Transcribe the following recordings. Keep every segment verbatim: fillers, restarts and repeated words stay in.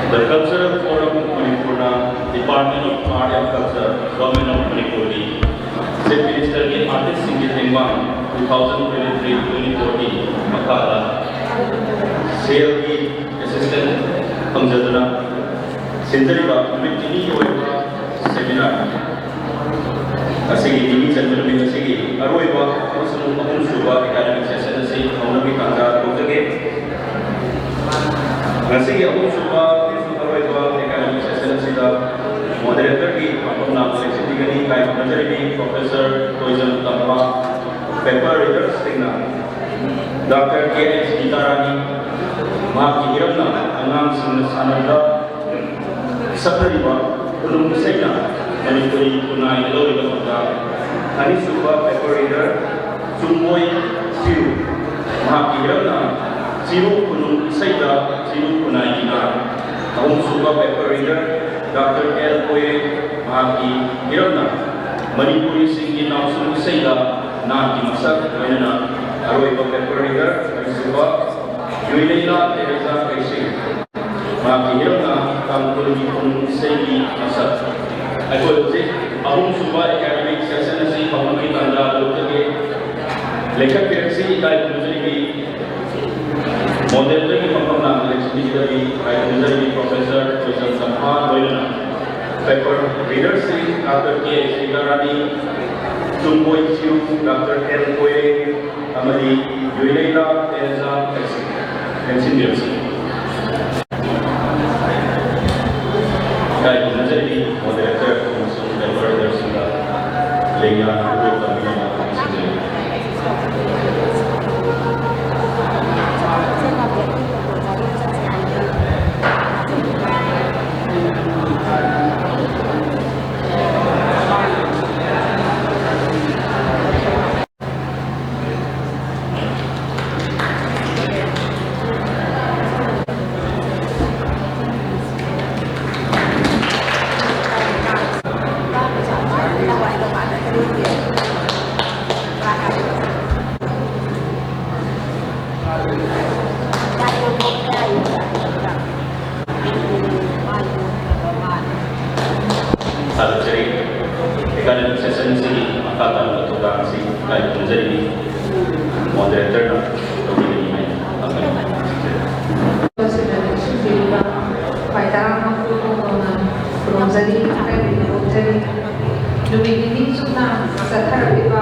The Cultural Forum ꯃꯅꯤꯄꯨꯔꯅ Department of Art and Culture, Government of ꯃꯅꯤꯄꯨꯔꯒꯤ Chief Ministerꯒꯤ Artistꯁꯤꯡꯒꯤ ꯇꯦꯡꯕꯥꯡ two thousand twenty-three twenty-fourꯒꯤ ꯃꯈꯥꯗ ꯁꯦꯜꯒꯤ assistance ꯐꯪꯖꯗꯨꯅ ꯁꯤꯟꯖꯔꯤꯕ ꯅꯨꯃꯤꯠ ꯅꯤꯅꯤꯒꯤ ꯑꯣꯏꯕ seminar ꯑꯁꯤꯒꯤ ꯅꯤꯅꯤ ꯆꯟꯕ ꯅꯨꯃꯤꯠ ꯑꯁꯤꯒꯤ ꯑꯔꯣꯏꯕ ꯑꯃꯁꯨꯡ ꯑꯍꯨꯝꯁꯨꯕ academic session ꯑꯁꯤ ꯍꯧꯅꯕꯒꯤ ꯇꯥꯟꯖꯥ ꯂꯧꯖꯒꯦ꯫ ꯉꯁꯤꯒꯤ ꯑꯍꯨꯝꯁꯨꯕ ꯑꯃꯁꯨꯡ ꯑꯔꯣꯏꯕ academic session ꯑꯁꯤꯗ moderatorꯒꯤ ꯋꯥꯐꯝ ꯂꯥꯡꯕ ꯂꯦꯞꯁꯤꯟꯕꯤꯒꯅꯤ꯫ ꯏꯀꯥꯏ ꯈꯨꯝꯅꯖꯔꯤꯕꯤ Professor ꯇꯣꯏꯖꯝ ꯇꯝꯐꯥ꯫ Paper readerꯁꯤꯡꯅ Doctor K H Gitarani, ꯃꯍꯥꯛꯀꯤ ꯍꯤꯔꯝꯅ ꯑꯉꯥꯡꯁꯤꯡꯅ ꯁꯥꯟꯅꯕꯗ ꯁꯛꯅꯔꯤꯕ ꯈꯨꯅꯨꯡ ꯏꯁꯩꯅ ꯃꯅꯤꯄꯨꯔꯤ ꯈꯨꯟꯅꯥꯏꯗ ꯂꯧꯔꯤꯕ ꯊꯧꯗꯥꯡ꯫ ꯑꯅꯤꯁꯨꯕ paper reader ꯆꯨꯝꯕꯣꯏ ꯆꯤꯔꯨ, ꯃꯍꯥꯛꯀꯤ ꯍꯤꯔꯝꯅ ꯆꯤꯔꯨ ꯈꯨꯅꯨꯡ ꯏꯁꯩꯗ ꯆꯤꯔꯨ ꯈꯨꯟꯅꯥꯏꯒꯤ ꯅꯥ꯫ ꯑꯍꯨꯝꯁꯨꯕ paper reader Doctor L ꯀꯣꯌꯦ, ꯃꯍꯥꯛꯀꯤ ꯍꯤꯔꯝꯅ ꯃꯅꯤꯄꯨꯔꯤꯁꯤꯡꯒꯤ ꯅꯥꯎꯁꯨꯝ ꯏꯁꯩꯗ ꯅꯥꯠꯀꯤ ꯃꯁꯛ, ꯂꯣꯏꯅꯅ ꯑꯔꯣꯏꯕ paper reader ꯃꯔꯤꯁꯨꯕ ꯌꯨꯏꯂꯩꯃ ꯇꯦꯔꯦꯖꯥ ꯀꯩꯁꯤꯡ꯫ ꯃꯍꯥꯛꯀꯤ ꯍꯤꯔꯝꯅ ꯇꯥꯡꯈꯨꯜꯒꯤ ꯈꯨꯅꯨꯡ ꯏꯁꯩꯒꯤ ꯃꯁꯛ꯫ ꯑꯩꯈꯣꯏ ꯍꯧꯖꯤꯛ ꯑꯍꯨꯝꯁꯨꯕ academic session ꯑꯁꯤ ꯍꯧꯅꯕꯒꯤ ꯇꯥꯟꯖꯥ ꯂꯧꯖꯒꯦ꯫ ꯂꯦꯡꯈꯠꯄꯤꯔꯛꯁꯤ, ꯏꯀꯥꯏ ꯈꯨꯝꯅꯖꯔꯤꯕꯤ moderatorꯒꯤ ꯃꯐꯝ ꯂꯥꯡꯅ ꯂꯦꯞꯁꯤꯟꯕꯤꯒꯗꯕꯤ ꯏꯀꯥꯏ ꯈꯨꯝꯅꯖꯔꯤꯕꯤ Professor ꯇꯣꯏꯖꯝ ꯇꯝꯐꯥ ꯂꯣꯏꯅꯅ꯫ Paper readerꯁꯤꯡ Doctor K ꯁꯤꯇꯥꯔꯥꯅꯤ, ꯆꯨꯝꯕꯣꯏ ꯆꯤꯔꯨ, Doctor L ꯀꯣꯌꯦ ꯑꯃꯗꯤ ꯌꯨꯏꯂꯩꯃ ꯇꯦꯔꯦꯖꯥ ꯀꯩꯁꯤꯡ꯫ ꯂꯦꯡꯁꯤꯟꯕꯤꯔꯛꯁꯤ꯫ ꯏꯀꯥꯏ ꯈꯨꯝꯅꯖꯔꯤꯕꯤ moderator ꯑꯃꯁꯨꯡ paper readerꯁꯤꯡꯗ ꯂꯦꯡꯌꯥꯟ ꯈꯨꯗꯣꯜ ꯇꯝꯕꯤꯅꯕ ꯅꯤꯡꯁꯤꯡꯖꯔꯤ꯫ ꯊꯥꯒꯠꯆꯔꯤ꯫ ꯑꯦꯀꯥꯗꯃꯤꯛ ꯁꯦꯁꯟꯁꯤꯒꯤ ꯃꯈꯥ ꯇꯥꯕ ꯊꯧꯗꯥꯡ ꯑꯁꯤ ꯂꯥꯏ ꯈꯨꯔꯨꯝꯖꯔꯤꯕꯤ ꯃꯣꯗꯔꯦꯇꯔꯅ ꯇꯧꯕꯤꯒꯅꯤ ꯍꯥꯏꯅ ꯈꯪꯍꯟꯖꯔꯤ꯫ ꯂꯣꯏꯁꯤꯟꯅꯕ ꯁꯤꯟꯕꯤꯔꯤꯕ ꯈ꯭ꯋꯥꯏ ꯇꯔꯥꯃꯉꯥ ꯄꯨꯝꯅꯃꯛꯅ ꯈꯨꯔꯨꯝꯖꯔꯤ, ꯑꯀꯥꯏꯕꯤꯅ ꯑꯣꯛꯆꯔꯤ꯫ ꯅꯨꯃꯤꯠ ꯅꯤꯅꯤ ꯆꯨꯞꯅ ꯆꯠꯊꯔꯛꯂꯤꯕ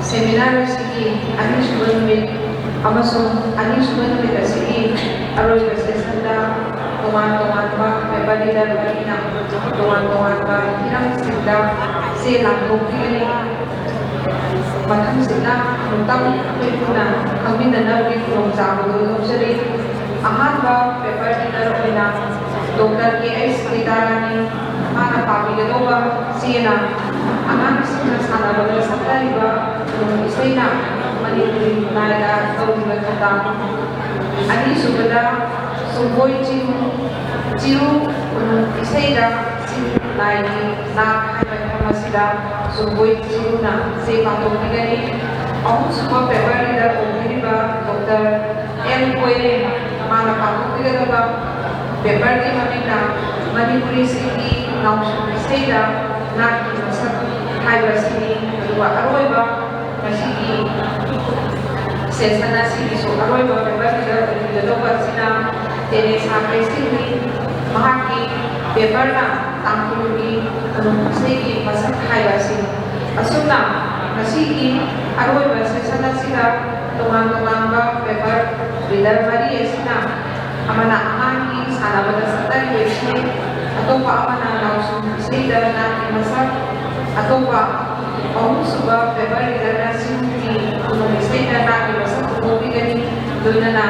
ꯁꯦꯃꯤꯅꯥꯔ ꯑꯁꯤꯒꯤ ꯑꯅꯤꯁꯨꯕ ꯅꯨꯃꯤꯠ ꯑꯃꯁꯨꯡ ꯑꯅꯤꯁꯨꯕ ꯅꯨꯃꯤꯠ ꯑꯁꯤꯒꯤ ꯑꯔꯣꯏꯕ ꯁꯦꯁꯟꯗ ꯇꯣꯉꯥꯟ ꯇꯣꯉꯥꯟꯕ ꯄꯦꯄꯔ ꯂꯤꯗꯔ ꯃꯔꯤꯅ ꯇꯣꯉꯥꯟ ꯇꯣꯉꯥꯟꯕ ꯍꯤꯔꯝꯁꯤꯡꯗ ꯆꯦ ꯂꯥꯡꯊꯣꯛꯄꯤꯒꯅꯤ꯫ ꯃꯊꯪꯁꯤꯠꯅ ꯑꯃꯨꯛꯇꯪ ꯑꯩꯈꯣꯏ ꯄꯨꯟꯅ ꯈꯪꯃꯤꯟꯅꯅꯕꯒꯤ ꯈꯨꯗꯣꯡꯆꯥꯕꯗꯨ ꯂꯧꯖꯔꯤ꯫ ꯑꯍꯥꯟꯕ ꯄꯦꯄꯔ ꯂꯤꯗꯔ ꯑꯣꯏꯅ ꯗꯣꯛꯇꯔ ꯀꯦ ꯑꯩꯆ ꯒꯤꯇꯥꯔꯥꯅꯤ, ꯃꯥꯅ ꯄꯥꯕꯤꯒꯗꯧꯕ ꯆꯦꯅ ꯑꯉꯥꯡꯁꯤꯡꯅ ꯁꯥꯟꯅꯕꯗ ꯁꯛꯅꯔꯤꯕ ꯈꯨꯅꯨꯡ ꯏꯁꯩꯅ ꯃꯅꯤꯄꯨꯔꯤ ꯈꯨꯟꯅꯥꯏꯗ ꯇꯧꯔꯤꯕ ꯊꯧꯗꯥꯡ꯫ ꯑꯅꯤꯁꯨꯕꯗ ꯁꯨꯝꯕꯣꯏ ꯆꯤꯔꯨ, ꯆꯤꯔꯨ ꯈꯨꯅꯨꯡ ꯏꯁꯩꯗ ꯁꯤꯟ ꯂꯥꯏꯒꯤ ꯅꯥꯠ ꯍꯥꯏꯕ ꯍꯤꯔꯝ ꯑꯁꯤꯗ ꯁꯨꯝꯕꯣꯏ ꯆꯤꯔꯨꯅ ꯆꯦ ꯄꯥꯡꯊꯣꯛꯄꯤꯒꯅꯤ꯫ ꯑꯍꯨꯝꯁꯨꯕ ꯄꯦꯄꯔ ꯂꯤꯗꯔ ꯑꯣꯏꯕꯤꯔꯤꯕ ꯗꯣꯛꯇꯔ ꯑꯦꯝ ꯀꯣꯏꯔꯦ, ꯃꯥꯅ ꯄꯥꯡꯊꯣꯛꯄꯤꯒꯗꯕ ꯄꯦꯄꯔꯒꯤ ꯃꯃꯤꯡꯅ ꯃꯅꯤꯄꯨꯔꯤꯁꯤꯡꯒꯤ ꯅꯥꯎꯁꯨꯝ ꯏꯁꯩꯗ ꯅꯥꯠꯀꯤ ꯃꯁꯛ ꯍꯥꯏꯕ ꯑꯁꯤꯅꯤ꯫ ꯑꯗꯨꯒ ꯑꯔꯣꯏꯕ ꯉꯁꯤꯒꯤ ꯁꯦꯁꯟ ꯑꯁꯤꯒꯤꯁꯨ ꯑꯔꯣꯏꯕ ꯄꯦꯄꯔ ꯂꯤꯗꯔ ꯑꯣꯏꯕꯤꯒꯗꯧꯕ ꯑꯁꯤꯅ ꯇꯦꯔꯦꯁꯥ ꯀꯩꯁꯤꯡꯅꯤ꯫ ꯃꯍꯥꯛꯀꯤ ꯄꯦꯄꯔꯅ ꯇꯥꯡꯈꯨꯜꯒꯤ ꯈꯨꯅꯨꯡ ꯏꯁꯩꯒꯤ ꯃꯁꯛ ꯍꯥꯏꯕ ꯑꯁꯤꯅꯤ꯫ ꯑꯁꯨꯝꯅ ꯉꯁꯤꯒꯤ ꯑꯔꯣꯏꯕ ꯁꯦꯁꯟ ꯑꯁꯤꯗ ꯇꯣꯉꯥꯟ ꯇꯣꯉꯥꯟꯕ ꯄꯦꯄꯔ ꯂꯤꯗꯔ ꯃꯔꯤ ꯑꯁꯤꯅ ꯑꯃꯅ ꯑꯉꯥꯡꯒꯤ ꯁꯥꯟꯅꯕꯗ ꯁꯛꯅꯔꯤꯕ ꯏꯁꯩ, ꯑꯇꯣꯞꯄ ꯑꯃꯅ ꯅꯥꯎꯁꯨꯝ ꯏꯁꯩꯗ ꯅꯥꯠꯀꯤ ꯃꯁꯛ, ꯑꯇꯣꯞꯄ ꯑꯍꯨꯝꯁꯨꯕ ꯄꯦꯄꯔ ꯂꯤꯗꯔꯅ ꯁꯤꯡꯒꯤ ꯈꯨꯅꯨꯡ ꯏꯁꯩꯗ ꯅꯥꯠꯀꯤ ꯃꯁꯛ ꯐꯣꯡꯗꯣꯛꯄꯤꯒꯅꯤ꯫ ꯂꯣꯏꯅꯅ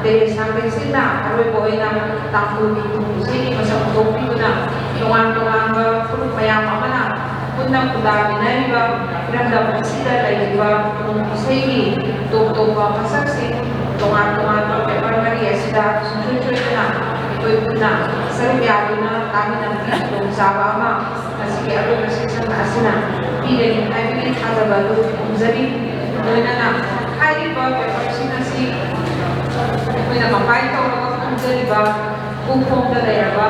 ꯇꯦꯔꯦꯁꯥ ꯀꯩꯁꯤꯡꯅ ꯑꯔꯣꯏꯕ ꯑꯣꯏꯅ ꯇꯥꯡꯈꯨꯜꯒꯤ ꯈꯨꯅꯨꯡ ꯏꯁꯩꯒꯤ ꯃꯁꯛ ꯐꯣꯡꯗꯣꯛꯄꯤꯗꯨꯅ ꯇꯣꯉꯥꯟ ꯇꯣꯉꯥꯟꯕ ꯐꯨꯔꯨꯞ ꯃꯌꯥꯝ ꯑꯃꯅ ꯄꯨꯟꯅ ꯈꯨꯟꯗꯥꯃꯤꯟꯅꯔꯤꯕ ꯏꯔꯝꯗꯝ ꯑꯁꯤꯗ ꯂꯩꯔꯤꯕ ꯈꯨꯅꯨꯡ ꯏꯁꯩꯒꯤ ꯇꯣꯞ ꯇꯣꯞꯄ ꯃꯁꯛꯁꯤꯡ ꯇꯣꯉꯥꯟ ꯇꯣꯉꯥꯟꯕ ꯄꯦꯄꯔ ꯃꯔꯤ ꯑꯁꯤꯗ ꯁꯨꯡꯁꯣꯏ ꯁꯣꯏꯗꯅ ꯑꯩꯈꯣꯏ ꯄꯨꯟꯅ ꯁꯔꯨꯛ ꯌꯥꯗꯨꯅ ꯇꯥꯃꯤꯟꯅꯕꯒꯤ ꯈꯨꯗꯣꯡꯆꯥꯕ ꯑꯃ ꯉꯁꯤꯒꯤ ꯑꯔꯣꯏꯕ ꯁꯦꯁꯟ ꯑꯁꯤꯅ ꯄꯤꯒꯅꯤ ꯍꯥꯏꯕꯒꯤ ꯊꯥꯖꯕ ꯑꯗꯨ ꯊꯝꯖꯔꯤ꯫ ꯂꯣꯏꯅꯅ ꯍꯥꯏꯔꯤꯕ ꯄꯦꯄꯔꯁꯤꯡ ꯑꯁꯤ ꯑꯩꯈꯣꯏꯅ ꯀꯝꯄꯥꯏꯜ ꯇꯧꯔꯒ ꯈꯣꯝꯖꯔꯤꯕ ꯎꯈꯣꯡꯗ ꯂꯩꯔꯕ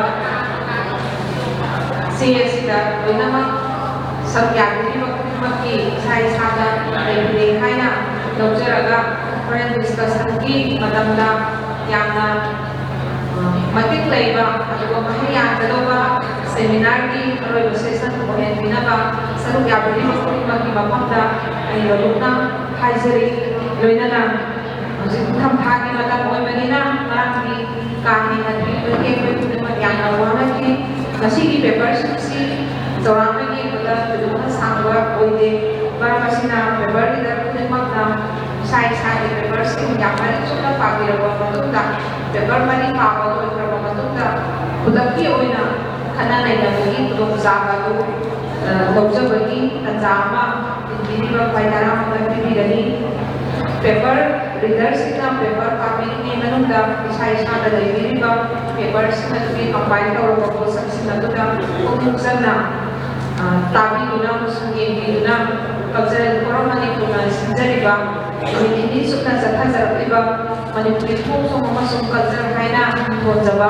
ꯆꯦ ꯑꯁꯤꯗ ꯂꯣꯏꯅꯃꯛ ꯁꯔꯨꯛ ꯌꯥꯕꯤꯔꯤꯕ ꯈꯨꯗꯤꯡꯃꯛꯀꯤ ꯏꯁꯥ ꯏꯁꯥꯗ ꯂꯩꯕꯤꯔꯦ ꯍꯥꯏꯅ ꯂꯧꯖꯔꯒ ꯍꯣꯔꯦꯟ ꯗꯤꯁꯀꯁꯟꯒꯤ ꯃꯇꯝꯗ ꯌꯥꯝꯅ ꯃꯇꯤꯛ ꯂꯩꯕ ꯑꯗꯨꯒ ꯃꯍꯩ ꯌꯥꯟꯒꯗꯧꯕ ꯁꯦꯃꯤꯅꯥꯔꯒꯤ ꯑꯔꯣꯏꯕ ꯁꯦꯁꯟ ꯑꯣꯏꯍꯟꯕꯤꯅꯕ ꯁꯔꯨꯛ ꯌꯥꯕꯤꯔꯤꯕ ꯈꯨꯗꯤꯡꯃꯛꯀꯤ ꯃꯐꯝꯗ ꯑꯩ ꯂꯧꯕꯨꯛꯅ ꯍꯥꯏꯖꯔꯤ꯫ ꯂꯣꯏꯅꯅ ꯍꯧꯖꯤꯛ ꯅꯤꯡꯊꯝ ꯊꯥꯒꯤ ꯃꯇꯝ ꯑꯣꯏꯕꯅꯤꯅ ꯃꯔꯝꯗꯤ ꯀꯥ ꯍꯦꯟꯅ ꯊꯤꯕ ꯌꯦꯡꯕ ꯈꯨꯗꯤꯡꯃꯛ ꯌꯥꯝꯅ ꯋꯥꯅꯈꯤ꯫ ꯉꯁꯤꯒꯤ ꯄꯦꯄꯔꯁꯤꯡꯁꯤ ꯆꯥꯎꯔꯥꯛꯅ ꯌꯦꯡꯕꯗ ꯊꯣꯏꯗꯣꯛꯅ ꯁꯥꯡꯕ ꯑꯣꯏꯗꯦ꯫ ꯃꯔꯝ ꯑꯁꯤꯅ ꯄꯦꯄꯔ ꯔꯤꯗꯔ ꯈꯨꯗꯤꯡꯃꯛꯅ ꯏꯁꯥ ꯏꯁꯥꯒꯤ ꯄꯦꯄꯔꯁꯤꯡ ꯌꯥꯝ ꯃꯔꯤꯛ ꯆꯨꯝꯅ ꯄꯥꯕꯤꯔꯕ ꯃꯇꯨꯡꯗ, ꯄꯦꯄꯔ ꯃꯔꯤ ꯄꯥꯕ ꯂꯣꯏꯈ꯭ꯔꯕ ꯃꯇꯨꯡꯗ ꯈꯨꯗꯛꯀꯤ ꯑꯣꯏꯅ ꯈꯟꯅ ꯅꯩꯅꯕꯒꯤ ꯈꯨꯗꯣꯡꯆꯥꯕ ꯑꯗꯨ ꯂꯧꯖꯕꯒꯤ ꯇꯥꯟꯖꯥ ꯑꯃ ꯄꯤꯕꯤꯔꯤꯕ ꯈ꯭ꯋꯥꯏ ꯇꯔꯥꯃꯥꯄꯟ ꯄꯤꯕꯤꯒꯅꯤ꯫ ꯄꯦꯄꯔ ꯔꯤꯗꯔꯁꯤꯡꯅ ꯄꯦꯄꯔ ꯄꯥꯕꯤꯔꯤꯉꯩ ꯃꯅꯨꯡꯗ ꯏꯁꯥ ꯏꯁꯥꯗ ꯂꯩꯕꯤꯔꯤꯕ ꯄꯦꯄꯔꯁꯤꯡ ꯑꯗꯨꯒꯤ ꯀꯝꯄꯥꯏꯜ ꯇꯧꯔꯕ ꯄꯣꯠꯁꯛꯁꯤꯡ ꯑꯗꯨꯗ ꯄꯨꯛꯅꯤꯡ ꯆꯪꯅ, ꯑ, ꯇꯥꯕꯤꯗꯨꯅ ꯑꯃꯁꯨꯡ ꯌꯦꯡꯕꯤꯗꯨꯅ Cultural Forum ꯃꯅꯤꯄꯨꯔꯅ ꯁꯤꯟꯖꯔꯤꯕ ꯅꯨꯃꯤꯠ ꯅꯤꯅꯤ ꯆꯨꯞꯅ ꯆꯠꯊꯖꯔꯛꯂꯤꯕ ꯃꯅꯤꯄꯨꯔꯤ ꯊꯣꯡ ꯊꯣꯡ ꯑꯃꯁꯨꯡ ꯀꯜꯆꯔ ꯍꯥꯏꯅ ꯃꯤꯡꯊꯣꯟꯖꯕ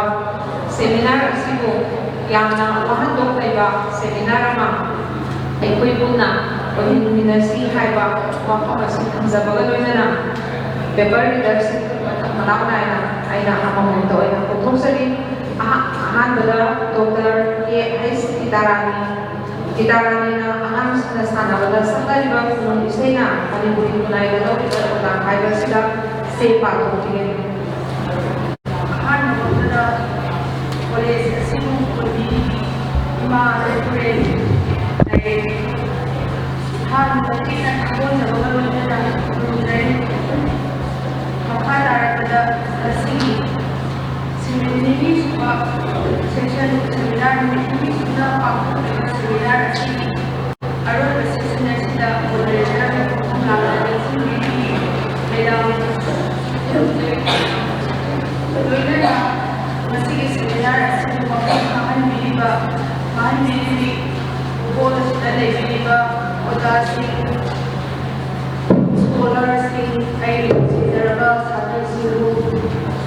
ꯁꯦꯃꯤꯅꯥꯔ ꯑꯁꯤꯕꯨ ꯌꯥꯝꯅ ꯋꯥꯍꯟꯊꯣꯛ ꯂꯩꯕ ꯁꯦꯃꯤꯅꯥꯔ ꯑꯃ ꯑꯩꯈꯣꯏ ꯄꯨꯟꯅ ꯑꯣꯏꯍꯟꯃꯤꯟꯅꯁꯤ ꯍꯥꯏꯕ ꯋꯥꯐꯝ ꯑꯁꯤ ꯊꯝꯖꯕꯒ ꯂꯣꯏꯅꯅ ꯄꯦꯄꯔ ꯔꯤꯗꯔꯁꯤꯡ ꯃꯊꯪ ꯃꯅꯥꯎ ꯅꯥꯏꯅ ꯑꯩꯅ ꯑꯃꯃꯝꯇ ꯑꯣꯏꯅ ꯀꯧꯊꯣꯛꯆꯔꯤ꯫ ꯑꯍ-, ꯑꯍꯥꯟꯕꯗ ꯗꯣꯛꯇꯔ ꯀꯦ ꯍꯩꯁ ꯒꯤꯇꯥꯔꯥꯅꯤ꯫ ꯒꯤꯇꯥꯔꯥꯅꯤꯅ ꯑꯉꯥꯡꯁꯤꯡꯅ ꯁꯥꯟꯅꯕꯗ ꯁꯛꯅꯔꯤꯕ ꯈꯨꯅꯨꯡ ꯏꯁꯩꯅ ꯃꯅꯤꯄꯨꯔꯤ ꯈꯨꯟꯅꯥꯏꯗ ꯂꯧꯔꯤꯕ ꯊꯧꯗꯥꯡ ꯍꯥꯏꯕꯁꯤꯗ ꯆꯦ ꯄꯥꯊꯣꯛꯈꯤꯒꯅꯤ꯫ ꯑꯍꯥꯟꯕ ꯃꯛꯇꯗ ꯀꯣꯂꯦꯖ ꯑꯁꯤꯕꯨ ꯀꯣꯟꯕꯤꯔꯤꯕꯤ ꯏꯃꯥ ꯂꯩꯄꯨꯔꯦꯜ ꯂꯥꯏꯔꯦꯝꯕꯤ ꯏꯍꯥꯟ ꯍꯥꯟꯅ ꯊꯥꯒꯣꯟꯖꯕꯒ ꯂꯣꯏꯅꯅ ꯈꯨꯔꯨꯝꯖꯔꯤ꯫ ꯃꯈꯥ ꯇꯥꯔꯛꯄꯗ ꯉꯁꯤꯒꯤ ꯁꯤꯃꯤꯠ ꯅꯤꯅꯤ ꯁꯨꯕ ꯁꯦꯁꯟ ꯁꯦꯃꯤꯅꯥꯔ, ꯅꯨꯃꯤꯠ ꯅꯤꯅꯤ ꯁꯨꯕꯗ ꯄꯥꯡꯊꯣꯛꯂꯤꯕ ꯁꯦꯃꯤꯅꯥꯔ ꯑꯁꯤꯒꯤ ꯑꯔꯣꯏꯕ ꯁꯦꯁꯟ ꯑꯁꯤꯗ ꯃꯣꯗꯔꯦꯇꯔ ꯊꯧꯅꯥ ꯂꯥꯛꯅ ꯂꯦꯡꯁꯤꯟꯕꯤꯔꯤꯕꯤ ꯃꯦꯗꯥꯝ ꯂꯣꯏꯅꯅ ꯉꯁꯤꯒꯤ ꯁꯦꯃꯤꯅꯥꯔ ꯑꯁꯤꯕꯨ ꯃꯄꯨꯡ ꯐꯥꯍꯟꯕꯤꯔꯤꯕ, ꯐꯥꯍꯟꯕꯤꯔꯤꯕꯤ ꯍꯣꯜ ꯑꯁꯤꯗ ꯂꯩꯕꯤꯔꯤꯕ ꯑꯣꯖꯥꯁꯤꯡ, ꯁ꯭ꯀꯣꯂꯔꯁꯤꯡ, ꯑꯩꯒꯤ ꯅꯨꯡꯁꯤꯖꯔꯕ ꯁꯥꯇ꯭ꯔꯁꯤꯡꯕꯨ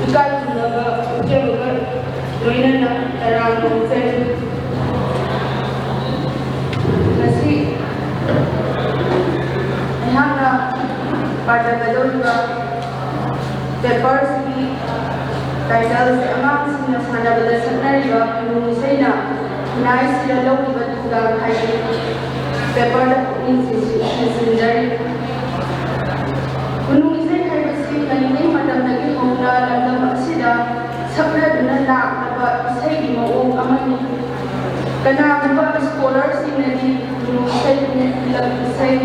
ꯏꯀꯥꯏ ꯈꯨꯝꯅꯕ ꯎꯠꯆꯕꯒ ꯂꯣꯏꯅꯅ ꯇꯔꯥꯝꯅ ꯑꯣꯛꯆꯔꯤ꯫ ꯉꯁꯤ ꯑꯩꯍꯥꯛꯅ ꯄꯥꯖꯒꯗꯧꯔꯤꯕ ꯄꯦꯄꯔꯁꯤꯒꯤ ꯇꯥꯏꯇꯜꯁꯦ ꯑꯉꯥꯡꯁꯤꯡꯅ ꯁꯥꯟꯅꯕꯗ ꯁꯛꯅꯔꯤꯕ ꯈꯨꯅꯨꯡ ꯏꯁꯩꯅ ꯈꯨꯟꯅꯥꯏꯁꯤꯗ ꯂꯧꯔꯤꯕ ꯊꯧꯗꯥꯡ ꯍꯥꯏꯕ ꯄꯦꯄꯔꯗ ꯄꯨꯛꯅꯤꯡ ꯆꯤꯡꯁꯤꯟꯖꯔꯤ꯫ ꯈꯨꯅꯨꯡ ꯏꯁꯩ ꯍꯥꯏꯕꯁꯤ ꯉꯜꯂꯤꯉꯩ ꯃꯇꯝꯗꯒꯤ ꯍꯧꯅ ꯂꯝꯗꯝ ꯑꯁꯤꯗ ꯁꯛꯅꯗꯨꯅ ꯂꯥꯛꯂꯕ ꯏꯁꯩꯒꯤ ꯃꯑꯣꯡ ꯑꯃꯅꯤ꯫ ꯀꯅꯥꯒꯨꯝꯕ ꯁ꯭ꯀꯣꯂꯔꯁꯤꯡꯅꯗꯤ ꯈꯨꯅꯨꯡ ꯏꯁꯩꯕꯨ ꯈꯨꯂꯪ ꯏꯁꯩ,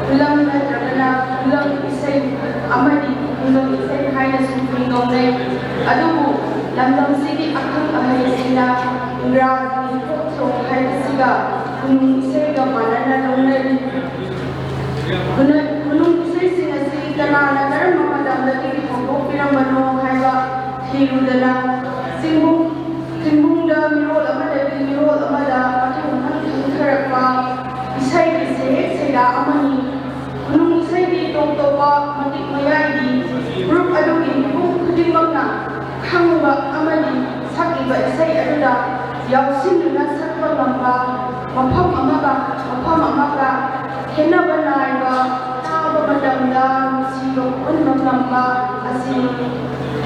ꯈꯨꯂꯪ ꯅꯠꯇ꯭ꯔꯒꯅ ꯈꯨꯂꯪ ꯏꯁꯩ ꯑꯃꯗꯤ ꯈꯨꯂꯪ ꯏꯁꯩ ꯍꯥꯏꯅꯁꯨ ꯃꯤꯡꯒꯧꯅꯩ꯫ ꯑꯗꯨꯕꯨ ꯂꯝꯗꯝꯁꯤꯒꯤ ꯑꯈꯪ ꯑꯍꯩꯁꯤꯡꯅ ꯏꯪꯒ꯭ꯔꯥꯖꯤꯒꯤ ꯐꯣꯛ ꯁꯣꯡ ꯍꯥꯏꯕꯁꯤꯒ ꯈꯨꯅꯨꯡ ꯏꯁꯩꯒ ꯃꯥꯟꯅꯅ ꯂꯧꯅꯔꯤ꯫ ꯈꯨꯅ-, ꯈꯨꯅꯨꯡ ꯏꯁꯩꯁꯤꯡ ꯑꯁꯤ ꯀꯅꯥꯅ ꯀꯔꯝꯕ ꯃꯇꯝꯗꯒꯤ ꯍꯧꯗꯣꯛꯄꯤꯔꯝꯕꯅꯣ ꯍꯥꯏꯕ ꯊꯤꯔꯨꯗꯅ, ꯆꯤꯡꯕꯨꯡ, ꯆꯤꯡꯕꯨꯡꯗ ꯃꯤꯔꯣꯜ ꯑꯃꯗꯒꯤ ꯃꯤꯔꯣꯜ ꯑꯃꯗ ꯃꯊꯪ ꯃꯊꯪ ꯊꯪꯊꯔꯛꯄ ꯏꯁꯩꯒꯤ ꯁꯩꯍꯦꯛ ꯁꯩꯗꯥ ꯑꯃꯅꯤ꯫ ꯈꯨꯅꯨꯡ ꯏꯁꯩꯒꯤ ꯇꯣꯞ ꯇꯣꯞꯄ ꯃꯇꯤꯛ ꯃꯌꯥꯏꯒꯤ ꯐꯨꯔꯨꯞ ꯑꯗꯨꯒꯤ ꯃꯤꯄꯨꯝ ꯈꯨꯗꯤꯡꯃꯛꯅ ꯈꯪꯕ ꯑꯃꯗꯤ ꯁꯛꯂꯤꯕ ꯏꯁꯩ ꯑꯗꯨꯗ ꯌꯥꯎꯁꯤꯟꯗꯨꯅ ꯁꯛꯄ ꯉꯝꯕ, ꯃꯐꯝ ꯑꯃꯒ ꯃꯐꯝ ꯑꯃꯒ ꯈꯦꯠꯅꯕ ꯅꯥꯏꯕ, ꯇꯥꯕ ꯃꯇꯝꯗ ꯅꯨꯡꯁꯤꯕ ꯄꯣꯛꯍꯟꯕ ꯉꯝꯕ ꯑꯁꯤꯅꯤ꯫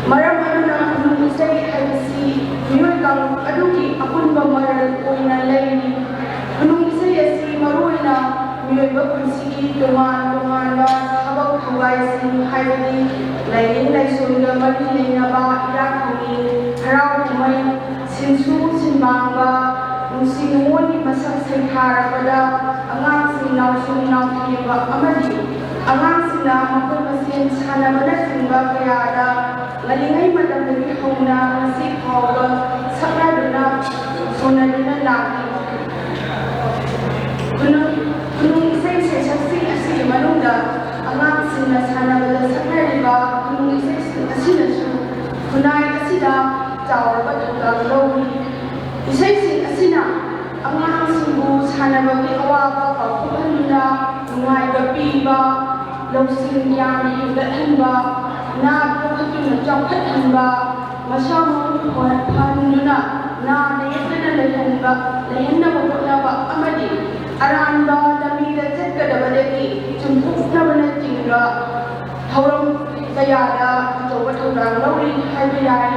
ꯃꯔꯝ ꯑꯗꯨꯅ ꯈꯨꯅꯨꯡ ꯏꯁꯩ ꯍꯥꯏꯕꯁꯤ ꯃꯤꯑꯣꯏ ꯀꯥꯡꯂꯨꯞ ꯑꯗꯨꯒꯤ ꯑꯄꯨꯟꯕ ꯃꯔꯜ ꯑꯣꯏꯅ ꯂꯩꯔꯤ꯫ ꯈꯨꯅꯨꯡ ꯏꯁꯩ ꯑꯁꯤ ꯃꯔꯨꯑꯣꯏꯅ ꯃꯤꯑꯣꯏꯕ ꯄꯨꯟꯁꯤꯒꯤ ꯇꯣꯉꯥꯟ ꯇꯣꯉꯥꯟꯕ ꯊꯕꯛ ꯊꯧꯒꯥꯏꯁꯤꯡ, ꯍꯥꯏꯕꯗꯤ ꯂꯥꯏꯅꯤꯡ ꯂꯥꯏꯁꯣꯟꯒ ꯃꯔꯤ ꯂꯩꯅꯕ ꯏꯔꯥꯠ ꯊꯧꯅꯤ, ꯍꯔꯥꯎ ꯀꯨꯝꯍꯩ, ꯁꯤꯟꯁꯨ ꯁꯤꯟꯕꯥꯡꯕ, ꯅꯨꯡꯁꯤ ꯅꯨꯡꯉꯣꯟꯒꯤ ꯃꯁꯛ ꯁꯩꯊꯥꯔꯛꯄꯗ ꯑꯉꯥꯡꯁꯤꯡ ꯅꯥꯎꯁꯨꯝ ꯅꯥꯎꯊꯦꯝꯕ ꯑꯃꯗꯤ ꯑꯉꯥꯡꯁꯤꯡꯅ ꯃꯈꯣꯏ ꯃꯁꯦꯟ ꯁꯥꯟꯅꯕꯅꯆꯤꯡꯕ ꯀꯌꯥꯗ ꯉꯜꯂꯤꯉꯩ ꯃꯇꯝꯗꯒꯤ ꯍꯧꯅ ꯉꯁꯤ ꯐꯥꯎꯕ ꯁꯛꯅꯗꯨꯅ ꯁꯣꯟꯅꯗꯨꯅ ꯂꯥꯛꯂꯤ꯫ ꯈꯨꯅꯨꯡ, ꯈꯨꯅꯨꯡ ꯏꯁꯩ ꯁꯩꯁꯛꯁꯤꯡ ꯑꯁꯤꯒꯤ ꯃꯅꯨꯡꯗ ꯑꯉꯥꯡꯁꯤꯡꯅ ꯁꯥꯟꯅꯕꯗ ꯁꯛꯅꯔꯤꯕ ꯈꯨꯅꯨꯡ ꯏꯁꯩꯁꯤꯡ ꯑꯁꯤꯅꯁꯨ ꯈꯨꯟꯅꯥꯏ ꯑꯁꯤꯗ ꯆꯥꯎꯔꯕ ꯊꯧꯗꯥꯡ ꯂꯧꯔꯤ꯫ ꯏꯁꯩꯁꯤꯡ ꯑꯁꯤꯅ ꯑꯉꯥꯡꯁꯤꯡꯕꯨ ꯁꯥꯟꯅꯕꯒꯤ ꯑꯋꯥꯕ ꯀꯥꯎꯊꯣꯛꯍꯟꯗꯨꯅ ꯅꯨꯡꯉꯥꯏꯕ ꯄꯤꯕ, ꯂꯧꯁꯤꯡ ꯒ꯭ꯌꯥꯟ ꯍꯦꯟꯒꯠꯍꯟꯕ, ꯅꯥꯠ ꯌꯣꯛꯈꯠꯇꯨꯅ ꯆꯥꯎꯈꯠꯍꯟꯕ, ꯃꯁꯥ ꯃꯎ ꯐꯍꯟꯗꯨꯅ ꯅꯥꯗ ꯌꯦꯛꯇꯅ ꯂꯩꯍꯟꯕ ꯂꯩꯍꯟꯅꯕ ꯍꯣꯠꯅꯕ ꯑꯃꯗꯤ ꯑꯔꯥꯟꯕ ꯂꯝꯕꯤꯗ ꯆꯠꯀꯗꯕꯗꯒꯤ ꯆꯨꯝꯊꯣꯛꯅꯕꯅꯆꯤꯡꯕ ꯊꯧꯔꯝ ꯀꯌꯥꯗ ꯑꯆꯧꯕ ꯊꯧꯗꯥꯡ ꯂꯧꯔꯤ ꯍꯥꯏꯕ ꯌꯥꯏ꯫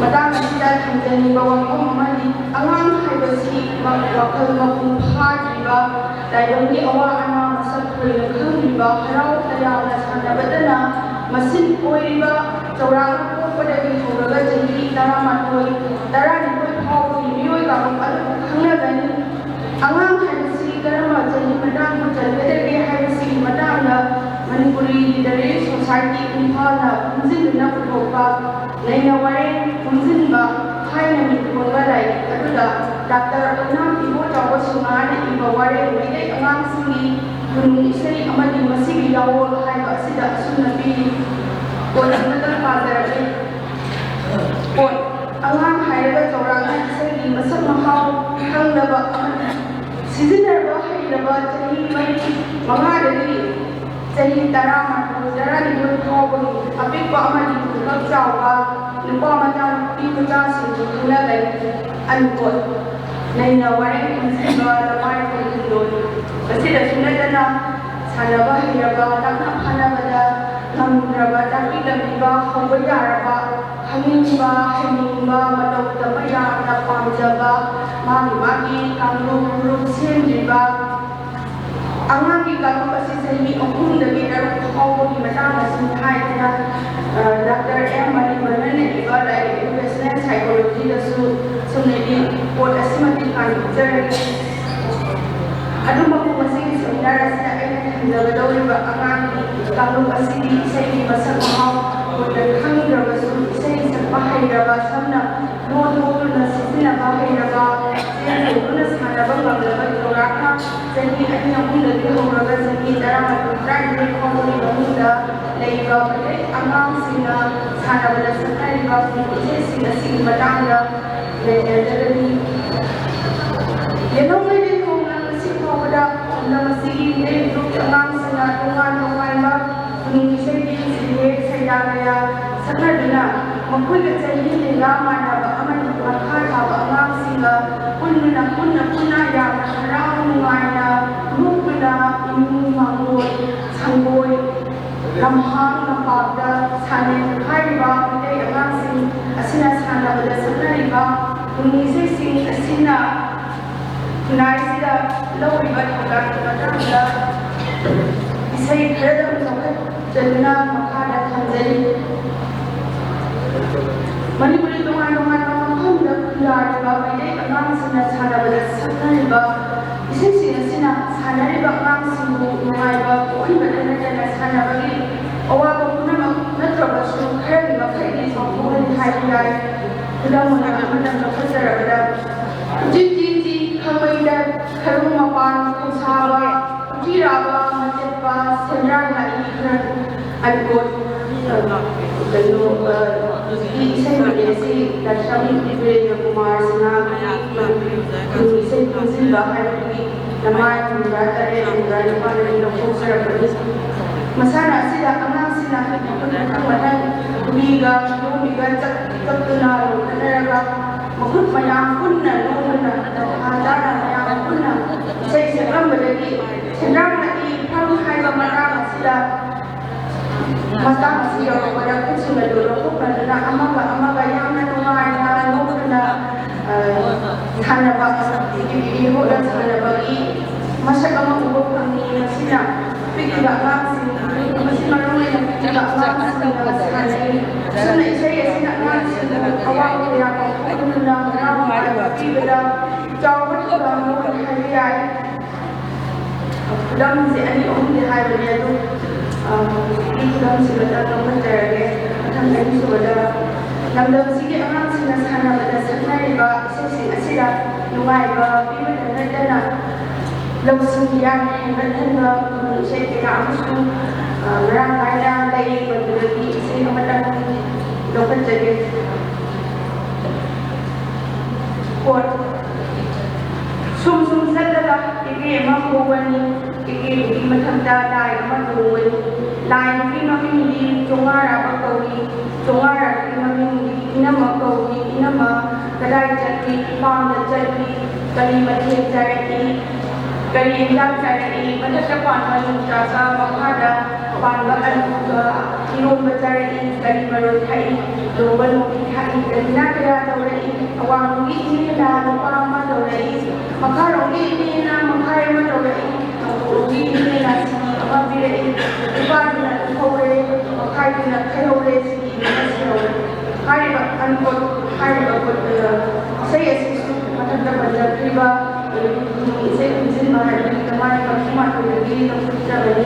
ꯃꯇꯥꯡ ꯑꯁꯤꯗ ꯊꯝꯖꯅꯤꯡꯕ ꯋꯥꯐꯝ ꯑꯃꯗꯤ, ꯑꯉꯥꯡ ꯍꯥꯏꯕꯁꯤ ꯋꯥꯈꯜ ꯃꯄꯨꯡ ꯐꯥꯗ꯭ꯔꯤꯕ, ꯇꯥꯏꯕꯪꯒꯤ ꯑꯋꯥ ꯑꯅꯥ ꯃꯁꯛ ꯊꯣꯏꯅ ꯈꯪꯗ꯭ꯔꯤꯕ, ꯍꯔꯥꯎ ꯇꯌꯥꯝꯅ ꯁꯥꯟꯅꯕꯇꯅ ꯃꯁꯤꯡ ꯑꯣꯏꯔꯤꯕ, ꯆꯥꯎꯔꯥꯛꯅ ꯄꯣꯛꯄꯗꯒꯤ ꯍꯧꯔꯒ ꯆꯍꯤ ꯇꯔꯥꯃꯥꯊꯣꯏ, ꯇꯔꯥꯅꯤꯊꯣꯏ ꯐꯥꯎꯕꯒꯤ ꯃꯤꯑꯣꯏ ꯀꯥꯡꯂꯨꯞ ꯑꯗꯨꯕꯨ ꯈꯪꯅꯒꯅꯤ꯫ ꯑꯉꯥꯡ ꯍꯥꯏꯕꯁꯤ ꯀꯔꯝꯕ ꯆꯍꯤ ꯃꯇꯥꯡꯗ ꯆꯟꯒꯗꯒꯦ ꯍꯥꯏꯕꯁꯤꯒꯤ ꯃꯇꯥꯡꯗ ꯃꯅꯤꯄꯨꯔꯤ ꯂꯤꯇꯔꯦꯔꯤ ꯁꯣꯁꯥꯏꯇꯤ ꯏꯝꯐꯥꯜꯅ ꯈꯣꯝꯖꯤꯟꯗꯨꯅ ꯄꯨꯊꯣꯛꯄ ꯅꯩꯅ ꯋꯥꯔꯦꯡ ꯈꯣꯝꯖꯤꯟꯕ ꯍꯥꯏꯅ ꯃꯤꯡꯊꯣꯟꯕ ꯂꯥꯏꯔꯤꯛ ꯑꯗꯨꯗ ꯗꯥꯛꯇꯔ ꯑꯣꯏꯅꯥꯝ ꯏꯕꯣꯆꯥꯎꯕ ꯁꯤꯡꯍꯥꯅ ꯏꯕ ꯋꯥꯔꯦꯡ ꯃꯩꯇꯩ ꯑꯉꯥꯡꯁꯤꯡꯒꯤ ꯈꯨꯅꯨꯡ ꯏꯁꯩ ꯑꯃꯗꯤ ꯃꯁꯤꯒꯤ ꯌꯥꯑꯣꯜ ꯍꯥꯏꯕ ꯑꯁꯤꯗ ꯑꯁꯨꯝꯅ ꯄꯤꯔꯤ꯫ ꯄꯣꯠ ꯑꯃꯇꯪ ꯄꯥꯖꯔꯛꯀꯦ꯫ ꯄꯣꯠ ꯑꯉꯥꯡ ꯍꯥꯏꯔꯒ ꯆꯥꯎꯔꯥꯛꯅ ꯏꯁꯩꯒꯤ ꯃꯁꯛ ꯃꯍꯥꯎ ꯈꯪꯂꯕ ꯑꯃꯗꯤ ꯁꯤꯖꯤꯟꯅꯕ ꯍꯩꯔꯕ ꯆꯍꯤ ꯃꯔꯤ ꯃꯉꯥꯗꯒꯤ ꯆꯍꯤ ꯇꯔꯥꯃꯥꯊꯣꯏ, ꯇꯔꯥꯅꯤꯊꯣꯏ ꯐꯥꯎꯕꯒꯤ ꯑꯄꯤꯛꯄ ꯑꯃꯗꯤ ꯄꯨꯡꯀꯛ ꯆꯥꯎꯕ ꯅꯨꯄꯥ ꯃꯆꯥ, ꯅꯨꯄꯤ ꯃꯆꯥꯁꯤꯡꯕꯨ ꯈꯪꯅꯒꯅꯤ꯫ ꯑꯟꯀꯣꯠ ꯅꯩꯅ ꯋꯥꯔꯦꯡ ꯈꯣꯝꯖꯤꯟꯕ ꯂꯋꯥꯏ ꯈꯣꯏ ꯈꯨꯟꯗꯣꯜ꯫ ꯃꯁꯤꯗꯁꯨ ꯅꯠꯇꯅ ꯁꯥꯟꯅꯕ ꯍꯩꯔꯕ, ꯇꯥꯛꯅ ꯐꯥꯅꯕꯗ ꯉꯝꯗ꯭ꯔꯕ, ꯇꯥꯛꯄꯤ ꯇꯝꯕꯤꯕ ꯍꯧꯕ ꯌꯥꯔꯕ, ꯈꯪꯅꯤꯡꯕ, ꯍꯩꯅꯤꯡꯕ, ꯃꯇꯧ ꯇꯝꯕ ꯌꯥꯝꯅ ꯄꯥꯝꯖꯕ, ꯃꯥꯒꯤ ꯃꯥꯒꯤ ꯀꯥꯡꯂꯨꯞ ꯒ꯭ꯔꯨꯞ ꯁꯦꯝꯗ꯭ꯔꯤꯕ, ꯑꯉꯥꯡꯒꯤ ꯀꯥꯡꯂꯨꯞ ꯑꯁꯤ ꯆꯍꯤ ꯑꯍꯨꯝꯗꯒꯤ ꯇꯔꯨꯛ ꯐꯥꯎꯕꯒꯤ ꯃꯇꯥꯡꯗꯁꯨ ꯍꯥꯏꯗꯅ, ꯑ, ꯗꯥꯛꯇꯔ ꯑꯦꯝ ꯃꯅꯤꯕꯔꯅꯟꯅ ꯏꯕ ꯂꯥꯏꯔꯤꯛ Educational Psychology ꯗꯁꯨ ꯁꯨꯝꯅꯒꯤ ꯄꯣꯠ ꯑꯁꯤꯃꯇꯤꯛ ꯀꯥꯟꯊꯣꯛꯆꯔꯒꯦ꯫ ꯑꯗꯨꯃꯛꯄꯨ ꯃꯁꯤꯒꯤ seminar ꯑꯁꯤꯗ ꯑꯩꯅ ꯊꯝꯖꯒꯗꯧꯔꯤꯕ ꯑꯉꯥꯡꯒꯤ ꯀꯥꯡꯂꯨꯞ ꯑꯁꯤꯒꯤ ꯏꯁꯩꯒꯤ ꯃꯁꯛ ꯃꯍꯥꯎ ꯃꯨꯟꯅ ꯈꯪꯗ꯭ꯔꯕꯁꯨ ꯏꯁꯩ ꯁꯛꯄ ꯍꯩꯔꯕ, ꯁꯝꯅ ꯂꯣꯟ ꯊꯣꯛꯇꯨꯅ ꯁꯤꯖꯤꯟꯅꯕ ꯍꯩꯔꯕ, ꯆꯦꯟ ꯆꯣꯡꯗꯨꯅ ꯁꯥꯟꯅꯕ ꯉꯝꯂꯕ ꯆꯥꯎꯔꯥꯛꯅ ꯆꯍꯤ ꯑꯅꯤ ꯑꯍꯨꯝꯗꯒꯤ ꯍꯧꯔꯒ ꯆꯍꯤ ꯇꯔꯥꯃꯥꯊꯣꯏ, ꯇꯔꯥꯅꯤꯊꯣꯏ ꯐꯥꯎꯕꯒꯤ ꯃꯅꯨꯡꯗ ꯂꯩꯕ ꯃꯩꯇꯩ ꯑꯉꯥꯡꯁꯤꯡꯅ ꯁꯥꯟꯅꯕꯗ ꯁꯛꯅꯔꯤꯕ ꯈꯨꯅꯨꯡ ꯏꯁꯩꯁꯤꯡ ꯑꯁꯤꯒꯤ ꯃꯇꯥꯡꯗ ꯅꯩꯅꯖꯒꯅꯤ꯫ ꯌꯦꯜꯍꯧꯉꯩꯗꯒꯤ ꯍꯧꯅ ꯉꯁꯤ ꯐꯥꯎꯕꯗ ꯂꯝꯗꯝ ꯑꯁꯤꯒꯤ ꯃꯤꯇꯩ ꯐꯨꯔꯨꯞꯀꯤ ꯑꯉꯥꯡꯁꯤꯡꯅ ꯇꯣꯉꯥꯟ ꯇꯣꯉꯥꯟꯕ ꯈꯨꯅꯨꯡ ꯏꯁꯩꯒꯤ ꯁꯩꯍꯦꯛ ꯁꯩꯗꯥ ꯀꯌꯥ ꯁꯛꯅꯗꯨꯅ ꯃꯈꯣꯏꯒ ꯆꯍꯤ ꯂꯦꯡꯒꯥ ꯃꯥꯟꯅꯕ ꯑꯃꯗꯤ ꯃꯈꯥ ꯊꯥꯕ ꯑꯉꯥꯡꯁꯤꯡꯒ ꯄꯨꯟꯗꯨꯅ ꯄꯨꯟꯅ ꯄꯨꯟꯅ ꯌꯥꯝꯅ ꯍꯔꯥꯎ ꯅꯨꯡꯉꯥꯏꯅ ꯅꯣꯛꯇꯨꯅ ꯏꯃꯨꯡ ꯃꯥꯡꯒꯣꯜ, ꯁꯪꯒꯣꯏ, ꯂꯝꯍꯥꯡ ꯂꯝꯄꯥꯛꯇ ꯁꯥꯟꯅꯩ꯫ ꯍꯥꯏꯔꯤꯕ ꯃꯤꯇꯩ ꯑꯉꯥꯡꯁꯤꯡ ꯑꯁꯤꯅ ꯁꯥꯟꯅꯕꯗ ꯁꯛꯅꯔꯤꯕ ꯅꯣꯡꯃꯩ ꯏꯁꯩꯁꯤꯡ ꯑꯁꯤꯅ ꯈꯨꯟꯅꯥꯏꯁꯤꯗ ꯂꯧꯔꯤꯕ ꯊꯧꯗꯥꯡꯒꯤ ꯃꯇꯥꯡꯗ ꯏꯁꯩ ꯈꯔꯗꯪ ꯂꯧꯈꯠꯆꯗꯨꯅ ꯃꯈꯥꯗ ꯊꯝꯖꯔꯤ꯫ ꯃꯅꯤꯄꯨꯔꯒꯤ ꯇꯣꯉꯥꯟ ꯇꯣꯉꯥꯟꯕ ꯃꯐꯝꯗ ꯈꯨꯟꯗꯥꯔꯤꯕ ꯃꯩꯇꯩ ꯑꯉꯥꯡꯁꯤꯡꯅ ꯁꯥꯟꯅꯕꯗ ꯁꯛꯅꯔꯤꯕ ꯏꯁꯩꯁꯤꯡ ꯑꯁꯤꯅ ꯁꯥꯟꯅꯔꯤꯕ ꯑꯉꯥꯡꯁꯤꯡꯕꯨ ꯅꯨꯡꯉꯥꯏꯕ ꯄꯣꯛꯍꯟꯕꯇ ꯅꯠꯇꯅ ꯁꯥꯟꯅꯕꯒꯤ ꯑꯋꯥꯕ ꯄꯨꯝꯅꯃꯛ ꯅꯠꯇ꯭ꯔꯕꯁꯨ ꯈꯔꯒꯤ ꯃꯈꯩꯗꯤ ꯀꯣꯛꯍꯜꯂꯤ ꯍꯥꯏꯕ ꯌꯥꯏ꯫ ꯈꯨꯗꯝ ꯑꯣꯏꯅ ꯑꯃꯇꯪ ꯂꯧꯈꯠꯆꯔꯕꯗ, ꯎꯆꯤ ꯆꯤ ꯆꯤ, ꯈꯥꯃꯩꯗ, ꯈꯔꯨ ꯃꯄꯥꯟ, ꯈꯨꯁꯥꯕ, ꯎꯆꯤꯔꯥꯕ, ꯃꯆꯦꯠꯄ, ꯁꯦꯟꯗ꯭ꯔꯥꯡ ꯂꯥꯛꯏ, ꯈꯔ ꯑꯟꯀꯣꯠ, ꯀꯩꯅꯣ, ꯏꯁꯩ ꯃꯅꯦ ꯑꯁꯤ ꯗꯥꯛꯇꯔ ꯕꯤꯔꯦꯟꯗ꯭ꯔ ꯀꯨꯃꯥꯔ ꯁꯤꯡꯍꯒꯤ ꯈꯨꯅꯨꯡ ꯏꯁꯩ ꯄꯨꯟꯁꯤꯟꯕ ꯍꯥꯏꯕꯗꯨꯒꯤ ꯅꯃꯥꯏ ꯍꯨꯝꯗ꯭ꯔꯥ ꯇꯔꯦꯠ, ꯍꯨꯝꯗ꯭ꯔꯥ ꯅꯤꯄꯥꯜꯗꯒꯤ ꯂꯧꯊꯣꯛꯆꯔꯛꯄꯅꯤ꯫ ꯃꯁꯥꯟꯅ ꯑꯁꯤꯗ ꯑꯉꯥꯡꯁꯤꯡꯅ ꯃꯈꯨꯠ ꯃꯊꯪ ꯃꯊꯪ ꯈꯨꯕꯤꯒ ꯌꯣꯝꯃꯤꯒ ꯆꯞ ꯆꯞꯇꯨꯅ ꯂꯧꯈꯠꯅꯔꯒ ꯃꯈꯨꯠ ꯃꯌꯥꯝ ꯄꯨꯟꯅ ꯅꯣꯛꯇꯨꯅ ꯇꯟꯖꯥ ꯆꯥꯅ ꯃꯌꯥꯝ ꯄꯨꯟꯅ ꯏꯁꯩ ꯁꯛꯂꯝꯕꯗꯒꯤ ꯁꯦꯟꯗ꯭ꯔꯥꯡ ꯂꯥꯛꯏ ꯐꯝ ꯍꯥꯏꯕ ꯃꯇꯥꯡ ꯑꯁꯤꯗ ꯃꯇꯥꯡ ꯑꯁꯤ ꯌꯧꯔꯛꯄꯗ ꯈꯨꯠꯁꯤꯡ ꯑꯗꯨ ꯂꯧꯊꯣꯛꯅꯗꯨꯅ ꯑꯃꯒ ꯑꯃꯒ ꯌꯥꯝꯅ ꯅꯨꯡꯉꯥꯏꯅ ꯅꯣꯛꯇꯨꯅ, ꯑ, ꯁꯥꯟꯅꯕ, ꯏꯍꯧꯗ ꯁꯥꯟꯅꯕꯒꯤ ꯃꯁꯛ ꯑꯃ ꯎꯕ ꯐꯪꯉꯤ꯫ ꯃꯁꯤꯅ ꯄꯤꯛꯂꯤꯕ ꯑꯉꯥꯡꯁꯤꯡ, ꯃꯁꯤ ꯃꯔꯨ ꯑꯣꯏꯅ ꯄꯤꯛꯂꯤꯕ ꯑꯉꯥꯡꯁꯤꯡꯅ ꯁꯥꯟꯅꯩ꯫ ꯑꯁꯨꯝꯅ ꯏꯁꯩ ꯑꯁꯤꯅ ꯑꯉꯥꯡꯁꯤꯡꯕꯨ ꯑꯋꯥꯕ ꯀꯌꯥ ꯀꯥꯎꯊꯣꯛꯍꯟꯗꯨꯅ ꯍꯔꯥꯎ ꯅꯨꯡꯉꯥꯏꯕ ꯄꯤꯕꯗ ꯆꯥꯎꯕ ꯊꯧꯗꯥꯡ ꯂꯧꯔꯤ ꯍꯥꯏꯕ ꯌꯥꯏ꯫ ꯈꯨꯗꯝꯁꯦ ꯑꯅꯤ ꯑꯍꯨꯝꯗꯤ ꯍꯥꯏꯕꯅꯦ, ꯑꯗꯨ, ꯑ, ꯍꯧꯖꯤꯛꯀꯤ ꯈꯨꯗꯝꯁꯤꯃꯇꯪ ꯂꯧꯈꯠꯆꯔꯒꯦ꯫ ꯃꯊꯪ ꯑꯅꯤꯁꯨꯕꯗ ꯂꯝꯗꯝꯁꯤꯒꯤ ꯑꯉꯥꯡꯁꯤꯡꯅ ꯁꯥꯟꯅꯕꯗ ꯁꯛꯅꯔꯤꯕ ꯏꯁꯩꯁꯤꯡ ꯑꯁꯤꯗ ꯅꯨꯡꯉꯥꯏꯕ ꯄꯤꯕꯇ ꯅꯠꯇꯅ ꯂꯧꯁꯤꯡ ꯌꯥꯝꯅ ꯍꯦꯟꯒꯠꯍꯟꯕ ꯈꯨꯅꯨꯡ ꯏꯁꯩ ꯀꯌꯥ ꯑꯃꯁꯨ, ꯑ, ꯃꯔꯥꯡ ꯀꯥꯏꯅ ꯂꯩ꯫ ꯃꯗꯨꯗꯒꯤ ꯏꯁꯩ ꯑꯃꯇꯪ ꯂꯧꯈꯠꯆꯒꯦ꯫ ꯀꯣꯠ꯫ ꯁꯨꯝ ꯁꯨꯝ ꯆꯠꯂꯒ ꯀꯦꯀꯦ ꯑꯃ ꯍꯧꯕꯅꯤ꯫ ꯀꯦꯀꯦꯗꯨꯒꯤ ꯃꯊꯛꯇ ꯂꯥꯏ ꯑꯃ ꯇꯣꯡꯕꯅꯤ꯫ ꯂꯥꯏ ꯅꯨꯄꯤ ꯃꯃꯤꯡꯗꯤ ꯆꯣꯉꯥꯔꯥꯕ ꯀꯧꯏ꯫ ꯆꯣꯉꯥꯔꯥꯕꯤ ꯃꯃꯤꯡꯗꯤ ꯏꯅꯝꯃ ꯀꯧꯏ꯫ ꯏꯅꯝꯃ ꯀꯗꯥꯏ ꯆꯠꯂꯤ? ꯐꯥꯝꯗ ꯆꯠꯂꯤ꯫ ꯀꯔꯤ ꯃꯊꯦꯜ ꯆꯥꯔꯛꯏ? ꯀꯔꯤ ꯏꯟꯖꯥꯡ ꯆꯥꯔꯛꯏ? ꯃꯊꯛꯇ ꯄꯥꯟꯕ ꯌꯣꯡꯆꯥꯛꯀ ꯃꯈꯥꯗ ꯄꯥꯟꯕ ꯑꯂꯨꯒ ꯏꯔꯣꯝꯕ ꯆꯥꯔꯛꯏ꯫ ꯀꯔꯤ ꯃꯔꯣꯏ ꯊꯥꯛꯏ? ꯂꯣꯝꯕ ꯂꯣꯝꯕꯤ ꯊꯥꯛꯏ꯫ ꯗꯈꯤꯅꯥ ꯀꯌꯥ ꯇꯧꯔꯛꯏ? ꯑꯋꯥꯡꯂꯣꯝꯒꯤ ꯏꯅꯦꯅ ꯂꯨꯄꯥ ꯑꯃ ꯇꯧꯔꯛꯏ꯫ ꯃꯈꯥꯔꯣꯝꯒꯤ ꯏꯅꯦꯅ ꯃꯈꯥꯏ ꯑꯃ ꯇꯧꯔꯛꯏ꯫ ꯅꯣꯡꯄꯣꯛꯂꯣꯝꯒꯤ ꯏꯅꯦꯅ ꯁꯤꯀꯤ ꯑꯃ ꯄꯤꯔꯛꯏ꯫ ꯂꯨꯄꯥꯗꯨꯅ ꯂꯨꯝꯍꯧꯔꯦ, ꯃꯈꯥꯏꯗꯨꯅ ꯈꯥꯏꯍꯧꯔꯦ, ꯁꯤꯀꯤꯗꯨꯅ ꯁꯤꯍꯧꯔꯦ꯫ ꯍꯥꯏꯔꯤꯕ ꯑꯟꯄꯣꯠ ꯍꯥꯏꯔꯤꯕ ꯄꯣꯠ, ꯑ, ꯏꯁꯩ ꯑꯁꯤꯁꯨ ꯃꯊꯛꯇ ꯄꯟꯖꯈ꯭ꯔꯤꯕ ꯏꯁꯩ ꯈꯣꯝꯖꯤꯟꯕ ꯍꯥꯏꯕꯗꯨꯒꯤꯗꯃꯛ ꯃꯈꯨꯝ ꯃꯥꯊꯣꯏꯗꯒꯤ ꯂꯧꯊꯣꯛꯆꯕꯅꯤ꯫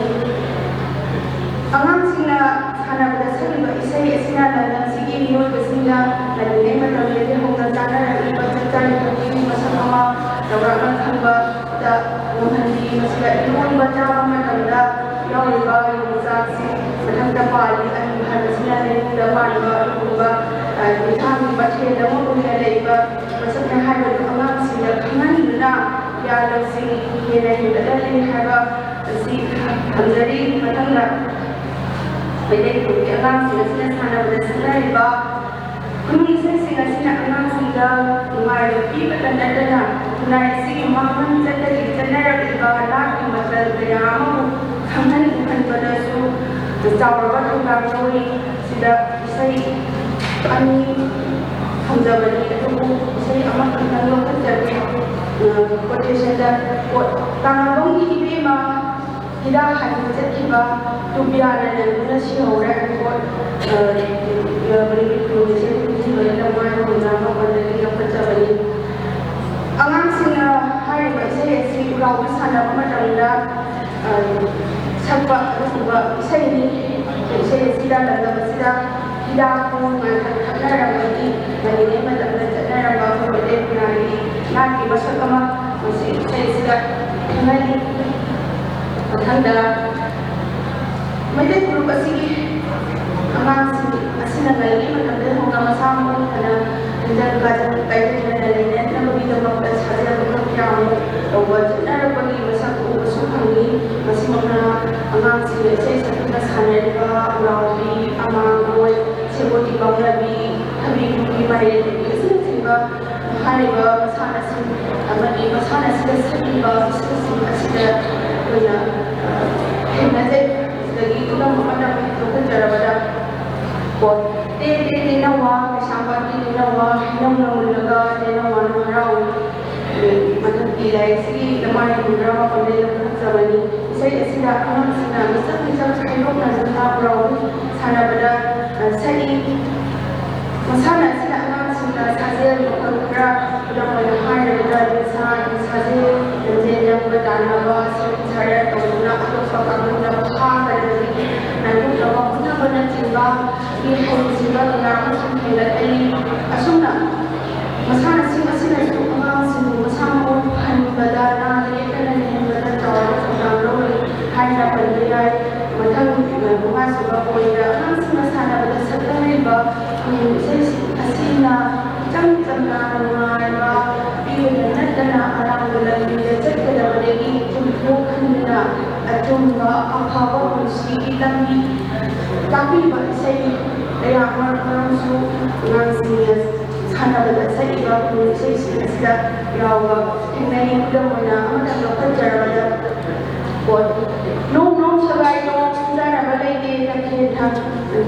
ꯑꯉꯥꯡꯁꯤꯡꯅ ꯁꯥꯟꯅꯕꯗ ꯁꯛꯂꯤꯕ ꯏꯁꯩ ꯑꯁꯤꯅ ꯂꯝꯗꯝꯁꯤꯒꯤ ꯃꯤꯑꯣꯏꯕꯁꯤꯡꯅ ꯉꯜꯂꯤꯉꯩ ꯃꯇꯝꯗꯒꯤ ꯍꯧꯅ ꯆꯥꯅꯔꯛꯂꯤꯕ ꯆꯥꯛꯆꯥ ꯌꯨꯊꯛꯀꯤ ꯃꯁꯛ ꯑꯃ ꯆꯥꯎꯔꯥꯛꯅ ꯈꯪꯕꯗ ꯉꯝꯍꯜꯂꯤ꯫ ꯃꯁꯤꯗ ꯏꯔꯣꯟꯕ ꯆꯥꯕ ꯃꯇꯝꯗ ꯌꯥꯎꯔꯤꯕ ꯌꯣꯡꯆꯥꯛꯁꯤꯡ ꯃꯊꯛꯇ ꯄꯥꯜꯂꯤ꯫ ꯑꯂꯨ ꯍꯥꯏꯕꯁꯤꯅ ꯂꯩꯅꯨꯡꯗ ꯄꯥꯟꯕ ꯑꯗꯨꯒꯨꯝꯕ, ꯑ, ꯌꯦꯟꯁꯥꯡꯒꯤ ꯃꯊꯦꯜ ꯑꯃ ꯑꯣꯏꯅ ꯂꯩꯕ ꯃꯁꯛꯅ ꯍꯥꯏꯕꯗꯨ ꯑꯉꯥꯡꯁꯤꯡꯗ ꯈꯪꯍꯟꯗꯨꯅ ꯒ꯭ꯌꯥꯟ ꯂꯧꯁꯤꯡ ꯍꯦꯟꯅ ꯍꯦꯟꯒꯠꯍꯜꯂꯤ ꯍꯥꯏꯕ ꯑꯁꯤ ꯊꯝꯖꯔꯤ꯫ ꯃꯊꯪꯗ ꯃꯩꯇꯩ ꯐꯨꯔꯨꯞꯀꯤ ꯑꯉꯥꯡꯁꯤꯡ ꯑꯁꯤꯅ ꯁꯥꯟꯅꯕꯗ ꯁꯛꯅꯔꯤꯕ ꯈꯨꯅꯨꯡ ꯏꯁꯩꯁꯤꯡ ꯑꯁꯤꯅ ꯑꯉꯥꯡꯁꯤꯡꯗ ꯅꯨꯡꯉꯥꯏꯕ ꯄꯤꯕꯇ ꯅꯠꯇꯅ ꯈꯨꯟꯅꯥꯏ ꯑꯁꯤꯒꯤ ꯃꯃꯥꯡ ꯆꯠꯇꯒꯤ ꯆꯠꯅꯔꯛꯂꯤꯕ ꯅꯥꯠꯀꯤ ꯃꯆꯜ ꯀꯌꯥ ꯑꯃꯕꯨ ꯈꯪꯍꯟ ꯎꯍꯟꯕꯗꯁꯨ ꯆꯥꯎꯔꯕ ꯊꯧꯗꯥꯡ ꯂꯧꯔꯤ꯫ ꯁꯤꯗ ꯏꯁꯩ ꯑꯅꯤ ꯊꯝꯖꯕꯅꯤ, ꯑꯗꯨꯕꯨ ꯏꯁꯩ ꯑꯃꯈꯛꯇꯪ ꯂꯧꯈꯠꯆꯒꯦ꯫ ꯑ, quotation ꯗ quote, "ꯀꯥꯡꯉꯥꯕꯝꯒꯤ ꯏꯕꯦꯝꯃ ꯍꯤꯗꯥꯛ ꯍꯥꯏꯕ ꯆꯠꯈꯤꯕ ꯇꯨꯕꯤꯌꯥꯅ ꯅꯪꯗꯨꯅ ꯁꯤꯍꯧꯔꯦ" ꯍꯥꯏꯕ quote, ꯑ, ꯑ, ꯃꯅꯤꯄꯨꯔꯤ ꯈꯨꯅꯨꯡ ꯏꯁꯩ ꯈꯨꯠꯏꯁꯤꯡ ꯂꯣꯏꯅ ꯃꯥꯏ ꯃꯉꯣꯟꯗ ꯃꯉꯣꯟꯗꯒꯤ ꯂꯧꯈꯠꯆꯕꯅꯤ꯫ ꯑꯉꯥꯡꯁꯤꯡꯅ ꯍꯥꯏꯔꯤꯕ ꯏꯁꯩ ꯑꯁꯤ ꯎꯔꯥꯎꯕꯤ ꯁꯥꯟꯅꯕ ꯃꯇꯝꯗ, ꯑ, ꯁꯛꯄ ꯑꯗꯨꯒꯨꯝꯕ ꯏꯁꯩꯅꯤ꯫ ꯏꯁꯩ ꯑꯁꯤꯗ ꯂꯝꯗꯝ ꯑꯁꯤꯗ ꯍꯤꯗꯥꯛꯄꯨ ꯉꯥꯡꯈꯠ ꯈꯠꯅꯔꯝꯕꯒꯤ ꯉꯜꯂꯤꯉꯩ ꯃꯇꯝꯗ ꯆꯠꯅꯔꯝꯕ ꯑꯩꯈꯣꯏ ꯃꯩꯇꯩ ꯈꯨꯟꯅꯥꯏꯒꯤ ꯅꯥꯠꯀꯤ ꯃꯁꯛ ꯑꯃ ꯃꯁꯤ ꯏꯁꯩ ꯑꯁꯤꯗ ꯈꯪꯍꯜꯂꯤ꯫ ꯃꯊꯪꯗ ꯃꯩꯇꯩ ꯐꯨꯔꯨꯞ ꯑꯁꯤꯒꯤ ꯑꯉꯥꯡꯁꯤꯡ ꯑꯁꯤꯅ ꯉꯜꯂꯤꯉꯩ ꯃꯇꯝꯗꯒꯤ ꯍꯧꯅ ꯃꯁꯥ ꯃꯎ ꯐꯅ ꯇꯤꯟꯖꯪ ꯀꯥꯏꯖꯪ ꯀꯥꯏꯖꯪꯗꯅ ꯂꯩꯅꯅꯕꯒꯤꯗꯃꯛꯇ ꯁꯥꯖꯦꯜ ꯃꯈꯜ ꯀꯌꯥ ꯑꯃ ꯇꯧꯕ ꯆꯠꯅꯔꯛꯄꯒꯤ ꯃꯁꯛ ꯎꯕꯁꯨ ꯐꯪꯏ꯫ ꯃꯁꯤꯃꯛꯅ ꯑꯉꯥꯡꯁꯤꯡꯅ ꯏꯁꯩ ꯁꯛꯇꯨꯅ ꯁꯥꯟꯅꯔꯤꯕ ꯎꯔꯥꯎꯕꯤ, ꯑꯃꯥꯡ ꯑꯣꯏ, ꯁꯦꯕꯣꯠꯀꯤ ꯄꯥꯎꯅꯕꯤ, ꯊꯕꯤ ꯈꯨꯟꯕꯤ, ꯃꯥꯏꯔꯦꯟ ꯈꯨꯟꯕꯤ ꯑꯁꯤꯅꯆꯤꯡꯕ ꯍꯥꯏꯔꯤꯕ ꯃꯁꯥꯟꯅꯁꯤꯡ ꯑꯃꯗꯤ ꯃꯁꯥꯟꯅꯁꯤꯗ ꯁꯛꯂꯤꯕ ꯏꯁꯩꯁꯤꯡ ꯑꯁꯤꯗ ꯑꯩꯈꯣꯏꯅ, ꯑ, ꯊꯦꯡꯅꯖꯩ꯫ ꯁꯤꯗꯒꯤ ꯈꯨꯗꯝ ꯑꯃꯗ ꯂꯧꯈꯠꯆꯔꯕꯗ, ꯀꯣ, ꯇꯦ ꯇꯦ ꯇꯦꯅꯧꯋꯥ, ꯀꯩꯁꯥꯝꯄꯥꯠꯀꯤ ꯇꯦꯅꯧꯋꯥ, ꯍꯩꯅꯧꯅ ꯃꯨꯜꯂꯒ ꯇꯦꯅꯧꯋꯥꯅ ꯍꯔꯥꯎꯏ꯫ ꯃꯊꯛꯀꯤ ꯂꯥꯏꯔꯤꯛꯁꯤꯒꯤ ꯂꯃꯥꯏ ꯍꯨꯝꯗ꯭ꯔꯥ ꯃꯥꯄꯟꯗ ꯂꯧꯊꯣꯛꯆꯕꯅꯤ꯫ ꯏꯁꯩ ꯑꯁꯤꯗ ꯑꯉꯥꯡꯁꯤꯡꯅ ꯃꯤꯆꯪ ꯃꯤꯆꯪ ꯈꯥꯏꯗꯣꯛꯅꯗꯨꯅ ꯍꯔꯥꯎ ꯁꯥꯟꯅꯕꯗ, ꯑ, ꯁꯛꯏ꯫ ꯃꯁꯥꯟꯅ ꯑꯁꯤꯅ ꯑꯉꯥꯡꯁꯤꯡꯗ ꯁꯥꯖꯦꯜ ꯃꯈꯜ ꯈꯔ, ꯈꯨꯗꯝ ꯑꯣꯏꯅ ꯍꯥꯏꯔꯕꯗ ꯅꯤꯁꯥꯒꯤ ꯁꯥꯖꯦꯜ, ꯂꯝꯖꯦꯜ ꯂꯦꯡꯕ ꯇꯥꯟꯅꯕ, ꯁꯔꯨꯛ ꯁꯔꯥꯟ ꯇꯧꯗꯨꯅ ꯑꯇꯣꯞꯄ ꯀꯥꯡꯕꯨꯅ ꯐꯥꯗꯅꯕꯒꯤ ꯅꯥꯟꯊꯣꯛꯅꯕ ꯍꯣꯠꯅꯕꯅꯆꯤꯡꯕ ꯃꯤ ꯍꯩꯁꯤꯡꯕ ꯀꯌꯥ ꯑꯃꯁꯨ ꯍꯦꯟꯒꯠꯂꯛꯂꯤ꯫ ꯑꯁꯨꯝꯅ ꯃꯁꯥꯟꯅꯁꯤꯡ ꯑꯁꯤꯅꯁꯨ ꯑꯉꯥꯡꯁꯤꯡꯕꯨ ꯃꯁꯥ ꯃꯎ ꯐꯍꯟꯕꯗ, ꯅꯥꯗ ꯌꯦꯛꯇꯅ ꯂꯩꯍꯟꯕꯗ ꯆꯥꯎꯔꯕ ꯊꯧꯗꯥꯡ ꯂꯧꯔꯤ ꯍꯥꯏꯅ ꯄꯟꯕ ꯌꯥꯏ꯫ ꯃꯊꯪ, ꯑ, ꯃꯉꯥꯁꯨꯕ point ꯗ ꯑꯉꯥꯡꯁꯤꯡꯅ ꯁꯥꯟꯅꯕꯗ ꯁꯛꯅꯔꯤꯕ ꯈꯨꯅꯨꯡ ꯏꯁꯩꯁꯤꯡ ꯑꯁꯤꯅ ꯏꯆꯝ ꯆꯝꯅ ꯅꯨꯡꯉꯥꯏꯕ ꯄꯤꯕꯗ ꯅꯠꯇꯅ ꯑꯔꯥꯟꯕ ꯂꯝꯕꯤꯗ ꯆꯠꯀꯗꯕꯗꯒꯤ ꯆꯨꯝꯊꯣꯛꯍꯟꯗꯨꯅ ꯑꯆꯨꯝꯕ ꯑꯐꯕ ꯄꯨꯟꯁꯤꯒꯤ ꯂꯝꯕꯤ ꯇꯥꯛꯄꯤꯕ ꯏꯁꯩ ꯀꯌꯥ ꯑꯃꯔꯣꯝꯁꯨ ꯑꯉꯥꯡꯁꯤꯡꯅ ꯁꯥꯟꯅꯕꯗ ꯁꯛꯏꯕ ꯈꯨꯅꯨꯡ ꯏꯁꯩꯁꯤꯡ ꯑꯁꯤꯗ ꯌꯥꯎꯕ ꯊꯦꯡꯅꯩ꯫ ꯈꯨꯗꯝ ꯑꯣꯏꯅ ꯑꯃꯇꯪ ꯂꯧꯈꯠꯆꯔꯕꯗ, ꯀꯣ, ꯅꯣꯡ ꯅꯣꯡ ꯁꯒꯥꯏ ꯅꯣꯡ ꯁꯤꯡꯖꯥꯟꯅꯕ ꯂꯩꯇꯦ, ꯇꯈꯦꯜ ꯊꯥꯡ,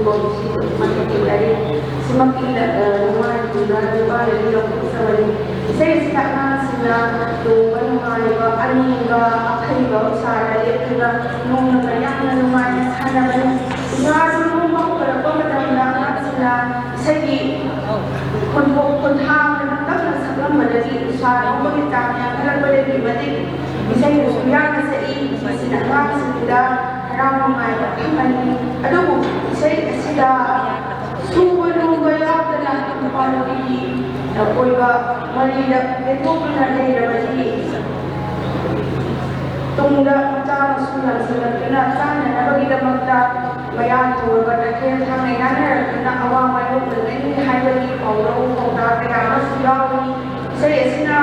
ꯀꯣ, ꯁꯤ ꯃꯊꯛꯀꯤ ꯂꯥꯏꯔꯤꯛ ꯁꯤꯃꯛꯀꯤ ꯂ-, ꯑ, ꯅꯨꯡꯉꯥꯏ ꯅꯨꯡꯉꯥꯏ ꯅꯨꯄꯥꯗꯒꯤ ꯂꯧꯊꯣꯛꯆꯕꯅꯤ꯫ ꯏꯁꯩ ꯑꯁꯤꯗ ꯑꯉꯥꯡꯁꯤꯡꯅ ꯇꯣꯡꯕ ꯅꯨꯡꯉꯥꯏꯕ, ꯑꯅꯤꯡꯕ, ꯑꯈꯩꯕ ꯎꯁꯥꯗ ꯂꯦꯞꯇꯨꯅ ꯅꯣꯡꯅꯒ ꯌꯥꯝꯅ ꯅꯨꯡꯉꯥꯏꯅ ꯁꯥꯟꯅꯕꯅꯤ꯫ ꯎꯁꯥꯗꯨ ꯅꯣꯡꯕ ꯍꯧꯒꯠꯂꯛꯄ ꯃꯇꯝꯗ ꯑꯉꯥꯡꯁꯤꯡꯅ ꯏꯁꯩꯒꯤ ꯈꯣꯟꯊꯣꯛ ꯈꯣꯟꯊꯥ ꯀꯟꯅ ꯁꯛꯂꯝꯕꯗꯒꯤ ꯎꯁꯥ ꯅꯣꯡꯕꯒꯤ ꯆꯥꯡ ꯌꯥꯝꯈꯠꯂꯛꯄꯗꯒꯤ ꯃꯇꯤꯛ ꯏꯁꯩꯗꯨꯁꯨ ꯌꯥꯡꯅ ꯁꯛꯏ꯫ ꯃꯁꯤꯅ ꯑꯉꯥꯡꯁꯤꯡꯗ ꯍꯔꯥꯎ ꯅꯨꯡꯉꯥꯏꯕ ꯐꯪꯍꯜꯂꯤ꯫ ꯑꯗꯨꯕꯨ ꯏꯁꯩ ꯑꯁꯤꯗ ꯁꯨꯕ ꯅꯣꯝꯕ ꯌꯥꯎꯗꯅ ꯅꯨꯄꯥ ꯅꯨꯄꯤꯒꯤ ꯑꯣꯏꯕ ꯃꯔꯤꯗ ꯂꯦꯞꯊꯣꯛꯇꯨꯅ ꯂꯩꯔꯕꯗꯤ ꯇꯨꯡꯗ ꯃꯆꯥ ꯃꯁꯨ ꯌꯥꯝꯁꯤꯜꯂꯛꯇꯨꯅ ꯆꯥꯅꯅꯕꯒꯤꯗꯃꯛꯇ ꯃꯌꯥ ꯊꯧꯔꯕ ꯇꯈꯦꯜ ꯊꯥꯡꯅ ꯌꯥꯅꯔꯛꯇꯨꯅ ꯑꯋꯥ ꯃꯥꯌꯣꯛꯅꯒꯅꯤ ꯍꯥꯏꯕꯒꯤ ꯄꯥꯎꯔꯧ ꯄꯥꯎꯇꯥꯛ ꯀꯌꯥ ꯑꯃꯁꯨ ꯌꯥꯎꯔꯤ꯫ ꯏꯁꯩ ꯑꯁꯤꯅ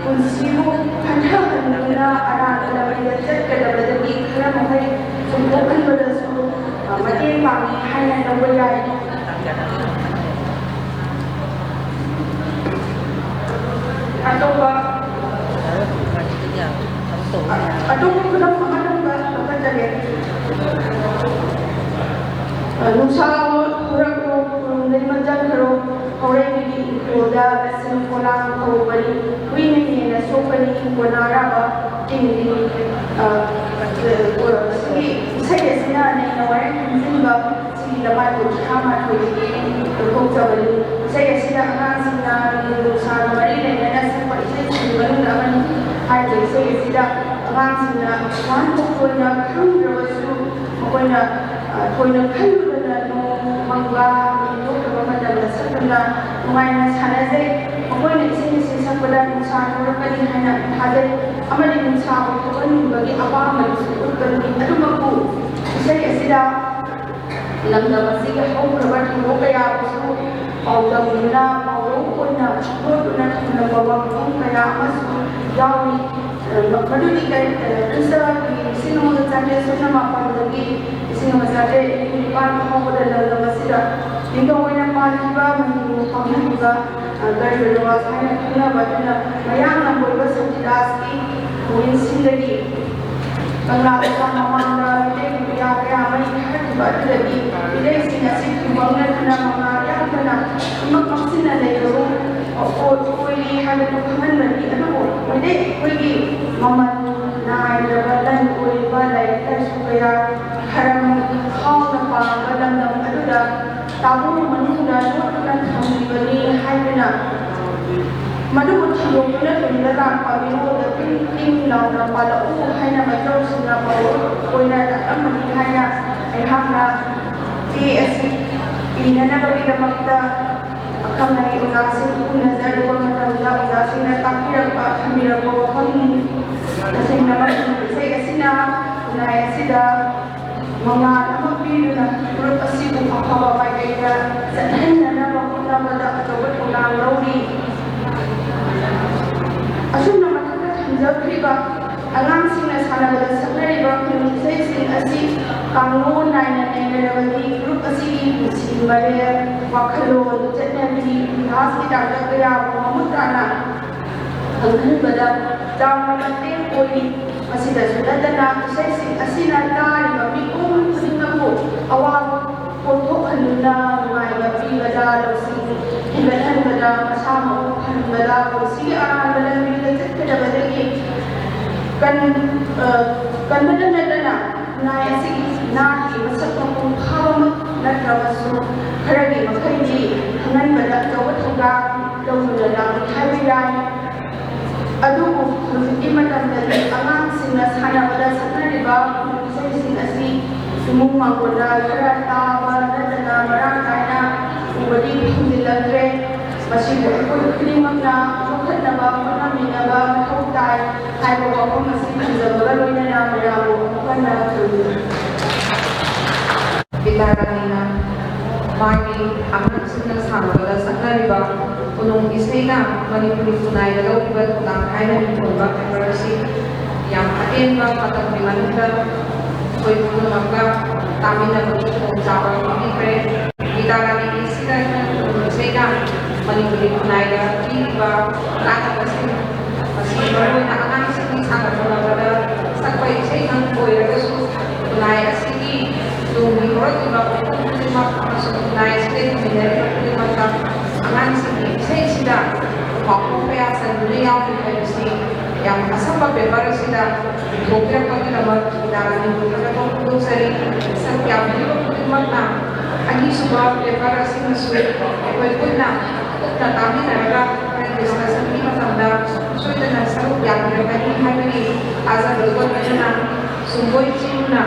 ꯄꯨꯟꯁꯤꯕꯨ ꯍꯟꯊꯍꯟꯗꯨꯅ ꯑꯔꯥꯟꯕ ꯂꯝꯕꯤꯗ ꯆꯠꯀꯗꯕꯗꯒꯤ ꯈꯔ ꯃꯈꯩ ꯆꯨꯝꯊꯣꯛꯍꯟꯕꯗꯁꯨ, ꯑ, ꯃꯇꯦꯡ ꯄꯥꯡꯏ ꯍꯥꯏꯅ ꯂꯧꯕ ꯌꯥꯏ꯫ ꯑꯇꯣꯞꯄ, ꯑꯇꯣꯞꯄ ꯈꯨꯗꯝ ꯑꯃꯇꯪꯒ ꯂꯧꯈꯠꯆꯒꯦ꯫ ꯑ, ꯅꯨꯡꯁꯥ ꯍꯧꯔꯛꯂꯣ, ꯎꯔꯨꯝꯗꯩ ꯃꯟꯖꯟꯈ꯭ꯔꯣ, ꯍꯧꯔꯩꯕꯤꯒꯤ ꯏꯪꯈꯣꯜꯗ ꯂꯁꯤꯡ ꯄꯣꯂꯥꯡ ꯐꯧ ꯃꯔꯤ ꯍꯨꯏꯅ ꯍꯦꯟꯅ ꯁꯣꯛꯀꯅꯤ, ꯀꯣꯟꯅꯔꯕ ꯇꯤꯟꯒꯤ, ꯑ, ꯑ, ꯁꯤꯒꯤ ꯏꯁꯩ ꯑꯁꯤꯅ ꯅꯩꯅ ꯋꯥꯔꯦꯡ ꯈꯣꯝꯖꯤꯟꯕ ꯁꯤꯒꯤ ꯂꯃꯥꯏ ꯀꯨꯟꯊ꯭ꯔꯥ ꯃꯥꯊꯣꯏꯗꯒꯤ ꯂꯧꯊꯣꯛꯆꯕꯅꯤ꯫ ꯏꯁꯩ ꯑꯁꯤꯗ ꯑꯉꯥꯡꯁꯤꯡꯅ ꯅꯣꯡꯖꯨ ꯅꯨꯡꯁꯥꯒ ꯃꯔꯤ ꯂꯩꯅꯅ ꯁꯛꯄ ꯏꯁꯩꯁꯤꯡꯒꯤ ꯃꯅꯨꯡꯗ ꯑꯃꯅꯤ꯫ ꯍꯥꯏꯔꯤꯕ ꯏꯁꯩ ꯑꯁꯤꯗ ꯑꯉꯥꯡꯁꯤꯡꯅ ꯋꯥꯍꯟꯊꯣꯛ ꯑꯣꯏꯅ ꯈꯪꯗ꯭ꯔꯕꯁꯨ ꯃꯈꯣꯏꯅ, ꯑ, ꯊꯣꯏꯅ ꯈꯜꯂꯨꯗꯅ ꯅꯣꯡ ꯃꯪꯕ, ꯃꯤ ꯅꯣꯛꯇꯕ ꯃꯇꯝꯗ ꯁꯛꯇꯨꯅ ꯅꯨꯡꯉꯥꯏꯅ ꯁꯥꯟꯅꯖꯩ꯫ ꯃꯈꯣꯏꯅ ꯏꯁꯩ ꯑꯁꯤ ꯁꯛꯄꯗ ꯅꯨꯡꯁꯥ ꯊꯣꯛꯂꯛꯀꯅꯤ ꯍꯥꯏꯅ ꯊꯥꯖꯩ ꯑꯃꯗꯤ ꯅꯨꯡꯁꯥꯕꯨ ꯊꯣꯛꯍꯟꯅꯤꯡꯕꯒꯤ ꯑꯄꯥꯝꯕꯗꯨꯁꯨ ꯎꯠꯄꯅꯤ꯫ ꯑꯗꯨꯃꯛꯄꯨ ꯏꯁꯩ ꯑꯁꯤꯗ ꯂꯝꯗꯝ ꯑꯁꯤꯒꯤ ꯍꯧꯈ꯭ꯔꯕ ꯊꯧꯗꯣꯛ ꯀꯌꯥꯕꯨꯁꯨ ꯄꯥꯎꯗꯝꯗꯨꯅ ꯄꯥꯎꯔꯧ ꯑꯣꯏꯅ ꯂꯣꯠꯇꯨꯅ ꯊꯝꯂꯝꯕ ꯋꯥꯐꯝ ꯀꯌꯥ ꯑꯃꯁꯨ ꯌꯥꯎꯔꯤ꯫ ꯃꯗꯨꯗꯤ ꯀꯔꯤ, ꯈ꯭ꯔꯤꯁꯇꯒꯤ ꯂꯤꯁꯤꯡ ꯑꯃꯒ ꯆꯥꯇ꯭ꯔꯦꯠ ꯁꯨꯞꯅ ꯃꯥꯄꯟꯗꯒꯤ ꯂꯤꯁꯤꯡ ꯑꯃ ꯆꯥꯇ꯭ꯔꯦꯠ ꯅꯤꯐꯨ ꯅꯤꯄꯥꯟ ꯐꯥꯎꯕꯗ ꯂꯝꯗꯝ ꯑꯁꯤꯗ ꯅꯤꯡꯊꯧ ꯑꯣꯏꯅ ꯄꯥꯜꯂꯤꯕ ꯃꯅꯤꯄꯨꯔ ꯐꯥꯎꯅꯔꯤꯕ, ꯑ, ꯒꯔꯤꯕ ꯅꯋꯥꯖ ꯍꯥꯏꯅ ꯈꯪꯅꯕ ꯑꯗꯨꯅ ꯃꯌꯥꯝꯅ ꯀꯣꯏꯕ ꯁꯇꯤꯗꯥꯁꯀꯤ ꯄꯨꯛꯅꯤꯡꯁꯤꯡꯗꯒꯤ ꯀꯪꯂꯥ ꯃꯆꯥ ꯃꯃꯥꯡꯗ ꯃꯤꯇꯩꯒꯤ ꯃꯤꯔꯥ ꯀꯌꯥ ꯃꯩ ꯊꯥꯈꯤꯕ ꯑꯗꯨꯗꯒꯤ ꯃꯤꯇꯩꯁꯤꯡ ꯑꯁꯤ ꯊꯨꯝꯕꯪꯅꯗꯨꯅ ꯃꯉꯥꯜ ꯌꯥꯝꯗꯅ ꯏꯃꯛ ꯃꯛꯁꯤꯟꯅ ꯂꯩꯕꯕꯨ ꯑꯣꯏ-, ꯑꯣꯏꯔꯤ ꯍꯥꯏꯕꯗꯨ ꯈꯪꯍꯟꯕꯅꯤ꯫ ꯑꯗꯨꯕꯨ ꯃꯤꯇꯩ ꯑꯩꯈꯣꯏꯒꯤ ꯃꯃꯜ ꯅꯥꯏꯗ꯭ꯔꯕ ꯂꯟ ꯑꯣꯏꯔꯤꯕ ꯂꯥꯏꯔꯤꯛ ꯂꯥꯏꯁꯨ ꯀꯌꯥ ꯈꯔ ꯐꯥꯎꯅ ꯄꯥꯝꯕ ꯂꯝꯗꯝ ꯑꯗꯨꯗ ꯇꯥꯕꯨ ꯃꯅꯨꯡꯗ ꯂꯣꯠꯇꯨꯅ ꯊꯝꯂꯤꯕꯅꯤ ꯍꯥꯏꯗꯨꯅ ꯃꯗꯨꯕꯨ ꯊꯤꯗꯣꯛꯇꯨꯅ ꯇꯨꯡꯗ ꯂꯥꯛꯄ ꯃꯤꯔꯣꯜꯗ ꯇꯤꯡ ꯇꯤꯡ ꯂꯥꯎꯅ ꯄꯥꯜꯂꯛꯎ ꯍꯥꯏꯅ ꯃꯇꯧꯁꯤꯡꯅ ꯄꯥꯎꯔꯧ ꯑꯣꯏꯅ ꯇꯥꯛꯂꯝꯕꯅꯤ ꯍꯥꯏꯅ ꯑꯩꯍꯥꯛꯅ ꯆꯦ ꯑꯁꯤ ꯄꯤꯅꯅꯕꯒꯤꯗꯃꯛꯇ ꯑꯈꯪ ꯑꯍꯩ ꯑꯣꯖꯥꯁꯤꯡ ꯎꯅꯖꯔꯨꯕ ꯃꯇꯝꯗ ꯑꯣꯖꯥꯁꯤꯡꯅ ꯇꯥꯛꯄꯤꯔꯛꯄ, ꯊꯝꯕꯤꯔꯛꯄ ꯋꯥꯐꯝꯅꯤ꯫ ꯇꯁꯦꯡꯅꯃꯛ ꯏꯁꯩ ꯑꯁꯤꯅ ꯈꯨꯟꯅꯥꯏ ꯑꯁꯤꯗ ꯃꯉꯥꯜ ꯑꯃ ꯄꯤꯗꯨꯅ ꯐꯨꯔꯨꯞ ꯑꯁꯤꯕꯨ ꯑꯐꯕ ꯃꯥꯏꯀꯩꯗ ꯆꯠꯍꯟꯅꯅꯕ ꯍꯣꯠꯅꯕꯗ ꯑꯆꯧꯕ ꯊꯧꯗꯥꯡ ꯂꯧꯔꯤ꯫ ꯍꯧꯔꯤꯕ ꯑꯉꯥꯡꯁꯤꯡꯅ ꯁꯥꯟꯅꯕꯗ ꯁꯛꯅꯔꯤꯕ ꯈꯨꯅꯨꯡ ꯏꯁꯩꯁꯤꯡ ꯑꯁꯤ ꯀꯥꯡꯂꯣꯟ ꯅꯥꯏꯅ ꯅꯩꯅꯔꯕꯗꯤ ꯒ꯭ꯔꯨꯞ ꯑꯁꯤꯒꯤ ꯄꯨꯟꯁꯤ ꯃꯔꯦꯜ, ꯋꯥꯈꯜꯂꯣꯟ, ꯆꯠꯅꯕꯤ, ꯏꯇꯤꯍꯥꯁꯀꯤ ꯇꯥꯡꯀꯛ ꯀꯌꯥꯕꯨ ꯃꯃꯨꯠ ꯇꯥꯅ ꯈꯪꯍꯟꯕꯗ ꯆꯥꯎꯅ ꯃꯇꯦꯡ ꯑꯣꯏꯔꯤ꯫ ꯃꯁꯤꯗꯁꯨ ꯅꯠꯇꯅ ꯏꯁꯩꯁꯤꯡ ꯑꯁꯤꯅ ꯇꯥꯔꯤꯕ ꯃꯤꯄꯨꯝ ꯈꯨꯗꯤꯡꯃꯛꯄꯨ ꯑꯋꯥꯕ ꯄꯣꯛꯊꯣꯛꯍꯟꯗꯨꯅ ꯅꯨꯡꯉꯥꯏꯕ ꯄꯤꯕꯗ, ꯂꯧꯁꯤꯡ ꯍꯦꯟꯒꯠꯍꯟꯕꯗ, ꯃꯁꯥ ꯃꯎ ꯐꯍꯟꯕꯗ, ꯄꯨꯟꯁꯤꯒꯤ ꯑꯔꯥꯟꯕ ꯂꯝꯕꯤꯗ ꯆꯠꯀꯗꯕꯗꯒꯤ ꯀꯟ-, ꯑ, ꯀꯟꯕꯇ ꯅꯠꯇꯅ ꯈꯨꯟꯅꯥꯏ ꯑꯁꯤꯒꯤ ꯅꯥꯠꯀꯤ ꯃꯁꯛ ꯃꯄꯨꯡ ꯐꯥꯕꯃꯛ ꯅꯠꯇ꯭ꯔꯕꯁꯨ ꯈꯔꯒꯤ ꯃꯈꯩꯗꯤ ꯈꯪꯍꯟꯕꯗ ꯑꯆꯧꯕ ꯊꯧꯗꯥꯡ ꯂꯧꯗꯨꯅ ꯂꯥꯛꯂꯤ ꯍꯥꯏꯕ ꯌꯥꯏ꯫ ꯑꯗꯨꯕꯨ ꯍꯧꯖꯤꯛꯀꯤ ꯃꯇꯝꯗꯗꯤ ꯑꯉꯥꯡꯁꯤꯡꯅ ꯁꯥꯟꯅꯕꯗ ꯁꯛꯅꯔꯤꯕ ꯏꯁꯩꯁꯤꯡ ꯑꯁꯤ ꯏꯃꯨꯡ ꯃꯥꯡꯒꯣꯟꯗ ꯈꯔ ꯇꯥꯕ ꯅꯠꯇꯅ ꯃꯔꯥꯡ ꯀꯥꯏꯅ ꯎꯕꯗꯤ ꯐꯪꯖꯤꯜꯂꯛꯇ꯭ꯔꯦ꯫ ꯃꯁꯤꯕꯨ ꯑꯩꯈꯣꯏ ꯈꯨꯗꯤꯡꯃꯛꯅ ꯌꯣꯛꯈꯠꯅꯕ ꯍꯣꯠꯅꯃꯤꯟꯅꯕ ꯃꯊꯧ ꯇꯥꯏ ꯍꯥꯏꯕ ꯋꯥꯐꯝ ꯑꯁꯤ ꯊꯝꯖꯕꯒ ꯂꯣꯏꯅꯅ ꯃꯌꯥꯝꯕꯨ ꯑꯃꯨꯛ ꯍꯟꯅ ꯊꯝꯖꯔꯤ꯫ ꯕꯤꯇꯥꯔꯥꯅꯤꯅ ꯃꯥꯒꯤ ꯑꯉꯥꯡꯁꯤꯡꯅ ꯁꯥꯟꯅꯕꯗ ꯁꯛꯅꯔꯤꯕ ꯈꯨꯅꯨꯡ ꯏꯁꯩꯅ ꯃꯅꯤꯄꯨꯔꯤ ꯈꯨꯟꯅꯥꯏꯗ ꯂꯧꯔꯤꯕ ꯊꯧꯗꯥꯡ ꯍꯥꯏꯅ ꯃꯤꯡꯊꯣꯟꯕ paper ꯑꯁꯤ ꯌꯥꯝ ꯑꯇꯦꯟꯕ ꯃꯇꯝꯒꯤ ꯃꯅꯨꯡꯗ ꯑꯩꯈꯣꯏ ꯄꯨꯝꯅꯃꯛꯀ ꯇꯥꯃꯤꯟꯅꯕꯒꯤ ꯈꯨꯗꯣꯡꯆꯥꯕ ꯄꯤꯕꯤꯈ꯭ꯔꯦ꯫ ꯕꯤꯇꯥꯔꯥꯅꯤꯒꯤ ꯁꯤꯗ ꯑꯩꯈꯣꯏꯅ ꯈꯨꯅꯨꯡ ꯏꯁꯩꯅ ꯃꯅꯤꯄꯨꯔꯤ ꯈꯨꯟꯅꯥꯏꯗ ꯄꯤꯔꯤꯕ ꯀꯥꯟꯅꯕꯁꯤꯡ ꯑꯁꯤ ꯃꯔꯨꯑꯣꯏꯅ ꯑꯉꯥꯡꯁꯤꯡꯒꯤ ꯁꯥꯟꯅ ꯈꯣꯠꯅꯕꯗ ꯁꯛꯄ ꯏꯁꯩ ꯈꯛ ꯑꯣꯏꯔꯒꯁꯨ ꯈꯨꯟꯅꯥꯏ ꯑꯁꯤꯒꯤ ꯇꯨꯡꯒꯤ ꯍꯧꯔꯛꯂꯤꯕ ꯃꯤꯄꯨꯝ ꯈꯨꯗꯤꯡꯃꯛ ꯑꯃꯁꯨꯡ ꯈꯨꯟꯅꯥꯏ ꯑꯁꯤꯗ ꯍꯤꯡꯃꯤꯟꯅꯔꯤꯕ ꯈꯨꯗꯤꯡꯃꯛꯇ ꯑꯉꯥꯡꯁꯤꯡꯒꯤ ꯏꯁꯩꯁꯤꯗ ꯄꯥꯎꯈꯣꯡ ꯀꯌꯥ ꯆꯟꯗꯨꯅ ꯌꯥꯎꯔꯤ ꯍꯥꯏꯕꯁꯤ ꯌꯥꯝ ꯑꯁꯝꯕ paper ꯑꯁꯤꯗ ꯄꯨꯊꯣꯛꯄꯤꯔꯛꯄꯒꯤꯗꯃꯛ ꯕꯤꯇꯥꯔꯥꯅꯤꯕꯨ ꯊꯥꯒꯠꯄ ꯐꯣꯡꯗꯣꯛꯆꯔꯤ꯫ ꯁꯛ ꯌꯥꯕꯤꯔꯤꯕ ꯈꯨꯗꯤꯡꯃꯛꯅ ꯑꯅꯤꯁꯨꯕ paper ꯑꯁꯤꯃꯁꯨ ꯑꯩꯈꯣꯏ ꯄꯨꯟꯅ ꯀꯨꯞꯅ ꯇꯥꯃꯤꯟꯅꯔꯒ ꯍꯣꯔꯦꯟ discussionꯒꯤ ꯃꯇꯝꯗ ꯁꯣꯏꯗꯅ ꯁꯔꯨꯛ ꯌꯥꯕꯤꯔꯒꯅꯤ ꯍꯥꯏꯕꯒꯤ ꯊꯥꯖꯕꯗꯨꯒ ꯂꯣꯏꯅꯅ ꯁꯨꯝꯕꯣꯏ ꯆꯤꯔꯨꯅ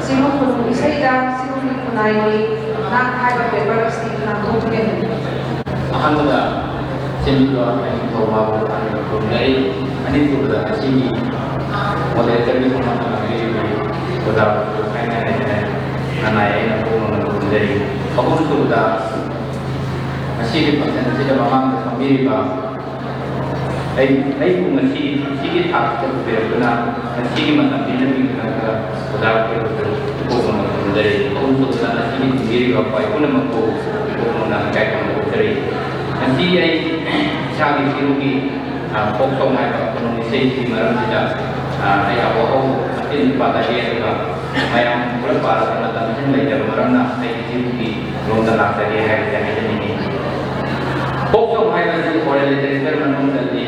ꯆꯤꯔꯨ ꯈꯨꯅꯨꯡ ꯏꯁꯩꯗ ꯆꯤꯔꯨꯒꯤ ꯈꯨꯟꯅꯥꯏꯒꯤ ꯅꯥꯠ ꯍꯥꯏꯕ paper ꯑꯁꯤ ꯂꯥꯡꯊꯣꯛꯄꯤꯒꯅꯤ꯫ ꯑꯍꯥꯟꯕꯗ ꯁꯦꯝꯕꯤꯕ ꯑꯩꯒꯤ ꯊꯧꯕꯥꯜ ꯈꯨꯔꯨꯝꯖꯔꯤ꯫ ꯑꯅꯤꯁꯨꯕꯗ ꯉꯁꯤꯒꯤ moderatorꯒꯤ ꯊꯧꯔꯝ ꯂꯥꯡꯕꯤꯔꯤꯕ ꯑꯣꯖꯥ ꯈꯥꯏꯅ ꯍꯥꯏꯅ ꯅꯅꯥꯏ ꯑꯩꯅ ꯄꯨꯛꯅꯤꯡ ꯈꯨꯔꯨꯝꯖꯔꯤ꯫ ꯑꯍꯨꯝꯁꯨꯕꯗ ꯉꯁꯤꯒꯤ function ꯑꯁꯤꯗ ꯃꯃꯥꯡꯗ ꯐꯝꯕꯤꯔꯤꯕ ꯑꯩ ꯑꯩꯕꯨ ꯉꯁꯤ ꯁꯤꯒꯤ ꯊꯥꯛꯁꯤꯗ ꯄꯨꯕꯤꯔꯛꯇꯨꯅ ꯉꯁꯤꯒꯤ ꯃꯇꯝ ꯄꯤꯅꯕꯤꯗꯨꯅ ꯑꯣꯖꯥ ꯑꯩꯈꯣꯏꯗꯁꯨ ꯏꯀꯣꯛ ꯑꯃ ꯈꯨꯔꯨꯝꯖꯔꯤ꯫ ꯑꯍꯨꯝꯁꯨꯕꯗ ꯉꯁꯤꯒꯤ ꯊꯤꯡꯕꯤꯔꯤꯕ ꯈ꯭ꯋꯥꯏ ꯄꯨꯝꯅꯃꯛꯄꯨ ꯏꯀꯣꯛ ꯃꯪꯅ ꯏꯀꯥꯏ ꯈꯨꯝꯅꯕ ꯐꯣꯡꯗꯣꯛꯆꯔꯤ꯫ ꯉꯁꯤ ꯑꯩ ꯏꯁꯥꯒꯤ ꯐꯤꯔꯨꯝꯒꯤ, ꯑ, ꯐꯣꯛ ꯁꯣꯡ ꯍꯥꯏꯕ ꯈꯨꯅꯨꯡ ꯏꯁꯩꯒꯤ ꯃꯔꯝꯁꯤꯗ, ꯑ, ꯑꯩ ꯑꯍꯧ ꯑꯍꯧꯕ ꯃꯇꯦꯛ ꯅꯤꯄꯥ ꯇꯥꯛꯑꯦ, ꯑꯗꯨꯒ ꯃꯌꯥꯝ ꯄꯨꯂꯞ ꯄꯥꯔꯛꯄ ꯃꯇꯝ ꯂꯩꯇꯕ ꯃꯔꯝꯅ ꯑꯩ ꯐꯤꯔꯨꯝꯒꯤ ꯂꯣꯝꯗ ꯂꯥꯛꯆꯒꯦ ꯍꯥꯏꯕꯁꯦ ꯍꯥꯏꯖꯅꯤꯡꯉꯤ꯫ ꯐꯣꯛ ꯁꯣꯡ ꯍꯥꯏꯕꯁꯤ oral literature ꯃꯅꯨꯡꯗꯗꯤ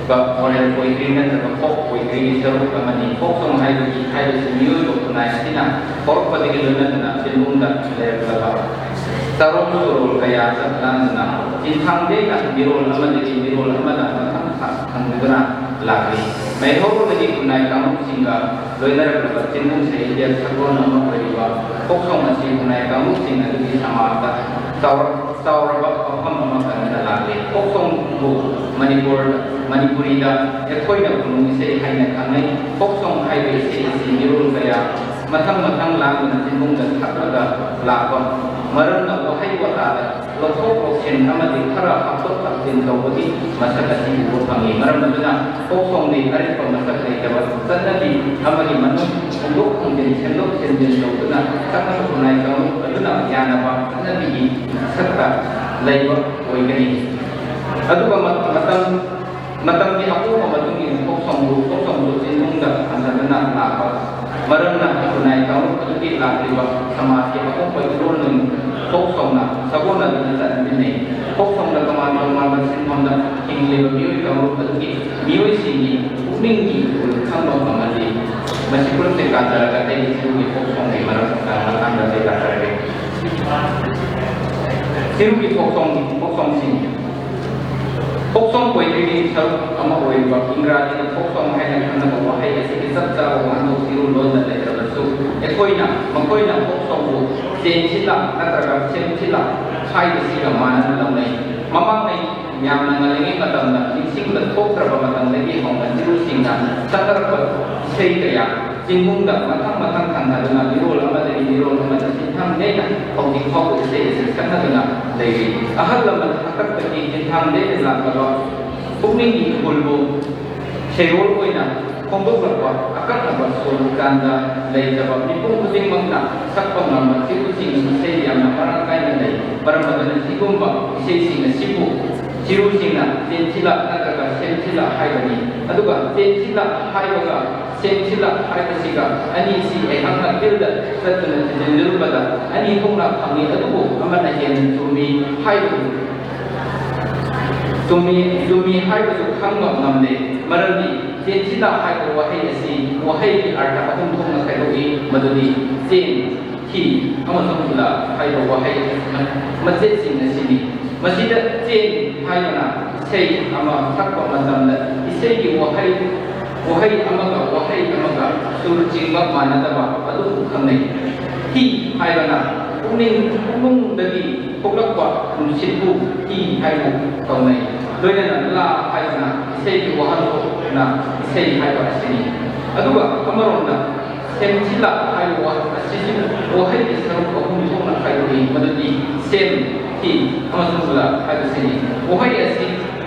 oral poetry ꯅꯠꯇ꯭ꯔꯒ folk poetry ꯒꯤ ꯁꯔꯨꯛ ꯑꯃꯅꯤ꯫ ꯐꯣꯛ ꯁꯣꯡ ꯍꯥꯏꯕꯁꯤ, ꯍꯥꯏꯕꯁꯤ ꯃꯤꯑꯣꯏꯕ ꯈꯨꯟꯅꯥꯏ ꯑꯁꯤꯅ ꯍꯧꯔꯛꯄꯗꯒꯤ ꯂꯣꯏꯅꯗꯨꯅ ꯆꯤꯡꯅꯨꯡꯗ ꯂꯩꯔꯛꯂꯕ ꯆꯥꯔꯣꯜ ꯁꯨꯔꯣꯜ ꯀꯌꯥ ꯆꯠ ꯂꯥꯟꯗꯨꯅ ꯆꯤꯟꯊꯥꯡꯗꯩꯅ ꯃꯤꯔꯣꯜ ꯑꯃꯗꯒꯤ ꯃꯤꯔꯣꯜ ꯑꯃꯗ ꯃꯊꯪ ꯊꯪꯗꯨꯅ ꯂꯥꯛꯂꯤ꯫ ꯃꯩꯍꯧꯔꯣꯟꯗꯒꯤ ꯈꯨꯟꯅꯥꯏ ꯀꯥꯡꯂꯨꯞꯁꯤꯡꯒ ꯂꯣꯏꯅꯔꯛꯂꯕ ꯆꯤꯡꯅꯨꯡ ꯁꯩꯍꯦꯜ ꯁꯛꯂꯣꯟ ꯑꯃ ꯑꯣꯏꯔꯤꯕ ꯐꯣꯛ ꯁꯣꯡ ꯑꯁꯤ ꯈꯨꯟꯅꯥꯏ ꯀꯥꯡꯂꯨꯞꯁꯤꯡ ꯑꯗꯨꯒꯤ ꯁꯃꯥꯖꯇ ꯆꯥꯎꯔꯛ-, ꯆꯥꯎꯔꯕ ꯃꯐꯝ ꯑꯃ ꯀꯟꯗꯨꯅ ꯂꯥꯛꯂꯤ꯫ ꯐꯣꯛ ꯁꯣꯡꯕꯨ ꯃꯅꯤꯄꯨꯔ, ꯃꯅꯤꯄꯨꯔꯤꯗ ꯑꯩꯈꯣꯏꯅ ꯈꯨꯅꯨꯡ ꯏꯁꯩ ꯍꯥꯏꯅ ꯈꯪꯅꯩ꯫ ꯐꯣꯛ ꯁꯣꯡ ꯍꯥꯏꯕ ꯏꯁꯩ ꯑꯁꯤ ꯃꯤꯔꯣꯜ ꯀꯌꯥ ꯃꯊꯪ ꯃꯊꯪ ꯂꯥꯡꯗꯨꯅ ꯆꯤꯡꯅꯨꯡꯗ ꯁꯛꯂꯒ ꯂꯥꯛꯄ ꯃꯔꯝꯅ ꯋꯥꯍꯩ ꯋꯥꯇꯥꯗ ꯂꯧꯊꯣꯛ ꯂꯧꯁꯤꯟ ꯑꯃꯗꯤ ꯈꯔ ꯍꯥꯞꯇꯣꯛ ꯍꯥꯞꯆꯤꯟ ꯇꯧꯕꯒꯤ ꯃꯁꯛ ꯑꯁꯤ ꯎꯕ ꯐꯪꯏ꯫ ꯃꯔꯝ ꯑꯗꯨꯅ ꯐꯣꯛ ꯁꯣꯡꯗꯤ ꯑꯔꯤꯕ ꯃꯁꯛ ꯂꯩꯇꯕ ꯆꯠꯅꯕꯤ ꯑꯃꯒꯤ ꯃꯅꯨꯡ ꯍꯣꯡꯗꯣꯛ ꯍꯣꯡꯖꯤꯟ, ꯁꯦꯝꯗꯣꯛ ꯁꯦꯝꯖꯤꯟ ꯇꯧꯗꯨꯅ ꯆꯠꯅꯕ ꯈꯨꯟꯅꯥꯏ ꯀꯥꯡꯂꯨꯞ ꯑꯗꯨꯅ ꯌꯥꯅꯕ ꯆꯠꯅꯕꯤꯒꯤ ꯃꯁꯛꯇ ꯂꯩꯕ ꯑꯣꯏꯒꯅꯤ꯫ ꯑꯗꯨꯒ ꯃ-, ꯃꯇꯝ, ꯃꯇꯝꯒꯤ ꯑꯍꯣꯡꯕ ꯃꯇꯨꯡ ꯏꯟꯅ ꯐꯣꯛ ꯁꯣꯡꯕꯨ, ꯐꯣꯛ ꯁꯣꯡꯕꯨ ꯆꯤꯡꯅꯨꯡꯗ ꯍꯟꯊꯗꯨꯅ ꯂꯥꯛꯄ ꯃꯔꯝꯅ ꯈꯨꯟꯅꯥꯏ ꯀꯥꯡꯂꯨꯞ ꯑꯗꯨꯒꯤ ꯂꯥꯛꯂꯤꯕ ꯁꯃꯥꯖꯀꯤ ꯑꯍꯣꯡꯕ ꯏꯔꯣꯜꯅꯨꯡ ꯐꯣꯛ ꯁꯣꯡꯅ ꯁꯥꯒꯣꯟꯅꯗꯨꯅ ꯆꯠꯅꯃꯤꯟꯅꯩ꯫ ꯐꯣꯛ ꯁꯣꯡꯗ ꯇꯣꯉꯥꯟ ꯇꯣꯉꯥꯟꯕ ꯁꯤꯟꯐꯝꯗ ꯍꯤꯡꯂꯤꯕ ꯃꯤꯑꯣꯏ ꯀꯥꯡꯂꯨꯞ ꯑꯗꯨꯒꯤ ꯃꯤꯑꯣꯏꯁꯤꯡꯒꯤ ꯄꯨꯛꯅꯤꯡꯒꯤ ꯏꯍꯨꯜ ꯈꯪꯕ ꯉꯝꯍꯜꯂꯤ꯫ ꯃꯁꯤ ꯄꯨꯝꯅꯃꯛꯇ ꯀꯥꯟꯅꯔꯒ ꯑꯩꯒꯤ ꯆꯤꯔꯨꯒꯤ ꯐꯣꯛ ꯁꯣꯡꯒꯤ ꯃꯔꯝ, ꯑ, ꯃꯇꯥꯡꯗ ꯑꯩ ꯇꯥꯛꯆꯔꯒꯦ꯫ ꯆꯤꯔꯨꯒꯤ ꯐꯣꯛ ꯁꯣꯡꯒꯤ, ꯐꯣꯛ ꯁꯣꯡꯁꯤꯡ꯫ ꯐꯣꯛ ꯁꯣꯡ poetry ꯒꯤ ꯁꯔꯨꯛ ꯑꯃ ꯑꯣꯏꯔꯤꯕ ꯏꯪꯒ꯭ꯔꯥꯖꯤꯗ ꯐꯣꯛ ꯁꯣꯡ ꯍꯥꯏꯅ ꯈꯪꯅꯕ ꯋꯥꯍꯩ ꯑꯁꯤꯒꯤ ꯆꯞ ꯆꯥꯕ ꯋꯥꯍꯟꯊꯣꯛ ꯆꯤꯔꯨ ꯂꯣꯟꯗ ꯂꯩꯇ꯭ꯔꯕꯁꯨ, ꯑꯩꯈꯣꯏꯅ, ꯃꯈꯣꯏꯅ ꯐꯣꯛ ꯁꯣꯡꯕꯨ ꯆꯦꯟꯁꯤꯜꯂ ꯅꯠꯇ꯭ꯔꯒ ꯁꯦꯝꯁꯤꯜꯂ ꯍꯥꯏꯕꯁꯤꯒ ꯃꯥꯟꯅꯅ ꯂꯧꯅꯩ꯫ ꯃꯃꯥꯡꯉꯩ ꯌꯥꯝꯅ ꯉꯜꯂꯤꯉꯩ ꯃꯇꯝꯗ ꯅꯤꯡꯁꯤꯡꯕ ꯊꯣꯛꯇ꯭ꯔꯕ ꯃꯇꯝꯗꯒꯤ ꯍꯧꯅ ꯆꯤꯔꯨꯁꯤꯡꯅ ꯆꯠꯅꯔꯛꯄ ꯏꯁꯩ ꯀꯌꯥ ꯆꯤꯡꯒꯨꯝꯗ ꯃꯊꯪ ꯃꯊꯪ ꯊꯪꯅꯗꯨꯅ ꯃꯤꯔꯣꯜ ꯑꯃꯗꯒꯤ ꯃꯤꯔꯣꯜ ꯑꯃꯗ ꯆꯤꯟꯊꯥꯡ ꯂꯦꯟꯅ ꯍꯧꯖꯤꯛ ꯐꯥꯎꯕ ꯏꯁꯩ ꯑꯁꯤ ꯁꯛꯅꯗꯨꯅ ꯂꯩꯔꯤ꯫ ꯑꯍꯜ ꯂꯃꯟ ꯍꯥꯛꯇꯛꯇꯒꯤ ꯆꯤꯟꯊꯥꯡ ꯂꯦꯟꯅ ꯂꯥꯛꯂꯕ ꯄꯨꯛꯅꯤꯡꯒꯤ ꯏꯍꯨꯜꯕꯨ ꯁꯩꯔꯣꯜ ꯑꯣꯏꯅ ꯐꯣꯡꯗꯣꯛꯂꯛꯄ ꯑꯀꯛꯅꯕ ꯁꯨꯔ ꯀꯥꯟꯗ ꯂꯩꯇꯕ ꯃꯤꯄꯨꯝ ꯈꯨꯗꯤꯡꯃꯛꯅ ꯁꯛꯄ ꯉꯝꯕ ꯆꯤꯔꯨꯁꯤꯡ ꯏꯁꯩ ꯌꯥꯝꯅ ꯃꯔꯥꯡ ꯀꯥꯏꯅ ꯂꯩ꯫ ꯃꯔꯝ ꯑꯗꯨꯅ ꯁꯤꯒꯨꯝꯕ ꯏꯁꯩꯁꯤꯡ ꯑꯁꯤꯕꯨ ꯆꯤꯔꯨꯁꯤꯡꯅ ꯆꯦꯟꯁꯤꯜꯂꯛ ꯅꯠꯇ꯭ꯔꯒ ꯁꯦꯝꯁꯤꯜꯂꯛ ꯍꯥꯏꯕꯅꯤ꯫ ꯑꯗꯨꯒ ꯆꯦꯟꯁꯤꯜꯂꯛ ꯍꯥꯏꯕꯒ ꯁꯦꯝꯁꯤꯜꯂꯛ ꯍꯥꯏꯕꯁꯤꯒ ꯑꯅꯤꯁꯤ ꯑꯩꯍꯥꯛꯅ ꯐꯤꯜꯗ ꯆꯠꯇꯨꯅ ꯊꯤꯖꯤꯟꯖꯔꯨꯕꯗ ꯑꯅꯤ ꯊꯣꯛꯅ ꯐꯪꯏ, ꯑꯗꯨꯕꯨ ꯑꯃꯅ ꯍꯦꯟꯅ ꯆꯨꯝꯃꯤ ꯍꯥꯏꯕꯗꯨ ꯆꯨꯝꯃꯤ, ꯆꯨꯝꯃꯤ ꯍꯥꯏꯕꯗꯨ ꯈꯪꯕ ꯉꯝꯗꯦ꯫ ꯃꯔꯝꯗꯤ ꯆꯦꯟꯁꯤꯜꯂꯛ ꯍꯥꯏꯕ ꯋꯥꯍꯩ ꯑꯁꯤ ꯋꯥꯍꯩꯒꯤ ꯑꯔꯊ ꯑꯍꯨꯝ ꯊꯣꯛꯅ ꯈꯥꯏꯗꯣꯛꯏ, ꯃꯗꯨꯗꯤ ꯆꯦꯟ, ꯊꯤ ꯑꯃꯁꯨꯡ ꯂꯥꯛ ꯍꯥꯏꯕ ꯋꯥꯍꯩ ꯃꯆꯦꯠꯁꯤꯡ ꯑꯁꯤꯅꯤ꯫ ꯃꯁꯤꯗ ꯆꯦꯟ ꯍꯥꯏꯕꯅ ꯏꯁꯩ ꯑꯃ ꯁꯛꯄ ꯃꯇꯝꯗ ꯏꯁꯩꯒꯤ ꯋꯥꯍꯩ, ꯋꯥꯍꯩ ꯑꯃꯒ ꯋꯥꯍꯩ ꯑꯃꯒ ꯁꯨꯔ ꯆꯤꯡꯕ ꯃꯥꯟꯅꯗꯕ ꯑꯗꯨꯕꯨ ꯈꯪꯅꯩ꯫ ꯊꯤ ꯍꯥꯏꯕꯅ ꯄꯨꯛꯅꯤꯡ, ꯄꯨꯛꯅꯨꯡꯗꯒꯤ ꯊꯣꯛꯂꯛꯄ ꯅꯨꯡꯁꯤꯠꯄꯨ ꯊꯤ ꯍꯥꯏꯅ ꯀꯧꯅꯩ꯫ ꯂꯣꯏꯅꯅ ꯂꯥ ꯍꯥꯏꯕꯅ ꯏꯁꯩꯒꯤ ꯋꯥꯍꯟꯊꯣꯛꯅ ꯏꯁꯩ ꯍꯥꯏꯕ ꯑꯁꯤꯅꯤ꯫ ꯑꯗꯨꯒ ꯑꯃꯔꯣꯝꯗ ꯁꯦꯝꯊꯤꯂꯥ ꯍꯥꯏꯕ ꯋꯥꯍꯩ ꯑꯁꯤꯁꯨ ꯋꯥꯍꯩꯒꯤ ꯁꯔꯨꯛ ꯑꯍꯨꯝ ꯊꯣꯛꯅ ꯈꯥꯏꯗꯣꯛꯏ, ꯃꯗꯨꯗꯤ ꯁꯦꯝ, ꯊꯤ ꯑꯃꯁꯨꯡ ꯂꯥ ꯍꯥꯏꯕꯁꯤꯅꯤ꯫ ꯋꯥꯍꯩ ꯑꯁꯤ,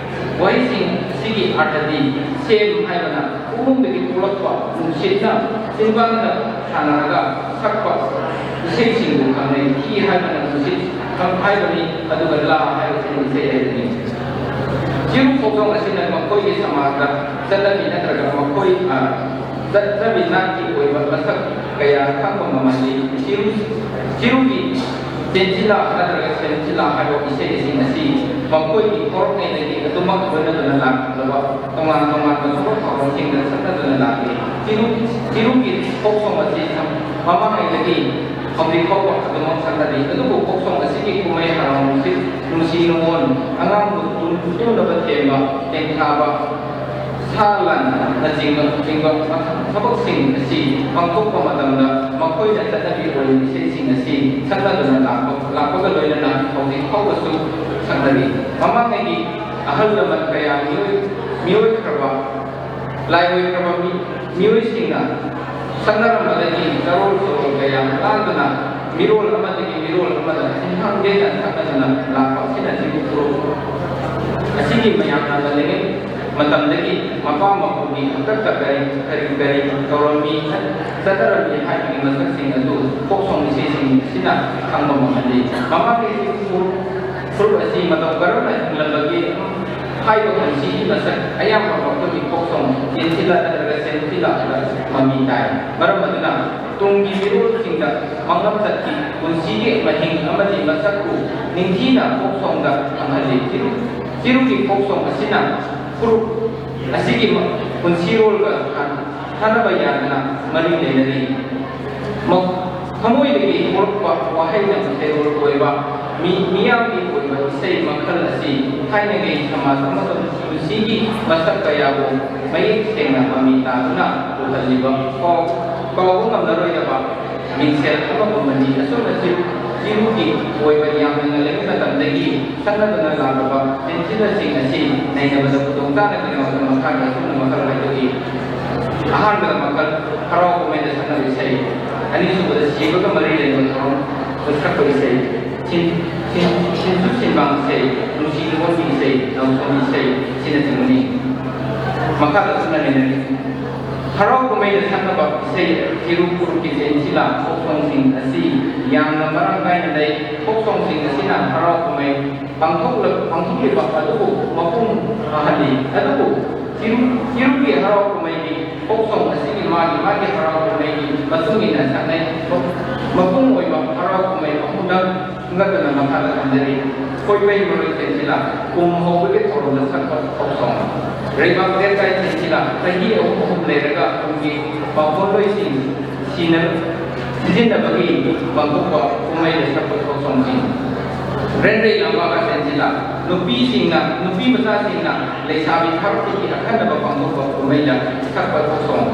ꯋꯥꯍꯩꯁꯤꯡ ꯑꯁꯤꯒꯤ ꯑꯔꯊꯗꯤ ꯁꯦꯝ ꯍꯥꯏꯕꯅ ꯄꯨꯛꯅꯨꯡꯗꯒꯤ ꯊꯣꯛꯂꯛꯄ ꯅꯨꯡꯁꯤꯠꯅ ꯆꯤꯟꯕꯥꯟꯗ ꯁꯥꯟꯅꯔꯒ ꯁꯛꯄ ꯏꯁꯩꯁꯤꯡꯕꯨ ꯈꯪꯅꯩ꯫ ꯊꯤ ꯍꯥꯏꯕꯅ ꯅꯨꯡꯁꯤꯠ ꯍꯥꯏꯕꯅꯤ, ꯑꯗꯨꯒ ꯂꯥ ꯍꯥꯏꯕꯁꯤꯅ ꯏꯁꯩ ꯍꯥꯏꯕꯅꯤ꯫ ꯆꯤꯔꯨ ꯈꯣꯡꯖꯣꯝ ꯑꯁꯤꯅ ꯃꯈꯣꯏꯒꯤ ꯁꯃꯥꯖꯇ ꯆꯠꯅꯕꯤ ꯅꯠꯇ꯭ꯔꯒ ꯃꯈꯣꯏ, ꯑ, ꯆꯠꯅꯕꯤ ꯅꯥꯠꯀꯤ ꯑꯣꯏꯕ ꯃꯁꯛ ꯀꯌꯥ ꯈꯪꯕ ꯉꯝꯍꯜꯂꯤ꯫ ꯆꯤꯔꯨ, ꯆꯤꯔꯨꯒꯤ ꯆꯦꯟꯁꯤꯂꯥ ꯅꯠꯇ꯭ꯔꯒ ꯁꯦꯝꯁꯤꯂꯥ ꯍꯥꯏꯕ ꯏꯁꯩꯁꯤꯡ ꯑꯁꯤ ꯃꯈꯣꯏꯒꯤ ꯍꯧꯔꯛꯉꯩꯗꯒꯤ ꯑꯗꯨꯃꯛ ꯂꯣꯏꯅꯗꯨꯅ ꯂꯥꯛꯂꯕ ꯇꯣꯉꯥꯟ ꯇꯣꯉꯥꯟꯕ ꯊꯕꯛ ꯊꯧꯔꯝꯁꯤꯡꯗ ꯁꯛꯅꯗꯨꯅ ꯂꯥꯛꯂꯤ꯫ ꯆꯤꯔꯨ, ꯆꯤꯔꯨꯒꯤ ꯐꯣꯛ ꯁꯣꯡ ꯑꯁꯤ ꯃꯃꯥꯡꯉꯩꯗꯒꯤ ꯍꯧꯖꯤꯛ ꯐꯥꯎꯕ ꯑꯗꯨꯃꯛ ꯁꯛꯅꯔꯤ꯫ ꯑꯗꯨꯕꯨ ꯐꯣꯛ ꯁꯣꯡ ꯑꯁꯤꯒꯤ ꯀꯨꯝꯍꯩ ꯍꯔꯥꯎ ꯅꯨꯡꯁꯤ, ꯅꯨꯡꯁꯤ ꯅꯨꯡꯉꯣꯟ, ꯑꯉꯥꯡꯕꯨ ꯇꯨꯝ-, ꯇꯨꯝꯅꯕ ꯊꯦꯝꯕ, ꯇꯦꯡꯊꯥꯕ, ꯁꯥ ꯂꯥꯟꯅꯆꯤꯡꯕ, ꯆꯤꯡꯕ ꯊꯕꯛꯁꯤꯡ ꯑꯁꯤ ꯄꯥꯡꯊꯣꯛꯄ ꯃꯇꯝꯗ ꯃꯈꯣꯏꯅ ꯆꯠꯅꯕꯤ ꯑꯣꯏꯔꯤꯕ ꯏꯁꯩꯁꯤꯡ ꯑꯁꯤ ꯁꯛꯅꯗꯨꯅ ꯂꯥꯛꯄ, ꯂꯥꯛꯄꯒ ꯂꯣꯏꯅꯅ ꯍꯧꯖꯤꯛ ꯐꯥꯎꯕꯁꯨ ꯁꯛꯅꯔꯤ꯫ ꯃꯃꯥꯡꯉꯩꯒꯤ ꯑꯍꯜ ꯂꯃꯟ ꯀꯌꯥ ꯃꯤꯑꯣꯏ-, ꯃꯤꯑꯣꯏꯈ꯭ꯔꯕ, ꯂꯥꯏ ꯑꯣꯏꯈ꯭ꯔꯕ ꯃꯤ-, ꯃꯤꯑꯣꯏꯁꯤꯡꯅ ꯁꯛꯅꯔꯝꯕꯗꯒꯤ ꯆꯔꯣꯜ ꯁꯨꯔꯣꯜ ꯀꯌꯥ ꯂꯥꯟꯗꯨꯅ ꯃꯤꯔꯣꯜ ꯑꯃꯗꯒꯤ ꯃꯤꯔꯣꯜ ꯑꯃꯗ ꯆꯤꯟꯊꯥꯡ ꯂꯦꯟꯅ ꯁꯛꯅꯗꯨꯅ ꯂꯥꯛꯄ ꯑꯁꯤꯅ ꯆꯤꯔꯨ ꯐꯨꯔꯨꯞ ꯑꯁꯤꯒꯤ ꯃꯌꯥꯝꯅ ꯉꯜꯂꯤꯉꯩ ꯃꯇꯝꯗꯒꯤ ꯃꯄꯥ ꯃꯄꯨꯒꯤ ꯍꯥꯛꯇꯛꯇ ꯀꯔꯤ ꯀꯔꯤ ꯀꯔꯤ ꯇꯧꯔꯝꯃꯤ, ꯆꯠꯅꯔꯝꯃꯤ ꯍꯥꯏꯕꯒꯤ ꯃꯁꯛꯁꯤꯡ ꯑꯗꯨ ꯐꯣꯛ ꯁꯣꯡ ꯏꯁꯩꯁꯤꯡ ꯑꯁꯤꯅ ꯈꯪꯕ ꯉꯝꯍꯜꯂꯤ꯫ ꯃꯃꯥꯡꯉꯩꯒꯤ ꯐꯨꯔꯨꯞ ꯑꯁꯤ ꯃꯇꯧ ꯀꯔꯝꯅ ꯍꯤꯡꯂꯝꯕꯒꯦ ꯍꯥꯏꯕ ꯄꯨꯟꯁꯤꯒꯤ ꯃꯁꯛ ꯑꯌꯥꯝꯕ ꯃꯈꯣꯏꯒꯤ ꯐꯣꯛ ꯁꯣꯡ ꯆꯦꯟꯁꯤꯜꯂ ꯅꯠꯇ꯭ꯔꯒ ꯆꯦꯟꯁꯤꯜꯂꯛꯄꯗ ꯃꯃꯤ ꯇꯥꯏ꯫ ꯃꯔꯝ ꯑꯗꯨꯅ ꯇꯨꯡꯒꯤ ꯃꯤꯔꯣꯜꯁꯤꯡꯗ ꯃꯥꯡꯂꯝ ꯆꯠꯈꯤ ꯄꯨꯟꯁꯤꯒꯤ ꯃꯍꯤꯡ ꯑꯃꯗꯤ ꯃꯁꯛꯄꯨ ꯅꯤꯡꯊꯤꯅ ꯐꯣꯛ ꯁꯣꯡꯗ ꯈꯪꯍꯜꯂꯤ꯫ ꯆꯤꯔꯨ ꯆꯤꯔꯨꯒꯤ ꯐꯣꯛ ꯁꯣꯡ ꯑꯁꯤꯅ ꯐꯨꯔꯨꯞ ꯑꯁꯤꯒꯤ ꯄꯨꯟꯁꯤꯔꯣꯜꯒ ꯊꯥꯅꯕ ꯌꯥꯗꯅ ꯃꯔꯤ ꯂꯩꯅꯔꯤ꯫ ꯊꯃꯣꯏꯗꯒꯤ ꯊꯣꯛꯂꯛꯄ ꯋꯥꯍꯩꯅ ꯁꯩꯔꯣꯜ ꯑꯣꯏꯕ ꯃꯤ ꯃꯤꯌꯥꯝꯒꯤ ꯑꯣꯏꯕ ꯏꯁꯩ ꯃꯈꯜ ꯑꯁꯤ ꯊꯥꯏꯅꯒꯤ ꯁꯃꯥꯖ ꯑꯃꯁꯨꯡ ꯄꯨꯟꯁꯤꯒꯤ ꯃꯁꯛ ꯀꯌꯥꯕꯨ ꯃꯌꯦꯛ ꯁꯦꯡꯅ ꯃꯃꯤ ꯇꯥꯗꯨꯅ ꯎꯍꯜꯂꯤꯕ ꯀꯥꯎꯕ ꯉꯝꯂꯔꯣꯏꯗꯕ ꯃꯤꯡꯁꯦꯜ ꯑꯃꯒꯨꯝꯕꯅꯤ꯫ ꯑꯁꯨꯝꯅ ꯆꯤꯔꯨꯒꯤ ꯑꯣꯏꯕ ꯌꯥꯝꯅ ꯉꯜꯂꯤꯉꯩ ꯃꯇꯝꯗꯒꯤ ꯁꯛꯅꯗꯨꯅ ꯂꯥꯛꯂꯕ ꯆꯦꯟꯁꯤꯜꯂꯁꯤꯡ ꯑꯁꯤ ꯅꯩꯅꯕꯗ ꯈꯨꯗꯣꯡ ꯆꯥꯅꯕꯒꯤꯗꯃꯛꯇ ꯃꯈꯥꯒꯤ ꯑꯁꯨꯝꯅ ꯃꯈꯜ ꯍꯥꯏꯗꯣꯛꯏ꯫ ꯑꯍꯥꯟꯕꯗ ꯃꯈꯜ ꯍꯔꯥꯎ ꯀꯨꯝꯍꯩꯗ ꯁꯛꯅꯕ ꯏꯁꯩ, ꯑꯅꯤꯁꯨꯕꯗ ꯁꯤꯕꯒ ꯃꯔꯤ ꯂꯩꯅꯕ ꯊꯧꯔꯝꯗ ꯁꯛꯄ ꯏꯁꯩ, ꯁꯤꯟ ꯁꯤꯟ ꯁꯤꯟꯁꯨ ꯁꯤꯟꯕꯥꯡ ꯏꯁꯩ, ꯅꯨꯡꯁꯤ ꯅꯨꯡꯉꯣꯟꯒꯤ ꯏꯁꯩ, ꯅꯥꯎꯁꯣꯝꯒꯤ ꯏꯁꯩ ꯑꯁꯤꯅꯆꯤꯡꯕꯅꯤ꯫ ꯃꯈꯥꯗ ꯑꯁꯨꯝꯅ ꯅꯩꯅꯔꯤ꯫ ꯍꯔꯥꯎ ꯀꯨꯝꯍꯩꯗ ꯁꯛꯅꯕ ꯏꯁꯩ ꯆꯤꯔꯨ ꯐꯨꯔꯨꯞꯀꯤ ꯆꯦꯟꯁꯤꯜꯂ ꯐꯣꯛ ꯁꯣꯡꯁꯤꯡ ꯑꯁꯤ ꯌꯥꯝꯅ ꯃꯔꯥꯡ ꯀꯥꯏꯅ ꯂꯩ꯫ ꯐꯣꯛ ꯁꯣꯡꯁꯤꯡ ꯑꯁꯤꯅ ꯍꯔꯥꯎ ꯀꯨꯝꯍꯩ ꯄꯥꯡꯊꯣꯛꯂ ꯄꯥꯡꯊꯣꯛꯂꯤꯕ ꯑꯗꯨꯕꯨ ꯃꯄꯨꯡ ꯐꯥꯍꯜꯂꯤ꯫ ꯑꯗꯨꯕꯨ ꯆꯤꯔꯨ ꯆꯤꯔꯨꯒꯤ ꯍꯔꯥꯎ ꯀꯨꯝꯍꯩꯒꯤ ꯐꯣꯛ ꯁꯣꯡ ꯑꯁꯤꯒꯤ ꯃꯥꯒꯤ ꯃꯥꯒꯤ ꯍꯔꯥꯎ ꯀꯨꯝꯍꯩꯒꯤ ꯃꯇꯨꯡ ꯏꯟꯅ ꯁꯛꯅꯩ꯫ ꯃꯄꯨꯡ ꯑꯣꯏꯕ ꯍꯔꯥꯎ ꯀꯨꯝꯍꯩ ꯑꯍꯨꯝꯂꯛ ꯈꯟꯒꯠꯇꯨꯅ ꯃꯈꯥꯗ ꯊꯝꯖꯔꯤ꯫ ꯈꯣꯏꯕꯩ ꯃꯔꯣꯏ ꯆꯦꯟꯁꯤꯜꯂ ꯀꯨꯝ ꯍꯧꯕꯒꯤ ꯊꯧꯔꯝꯗ ꯁꯛꯄ ꯐꯣꯛ ꯁꯣꯡ꯫ ꯂꯩꯕꯥꯛ ꯇꯦꯛꯇꯥꯏ ꯆꯦꯟꯁꯤꯜꯂ ꯆꯍꯤ ꯑꯍꯨꯝ ꯑꯍꯨꯝ ꯂꯩꯔꯒ ꯀꯨꯝꯒꯤ ꯄꯥꯎꯈꯣꯟꯂꯣꯏꯁꯤꯡ ꯁꯤꯅ ꯁꯤꯖꯤꯟꯅꯕꯒꯤ ꯄꯥꯡꯊꯣꯛꯄ ꯀꯨꯝꯍꯩꯗ ꯁꯛꯄ ꯐꯣꯛ ꯁꯣꯡꯁꯤꯡ꯫ ꯔꯦꯟꯔꯩ ꯂꯝꯕꯥꯒ ꯆꯦꯟꯁꯤꯜꯂ ꯅꯨꯄꯤꯁꯤꯡꯅ ꯅꯨꯄꯤ ꯃꯆꯥꯁꯤꯡꯅ ꯂꯩꯁꯥꯕꯤ ꯐꯥꯔꯛꯄꯒꯤ ꯑꯈꯟꯅꯕ ꯄꯥꯡꯊꯣꯛꯄ ꯀꯨꯝꯍꯩꯗ ꯁꯛꯄ ꯐꯣꯛ ꯁꯣꯡ꯫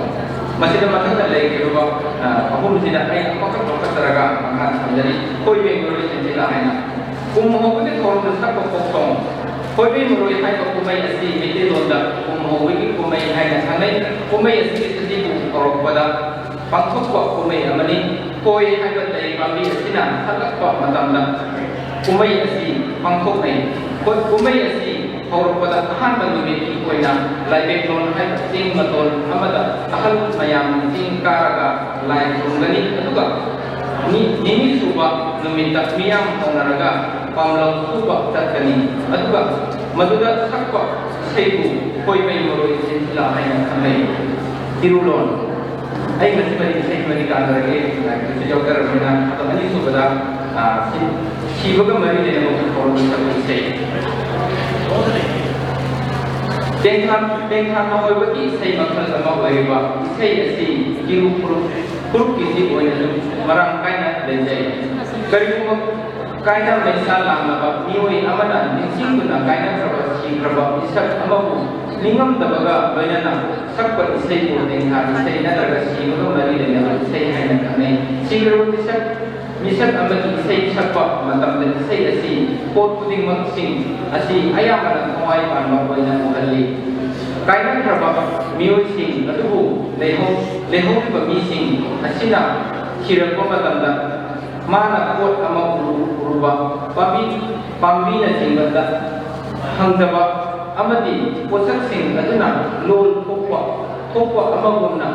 ꯃꯁꯤꯗ ꯃꯊꯪꯗ ꯂꯩꯈ꯭ꯔꯤꯕ ꯑ, ꯑꯍꯨꯝꯁꯤꯗ ꯑꯩ ꯑꯃꯈꯛ ꯂꯧꯈꯠꯆꯔꯒ ꯃꯈꯥ ꯊꯝꯖꯔꯤ꯫ ꯈꯣꯏꯕꯩ ꯃꯔꯣꯏ ꯆꯦꯟꯁꯤꯜꯂ ꯍꯥꯏꯅ ꯀꯨꯝ ꯍꯧꯕꯒꯤ ꯊꯧꯔꯝꯗ ꯁꯛꯄ ꯐꯣꯛ ꯁꯣꯡ꯫ ꯈꯣꯏꯕꯩ ꯃꯔꯣꯏ ꯍꯥꯏꯕ ꯀꯨꯝꯍꯩ ꯑꯁꯤ ꯃꯩꯇꯩꯂꯣꯟꯗ ꯀꯨꯝ ꯍꯧꯕꯒꯤ ꯀꯨꯝꯍꯩ ꯍꯥꯏꯅ ꯈꯪꯅꯩ꯫ ꯀꯨꯝꯍꯩ ꯑꯁꯤꯒꯤ ꯁꯖꯤꯕꯨ ꯍꯧꯔꯛꯄꯗ ꯄꯥꯡꯊꯣꯛꯄ ꯀꯨꯝꯍꯩ ꯑꯃꯅꯤ꯫ ꯈꯣꯏ ꯍꯥꯏꯕ ꯂꯩ ꯄꯥꯝꯕꯤ ꯑꯁꯤꯅ ꯁꯥꯠꯂꯛꯄ ꯃꯇꯝꯗ ꯀꯨꯝꯍꯩ ꯑꯁꯤ ꯄꯥꯡꯊꯣꯛꯅꯩ꯫ ꯈꯣꯏ ꯀꯨꯝꯍꯩ ꯑꯁꯤ ꯍꯧꯔꯛꯄꯗ ꯑꯍꯥꯟꯕ ꯅꯨꯃꯤꯠꯀꯤ ꯑꯣꯏꯅ ꯂꯥꯏꯕꯦꯛꯂꯣꯟ ꯍꯥꯏꯕ ꯆꯤꯡ ꯃꯇꯣꯟ ꯑꯃꯗ ꯑꯍꯜ ꯃꯌꯥꯝ ꯆꯤꯡ ꯀꯥꯔꯒ ꯂꯥꯏ ꯈꯨꯔꯨꯝꯒꯅꯤ꯫ ꯑꯗꯨꯒ ꯅꯤ-, ꯅꯤꯅꯤ ꯁꯨꯕ ꯅꯨꯃꯤꯠꯇ ꯃꯤꯌꯥꯝ ꯍꯧꯅꯔꯒ ꯄꯥꯝꯂꯧ ꯁꯨꯕ ꯆꯠꯀꯅꯤ꯫ ꯑꯗꯨꯒ ꯃꯗꯨꯗ ꯁꯛꯄ ꯏꯁꯩꯕꯨ ꯈꯣꯏꯃꯩ ꯃꯔꯣꯏ ꯆꯤꯟꯊꯤꯂꯥ ꯍꯥꯏꯅ ꯈꯪꯅꯩ꯫ ꯆꯤꯔꯨꯂꯣꯟ꯫ ꯑꯩ ꯉꯁꯤ ꯃꯔꯤ ꯏꯁꯩ ꯃꯔꯤ ꯀꯥꯟꯅꯔꯒꯦ, ꯂꯥꯏꯔꯤꯛꯇꯁꯨ ꯌꯥꯎꯖꯔꯕꯅꯤꯅ꯫ ꯑꯗꯣ ꯑꯅꯤꯁꯨꯕꯗ, ꯑ, ꯁꯤ-, ꯁꯤꯕꯒ ꯃꯔꯤ ꯂꯩꯅꯕ ꯊꯧꯔꯝꯒꯤ ꯁꯛꯄ ꯏꯁꯩ꯫ ꯇꯦꯡꯊꯥ-, ꯇꯦꯡꯊꯥ ꯅꯥꯑꯣꯏꯕꯒꯤ ꯏꯁꯩ ꯃꯈꯜ ꯑꯃ ꯑꯣꯏꯔꯤꯕ ꯏꯁꯩ ꯑꯁꯤ ꯆꯤꯔꯨ ꯐꯨꯔꯨꯞ, ꯐꯨꯔꯨꯞꯀꯤꯗꯤ ꯑꯣꯏꯅꯁꯨ ꯃꯔꯥꯡ ꯀꯥꯏꯅ ꯂꯩꯖꯩ꯫ ꯀꯔꯤꯒꯨꯝꯕ ꯀꯥꯏꯅ ꯃꯩꯁꯥ ꯂꯥꯡꯂꯕ ꯃꯤꯑꯣꯏ ꯑꯃꯅ ꯅꯤꯡꯁꯤꯡꯗꯨꯅ ꯀꯥꯏꯅꯈ꯭ꯔꯕ ꯁꯤꯈ꯭ꯔꯕ ꯃꯤꯁꯛ ꯑꯃꯕꯨ ꯅꯤꯡꯉꯝꯗꯕꯒ ꯂꯣꯏꯅꯅ ꯁꯛꯄ ꯏꯁꯩꯕꯨ ꯇꯦꯡꯊꯥ ꯏꯁꯩ ꯅꯠꯇ꯭ꯔꯒ ꯁꯤꯕꯒ ꯃꯔꯤ ꯂꯩꯅꯕ ꯏꯁꯩ ꯍꯥꯏꯅ ꯈꯪꯅꯩ꯫ ꯁꯤꯈ꯭ꯔꯕ ꯃꯤꯁꯛ, ꯃꯤꯁꯛ ꯑꯃꯒꯤ ꯏꯁꯩ ꯁꯛꯄ ꯃꯇꯝꯗ ꯏꯁꯩ ꯑꯁꯤ ꯄꯣꯠ ꯈꯨꯗꯤꯡꯃꯛꯁꯤꯡ ꯑꯁꯤ ꯑꯌꯥꯝꯕꯅ ꯊꯋꯥꯏ ꯄꯥꯟꯕ ꯑꯣꯏꯅ ꯎꯍꯜꯂꯤ꯫ ꯀꯥꯏꯅꯈ꯭ꯔꯕ ꯃꯤꯑꯣꯏꯁꯤꯡ ꯑꯗꯨꯕꯨ ꯂꯩꯍꯧ-, ꯂꯩꯍꯧꯔꯤꯕ ꯃꯤꯁꯤꯡ ꯑꯁꯤꯅ ꯊꯤꯔꯛꯄ ꯃꯇꯝꯗ ꯃꯥꯅ ꯄꯣꯠ ꯑꯃ ꯎꯔꯨ-, ꯎꯔꯨꯕ ꯄꯥꯝꯕꯤ, ꯄꯥꯝꯕꯤꯅꯆꯤꯡꯕꯗ ꯍꯪꯖꯕ ꯑꯃꯗꯤ ꯄꯣꯠꯁꯛꯁꯤꯡ ꯑꯗꯨꯅ ꯂꯣꯜ ꯊꯣꯛꯄ, ꯊꯣꯛꯄ ꯑꯃꯒꯨꯝꯅ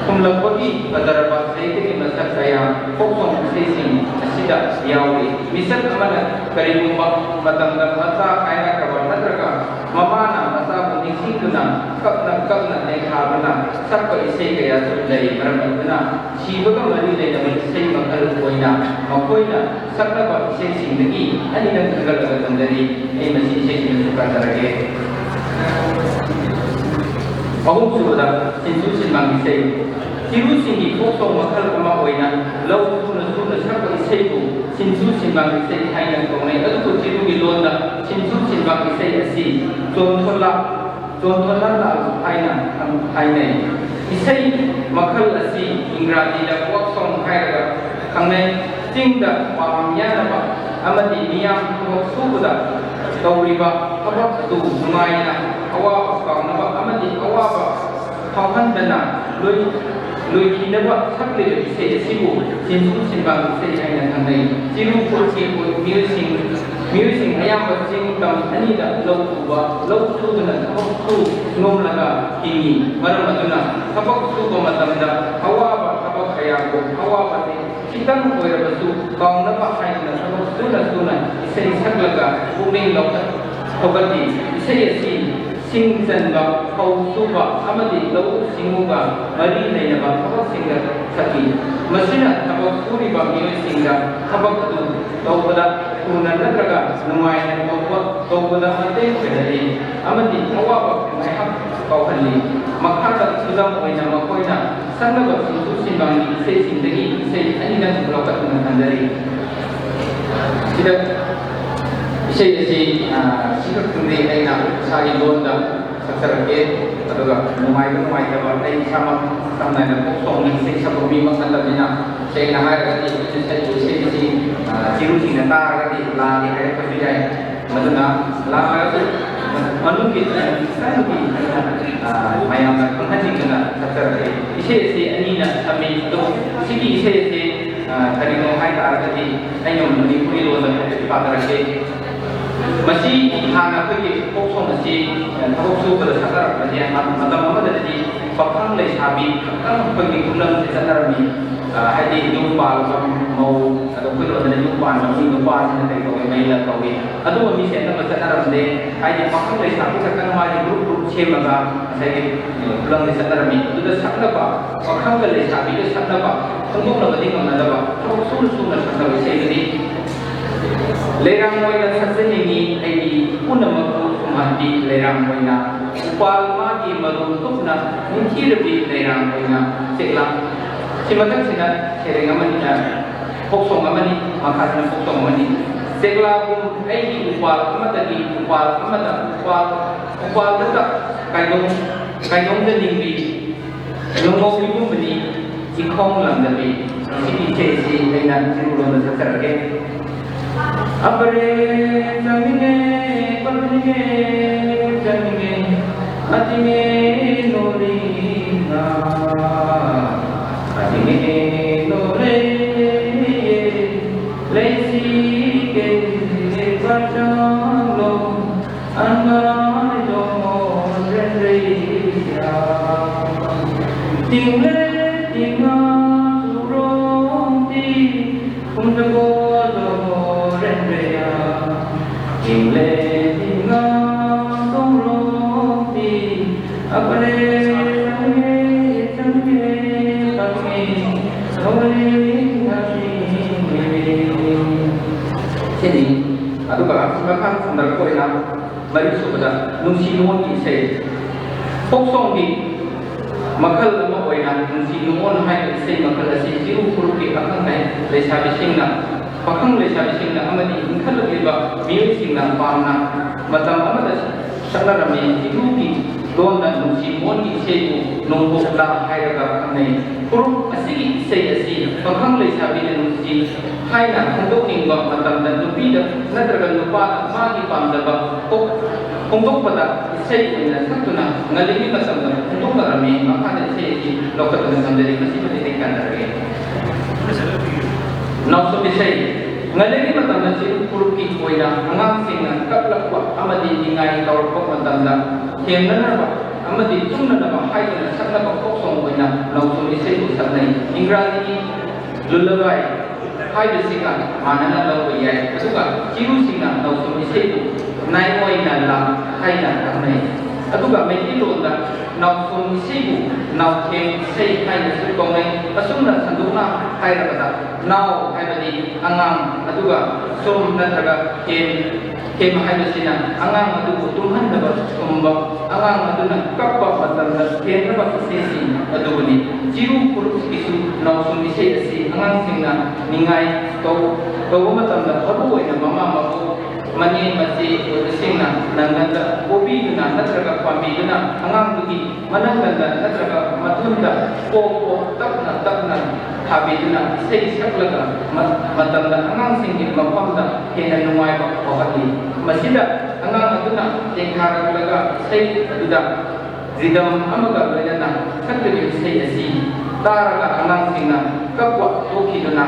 ꯈꯨꯝꯂꯛꯄꯒꯤ ꯐꯖꯔꯕ ꯁꯥꯍꯤꯇ꯭ꯌꯒꯤ ꯃꯁꯛ ꯀꯌꯥ ꯐꯣꯛ ꯁꯣꯡ ꯏꯁꯩꯁꯤꯡ ꯑꯁꯤꯗ ꯌꯥꯎꯔꯤ꯫ ꯃꯤꯁꯛ ꯑꯃꯅ ꯀꯔꯤꯒꯨꯝꯕ ꯃꯇꯝꯗ ꯃꯆꯥ ꯀꯥꯏꯅꯈ꯭ꯔꯕ ꯅꯠꯇ꯭ꯔꯒ ꯃꯃꯥꯅ ꯃꯆꯥꯕꯨ ꯅꯤꯡꯁꯤꯡꯗꯨꯅ ꯀꯞꯅ ꯀꯞꯅ ꯇꯦꯡꯊꯥꯗꯨꯅ ꯁꯛꯄ ꯏꯁꯩ ꯀꯌꯥꯁꯨ ꯂꯩ꯫ ꯃꯔꯝ ꯑꯗꯨꯅ ꯁꯤꯕꯒ ꯃꯔꯤ ꯂꯩꯅꯕ ꯏꯁꯩ ꯃꯈꯜ ꯑꯣꯏꯅ ꯃꯈꯣꯏꯅ ꯁꯛꯅꯕ ꯏꯁꯩꯁꯤꯡꯗꯒꯤ ꯑꯅꯤꯗꯪ ꯈꯟꯒꯠꯂꯒ ꯊꯝꯖꯔꯤ꯫ ꯑꯩ ꯃꯁꯤ ꯏꯁꯩꯁꯤꯡꯗꯁꯨ ꯀꯟꯖꯔꯒꯦ꯫ ꯑꯍꯨꯝꯁꯨꯕꯗ, ꯁꯤꯟꯁꯨ ꯁꯤꯟꯃꯥꯡ ꯏꯁꯩ꯫ ꯆꯤꯔꯨꯁꯤꯡꯒꯤ ꯐꯣꯛ ꯁꯣꯡ ꯃꯈꯜ ꯑꯃ ꯑꯣꯏꯅ ꯂꯧ ꯁꯨꯅ ꯁꯨꯅ ꯁꯛꯄ ꯏꯁꯩꯕꯨ ꯁꯤꯟꯁꯨ ꯁꯤꯟꯃꯥꯡ ꯏꯁꯩ ꯍꯥꯏꯅ ꯀꯧꯅꯩ꯫ ꯑꯗꯨꯕꯨ ꯆꯤꯔꯨꯒꯤ ꯂꯣꯟꯗ ꯁꯤꯟꯁꯨ ꯁꯤꯟꯃꯥꯡ ꯏꯁꯩ ꯑꯁꯤ ꯆꯣꯟꯊꯣꯂꯥ ꯆꯣꯟꯊꯣꯂꯥ ꯂꯥꯜ ꯍꯥꯏꯅ ꯍꯥꯏꯅꯩ꯫ ꯏꯁꯩ ꯃꯈꯜ ꯑꯁꯤ ꯏꯪꯒ꯭ꯔꯥꯖꯤꯗ ꯐꯣꯛ ꯁꯣꯡ ꯍꯥꯏꯔꯒ ꯈꯪꯅꯩ꯫ ꯆꯤꯡꯗ ꯄꯥꯝ ꯌꯥꯅꯕ ꯑꯃꯗꯤ ꯃꯤꯌꯥꯝ ꯊꯕꯛ ꯁꯨꯕꯗ ꯇꯧꯔꯤꯕ ꯊꯕꯛ ꯑꯗꯨ ꯅꯨꯡꯉꯥꯏꯅ ꯑꯋꯥꯕ ꯀꯥꯎꯅꯕ ꯑꯃꯗꯤ ꯑꯋꯥꯕ ꯐꯥꯎꯍꯟꯗꯅ ꯂꯣꯏ-, ꯂꯣꯏꯈꯤꯅꯕ ꯁꯛꯂꯤꯕ ꯏꯁꯩ ꯑꯁꯤꯕꯨ ꯁꯤꯟꯁꯨ ꯁꯤꯟꯕꯥꯡ ꯏꯁꯩ ꯍꯥꯏꯅ ꯈꯪꯅꯩ꯫ ꯆꯤꯔꯨ ꯐꯨꯔꯨꯞꯀꯤ ꯃꯤꯑꯣꯏꯁꯤꯡ, ꯃꯤꯑꯣꯏꯁꯤꯡ ꯑꯌꯥꯝꯕ ꯆꯤꯡ ꯇꯝ ꯑꯅꯤꯗ ꯂꯧ ꯎꯕ, ꯂꯧ ꯁꯨꯗꯨꯅ ꯊꯕꯛ ꯁꯨ ꯅꯣꯝꯂꯒ ꯍꯤꯡꯏ꯫ ꯃꯔꯝ ꯑꯗꯨꯅ ꯊꯕꯛ ꯁꯨꯕ ꯃꯇꯝꯗ ꯑꯋꯥꯕ ꯊꯕꯛ ꯀꯌꯥꯕꯨ ꯑꯋꯥꯕꯗꯤ ꯈꯤꯇꯪ ꯑꯣꯏꯔꯕꯁꯨ ꯀꯥꯎꯅꯕ ꯍꯥꯏꯗꯨꯅ ꯊꯕꯛ ꯁꯨꯅ ꯁꯨꯅ ꯏꯁꯩ ꯁꯛꯂꯒ ꯄꯨꯛꯅꯤꯡ ꯂꯧꯈꯠ-, ꯊꯧꯒꯠꯂꯤ꯫ ꯏꯁꯩ ꯑꯁꯤ ꯁꯤꯡ ꯆꯟꯕ, ꯐꯧ ꯁꯨꯕ ꯑꯃꯗꯤ ꯂꯧꯎ ꯁꯤꯡꯎꯒ ꯃꯔꯤ ꯂꯩꯅꯕ ꯊꯕꯛꯁꯤꯡꯗ ꯁꯛꯏ꯫ ꯃꯁꯤꯅ ꯊꯕꯛ ꯁꯨꯔꯤꯕ ꯃꯤꯑꯣꯏꯁꯤꯡꯗ ꯊꯕꯛ ꯑꯗꯨ ꯇꯧꯕꯗ ꯊꯨꯅ ꯅꯠꯇ꯭ꯔꯒ ꯅꯨꯡꯉꯥꯏꯅ ꯇꯧꯕ, ꯇꯧꯕꯗ ꯃꯇꯦꯡ ꯑꯣꯏꯍꯜꯂꯤ ꯑꯃꯗꯤ ꯑꯋꯥꯕ ꯉꯥꯏꯍꯥꯛ ꯀꯥꯎꯍꯜꯂꯤ꯫ ꯃꯈꯥꯗ ꯈꯨꯗꯝ ꯑꯣꯏꯅ ꯃꯈꯣꯏꯅ ꯁꯛꯅꯕ ꯁꯤꯡꯖꯨ ꯁꯤꯟꯕꯥꯡꯒꯤ ꯏꯁꯩꯁꯤꯡꯗꯒꯤ ꯏꯁꯩ ꯑꯅꯤꯗꯪ ꯂꯧꯈꯠꯇꯨꯅ ꯊꯝꯖꯔꯤ꯫ ꯁꯤꯗ ꯏꯁꯩ ꯑꯁꯤ, ꯑ, ꯁꯤꯈꯛꯇꯪꯗꯤ ꯑꯩꯅ ꯏꯁꯥꯒꯤ ꯂꯣꯟꯗ ꯁꯛꯆꯔꯛꯀꯦ꯫ ꯑꯗꯨꯒ ꯅꯨꯡꯉꯥꯏꯕ ꯅꯨꯡꯉꯥꯏꯇꯕ ꯑꯩ ꯏꯁꯥꯃꯛ ꯁꯝꯅ ꯍꯥꯏꯔꯕꯗ ꯐꯣꯛ ꯁꯣꯡꯒꯤ ꯏꯁꯩ ꯁꯛꯄ ꯃꯤꯃꯛ ꯅꯠꯇꯕꯅꯤꯅ, ꯁꯦꯡꯅ ꯍꯥꯏꯔꯒꯗꯤ ꯑꯩꯅ ꯁꯛꯏꯕ ꯏꯁꯩ ꯑꯁꯤ, ꯑ, ꯆꯤꯔꯨꯁꯤꯡꯅ ꯇꯥꯔꯒꯗꯤ ꯂꯥꯜꯂꯤ ꯍꯥꯏꯔꯛꯄꯁꯨ ꯌꯥꯏ꯫ ꯃꯗꯨꯅ ꯂꯥꯜꯂꯒꯁꯨ ꯃꯅꯨꯡꯒꯤ ꯈꯤꯇꯪꯗꯤ, ꯑ, ꯃꯌꯥꯝꯅ ꯈꯪꯍꯟꯅꯤꯡꯗꯅ ꯁꯛꯆꯔꯛꯀꯦ꯫ ꯏꯁꯩ ꯑꯁꯤ ꯑꯅꯤꯅ ꯁꯝꯃꯤ꯫ ꯑꯗꯨꯕꯨ ꯁꯤꯒꯤ ꯏꯁꯩ ꯑꯁꯤ, ꯑ, ꯀꯔꯤꯅꯣ ꯍꯥꯏ ꯇꯥꯔꯒꯗꯤ ꯑꯩꯅ ꯃꯅꯤꯄꯨꯔꯤ ꯂꯣꯟꯗ ꯍꯥꯏꯐꯦꯠ ꯄꯥꯖꯔꯛꯀꯦ꯫ ꯃꯁꯤ ꯍꯥꯟꯅ ꯑꯩꯈꯣꯏꯒꯤ ꯐꯣꯛ ꯁꯣꯡ ꯑꯁꯤ, ꯑ, ꯊꯕꯛ ꯁꯨꯕꯗ ꯁꯛꯅꯔꯛꯄꯁꯦ ꯃ-, ꯃꯇꯝ ꯑꯃꯗꯗꯤ ꯄꯥꯈꯪ ꯂꯩꯁꯥꯕꯤ ꯈꯛꯇꯪ ꯑꯩꯈꯣꯏꯒꯤ ꯈꯨꯂꯪꯁꯦ ꯆꯠꯅꯔꯝꯃꯤ꯫ ꯑ, ꯍꯥꯏꯗꯤ ꯌꯨꯝ ꯄꯥꯜꯂꯕ ꯃꯧ, ꯑꯗꯣ ꯑꯩꯈꯣꯏ ꯂꯣꯟꯗꯅ ꯌꯨꯝ ꯄꯥꯟꯕ ꯃꯤ ꯅꯨꯄꯥꯁꯤꯅ ꯀꯩ ꯀꯧꯏ? ꯃꯌꯨꯝꯂꯛ ꯀꯧꯏ꯫ ꯑꯗꯨꯒꯨꯝꯕ ꯃꯤꯁꯦ ꯑꯅꯝꯕ ꯆꯠꯅꯔꯝꯗꯦ꯫ ꯍꯥꯏꯗꯤ ꯄꯥꯈꯪ ꯂꯩꯁꯥꯕꯤ ꯈꯛꯇꯪ ꯃꯥꯒꯤ ꯒ꯭ꯔꯨꯞ ꯒ꯭ꯔꯨꯞ ꯁꯦꯝꯃꯒ ꯉꯁꯥꯏꯒꯤ, ꯑ, ꯈꯨꯂꯪꯁꯦ ꯆꯠꯅꯔꯝꯃꯤ꯫ ꯑꯗꯨꯗ ꯁꯛꯅꯕ, ꯄꯥꯈꯪꯒ ꯂꯩꯁꯥꯕꯤꯒ ꯁꯛꯅꯕ ꯈꯪꯗꯣꯛꯅꯕꯗꯤ ꯉꯝꯅꯗꯕ, ꯊꯕꯛ ꯁꯨꯅ ꯁꯨꯅ ꯁꯛꯅꯕ ꯏꯁꯩꯗꯨꯅꯤ꯫ ꯂꯩꯔꯥꯡ ꯑꯣꯏꯅ ꯁꯛꯆꯅꯤꯡꯉꯤ ꯑꯩꯒꯤ ꯄꯨꯝꯅꯃꯛꯄꯨ ꯁꯨꯝꯍꯠꯄꯤ ꯂꯩꯔꯥꯡ ꯑꯣꯏꯅ꯫ ꯎꯄꯥꯜ ꯃꯥꯒꯤ ꯃꯔꯨ ꯇꯨꯞꯅ ꯅꯤꯡꯊꯤꯔꯕꯤ ꯂꯩꯔꯥꯡ ꯑꯣꯏꯅ꯫ ꯆꯦꯛꯂꯥ꯫ ꯁꯤ ꯃꯊꯪꯁꯤꯅ ꯁꯩꯔꯦꯡ ꯑꯃꯅꯤꯅ ꯐꯣꯛ ꯁꯣꯡ ꯑꯃꯅꯤ, ꯃꯈꯥꯁꯤꯅ ꯐꯣꯛ ꯁꯣꯡ ꯑꯃꯅꯤ꯫ ꯆꯦꯛꯂꯥꯕꯨ ꯑꯩꯒꯤ ꯎꯄꯥꯜ ꯑꯃꯗꯒꯤ ꯎꯄꯥꯜ ꯑꯃꯗ, ꯎꯄꯥꯜ, ꯎꯄꯥꯜꯗꯇ ꯀꯥꯏꯗꯣꯡ-, ꯀꯥꯏꯗꯣꯡꯖꯅꯤꯡꯕꯤ ꯅꯣꯡꯃꯧ ꯏꯕꯨꯡꯕꯅꯤ ꯏꯈꯣꯡ ꯂꯥꯡꯗꯕꯤ꯫ ꯁꯤꯒꯤ ꯏꯁꯩ ꯑꯁꯤ ꯑꯩꯅ ꯆꯤꯔꯨꯂꯣꯟꯗ ꯁꯛꯆꯔꯛꯀꯦ꯫ ꯑꯕꯔꯦ ꯆꯪꯅꯤꯡꯉꯦ, ꯄꯟꯅꯤꯡꯉꯦ, ꯆꯪꯅꯤꯡꯉꯦ, ꯑꯗꯤꯡꯉꯦ ꯅꯣꯔꯤꯅ, ꯑꯗꯤꯡꯉꯦ ꯅꯣꯔꯦ, ꯂꯩꯁꯤ ꯀꯦ ꯄꯥꯆꯥ꯫ Anmai dongmo renreia. Tingle tinga turongti kumtako dongmo renreia. Tingle tinga turongti apare sange sange sange sawai sange. Sini, aduga makan sandar koina. ꯃꯔꯤꯁꯨꯕꯗ ꯅꯨꯡꯁꯤ ꯅꯨꯡꯉꯣꯟꯒꯤ ꯏꯁꯩ꯫ Folk songꯒꯤ ꯃꯈꯜ ꯑꯃ ꯑꯣꯏꯅ ꯅꯨꯡꯁꯤ ꯅꯨꯡꯉꯣꯟ ꯍꯥꯏꯕ ꯏꯁꯩ ꯃꯈꯜ ꯑꯁꯤ ꯆꯤꯔꯨ ꯐꯨꯔꯨꯞꯀꯤ ꯑꯈꯪ ꯑꯍꯩ ꯂꯩꯁꯥꯕꯤꯁꯤꯡꯅ, ꯄꯥꯈꯪ ꯂꯩꯁꯥꯕꯤꯁꯤꯡꯅ ꯑꯃꯗꯤ ꯏꯟꯈꯠꯂꯛꯂꯤꯕ ꯃꯤꯑꯣꯏꯁꯤꯡꯅ ꯄꯥꯝꯅ ꯃꯇꯝ ꯑꯃꯗ ꯁꯛꯅꯔꯝꯃꯤ꯫ ꯆꯤꯔꯨꯒꯤ ꯂꯣꯟꯗ ꯅꯨꯡꯁꯤ ꯅꯨꯡꯉꯣꯟꯒꯤ ꯏꯁꯩꯕꯨ ꯅꯣꯡꯄꯣꯛꯂꯥ ꯍꯥꯏꯔꯒ ꯈꯪꯅꯩ꯫ ꯐꯨꯔꯨꯞ ꯑꯁꯤꯒꯤ ꯏꯁꯩ ꯑꯁꯤ ꯄꯥꯈꯪ ꯂꯩꯁꯥꯕꯤꯅ ꯅꯨꯡꯁꯤ ꯍꯥꯏꯅ ꯐꯣꯡꯗꯣꯛꯅꯤꯡꯕ ꯃꯇꯝꯗ ꯅꯨꯄꯤꯗ ꯅꯠꯇ꯭ꯔꯒ ꯅꯨꯄꯥꯗ ꯃꯥꯒꯤ ꯄꯥꯝꯖꯕ ꯐꯣꯡ-, ꯐꯣꯡꯗꯣꯛꯄꯗ ꯏꯁꯩ ꯑꯣꯏꯅ ꯁꯛꯇꯨꯅ ꯉꯜꯂꯤꯉꯩ ꯃꯇꯝꯗ ꯐꯣꯡꯗꯣꯛꯅꯔꯝꯃꯤ꯫ ꯃꯈꯥꯗ ꯏꯁꯩ ꯑꯁꯤ ꯂꯧꯈꯠꯇꯨꯅ ꯊꯝꯖꯔꯤ, ꯃꯁꯤ ꯃꯇꯤꯛ ꯀꯥꯟꯅꯔꯒꯦ꯫ ꯅꯥꯎꯁꯨꯝ ꯏꯁꯩ꯫ ꯉꯜꯂꯤꯉꯩ ꯃꯇꯝꯗ ꯆꯤꯔꯨ ꯐꯨꯔꯨꯞꯀꯤ ꯑꯣꯏꯅ ꯑꯉꯥꯡꯁꯤꯡꯅ ꯀꯞꯂꯛꯄ ꯑꯃꯗꯤ ꯅꯤꯡꯉꯥꯏ ꯇꯧꯔꯛꯄ ꯃꯇꯝꯗ ꯊꯦꯝꯅꯅꯕ ꯑꯃꯗꯤ ꯇꯨꯝꯅꯅꯕ ꯍꯥꯏꯗꯨꯅ ꯁꯛꯅꯕ folk song ꯑꯣꯏꯅ ꯅꯥꯎꯁꯨꯝ ꯏꯁꯩꯕꯨ ꯁꯛꯅꯩ꯫ ꯏꯪꯒ꯭ꯔꯥꯖꯤꯒꯤ lullaby ꯍꯥꯏꯕꯁꯤꯒ ꯃꯥꯟꯅꯅ ꯂꯧꯕ ꯌꯥꯏ꯫ ꯑꯗꯨꯒ ꯆꯤꯔꯨꯁꯤꯡꯅ ꯅꯥꯎꯁꯨꯝ ꯏꯁꯩꯕꯨ ꯅꯥꯏꯑꯣꯏꯅ ꯂꯥ ꯍꯥꯏꯅ ꯈꯪꯅꯩ꯫ ꯑꯗꯨꯒ ꯃꯩꯇꯩꯂꯣꯟꯗ ꯅꯥꯎꯁꯨꯝ ꯏꯁꯩꯕꯨ ꯅꯥꯎꯊꯦꯝ ꯏꯁꯩ ꯍꯥꯏꯅꯁꯨ ꯀꯧꯅꯩ꯫ ꯑꯁꯨꯝꯅ ꯁꯟꯗꯣꯛꯅ ꯍꯥꯏꯔꯕꯗ, ꯅꯥꯎ ꯍꯥꯏꯕꯗꯤ ꯑꯉꯥꯡ, ꯑꯗꯨꯒ ꯁꯨꯝ ꯅꯠꯇ꯭ꯔꯒ ꯊꯦꯝ, ꯊꯦꯝ ꯍꯥꯏꯕꯁꯤꯅ ꯑꯉꯥꯡ ꯑꯗꯨꯕꯨ ꯇꯨꯝꯍꯟꯅꯕ ꯁꯨꯝꯕ, ꯑꯉꯥꯡ ꯑꯗꯨꯅ ꯀꯞꯄ ꯃꯇꯝꯗ ꯊꯦꯝꯅꯕ ꯏꯁꯩꯁꯤꯡ ꯑꯗꯨꯕꯨꯅꯤ꯫ ꯆꯤꯔꯨ ꯐꯨꯔꯨꯞꯀꯤꯁꯨ ꯅꯥꯎꯁꯨꯝ ꯏꯁꯩ ꯑꯁꯤ ꯑꯉꯥꯡꯁꯤꯡꯅ ꯅꯤꯡꯉꯥꯏ ꯇꯧ-, ꯇꯧꯕ ꯃꯇꯝꯗ ꯃꯔꯨ ꯑꯣꯏꯅ ꯃꯃꯥ ꯃꯄꯥ, ꯃꯅꯦ ꯃꯆꯦ ꯑꯣꯏꯕꯁꯤꯡꯅ ꯅꯪꯒꯟꯗ ꯄꯣꯕꯤꯗꯨꯅ ꯅꯠꯇ꯭ꯔꯒ ꯄꯥꯝꯕꯤꯗꯨꯅ ꯑꯉꯥꯡꯗꯨꯒꯤ ꯃꯅꯪꯒꯟꯗ ꯅꯠꯇ꯭ꯔꯒ ꯃꯊꯨꯟꯗ ꯄꯣꯛ ꯄꯣꯛ ꯇꯞꯅ ꯇꯞꯅ ꯊꯥꯕꯤꯗꯨꯅ ꯏꯁꯩ ꯁꯛꯂꯒ ꯃ-, ꯃꯇꯝꯗ ꯑꯉꯥꯡꯁꯤꯡꯒꯤ ꯃꯐꯝꯗ ꯍꯦꯟꯅ ꯅꯨꯡꯉꯥꯏꯕ ꯐꯥꯎꯍꯜꯂꯤ꯫ ꯃꯁꯤꯗ ꯑꯉꯥꯡ ꯑꯗꯨꯅ ꯇꯦꯡꯊꯥꯔꯛꯂꯒ ꯏꯁꯩ ꯑꯗꯨꯗ rhythm ꯑꯃꯒ ꯂꯣꯏꯅꯅ ꯁꯛꯂꯤꯕ ꯏꯁꯩ ꯑꯁꯤ ꯇꯥꯔꯒ ꯑꯉꯥꯡꯁꯤꯡꯅ ꯀꯞꯄ ꯇꯣꯛꯈꯤꯗꯨꯅ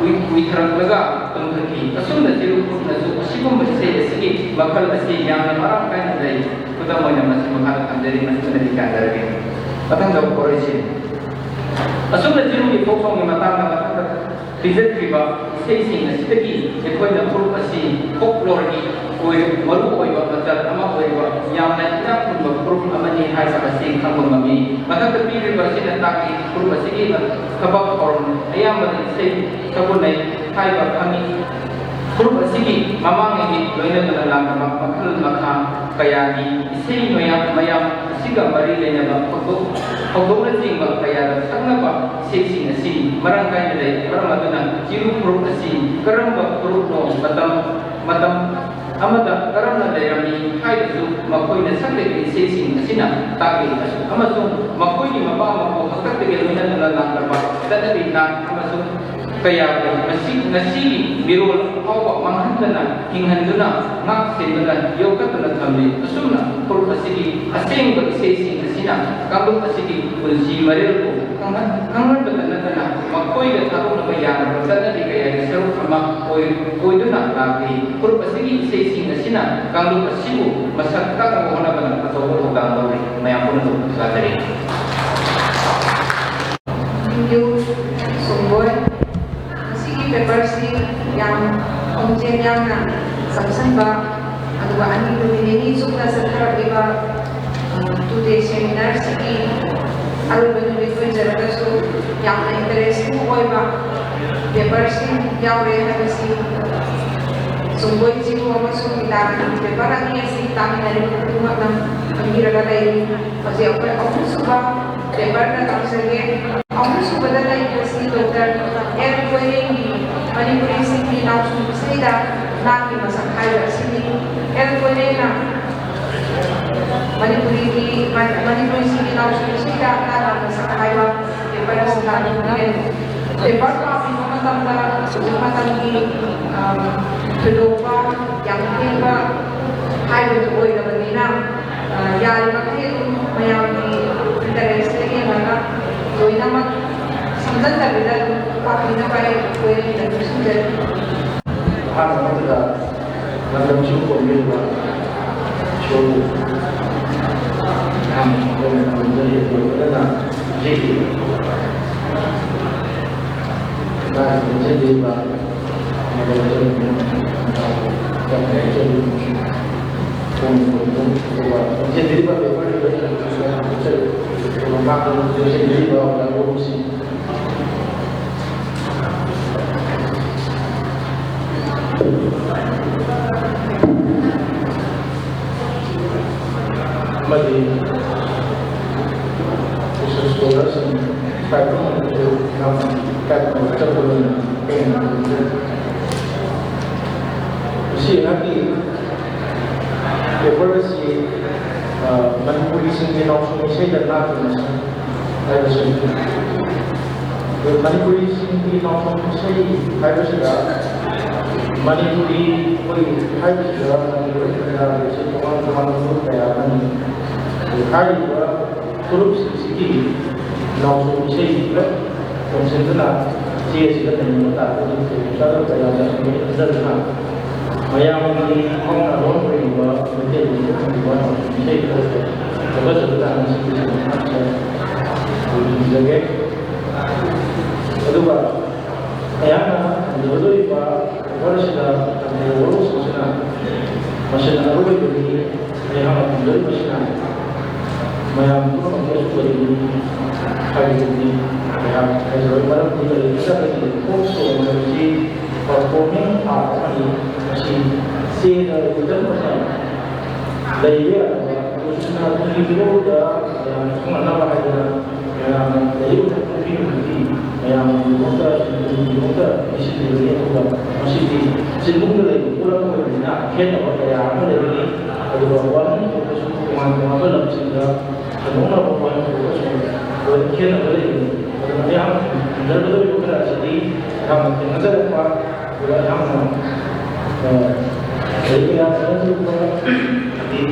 ꯎꯏ-, ꯎꯏꯊꯔꯛꯂꯒ ꯇꯨꯝꯊꯈꯤ꯫ ꯑꯁꯨꯝꯅ ꯆꯤꯔꯨ ꯐꯨꯔꯨꯞꯅꯁꯨ ꯑꯁꯤꯒꯨꯝꯕ ꯏꯁꯩ ꯑꯁꯤꯒꯤ ꯃꯈꯜ ꯑꯁꯤ ꯌꯥꯝꯅ ꯃꯔꯥꯡ ꯀꯥꯏꯅ ꯂꯩ꯫ ꯈꯨꯗꯝ ꯑꯣꯏꯅ ꯃꯁꯤ ꯃꯈꯥꯗ ꯊꯝꯖꯔꯤ, ꯃꯁꯤꯃꯗꯤ ꯀꯥꯟꯅꯔꯒꯦ꯫ ꯃꯊꯪꯗ ꯄꯣꯔꯣꯏꯁꯤ꯫ ꯑꯁꯨꯝꯅ ꯆꯤꯔꯨꯒꯤ ꯐꯣꯛ ꯁꯣꯡꯒꯤ ꯃꯇꯥꯡꯗ ꯃꯊꯪꯗ ꯄꯤꯖꯈ꯭ꯔꯤꯕ ꯏꯁꯩꯁꯤꯡ ꯑꯁꯤꯗꯒꯤ ꯑꯩꯈꯣꯏꯅ ꯐꯨꯔꯨꯞ ꯑꯁꯤ ꯐꯣꯛꯂꯣꯔꯒꯤ ꯑꯣꯏ-, ꯃꯔꯨ ꯑꯣꯏꯕ ꯃꯆꯜ ꯑꯃ ꯑꯣꯏꯕ ꯌꯥꯝꯅ ꯏꯅꯥꯛ ꯈꯨꯟꯕ ꯐꯨꯔꯨꯞ ꯑꯃꯅꯤ ꯍꯥꯏꯕ ꯑꯁꯤ ꯈꯪꯕ ꯉꯝꯃꯤ꯫ ꯃꯊꯛꯇ ꯄꯤꯔꯤꯕ ꯑꯁꯤꯅ ꯇꯥꯛꯂꯤ ꯐꯨꯔꯨꯞ ꯑꯁꯤꯒꯤ ꯊꯕꯛ ꯊꯧꯔꯝ ꯑꯌꯥꯝꯕꯗ ꯏꯁꯩ ꯁꯛꯄꯅꯩ ꯍꯥꯏꯕ ꯈꯪꯉꯤ꯫ ꯐꯨꯔꯨꯞ ꯑꯁꯤꯒꯤ ꯃꯃꯥꯡꯉꯩꯒꯤ ꯂꯣꯏꯅꯗꯨꯅ ꯂꯥꯛꯂꯕ ꯃꯈꯜ ꯃꯈꯥ ꯀꯌꯥꯒꯤ ꯏꯁꯩ ꯃꯌꯥꯝ, ꯃꯌꯥꯝ ꯑꯁꯤꯒ ꯃꯔꯤ ꯂꯩꯅꯕ ꯊꯧꯗꯣꯛ, ꯊꯧꯗꯣꯛꯅꯆꯤꯡꯕ ꯀꯌꯥꯗ ꯁꯛꯅꯕ ꯏꯁꯩꯁꯤꯡ ꯑꯁꯤ ꯃꯔꯥꯡ ꯀꯥꯏꯅ ꯂꯩ꯫ ꯃꯔꯝ ꯑꯗꯨꯅ ꯆꯤꯔꯨ ꯐꯨꯔꯨꯞ ꯑꯁꯤ ꯀꯔꯝꯕ ꯐꯨꯔꯨꯞꯅꯣ, ꯃꯇꯝ, ꯃꯇꯝ ꯑꯃꯗ ꯀꯔꯝꯅ ꯂꯩꯔꯝꯃꯤ ꯍꯥꯏꯕꯁꯨ ꯃꯈꯣꯏꯅ ꯁꯛꯂꯤꯕ ꯏꯁꯩꯁꯤꯡ ꯑꯁꯤꯅ ꯇꯥꯛꯂꯤ꯫ ꯑꯃꯁꯨꯡ ꯃꯈꯣꯏꯒꯤ ꯃꯄꯥ ꯃꯄꯨ ꯍꯥꯛꯇꯛꯇꯒꯤ ꯂꯣꯏꯅꯗꯨꯅ ꯂꯥꯛꯂꯕ ꯆꯠꯅꯕꯤ ꯅꯥꯠ ꯑꯃꯁꯨꯡ ꯀꯌꯥꯕꯨ ꯉꯁꯤ, ꯉꯁꯤꯒꯤ ꯃꯤꯔꯣꯜ ꯐꯥꯎꯕ ꯃꯥꯡꯍꯟꯗꯅ ꯍꯤꯡꯍꯟꯗꯨꯅ ꯉꯥꯛ ꯁꯦꯟꯗꯨꯅ ꯌꯣꯛꯈꯠꯇꯨꯅ ꯊꯝꯂꯤ꯫ ꯑꯁꯨꯝꯅ ꯐꯨꯔꯨꯞ ꯑꯁꯤꯒꯤ ꯑꯁꯦꯡꯕ ꯏꯁꯩꯁꯤꯡ ꯑꯁꯤꯅ ꯀꯥꯡꯂꯨꯞ ꯑꯁꯤꯒꯤ ꯄꯨꯟꯁꯤ ꯃꯔꯦꯜꯕꯨ ꯈꯪꯍꯟ-, ꯈꯪꯍꯟꯕꯇ ꯅꯠꯇꯅ ꯃꯈꯣꯏꯗ ꯊꯥꯗꯣꯛꯅꯕ ꯌꯥꯅꯕ ꯆꯠꯅꯕꯤ ꯀꯌꯥꯒꯤ ꯁꯔꯨꯛ ꯑꯃ ꯑꯣꯏ-, ꯑꯣꯏꯗꯨꯅ ꯂꯥꯛꯂꯤ꯫ ꯐꯨꯔꯨꯞ ꯑꯁꯤꯒꯤ ꯏꯁꯩꯁꯤꯡ ꯑꯁꯤꯅ ꯀꯥꯡꯂꯨꯞ ꯑꯁꯤꯕꯨ ꯃꯁꯛ ꯇꯥꯛꯅꯕ ꯍꯣꯠꯅꯕꯗ ꯑꯆꯧꯕ ꯊꯧꯗꯥꯡ ꯂꯧꯔꯤ꯫ ꯃꯌꯥꯝ ꯄꯨꯝꯅꯃꯛꯄꯨ ꯊꯥꯒꯠꯆꯔꯤ꯫ Thank you, ꯁꯣꯝꯕꯣꯏ꯫ ꯉꯁꯤꯒꯤ paperꯁꯤ ꯌꯥꯝ ꯈꯣꯡꯖꯦꯜ ꯌꯥꯝꯅ ꯆꯪꯁꯤꯟꯕ, ꯑꯗꯨꯒ ꯑꯅꯤ, ꯅꯨꯃꯤꯠ ꯅꯤꯅꯤ ꯆꯨꯞꯅ ꯆꯠꯊꯔꯛꯂꯤꯕ, ꯑ, two day seminarꯁꯤꯒꯤ ꯑꯔꯣꯏꯕ ꯅꯨꯃꯤꯠ ꯑꯣꯏꯖꯔꯒꯁꯨ ꯌꯥꯝꯅ interesting ꯑꯣꯏꯕ paperꯁꯤꯡ ꯌꯥꯎꯔꯦ ꯍꯥꯏꯕꯁꯤ ꯁꯣꯝꯕꯣꯏ ꯆꯤꯔꯨ ꯑꯃꯁꯨꯡ ꯒꯤꯇꯥꯅꯟꯗꯒꯤ paper ꯑꯅꯤ ꯑꯁꯤ ꯇꯥꯃꯤꯟꯅꯔꯤꯕ ꯈꯨꯗꯤꯡꯃꯛꯅ ꯈꯪꯕꯤꯔꯒ ꯂꯩꯔꯤ꯫ ꯍꯧꯖꯤꯛ ꯑꯩꯈꯣꯏ ꯑꯍꯨꯝꯁꯨꯕ paperꯗ ꯇꯧꯖꯒꯦ꯫ ꯑꯍꯨꯝꯁꯨꯕꯗ ꯂꯩꯔꯤꯕꯁꯤ Doctor ꯑꯦꯜ ꯀꯣꯏꯔꯦꯡꯒꯤ ꯃꯅꯤꯄꯨꯔꯤ ꯏꯁꯩꯒꯤ ꯏꯅꯥꯎꯁꯨ ꯏꯁꯩꯗ ꯅꯥꯠꯀꯤ ꯃꯁꯛ ꯍꯥꯏꯕ ꯑꯁꯤꯅꯤ꯫ ꯑꯦꯜ ꯀꯣꯏꯔꯦꯡꯅ ꯃꯅꯤꯄꯨꯔꯤꯒꯤ, ꯃꯅꯤꯄꯨꯔꯤ ꯏꯁꯩꯒꯤ ꯏꯅꯥꯎꯁꯨ ꯏꯁꯩꯗ ꯅꯥꯠꯀꯤ ꯃꯁꯛ ꯍꯥꯏꯕ paper ꯑꯁꯤ ꯂꯥꯛꯄꯤꯕꯅꯤ꯫ Paper ꯄꯥꯕꯤꯕ ꯃꯇꯝꯗ ꯍꯧꯖꯤꯛ ꯃꯇꯝꯒꯤ, ꯑ, ꯊꯣꯏꯗꯣꯛꯄ ꯌꯥꯝ ꯊꯦꯡꯕ ꯍꯥꯏꯕꯗꯨ ꯑꯣꯏꯗꯕꯅꯤꯅ, ꯑ, ꯌꯥꯔꯤꯕꯃꯈꯩ ꯑꯗꯨꯝ ꯃꯌꯥꯝꯒꯤ interestꯇ ꯌꯦꯡꯉꯒ ꯂꯣꯏꯅꯃꯛ ꯁꯝꯖꯟꯗꯕꯤꯗ ꯑꯗꯨꯝ ꯄꯥꯕꯤꯅꯕ ꯑꯩ ꯂꯣꯏꯅ ꯅꯤꯡꯁꯤꯡꯖꯔꯤ꯫ ꯑꯍꯥꯟꯕ ꯃꯛꯇꯗ ꯃꯇꯝꯁꯨ ꯀꯣꯝꯕꯤꯕ ꯏꯁꯣꯔꯕꯨ ꯌꯥꯝꯅ ꯈꯨꯔꯨꯝꯖꯔꯤ꯫ ꯑꯗꯨꯒ ꯂꯣꯏꯅꯅ ꯍꯧꯖꯤꯛ ꯂꯥꯏ ꯈꯨꯔꯨꯝꯖꯕꯤꯕ ꯃꯗꯨꯗ ꯂꯩꯕ ꯄꯨꯡ ꯀꯨꯟ, ꯄꯨꯡ ꯑꯗꯨꯒ ꯈꯨꯔꯨꯝꯖꯕꯤꯕ ꯄꯦꯄꯔꯗꯨꯗ ꯂꯩꯕ ꯃꯍꯥꯛꯅ ꯂꯣꯏꯁꯤꯟꯕꯤꯔꯤꯕ ꯑꯣꯖꯥ ꯒꯨꯔꯨꯁꯤꯡ ꯑꯃꯗꯤ research scholarꯁꯤꯡ ꯄꯥꯏꯈꯣꯝꯕꯗꯁꯨ ꯌꯥꯝꯅ ꯏꯀꯥꯏ ꯈꯨꯝꯅꯕ ꯆꯠꯄ ꯑꯣꯏꯅ ꯑꯩꯅ ꯈꯟꯖꯩ꯫ ꯉꯁꯤ ꯑꯩꯍꯥꯛꯀꯤ ꯄꯦꯄꯔ ꯑꯁꯤ, ꯑ, ꯃꯅꯤꯄꯨꯔꯤꯁꯤꯡꯒꯤ ꯅꯥꯎꯁꯨꯝ ꯏꯁꯩꯗ ꯅꯥꯠꯀꯤ ꯃꯁꯛ ꯍꯥꯏꯕꯁꯤꯅꯤ꯫ ꯑꯗꯨ ꯃꯅꯤꯄꯨꯔꯤꯁꯤꯡꯒꯤ ꯅꯥꯎꯁꯨꯝ ꯏꯁꯩ ꯍꯥꯏꯕꯁꯤꯗ ꯃꯅꯤꯄꯨꯔꯤ ꯑꯩꯈꯣꯏ ꯍꯥꯏꯕꯁꯤꯗ ꯃꯅꯤꯄꯨꯔꯤ ꯄ꯭ꯔꯖꯥꯁꯤꯡ ꯇꯣꯉꯥꯟ ꯇꯣꯉꯥꯟꯕ ꯐꯨꯔꯨꯞ ꯀꯌꯥ ꯑꯃꯅꯤ꯫ ꯑꯗꯨ ꯍꯥꯏꯔꯤꯕ ꯐꯨꯔꯨꯞꯁꯤꯡꯁꯤꯒꯤ ꯅꯥꯎꯁꯨꯝ ꯏꯁꯩ ꯄꯨꯂꯞ ꯄꯨꯟꯁꯤꯟꯗꯨꯅ ꯆꯦ ꯑꯁꯤꯗ ꯅꯩꯅꯕ ꯇꯥꯔꯒꯗꯤ ꯀꯌꯥꯗ ꯈꯟꯖꯗꯨꯅ ꯃꯌꯥꯝꯒꯤ ꯍꯧꯅ ꯂꯣꯟ ꯑꯣꯏꯔꯤꯕ ꯃꯩꯇꯩꯂꯣꯟꯒꯤ ꯑꯣꯏꯕ ꯏꯁꯩ ꯈꯔꯁꯨ ꯐꯒꯠꯆꯕ ꯇꯥꯅ ꯁꯤꯒꯤꯁꯨ ꯃꯍꯥꯛꯁꯦ ꯊꯝꯖꯒꯦ꯫ ꯑꯗꯨꯒ ꯑꯩꯍꯥꯛꯅ ꯊꯝꯖꯒꯗꯧꯔꯤꯕ ꯈꯕꯔ ꯑꯁꯤꯗ ꯊꯝꯖꯕ ꯋꯥꯔꯣꯜꯁꯤꯡꯁꯤꯅ ꯃꯁꯤꯅ ꯑꯔꯣꯏꯕꯅꯤ꯫ ꯑꯩꯍꯥꯛꯅ ꯊꯝꯖꯔꯤꯕꯁꯤꯅ ꯃꯌꯥꯝ ꯄꯨꯝꯅꯃꯛꯀꯤ ꯑꯆꯨꯝꯕꯗꯨꯅꯤ ꯍꯥꯏꯕꯗꯨꯅꯤ꯫ ꯑꯩꯍꯥꯛ ꯍꯥꯏꯖꯔꯣꯏ꯫ ꯃꯔꯝꯗꯤ ꯀꯔꯤꯒꯤꯅꯣ ꯍꯥꯏꯕꯗꯤ ꯐꯣꯛ ꯁꯣꯡ ꯍꯥꯏꯕꯁꯤ ꯄꯔꯐꯣꯔꯃꯤꯡ ꯑꯥꯔꯠ ꯑꯃꯅꯤ꯫ ꯃꯁꯤ ꯆꯦꯗ ꯈꯛꯇꯪ ꯑꯣꯏꯅ ꯂꯩꯕ ꯌꯥꯗꯕ, ꯑꯗꯨꯁꯨ ꯇꯨꯡꯒꯤ ꯐꯤꯕꯝꯗ ꯃꯌꯥꯝꯅ ꯈꯪꯅꯅꯕ ꯍꯥꯏꯗꯅ ꯃꯌꯥꯝꯅ ꯂꯩꯔꯤꯕ ꯄꯨꯈ꯭ꯔꯤꯗꯨꯗꯤ ꯃꯌꯥꯝꯒꯤꯗꯃꯛꯇ, ꯁꯦꯟꯊꯨꯝꯒꯤꯗꯃꯛꯇ ꯄꯤꯁꯤꯜꯂꯤꯕꯅꯤ꯫ ꯑꯗꯨꯒ ꯃꯁꯤꯗꯤ ꯆꯤꯟꯕꯨꯡꯗ ꯂꯩꯕ ꯄꯣꯠ ꯑꯃ ꯑꯣꯏꯕꯅꯤꯅ ꯈꯦꯠꯅꯕ ꯀꯌꯥ ꯑꯃ ꯂꯩꯒꯅꯤ꯫ ꯑꯗꯨꯒ ꯋꯥꯍꯟꯊꯣꯛꯇꯁꯨ ꯇꯣꯉꯥꯟ ꯇꯣꯉꯥꯟꯕ ꯂꯝꯁꯤꯡꯗ ꯁꯟꯗꯣꯛꯅꯕ ꯋꯥꯍꯟꯊꯣꯛꯇꯁꯨ ꯂꯣꯏꯅ ꯈꯦꯠꯅꯕ ꯂꯩꯒꯅꯤ꯫ ꯑꯗꯨꯅ ꯑꯩꯍꯥꯛꯅ ꯊꯦꯡꯅꯖꯔꯛꯀꯗꯧꯔꯤꯕ ꯈꯔ ꯑꯁꯤꯗꯤ ꯑꯩꯍꯥꯛꯅ ꯊꯦꯡꯅꯖꯔꯛꯄ, ꯑꯗꯨꯒ ꯑꯩꯍꯥꯛꯅ, ꯑ, ꯂꯥꯏꯔꯤꯛ ꯀꯌꯥ ꯊꯦꯡꯅꯖꯔꯛꯄ, ꯍꯥꯏꯗꯤ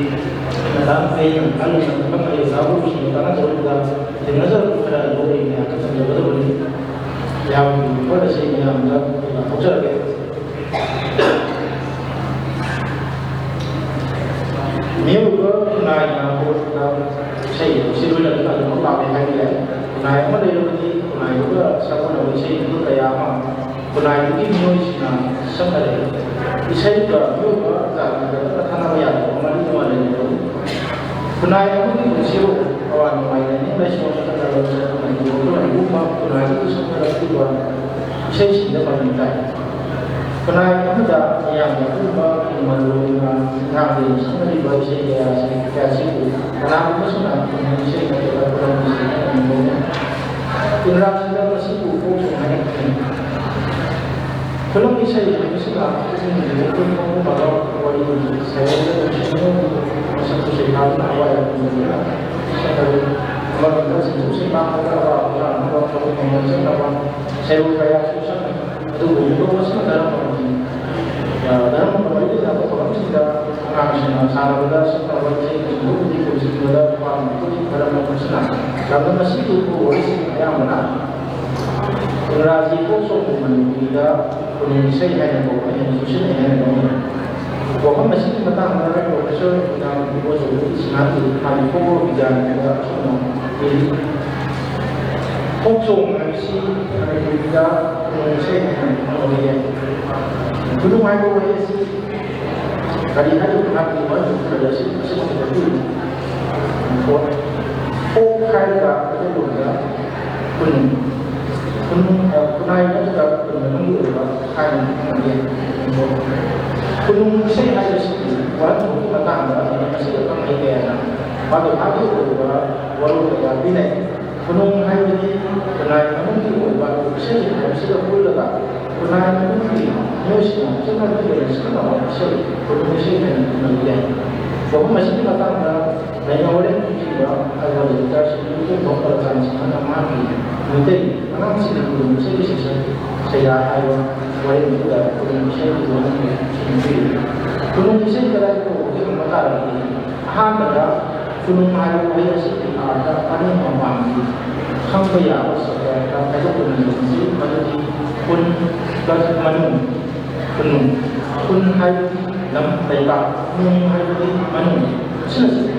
ꯃꯇꯥꯡ ꯑꯩꯅ ꯈꯪꯗꯅ ꯈꯪꯗꯅ ꯌꯥꯎꯔꯨꯕꯁꯤꯡꯗ ꯀꯥꯟꯅꯖꯔꯛꯄꯗ ꯊꯦꯡꯅꯖꯔꯛꯄ ꯈꯔ ꯑꯗꯨ ꯑꯩ ꯃꯌꯥꯝꯗ ꯊꯝꯖꯒꯗꯕꯅꯤ꯫ ꯃꯌꯥꯝꯒꯤ ꯋꯥꯈꯜ ꯑꯁꯤ ꯃꯌꯥꯝꯗ ꯂꯥꯎꯊꯣꯛꯆꯔꯒꯦ꯫ ꯈꯨꯟꯅꯥꯏ ꯑꯃ ꯂꯩꯔꯕꯗꯤ ꯈꯨꯟꯅꯥꯏꯗꯨꯒ ꯁꯥꯒꯣꯟꯅꯕ ꯏꯁꯩ ꯑꯗꯨ ꯀꯌꯥ ꯑꯃ ꯈꯨꯟꯅꯥꯏꯗꯨꯒꯤ ꯃꯤꯑꯣꯏꯁꯤꯡꯅ ꯁꯛꯅꯔꯛꯏ꯫ ꯏꯁꯩꯒ ꯃꯤꯑꯣꯏꯕ ꯖꯥꯇꯤꯒ ꯈꯠꯅꯕ ꯌꯥꯗꯕ ꯃꯔꯤ ꯑꯃ ꯂꯩꯔꯕꯗꯤ ꯈꯨꯟꯅꯥꯏ ꯑꯃꯒꯤ ꯄꯨꯟꯁꯤꯕꯨ ꯑꯋꯥ ꯅꯨꯡꯉꯥꯏ, ꯂꯥꯏꯅꯤꯡ ꯂꯥꯏꯁꯣꯟ ꯅꯠꯇ꯭ꯔꯒ ꯂꯝꯆꯠ ꯈꯨꯟꯅꯥꯏꯒꯤ ꯋꯥꯈꯜꯂꯣꯟꯒꯨꯝꯕ ꯈꯨꯟꯅꯥꯏꯗꯨꯒꯤ ꯁꯛꯅꯔꯛꯂꯤꯕ ꯏꯁꯩꯁꯤꯡꯗ ꯄꯟꯕ ꯇꯥꯏ꯫ ꯈꯨꯟꯅꯥꯏ ꯑꯃꯗ ꯃꯤꯌꯥꯝꯅ ꯑꯄꯨꯟꯕ ꯈꯨꯟ ꯃꯔꯨ ꯑꯣꯏꯅ ꯈꯣꯡꯊꯥꯡꯗ ꯁꯛꯅꯔꯤꯕ ꯏꯁꯩ ꯀꯌꯥꯁꯤ, ꯀꯌꯥꯁꯤꯕꯨ ꯀꯅꯥꯒꯨꯝꯕꯁꯤꯡꯅ ꯈꯨꯟꯅꯥꯏ ꯏꯁꯩ ꯅꯠꯇ꯭ꯔꯒ ꯈꯨꯂꯪ ꯏꯁꯩ ꯍꯥꯏꯅ ꯃꯤꯡꯊꯣꯜꯅꯤ꯫ ꯏꯪꯒ꯭ꯔꯥꯖꯤꯗ ꯃꯁꯤꯕꯨ ꯐꯣꯛ ꯁꯣꯡ ꯍꯥꯏꯅ ꯈꯪꯅꯩ꯫ ꯈꯨꯂꯪ ꯏꯁꯩ ꯍꯥꯏꯕꯁꯤꯅ ꯏꯃꯨꯡꯒꯤ ꯃꯤꯑꯣꯏ ꯄꯨꯝꯕ ꯋꯥꯔꯤ ꯁꯩꯔꯦꯡꯗ ꯅꯨꯡꯁꯤꯅꯕ ꯃꯁꯛꯄꯨ ꯁꯩꯊꯥꯗꯨꯅ ꯑꯋꯥꯏꯕ ꯄꯨꯝꯕꯗꯨꯅ ꯁꯛꯅꯕꯅꯤ꯫ ꯑꯃꯔꯣꯝꯗ ꯁꯦꯟꯊꯣꯛ ꯁꯦꯟꯊꯥꯡ ꯍꯥꯏꯕ ꯑꯋꯥꯕ ꯂꯥꯛꯅꯕ ꯊꯕꯛ ꯐꯪꯕ ꯆꯠꯅꯕ ꯁꯩꯔꯣꯜ ꯀꯌꯥꯁꯨ ꯁꯛꯅꯩ꯫ ꯑꯗꯨꯕꯨ ꯃꯤꯇꯣꯞ ꯑꯁꯤꯅ ꯙꯔꯃꯒꯤ, ꯑ, ꯙꯔꯃꯒ ꯃꯔꯤ ꯂꯩꯅꯕ ꯊꯧꯔꯝꯁꯤꯡꯗ ꯑꯉꯥꯡꯁꯤꯡꯅ ꯁꯥꯟꯅꯕꯗ ꯁꯛꯅꯕ ꯏꯁꯩ ꯈꯨꯗꯤꯡꯃꯛꯇ ꯄꯨꯟꯁꯤꯟꯕꯗ ꯅꯨꯄꯥ ꯅꯨꯄꯤꯒꯤ ꯙꯔꯃ ꯑꯁꯤꯅ ꯂꯝꯗꯝ ꯑꯁꯤꯒꯤ ꯏꯄꯨ ꯋꯥꯔꯤꯁꯤꯡ ꯑꯌꯥꯝꯕꯅ ꯏꯪꯒ꯭ꯔꯥꯖꯤ ꯐꯣꯛ ꯁꯣꯡꯕꯨ ꯃꯅꯤꯄꯨꯔꯤꯗ ꯈꯨꯅꯨꯡ ꯏꯁꯩ ꯍꯥꯏꯅ ꯀꯧꯕ ꯍꯦꯟꯅ ꯆꯨꯁꯤꯟꯅꯩ ꯍꯥꯏꯅ ꯂꯧꯅꯩ꯫ ꯋꯥꯐꯝ ꯑꯁꯤꯒꯤ ꯃꯇꯥꯡꯗ ꯄ꯭ꯔꯣꯐꯦꯁꯔ ꯏꯅꯥꯎ ꯏꯕꯣꯆꯧꯕꯒꯤ ꯁꯅꯥꯇꯣꯝꯕꯤ ꯊꯥꯒꯤ ꯐꯣꯛꯂꯣꯔ ꯕꯤꯒ꯭ꯌꯥꯟ ꯍꯥꯏꯕ ꯑꯁꯨꯝꯅ ꯂꯩꯔꯤ꯫ ꯐꯣꯛ ꯁꯣꯡ ꯍꯥꯏꯕꯁꯤ ꯃꯅꯤꯄꯨꯔꯤꯗ ꯈꯨꯅꯨꯡ ꯏꯁꯩ ꯍꯥꯏꯅ ꯈꯪꯅꯕ ꯌꯥꯏ꯫ ꯈꯨꯅꯨꯡ ꯍꯥꯏꯕ ꯋꯥꯍꯩ ꯑꯁꯤ ꯀꯔꯤ ꯍꯥꯏꯔꯤꯕꯅꯣ ꯍꯥꯏꯕꯒꯤ ꯃꯔꯝ ꯈꯔ ꯑꯁꯤ ꯑꯁꯤꯃꯛꯇ ꯇꯥꯛꯄꯤꯌꯨ꯫ ꯐꯣꯛ ꯍꯥꯏꯔꯒ ꯃꯩꯇꯩꯂꯣꯟꯗ ꯈꯨꯅꯨꯡ, ꯈꯨꯅꯨꯡ, ꯑ, ꯈꯨꯟꯅꯥꯏ ꯅꯠꯇ꯭ꯔꯒ ꯈꯨꯟ ꯃꯅꯨꯡꯒꯤ ꯑꯣꯏꯕ ꯍꯥꯏꯅ ꯈꯪꯅꯩ꯫ ꯈꯨꯅꯨꯡ ꯏꯁꯩ ꯍꯥꯏꯕꯁꯤꯗꯤ ꯋꯥꯍꯟꯊꯣꯛꯀꯤ ꯃꯇꯥꯡꯗ ꯃꯁꯤꯗ ꯈꯪꯍꯩ ꯀꯌꯥꯅ ꯃꯥꯒꯤ ꯃꯥꯒꯤ ꯑꯣꯏꯕ ꯋꯥꯔꯣꯜ ꯀꯌꯥ ꯄꯤꯅꯩ꯫ ꯈꯨꯅꯨꯡ ꯍꯥꯏꯕꯗꯤ ꯈꯨꯟꯅꯥꯏ ꯃꯅꯨꯡꯒꯤ ꯑꯣꯏꯕ ꯏꯁꯩ ꯍꯥꯏꯕꯁꯤꯒ ꯄꯨꯜꯂꯒ ꯈꯨꯟꯅꯥꯏ ꯃꯅꯨꯡꯒꯤ ꯃꯤꯑꯣꯏꯁꯤꯡꯅ ꯆꯠꯅꯕꯤ ꯑꯣꯏꯅ ꯁꯛꯅꯕ ꯏꯁꯩ ꯈꯨꯅꯨꯡ ꯏꯁꯩ ꯍꯥꯏꯅ ꯈꯪꯅꯕ ꯌꯥꯏ꯫ ꯋꯥꯐꯝ ꯑꯁꯤꯒꯤ ꯃꯇꯥꯡꯗ ꯂꯩꯉꯥꯛꯂꯣꯟ ꯄꯤꯈꯤꯕ ꯍꯥꯏꯕ ꯂꯤꯇꯔꯦꯆꯔꯁꯤꯡ ꯌꯨꯇ꯭ꯌꯨꯕ ꯄꯔꯆꯥꯟꯁꯤꯡ ꯑꯃꯅ ꯃꯍꯥꯛꯀꯤ ꯃꯩꯇꯩ ꯑꯉꯥꯡꯁꯤꯡꯒꯤ ꯈꯨꯅꯨꯡ ꯏꯁꯩꯒꯤ ꯁꯩꯁꯛ ꯁꯩꯔꯥ ꯍꯥꯏꯕ ꯋꯥꯔꯦꯡ ꯑꯗꯨꯗ ꯈꯨꯅꯨꯡ ꯏꯁꯩꯒꯤ ꯋꯥꯍꯪ ꯄꯤꯔꯤ꯫ ꯈꯨꯅꯨꯡ ꯏꯁꯩ ꯀꯗꯥꯏꯗ ꯀꯧꯕꯒꯦ ꯍꯪꯕ ꯇꯥꯔꯒꯗꯤ, ꯑꯍꯥꯟꯕꯗ ꯈꯨꯅꯨꯡ ꯍꯥꯏꯕ ꯋꯥꯍꯩ ꯑꯁꯤꯒꯤ ꯑꯥꯔꯊ ꯃꯅꯤꯡ ꯃꯃꯥꯡꯒꯤ ꯈꯪꯕ ꯌꯥꯕ ꯁꯕꯖꯦꯛꯇ ꯈꯥꯏꯗꯣꯛꯇꯨꯅ ꯌꯦꯡꯁꯤ꯫ ꯃꯗꯨꯗꯤ ꯈꯨꯟ ꯄ꯭ꯂꯁ ꯃꯅꯨꯡ, ꯈꯨꯅꯨꯡ꯫ ꯈꯨꯟ ꯍꯥꯏꯕꯗꯤ ꯂꯝ, ꯂꯩꯕꯥꯛ, ꯅꯨꯡ ꯍꯥꯏꯕꯗꯤ ꯃꯅꯨꯡ, ꯑꯁꯤꯅꯆꯤꯡꯕ꯫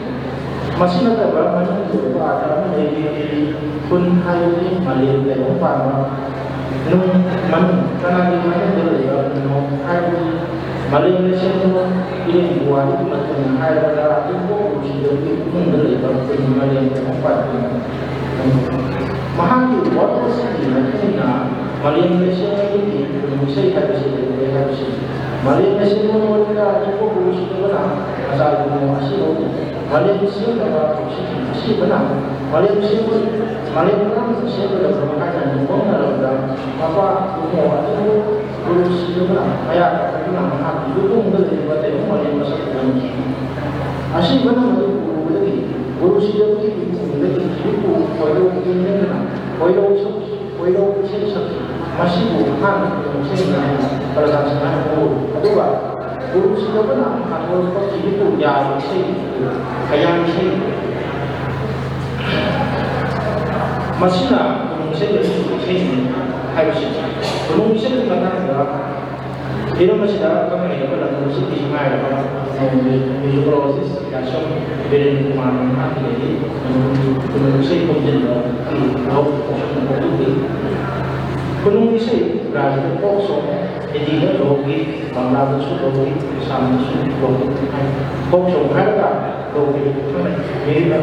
ꯃꯁꯤ ꯅꯠꯇꯕ ꯃꯅꯨꯡꯒꯤ ꯑꯣꯏꯕ ꯑꯥꯔꯊ ꯑꯃ ꯂꯩꯔꯤ꯫ ꯈꯨꯟ ꯍꯥꯏꯕꯗꯤ ꯃꯥꯂꯦꯝ ꯇꯥꯏꯕꯪ ꯄꯥꯟꯕ ꯅꯨꯡ ꯃꯅꯨꯡ ꯀꯅꯥꯒꯤ ꯃꯅꯨꯡꯗ ꯂꯩꯕ ꯅꯨꯡ ꯍꯥꯏꯕꯗꯤ ꯃꯥꯂꯦꯝ ꯂꯩꯁꯦꯝꯕ ꯏꯔꯦꯡ ꯄꯨꯋꯥꯔꯤꯒꯤ ꯃꯇꯨꯡ ꯏꯟꯅ ꯍꯥꯏꯔꯕꯗ ꯏꯕꯣꯛ ꯎꯔꯨꯁꯤꯗꯕꯨ ꯏꯃꯨꯡꯗ ꯂꯩꯕ ꯈꯨꯟ ꯃꯥꯂꯦꯝ ꯇꯥꯏꯕꯪ ꯄꯥꯟꯕ ꯅꯨꯡ꯫ ꯃꯍꯥꯛꯀꯤ ꯋꯥꯈꯜꯁꯤꯒꯤ ꯃꯇꯨꯡ ꯏꯟꯅ ꯃꯥꯂꯦꯝ ꯂꯩꯁꯦꯝꯕꯒꯤ ꯈꯨꯅꯨꯡ ꯏꯁꯩ ꯍꯥꯏꯕꯁꯤ ꯂꯩꯔꯦ ꯍꯥꯏꯕꯁꯤ ꯃꯥꯂꯦꯝ ꯂꯩꯁꯦꯝꯕ ꯂꯣꯏꯔꯒ ꯏꯕꯣꯛ ꯎꯔꯨꯁꯤꯗꯕꯅ ꯃꯆꯥ ꯏꯕꯨꯡꯉꯣ ꯑꯁꯤꯕꯨ ꯃꯥꯂꯦꯝ ꯁꯦꯝꯅꯕ ꯊꯧꯁꯤꯜ ꯑꯁꯤꯕꯅ ꯃꯥꯂꯦꯝ ꯁꯦꯝꯕ ꯃꯥꯂꯦꯝ ꯄꯨꯝꯅꯃꯛ ꯁꯦꯝꯒꯗꯕ ꯍꯥꯏꯅ ꯅꯤꯡꯕ ꯉꯝꯂꯕꯗ ꯃꯄꯥ ꯏꯕꯨꯡꯉꯣ ꯑꯗꯨꯕꯨ ꯎꯔꯨꯁꯤꯗꯕꯅ ꯃꯌꯥ ꯀꯥꯊꯣꯛꯇꯨꯅ ꯃꯍꯥꯛꯀꯤ ꯏꯕꯨꯡꯗ ꯂꯩꯔꯤꯕ ꯇꯥꯏꯕꯪ ꯃꯥꯂꯦꯝ ꯃꯁꯛ ꯎꯍꯟꯈꯤ꯫ ꯑꯁꯤꯕꯅ ꯃꯗꯨ ꯎꯔꯨꯕꯗꯒꯤ ꯎꯔꯨꯁꯤꯗꯕꯒꯤ ꯏꯕꯨꯡꯗꯒꯤ ꯏꯕꯨꯡꯕꯨ ꯈꯣꯏꯔꯧ ꯌꯦꯡꯗꯨꯅ ꯈꯣꯏꯔꯧ ꯈꯣꯏꯔꯧ ꯏꯁꯩ ꯁꯛꯈꯤ꯫ ꯃꯁꯤꯕꯨ ꯑꯍꯥꯟꯕ ꯈꯨꯅꯨꯡ ꯏꯁꯩꯅꯤ ꯍꯥꯏꯅ ꯄ꯭ꯔꯖꯥꯁꯤꯡꯅ ꯍꯥꯏꯅꯕ ꯍꯧꯔꯛꯏ꯫ ꯑꯗꯨꯒ ꯎꯔꯨꯁꯤꯗꯕꯅ ꯍꯥꯟꯗꯣꯔꯛꯄ ꯈꯤꯕꯤꯕꯨ ꯌꯥꯕ ꯏꯁꯩ, ꯈꯌꯥꯡ ꯏꯁꯩ꯫ ꯃꯁꯤꯅ ꯈꯨꯅꯨꯡ ꯏꯁꯩ ꯑꯁꯤꯒꯤ ꯏꯁꯩꯅꯤ ꯍꯥꯏꯕꯁꯤ ꯈꯨꯅꯨꯡ ꯏꯁꯩꯒꯤ ꯃꯇꯥꯡꯗ ꯍꯤꯔꯝ ꯑꯁꯤꯗ ꯑꯈꯪ ꯑꯍꯩ ꯑꯃ ꯂꯝꯗꯝ ꯑꯁꯤꯒꯤ ꯁꯛꯅꯥꯏꯔꯕ ꯃ꯭ꯌꯨꯖꯤꯀꯣꯂꯣꯖꯤꯁ ꯌꯥꯁꯣꯝ ꯕꯤꯔꯦꯟ ꯀꯨꯃꯥꯔꯅ ꯃꯍꯥꯛꯀꯤꯗꯒꯤ ꯈꯨꯅꯨꯡ ꯏꯁꯩ ꯈꯣꯝꯖꯤꯟꯕ ꯐꯣꯡꯗꯣꯛꯈꯤ꯫ ꯈꯨꯅꯨꯡ ꯏꯁꯩ ꯔꯥꯖ꯭ꯌꯗ ꯐꯣꯛ ꯁꯣꯡ, ꯍꯤꯟꯗꯤꯗ ꯂꯣꯛꯒꯤꯠ, ꯕꯪꯂꯥꯗꯁꯨ ꯂꯣꯛꯒꯤꯠ, ꯑꯁꯥꯝꯗꯁꯨ ꯂꯣꯛꯒꯤꯠ ꯍꯥꯏ꯫ ꯐꯣꯛ ꯁꯣꯡ ꯍꯥꯏꯔꯒ ꯂꯣꯛꯒꯤꯠ ꯈꯪꯅꯩ꯫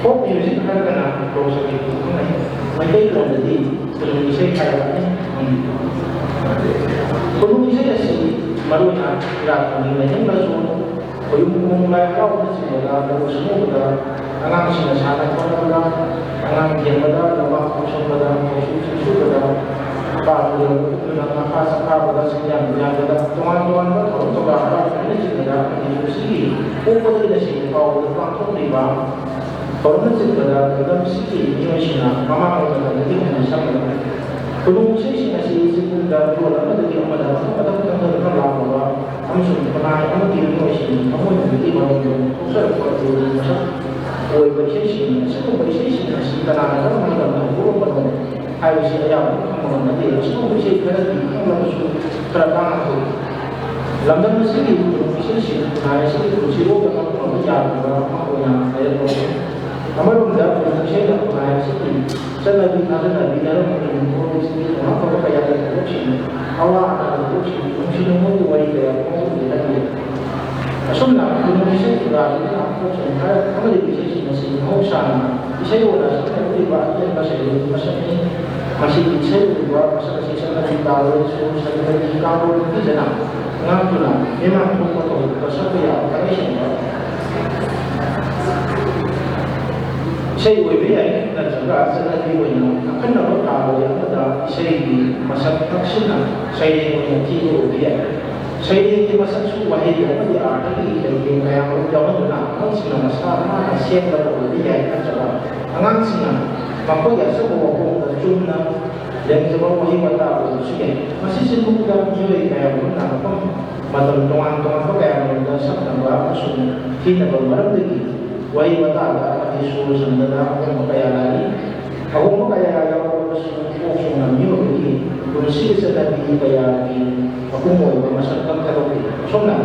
ꯐꯣꯛ ꯃ꯭ꯌꯨꯖꯤꯛ ꯍꯥꯏꯔꯒꯅ ꯂꯣꯛ ꯁꯪꯒꯤꯠꯄꯨ ꯈꯪꯅꯩ꯫ ꯃꯩꯇꯩꯂꯣꯟꯗꯗꯤ ꯈꯨꯅꯨꯡ ꯏꯁꯩ ꯍꯥꯏꯔꯒ ꯈꯪꯅꯩ꯫ ꯈꯨꯅꯨꯡ ꯏꯁꯩ ꯑꯁꯤ ꯃꯔꯨꯑꯣꯏꯅ ꯏꯔꯥꯠꯄꯒꯤ ꯂꯥꯏꯅꯤꯡ ꯂꯥꯏꯁꯣꯟ, ꯈꯣꯌꯨꯝ ꯈꯨꯅꯨꯡ ꯂꯥꯏ ꯍꯔꯥꯎꯕꯅꯆꯤꯡꯕꯗ ꯂꯧꯎ ꯁꯤꯡꯎꯕꯗ, ꯑꯉꯥꯡꯁꯤꯡꯅ ꯁꯥꯟꯅ ꯈꯣꯠꯅꯕꯗ, ꯑꯉꯥꯡ ꯊꯦꯝꯕꯗ, ꯂꯧꯕꯥꯛ ꯈꯣꯡꯁꯣꯟꯕꯗ, ꯂꯧꯁꯨ ꯁꯤꯡꯎꯕꯗ, ꯄꯥꯠ ꯇꯨꯔꯦꯜ ꯎꯞꯇꯨꯅ ꯉꯥꯈꯥ ꯁꯛꯈꯥꯕꯗ, ꯆꯤꯡꯌꯥꯟ ꯌꯥꯟꯕꯗ, ꯇꯣꯉꯥꯟ ꯇꯣꯉꯥꯟꯕ ꯊꯧꯔꯝ ꯊꯧꯔꯥꯡ ꯍꯔꯥꯎꯕꯅꯆꯤꯡꯕꯗ ꯑꯃꯗꯤ ꯄꯨꯟꯁꯤꯒꯤ ꯄꯣꯛꯄꯗꯒꯤꯅ ꯁꯤꯕ ꯐꯥꯎꯕꯗ ꯄꯥꯡꯊꯣꯛꯂꯤꯕ ꯊꯧꯔꯝꯅꯆꯤꯡꯕꯗ ꯂꯝꯗꯝꯁꯤꯒꯤ ꯃꯤꯑꯣꯏꯁꯤꯡꯅ ꯃꯃꯥꯡꯉꯩ ꯃꯇꯝꯗꯒꯤ ꯍꯧꯅ ꯁꯛꯅꯔꯛꯂꯤ꯫ ꯈꯨꯅꯨꯡ ꯏꯁꯩꯁꯤꯡ ꯑꯁꯤ ꯆꯤꯡꯈꯣꯡꯗ ꯃꯤꯔꯣꯜ ꯑꯃꯗꯒꯤ ꯑꯃꯗ ꯃꯊꯪ ꯃꯊꯪ ꯈꯪꯗꯗꯨꯅ ꯂꯥꯛꯂꯕ ꯑꯃꯁꯨꯡ ꯈꯨꯟꯅꯥꯏ ꯑꯃꯒꯤ ꯃꯤꯑꯣꯏꯁꯤꯡꯒꯤ ꯊꯃꯣꯏꯅꯨꯡꯗꯒꯤ ꯃꯔꯣꯝꯗꯣꯝ ꯊꯣꯛꯆꯔꯛꯄ ꯑꯗꯨꯒꯤ ꯃꯁꯛ ꯑꯣꯏꯕ ꯏꯁꯩꯁꯤꯡꯅꯤ꯫ ꯑꯁꯤꯒꯨꯝꯕ ꯏꯁꯩꯁꯤꯡ ꯑꯁꯤ ꯀꯅꯥꯅ ꯀꯔꯝꯕ ꯃꯇꯝꯗ ꯍꯧꯗꯣꯔꯛꯄꯅꯣ ꯍꯥꯏꯕꯁꯤ ꯑꯌꯥꯝꯕꯅ ꯈꯪꯕ ꯉꯝꯅꯗꯦ꯫ ꯑꯁꯤꯒꯨꯝꯕ ꯏꯁꯩ ꯈꯔꯗꯤ ꯈꯪꯂꯕꯁꯨ ꯈꯔ ꯇꯥꯡꯅ ꯊꯣꯛꯏ꯫ ꯂꯝꯗꯝ ꯑꯁꯤꯒꯤ ꯈꯨꯅꯨꯡ ꯏꯁꯩꯁꯤꯡ ꯈꯨꯟꯅꯥꯏ ꯑꯁꯤꯒꯤ ꯄꯨꯟꯁꯤ ꯂꯣꯛꯇ ꯉꯥꯛꯇꯨꯅꯕ ꯌꯥꯗꯕ ꯑꯃ ꯑꯣꯏꯅ ꯂꯩꯔꯛꯂꯕꯅꯤ꯫ ꯑꯃꯔꯣꯝꯗ ꯈꯨꯅꯨꯡ ꯏꯁꯩꯅ ꯈꯨꯟꯅꯥꯏ ꯑꯁꯤꯒꯤ ꯆꯠꯅꯕꯤ ꯊꯥꯖꯅꯕꯤ ꯙꯔꯃꯒꯤ ꯃꯤꯑꯣꯏꯁꯤꯡꯒꯤ ꯇꯣꯉꯥꯟ ꯇꯣꯉꯥꯟꯕ ꯀꯌꯥꯒꯤ ꯊꯕꯛꯁꯤꯡ, ꯑꯋꯥ ꯑꯅꯥꯒꯤ ꯊꯕꯛꯁꯤꯡ, ꯅꯨꯡꯁꯤ ꯅꯨꯡꯉꯣꯟꯒꯤ ꯋꯥꯔꯤ ꯀꯌꯥ ꯐꯣꯡꯗꯣꯛꯂꯤ ꯍꯥꯏꯔꯤ꯫ ꯑꯁꯨꯝꯅ ꯈꯨꯅꯨꯡ ꯏꯁꯩ ꯀꯌꯥꯁꯤꯅ ꯈꯣꯡꯆꯨꯝ ꯍꯥꯏꯔ ꯑꯃꯗꯤ ꯏꯁꯩꯁꯤꯡ ꯑꯁꯤ ꯃꯍꯧꯁꯥꯅ ꯏꯁꯩ ꯑꯣꯏꯅ ꯁꯛꯅꯔꯤꯕ ꯑꯇꯦꯟꯕ ꯁꯩꯔꯦꯡꯒꯤ ꯃꯁꯛꯅꯤ꯫ ꯃꯁꯤꯒꯤ ꯏꯁꯩ ꯑꯣꯏꯕ ꯃꯁꯛ ꯑꯁꯤ ꯆꯠꯅꯕꯤ ꯇꯥꯔꯣꯏꯁꯨ ꯁꯖꯤꯕꯒꯤ ꯀꯥꯡꯂꯣꯟ ꯄꯤꯖꯅ ꯉꯥꯛꯇꯨꯅ ꯃꯤꯃꯥꯡ ꯊꯣꯛꯄ ꯊꯧꯗꯣꯛꯇ ꯁꯛꯄ ꯌꯥꯕ ꯊꯥꯒꯩ ꯁꯦꯡꯕ ꯏꯁꯩ ꯑꯣꯏꯕ ꯌꯥꯏ, ꯅꯠꯇ꯭ꯔꯒ ꯆꯠꯅꯕꯤ ꯑꯣꯏꯅ ꯑꯈꯟꯅꯕ ꯇꯥꯕ ꯑꯃꯗ ꯏꯁꯩꯒꯤ ꯃꯁꯛ ꯅꯛꯁꯤꯟꯅ ꯁꯩꯔꯦꯡ ꯑꯣꯏꯅ ꯊꯤꯕ ꯑꯣꯏꯕ ꯌꯥꯏ꯫ ꯁꯩꯔꯦꯡꯒꯤ ꯃꯁꯛꯁꯨ ꯋꯥꯍꯩ ꯑꯃꯗꯤ ꯑꯥꯔꯊꯒꯤ ꯂꯩꯇꯦꯡ ꯀꯌꯥꯃꯔꯨꯝ ꯌꯥꯎꯍꯟꯗꯨꯅ ꯑꯉꯥꯡꯁꯤꯡꯅ ꯃꯁꯥ ꯃꯥꯅ ꯁꯦꯝꯕꯗ ꯑꯣꯏꯕ ꯌꯥꯏ, ꯅꯠꯇ꯭ꯔꯒ ꯑꯉꯥꯡꯁꯤꯡꯅ ꯃꯈꯣꯏꯒꯤ ꯑꯆꯧꯕ ꯃꯈꯣꯡꯗ ꯆꯨꯝꯅ ꯂꯦꯡꯖꯕ ꯋꯥꯍꯩ ꯋꯥꯇꯥ ꯑꯣꯏꯕꯁꯨ ꯌꯥꯏ꯫ ꯃꯁꯤ ꯆꯤꯟꯕꯨꯛꯇ ꯃꯤꯑꯣꯏ ꯀꯌꯥꯃꯔꯨꯝꯅ ꯃꯐꯝ ꯃꯇꯝ ꯇꯣꯉꯥꯟ ꯇꯣꯉꯥꯟꯕ ꯀꯌꯥꯃꯔꯨꯝꯗ ꯁꯛꯅꯕ ꯑꯃꯁꯨꯡ ꯊꯤꯅꯕ ꯃꯔꯝꯗꯒꯤ ꯋꯥꯔꯤ ꯋꯥꯇꯥꯗ ꯑꯃꯗꯤ ꯁꯨꯔ ꯁꯟꯗꯗ ꯑꯍꯣꯡꯕ ꯀꯌꯥ ꯂꯥꯛꯏ꯫ ꯑꯍꯣꯡꯕ ꯀꯌꯥ ꯌꯥꯎꯔꯕꯁꯨ ꯀꯣꯛ ꯆꯣꯡꯅ ꯃꯤꯑꯣꯏꯕꯒꯤ ꯄꯨꯟꯁꯤꯒꯤ ꯆꯠꯅꯕꯤ ꯀꯌꯥꯒꯤ ꯃꯄꯨꯡ ꯑꯣꯏꯕ ꯃꯁꯛ ꯈꯪ ꯊꯥꯗꯣꯛꯂꯤ꯫ ꯑꯁꯣꯝꯅ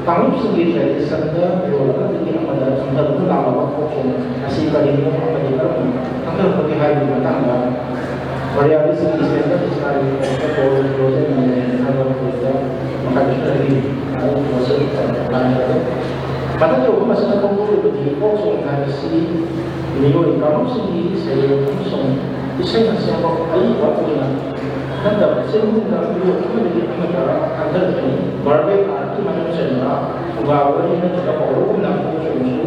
ꯀꯥꯡꯂꯨꯞꯁꯤꯡꯒꯤ ꯇ꯭ꯔꯦꯗꯤꯁꯟꯗ ꯐꯤꯔꯣꯜ ꯑꯃꯗꯒꯤ ꯑꯃꯗ ꯆꯨꯝꯊꯗꯨꯅ ꯂꯥꯛꯂꯕ ꯀꯣꯛ ꯆꯣꯡ ꯑꯁꯤ ꯀꯔꯤꯅꯣ ꯑꯃꯗꯤ ꯀꯔꯝꯅ ꯈꯪꯊꯔꯛꯄꯒꯦ ꯍꯥꯏꯕꯒꯤ ꯃꯇꯥꯡꯗ ꯃꯔꯤꯌꯥꯂꯤꯁꯤꯡꯒꯤ ꯁꯦꯟꯗ ꯏꯁꯥꯒꯤ ꯀꯣꯛ ꯆꯣꯡ ꯍꯥꯏꯕ ꯃꯈꯥ ꯄꯤꯈꯠꯂꯛꯂꯤ꯫ ꯃꯊꯛꯇ ꯃꯐꯝ ꯑꯁꯤꯗ ꯐꯣꯡꯗꯣꯛꯂꯤꯕꯗꯤ ꯀꯣꯛ ꯆꯣꯡ ꯍꯥꯏꯕꯁꯤ ꯃꯤꯑꯣꯏ ꯀꯥꯡꯂꯨꯞꯁꯤꯡꯒꯤ ꯁꯩꯔꯦꯡ ꯑꯃꯁꯨꯡ ꯏꯁꯩꯅ ꯁꯦꯝꯕ ꯑꯏꯕ ꯑꯣꯏꯅ ꯅꯠꯇꯕ ꯆꯤꯟꯗꯨꯅ ꯃꯤꯑꯣꯏ ꯑꯃꯗꯒꯤ ꯑꯃꯗ ꯈꯟꯊꯔꯛꯄꯅꯤ꯫ ꯕꯔꯕꯦꯜ ꯑꯥꯔꯠꯀꯤ ꯃꯅꯨꯡ ꯆꯟꯕ ꯐꯨꯡꯒꯥ ꯋꯥꯔꯤ ꯅꯠꯇ꯭ꯔꯒ ꯄꯥꯎꯔꯧꯒꯨꯝꯅ ꯀꯣꯛ ꯆꯣꯡꯁꯨ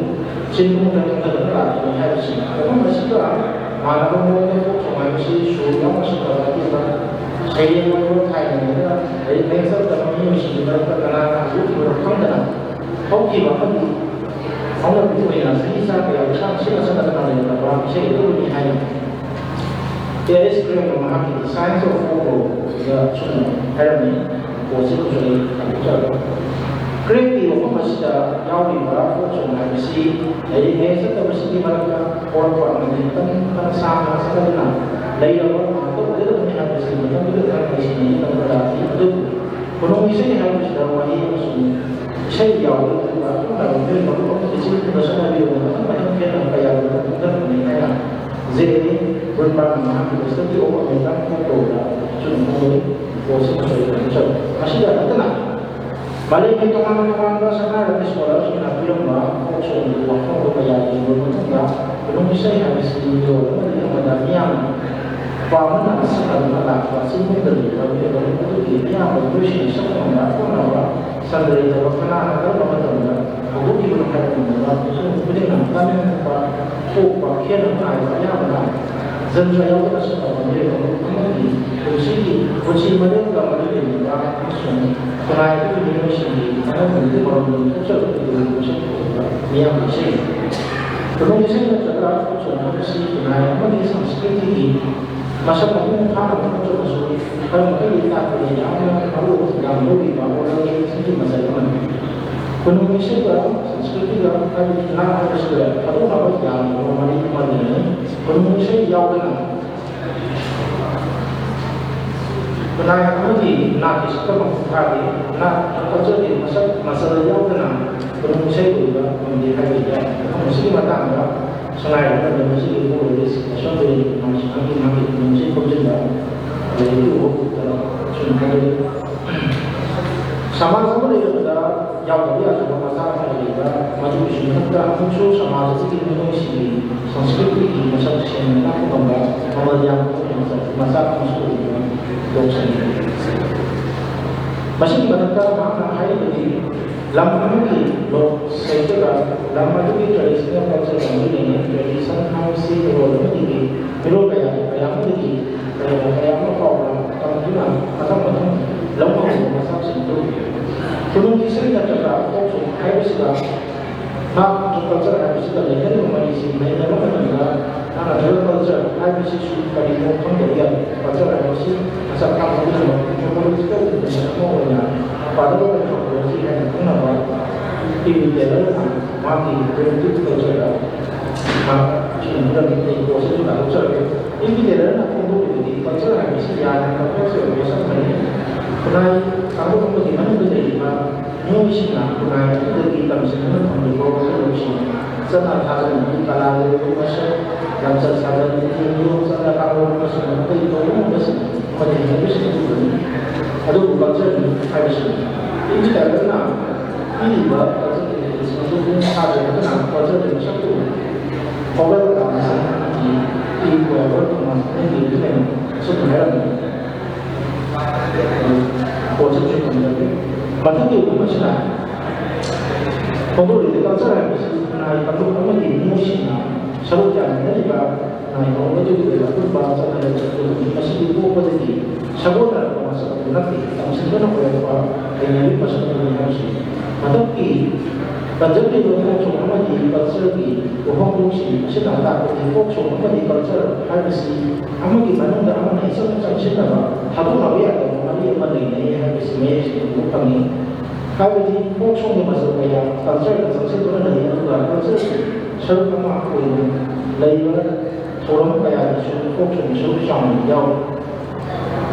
ꯆꯤꯟꯗꯨꯅ ꯈꯟꯊꯗꯨꯅ ꯂꯥꯛꯄꯅꯤ ꯍꯥꯏꯕꯁꯤ ꯃꯐꯝ ꯑꯁꯤꯒ ꯃꯥꯟꯅꯕ ꯃꯑꯣꯡꯗ ꯀꯣꯛ ꯆꯣꯡ ꯍꯥꯏꯕꯁꯤ ꯁꯨꯔ ꯌꯥꯎꯅ ꯁꯛꯄ ꯑꯇꯦꯟꯕ ꯁꯩꯔꯦꯡ ꯑꯣꯏꯔꯣ ꯊꯥꯏꯅꯉꯩꯗ ꯂꯥꯏꯔꯤꯛ ꯂꯥꯏꯔꯤꯛ ꯇꯝꯗꯕ ꯃꯤꯑꯣꯏꯁꯤꯡꯒꯤ ꯃꯔꯛꯇ ꯀꯅꯥꯅ ꯍꯧꯖꯤꯛ ꯑꯣꯏꯔꯣ ꯈꯪꯗꯅ ꯍꯧꯈꯤꯕ ꯑꯃꯗꯤ ꯍꯧꯅꯕꯤ ꯑꯣꯏꯅ ꯆꯍꯤ ꯆꯥ ꯀꯌꯥ ꯏꯁꯥꯡ ꯁꯤꯠꯅ ꯆꯠꯅꯗꯅ ꯂꯩꯔꯛꯂꯕ ꯏꯁꯩ ꯑꯗꯨꯕꯨꯅꯤ ꯍꯥꯏꯅ ꯑꯦ ꯑꯦꯁ ꯀ꯭ꯔꯦꯝꯅ ꯃꯍꯥꯛꯀꯤ The Science of Folklore ꯗ ꯁꯨꯝꯅ ꯍꯥꯏꯔꯝꯃꯤ꯫ ꯄꯣꯠꯁꯤꯃꯁꯨ ꯑꯩ ꯍꯥꯏꯗꯣꯛꯆꯔꯛꯀꯦ꯫ ꯀ꯭ꯔꯦꯝꯒꯤ ꯋꯥꯐꯝ ꯑꯁꯤꯗ ꯌꯥꯎꯔꯤꯕ ꯐꯣꯛ ꯁꯣꯡ ꯍꯥꯏꯕꯁꯤ ꯂꯥꯏꯔꯤꯛ ꯃꯌꯦꯛ ꯆꯠꯇꯕꯁꯤꯡꯒꯤ ꯃꯔꯛꯇ ꯍꯧꯔꯛꯄ ꯑꯃꯗꯤ ꯈꯤꯇꯪ ꯈꯔ ꯁꯥꯡꯅ ꯆꯠꯅꯗꯨꯅ ꯂꯩꯔꯕ ꯉꯥꯛꯇ ꯑꯣꯏꯒꯗꯕꯅꯤ ꯍꯥꯏꯕꯁꯤ ꯃꯇꯝꯗꯨꯗ ꯈꯔ ꯂꯩꯁꯤꯟꯅꯗꯨꯅ ꯂꯥꯛꯈꯤ꯫ ꯑꯗꯨꯕꯨ ꯈꯨꯅꯨꯡ ꯏꯁꯩ ꯍꯥꯏꯕꯁꯤꯗ ꯋꯥꯍꯩ ꯑꯃꯁꯨꯡ ꯏꯁꯩ ꯌꯥꯎꯕ ꯑꯗꯨꯒ ꯑꯀꯛꯅꯕ ꯃꯤꯑꯣꯏ ꯃꯔꯨꯞ ꯑꯃꯒꯤ ꯆꯤꯟꯗꯨꯗ ꯆꯠꯅꯕꯤ ꯑꯣꯏꯅ ꯃꯈꯜ ꯃꯈꯜ ꯈꯦꯠꯅꯕ ꯀꯌꯥꯒꯤ ꯃꯇꯨꯡ ꯈꯟꯗꯣꯛꯄꯅꯤ ꯍꯥꯏꯅ ꯖꯦ ꯑꯦ ꯕ꯭ꯔꯨꯟꯕꯥꯔꯒꯤ ꯃꯍꯥꯛꯀꯤ The Study of American Folklore-ꯗ ꯑꯆꯨꯝꯕ ꯐꯣꯡꯗꯣꯛꯏ꯫ ꯄꯣꯠꯁꯤ ꯃꯇꯧ ꯇꯧꯗꯨꯅ ꯆꯠꯂꯤ꯫ ꯃꯁꯤꯗ ꯅꯠꯇꯅ ꯃꯥꯂꯦꯝꯒꯤ ꯇꯣꯉꯥꯟ ꯇꯣꯉꯥꯟꯕ ꯁꯛꯅꯥꯏꯔꯕ scholar-ꯁꯤꯡꯅ ꯄꯤꯔꯝꯕ folk song-ꯒꯤ ꯋꯥꯐꯝ ꯀꯌꯥ ꯌꯦꯡꯂꯕ ꯃꯇꯨꯡꯗ ꯈꯨꯅꯨꯡ ꯏꯁꯩ ꯍꯥꯏꯕꯁꯤ ꯃꯤꯑꯣꯏ ꯑꯃꯗꯒꯤ ꯑꯃꯗ ꯃꯤꯌꯥꯝꯅ ꯄꯥꯝꯅꯅ ꯁꯛꯅꯗꯨꯅ ꯂꯥꯛꯄ ꯆꯤꯡꯗ ꯂꯩꯕ ꯃꯤꯑꯣꯏ ꯑꯗꯨꯒꯤ ꯑꯌꯥꯝꯕ ꯃꯤꯑꯣꯏꯁꯤꯡꯅ ꯁꯛꯄ ꯉꯝꯕ ꯑꯀꯛꯅꯕ ꯁꯟꯗ ꯂꯩꯇꯕ ꯀꯅꯥꯅ ꯀꯔꯝꯕ ꯃꯇꯝꯗ ꯍꯧꯗꯣꯛꯈꯤꯕꯅꯣ ꯍꯥꯏꯕ ꯉꯝꯗꯕ ꯃꯤꯁꯛ ꯈꯨꯗꯤꯡꯅ ꯇꯥꯅꯤꯡꯕ ꯄꯣꯛꯄ ꯈꯦꯠꯅꯕ ꯅꯥꯏꯕ ꯑꯌꯥꯝꯕꯅ ꯖꯟꯇ꯭ꯔ ꯌꯥꯎꯗꯅ ꯁꯛꯅꯕ ꯃꯤꯑꯣꯏ ꯀꯥꯡꯂꯨꯞ ꯑꯃꯒꯤ ꯄꯨꯟꯁꯤꯒꯤ ꯄꯨꯟꯁꯤ ꯃꯔꯦꯜꯒ ꯃꯔꯤ ꯂꯩꯅꯕ ꯑꯃꯁꯨꯡ ꯈꯨꯟꯅꯥꯏ ꯑꯗꯨꯒꯤ ꯃꯤꯑꯣꯏꯁꯤꯡꯒꯤ ꯀꯥꯟꯅꯕꯒꯤ ꯃꯔꯝꯗ ꯊꯣꯛꯆꯔꯛꯄ ꯃꯁꯛ ꯐꯖꯕ ꯃꯤꯌꯥꯝꯒꯤ ꯏꯁꯩ꯫ ꯈꯨꯅꯨꯡ ꯏꯁꯩ ꯅꯠꯇ꯭ꯔꯒ ꯈꯨꯠꯁꯨ ꯍꯥꯏꯕꯁꯤ ꯈꯨꯟꯅꯥꯏ ꯑꯃꯒꯤ ꯁꯪꯁꯀ꯭ꯔꯤꯇꯤꯒꯤ ꯃꯁꯛ ꯃꯄꯨꯡ ꯐꯥꯅꯕ ꯅꯠꯇ꯭ꯔꯒꯁꯨ ꯈꯔ ꯃꯈꯩꯒꯤ ꯇꯥꯛꯄꯗ ꯌꯥꯝꯅ ꯃꯔꯨ ꯌꯥꯝ ꯂꯧꯔꯤꯕ ꯑꯣꯔꯦꯜꯒꯤ ꯃꯁꯛ ꯑꯃꯅꯤ꯫ ꯈꯨꯅꯨꯡ ꯏꯁꯩꯒ ꯁꯪꯁꯀ꯭ꯔꯤꯇꯤꯒ ꯍꯥꯏꯕꯗꯤ ꯅꯥꯠ ꯍꯥꯏꯕꯁꯤꯒ ꯊꯥꯗꯣꯛꯅꯕ ꯌꯥꯝꯂꯕ ꯃꯔꯤ ꯑꯃ ꯂꯩꯅꯩ꯫ ꯈꯨꯅꯨꯡ ꯏꯁꯩ ꯌꯥꯎꯗꯅ ꯈꯨꯟꯅꯥꯏ ꯑꯃꯒꯤ ꯅꯥꯠꯀꯤ ꯁꯛꯇꯝ ꯃꯄꯨꯡ ꯐꯥꯗꯦ꯫ ꯅꯥꯠ ꯀꯜꯆꯔꯒꯤ ꯃꯁꯛ ꯃꯆꯜ ꯌꯥꯎꯗꯅ ꯈꯨꯅꯨꯡ ꯏꯁꯩ ꯑꯣꯏꯕ ꯉꯝꯗꯦ ꯍꯥꯏꯕ ꯌꯥꯏ꯫ ꯃꯐꯝ ꯑꯁꯤꯒꯤ ꯃꯇꯥꯡꯗ ꯁꯉꯥꯏ ꯂꯝꯗꯝ ꯑꯁꯤꯒꯤ ꯏꯄꯨꯔꯣꯏꯕ ꯏꯁꯩ ꯑꯁꯣꯟꯕ ꯃꯥꯒꯤ ꯃꯥꯒꯤ ꯈꯨꯅꯨꯡ ꯏꯁꯩ ꯈꯣꯝꯖꯤꯟꯕ ꯂꯩꯔꯤꯕ ꯎꯍꯧꯗꯅ ꯑꯁꯨꯝ ꯍꯥꯏꯖꯔꯤ꯫ ꯁꯃꯥꯖ ꯑꯃ ꯂꯩꯔꯕꯗ ꯌꯥꯎꯗꯕ ꯌꯥꯗꯕ ꯃꯆꯥꯛ ꯑꯃ ꯂꯩꯕ, ꯃꯗꯨꯒꯤꯁꯨ ꯃꯊꯛꯇ ꯑꯃꯨꯛꯁꯨ ꯁꯃꯥꯖ ꯑꯁꯤꯒꯤ ꯃꯤꯑꯣꯏꯁꯤꯡꯒꯤ ꯁꯪꯁꯀ꯭ꯔꯤꯇꯤꯒꯤ ꯃꯁꯛ ꯁꯦꯡꯅ ꯇꯥꯛꯄ ꯉꯝꯕ ꯃꯃꯜ ꯌꯥꯝꯕ ꯃꯆꯥꯛ ꯑꯃꯁꯨ ꯑꯣꯏꯕ ꯂꯧꯁꯤꯡ꯫ ꯃꯁꯤꯒꯤ ꯃꯊꯛꯇ ꯃꯍꯥꯛꯅ ꯍꯥꯏꯔꯤꯕꯗꯤ ꯂꯝ ꯑꯃꯒꯤ ꯂꯣꯛ ꯁꯥꯍꯤꯇ꯭ꯌꯗ ꯂꯝ ꯑꯗꯨꯒꯤ traditional culture ꯒ ꯃꯔꯤ ꯂꯩꯅꯩ꯫ Tradition ꯍꯥꯏꯕꯁꯤ ꯃꯤꯔꯣꯜ ꯑꯃꯗꯒꯤ ꯃꯤꯔꯣꯜ ꯀꯌꯥ ꯀꯌꯥ ꯑꯃꯗꯒꯤ ꯀꯌꯥ ꯀꯌꯥ ꯑꯃ ꯐꯥꯎꯕ ꯇꯝꯗꯨꯅ ꯃꯊꯪ ꯃꯊꯪ ꯂꯧꯅꯕ ꯃꯆꯥꯛꯁꯤꯡꯗꯨ ꯈꯨꯅꯨꯡꯒꯤ ꯏꯁꯩ ꯅꯠꯇ꯭ꯔꯒ folk song ꯍꯥꯏꯕꯁꯤꯒ ꯅꯥꯠ ꯅꯠꯇ꯭ꯔꯒ culture ꯍꯥꯏꯕꯁꯤꯒ ꯂꯩꯅꯔꯤꯕ ꯃꯔꯤꯁꯤ ꯅꯩꯅꯕ ꯃꯇꯝꯗ ꯅꯥꯠ ꯅꯠꯇ꯭ꯔꯒ culture ꯍꯥꯏꯕꯁꯤꯁꯨ ꯀꯔꯤꯅꯣ ꯈꯪꯗꯕ ꯌꯥꯗꯦ꯫ Culture ꯍꯥꯏꯕꯁꯤ ꯃꯁꯛ ꯇꯥꯛꯄ ꯄꯨꯝꯅꯃꯛ anthropological definition ꯑꯃ ꯑꯣꯏꯅ part of anthropology ꯍꯥꯏꯅ ꯈꯪꯅꯕ ꯏ ꯕꯤ ꯇꯦꯂꯔꯅ ꯃꯍꯥꯛꯀꯤ Primitive Culture ꯗ ꯃꯍꯥꯛ ꯑꯁꯤꯒꯨꯝꯕ ꯂꯝꯕꯤ ꯀꯣꯔꯁ ꯑꯗꯨ ꯂꯥꯎꯊꯣꯛꯆꯔꯛꯂꯦ꯫ ꯏ ꯕꯤ ꯇꯦꯂꯔꯅ ꯐꯣꯡꯗꯣꯛꯂꯤꯕꯗꯤ culture ꯍꯥꯏꯕꯁꯤ ꯌꯥꯝꯅ complex ꯑꯣꯏꯕ ꯄꯣꯠꯁꯛ ꯑꯃꯅꯤ꯫ ꯈꯨꯟꯅꯥꯏ ꯀꯥꯡꯂꯨꯞ ꯑꯃꯒꯤ ꯃꯅꯨꯡꯗ ꯂꯩꯔꯤꯕ ꯃꯤꯑꯣꯏꯁꯤꯡꯅ ꯈꯨꯟꯅꯥꯏ ꯑꯗꯨꯗꯒꯤ ꯇꯝꯁꯤꯟꯗꯨꯅ ꯊꯝꯂꯤꯕ ꯋꯥꯈꯜꯂꯧꯁꯤꯡ, ꯆꯠꯅ ꯊꯥꯖꯅꯕꯒꯤ ꯀꯂꯥ ꯂꯩꯔꯕ ꯃꯁꯛ, ꯂꯝꯆꯠ ꯁꯥꯖꯠ, ꯏꯊꯤꯜ ꯂꯨꯍꯣꯡ ꯆꯠꯅ ꯀꯥꯡꯂꯣꯟ ꯑꯃꯁꯨꯡ ꯑꯇꯩ ꯇꯧꯕ ꯉꯝꯕꯁꯤꯡ ꯑꯃꯗꯤ ꯍꯩꯅꯕꯤꯁꯤꯡ ꯑꯗꯨꯕꯨꯅꯤ꯫ ꯑꯗꯨꯕꯨ ꯀꯜꯆꯔꯅꯤ ꯍꯥꯏꯕꯁꯤꯅꯤ꯫ ꯏꯟꯗꯤꯀꯥꯗꯅ ꯄꯤꯔꯤꯕ ꯀꯜꯆꯔꯒꯤ ꯂꯤꯁ ꯑꯗꯨ ꯃꯄꯨꯡ ꯐꯥꯗ꯭ꯔꯒꯅ ꯀꯜꯆꯔꯒꯤ ꯃꯁꯛꯇꯨ ꯍꯧꯒꯠꯂꯛꯄ ꯑꯃꯁꯨꯡ ꯏ ꯏ ꯀꯣꯏꯕ ꯊꯨꯡꯅ ꯅꯤꯡꯕꯤꯗꯨꯅ ꯑꯁꯨꯝꯅ ꯍꯥꯏꯔꯝꯃꯤ꯫ ꯄꯣꯠꯁꯛꯁꯨ ꯊꯝꯖꯒꯦ꯫ ꯃꯊꯪꯒꯤ ꯋꯥꯐꯝ ꯑꯁꯤꯅ ꯐꯣꯡꯗꯣꯛꯂꯤꯕ ꯀꯜꯆꯔ ꯍꯥꯏꯕꯁꯤ ꯈꯨꯟꯅꯥꯏ ꯀꯥꯡꯂꯨꯞ ꯑꯃꯒꯤ ꯃꯤꯑꯣꯏꯁꯤꯡꯅ ꯁꯔꯨꯛ ꯌꯥꯃꯤꯟꯅꯔꯤꯕ ꯈꯨꯟꯅꯥꯏ ꯀꯥꯡꯂꯨꯞ ꯑꯗꯨꯒꯤ ꯑꯣꯏꯕ ꯑꯄꯨꯟꯕ ꯆꯠꯅ ꯂꯣꯟꯆꯠ ꯑꯗꯨꯅꯤ꯫ ꯃꯁꯤꯗꯤ ꯄꯣꯛꯄꯗꯒꯤ ꯁꯥꯒꯣꯟꯅꯔꯛꯄ ꯃꯁꯛ ꯑꯗꯨ ꯅꯠꯇꯦ, ꯇꯝꯁꯤꯟꯗꯨꯅ ꯑꯣꯏꯔꯛꯄ ꯍꯩꯅꯕꯤ ꯃꯁꯛ ꯑꯗꯨꯅꯤ ꯍꯥꯏꯕꯁꯤ ꯃꯊꯛꯀꯤ ꯄꯟꯖꯔꯤꯕ ꯐꯣꯛ ꯁꯣꯡ ꯑꯃꯗꯤ ꯀꯜꯆꯔꯒꯤ ꯋꯥꯍꯟꯊꯣꯛꯁꯤꯡ ꯑꯁꯤꯅ ꯇꯥꯛꯄꯗꯤ ꯐꯣꯛ ꯁꯣꯡ ꯑꯃꯗꯤ ꯀꯜꯆꯔ ꯍꯥꯏꯕꯁꯤ ꯑꯃꯒꯤ ꯃꯅꯨꯡꯗ ꯑꯃꯅ ꯏꯆꯪ ꯆꯪꯁꯤꯟꯅꯕ ꯊꯥꯗꯣꯛꯅꯕ ꯌꯥꯗꯕ ꯃꯔꯤ ꯑꯃ ꯂꯩꯅꯩ ꯍꯥꯏꯕꯁꯤ ꯃꯌꯦꯛ ꯁꯦꯡꯅ ꯎꯕ ꯐꯪꯏ꯫ ꯍꯥꯏꯕꯗꯤ ꯐꯣꯛ ꯁꯣꯡꯒꯤ ꯃꯆꯜ ꯀꯌꯥ ꯀꯜꯆꯔꯗ ꯆꯪꯁꯤꯟꯗꯨꯅ ꯂꯩ, ꯑꯗꯨꯒ ꯀꯜꯆꯔꯒꯤ ꯁꯔꯨꯛ ꯑꯃ ꯑꯣꯏꯅ ꯂꯩꯕ ꯊꯧꯔꯝ ꯀꯌꯥꯗꯁꯨ ꯐꯣꯛ ꯁꯣꯡꯒꯤ ꯁꯔꯨꯛ ꯆꯥꯎꯅ ꯌꯥꯎꯔꯤ꯫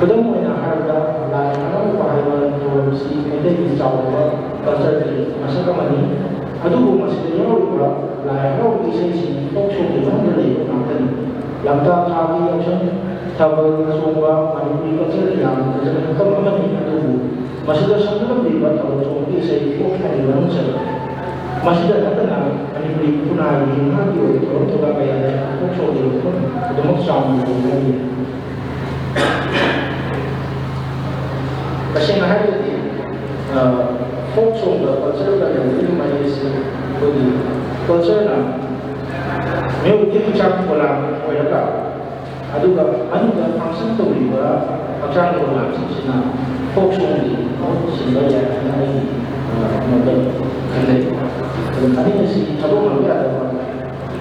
ꯈꯨꯗꯝ ꯑꯣꯏꯅ ꯍꯥꯏꯔꯕꯗ, ꯂꯥꯏ ꯍꯔꯥꯎꯕ ꯍꯥꯏꯕ ꯊꯧꯔꯝꯁꯤ ꯃꯩꯇꯩꯒꯤ ꯆꯥꯎꯔꯕ ꯀꯜꯆꯔꯒꯤ ꯃꯁꯛ ꯑꯃꯅꯤ꯫ ꯑꯗꯨꯕꯨ ꯃꯁꯤꯗ ꯌꯥꯎꯔꯤꯕ ꯂꯥꯏ ꯍꯔꯥꯎꯕꯒꯤ ꯏꯁꯩꯁꯤꯡ ꯐꯣꯛ ꯁꯣꯡꯒꯤ ꯃꯅꯨꯡꯗ ꯂꯩꯕ ꯉꯥꯛꯇꯅꯤ꯫ ꯂꯝꯇꯥ ꯊꯥꯒꯤ ꯌꯥꯎꯁꯪ, ꯊꯥꯕꯜ ꯆꯣꯡꯕ ꯃꯅꯤꯄꯨꯔꯤ ꯀꯜꯆꯔꯒꯤ ꯌꯥꯝꯅ ꯐꯖꯕ ꯃꯐꯝ ꯑꯃꯅꯤ, ꯑꯗꯨꯕꯨ ꯃꯁꯤꯗ ꯁꯛꯅꯔꯝꯂꯤꯕ ꯊꯥꯕꯜ ꯆꯣꯡꯕꯒꯤ ꯏꯁꯩ ꯐꯣꯛ ꯁꯣꯡꯒꯤ ꯃꯅꯨꯡ ꯆꯜꯂꯤ꯫ ꯃꯁꯤꯗ ꯅꯠꯇꯅ ꯃꯅꯤꯄꯨꯔꯤ ꯈꯨꯟꯅꯥꯏꯒꯤ ꯅꯍꯥꯒꯤ ꯑꯣꯏꯕ ꯊꯧꯔꯝ ꯊꯧꯗꯥꯡ ꯀꯌꯥꯗ ꯐꯣꯛ ꯁꯣꯡꯒꯤ ꯃꯐꯝ ꯑꯗꯨꯃꯛ ꯆꯥꯎꯅ ꯂꯩꯔꯤ꯫ ꯇꯁꯦꯡꯅ ꯍꯥꯏꯔꯒꯗꯤ, ꯑ, ꯐꯣꯛ ꯁꯣꯡꯒ ꯀꯜꯆꯔꯒ ꯂꯩꯔꯤꯕ ꯃꯔꯤ ꯑꯁꯤ ꯑꯩꯈꯣꯏꯒꯤ ꯀꯜꯆꯔꯅ ꯃꯤꯑꯣꯏꯕꯒꯤ ꯍꯛꯆꯥꯡ ꯄꯣꯂꯥꯡ ꯑꯣꯏꯔꯒ, ꯑꯗꯨꯒ ꯃꯅꯨꯡꯗ function ꯇꯧꯔꯤꯕ ꯍꯛꯆꯥꯡꯒꯤ ꯄꯣꯂꯥꯡꯁꯤꯡꯁꯤꯅ ꯐꯣꯛ ꯁꯣꯡꯒꯤ ꯃꯍꯨꯠ ꯁꯤꯟꯕ ꯌꯥꯏ ꯍꯥꯏꯅ ꯑꯩꯒꯤ, ꯑ, ꯃꯣꯠꯇ ꯈꯟꯖꯩ꯫ ꯑꯗꯨ ꯑꯅꯤ ꯑꯁꯤ ꯊꯥꯗꯣꯛꯅꯕ ꯌꯥꯗꯕ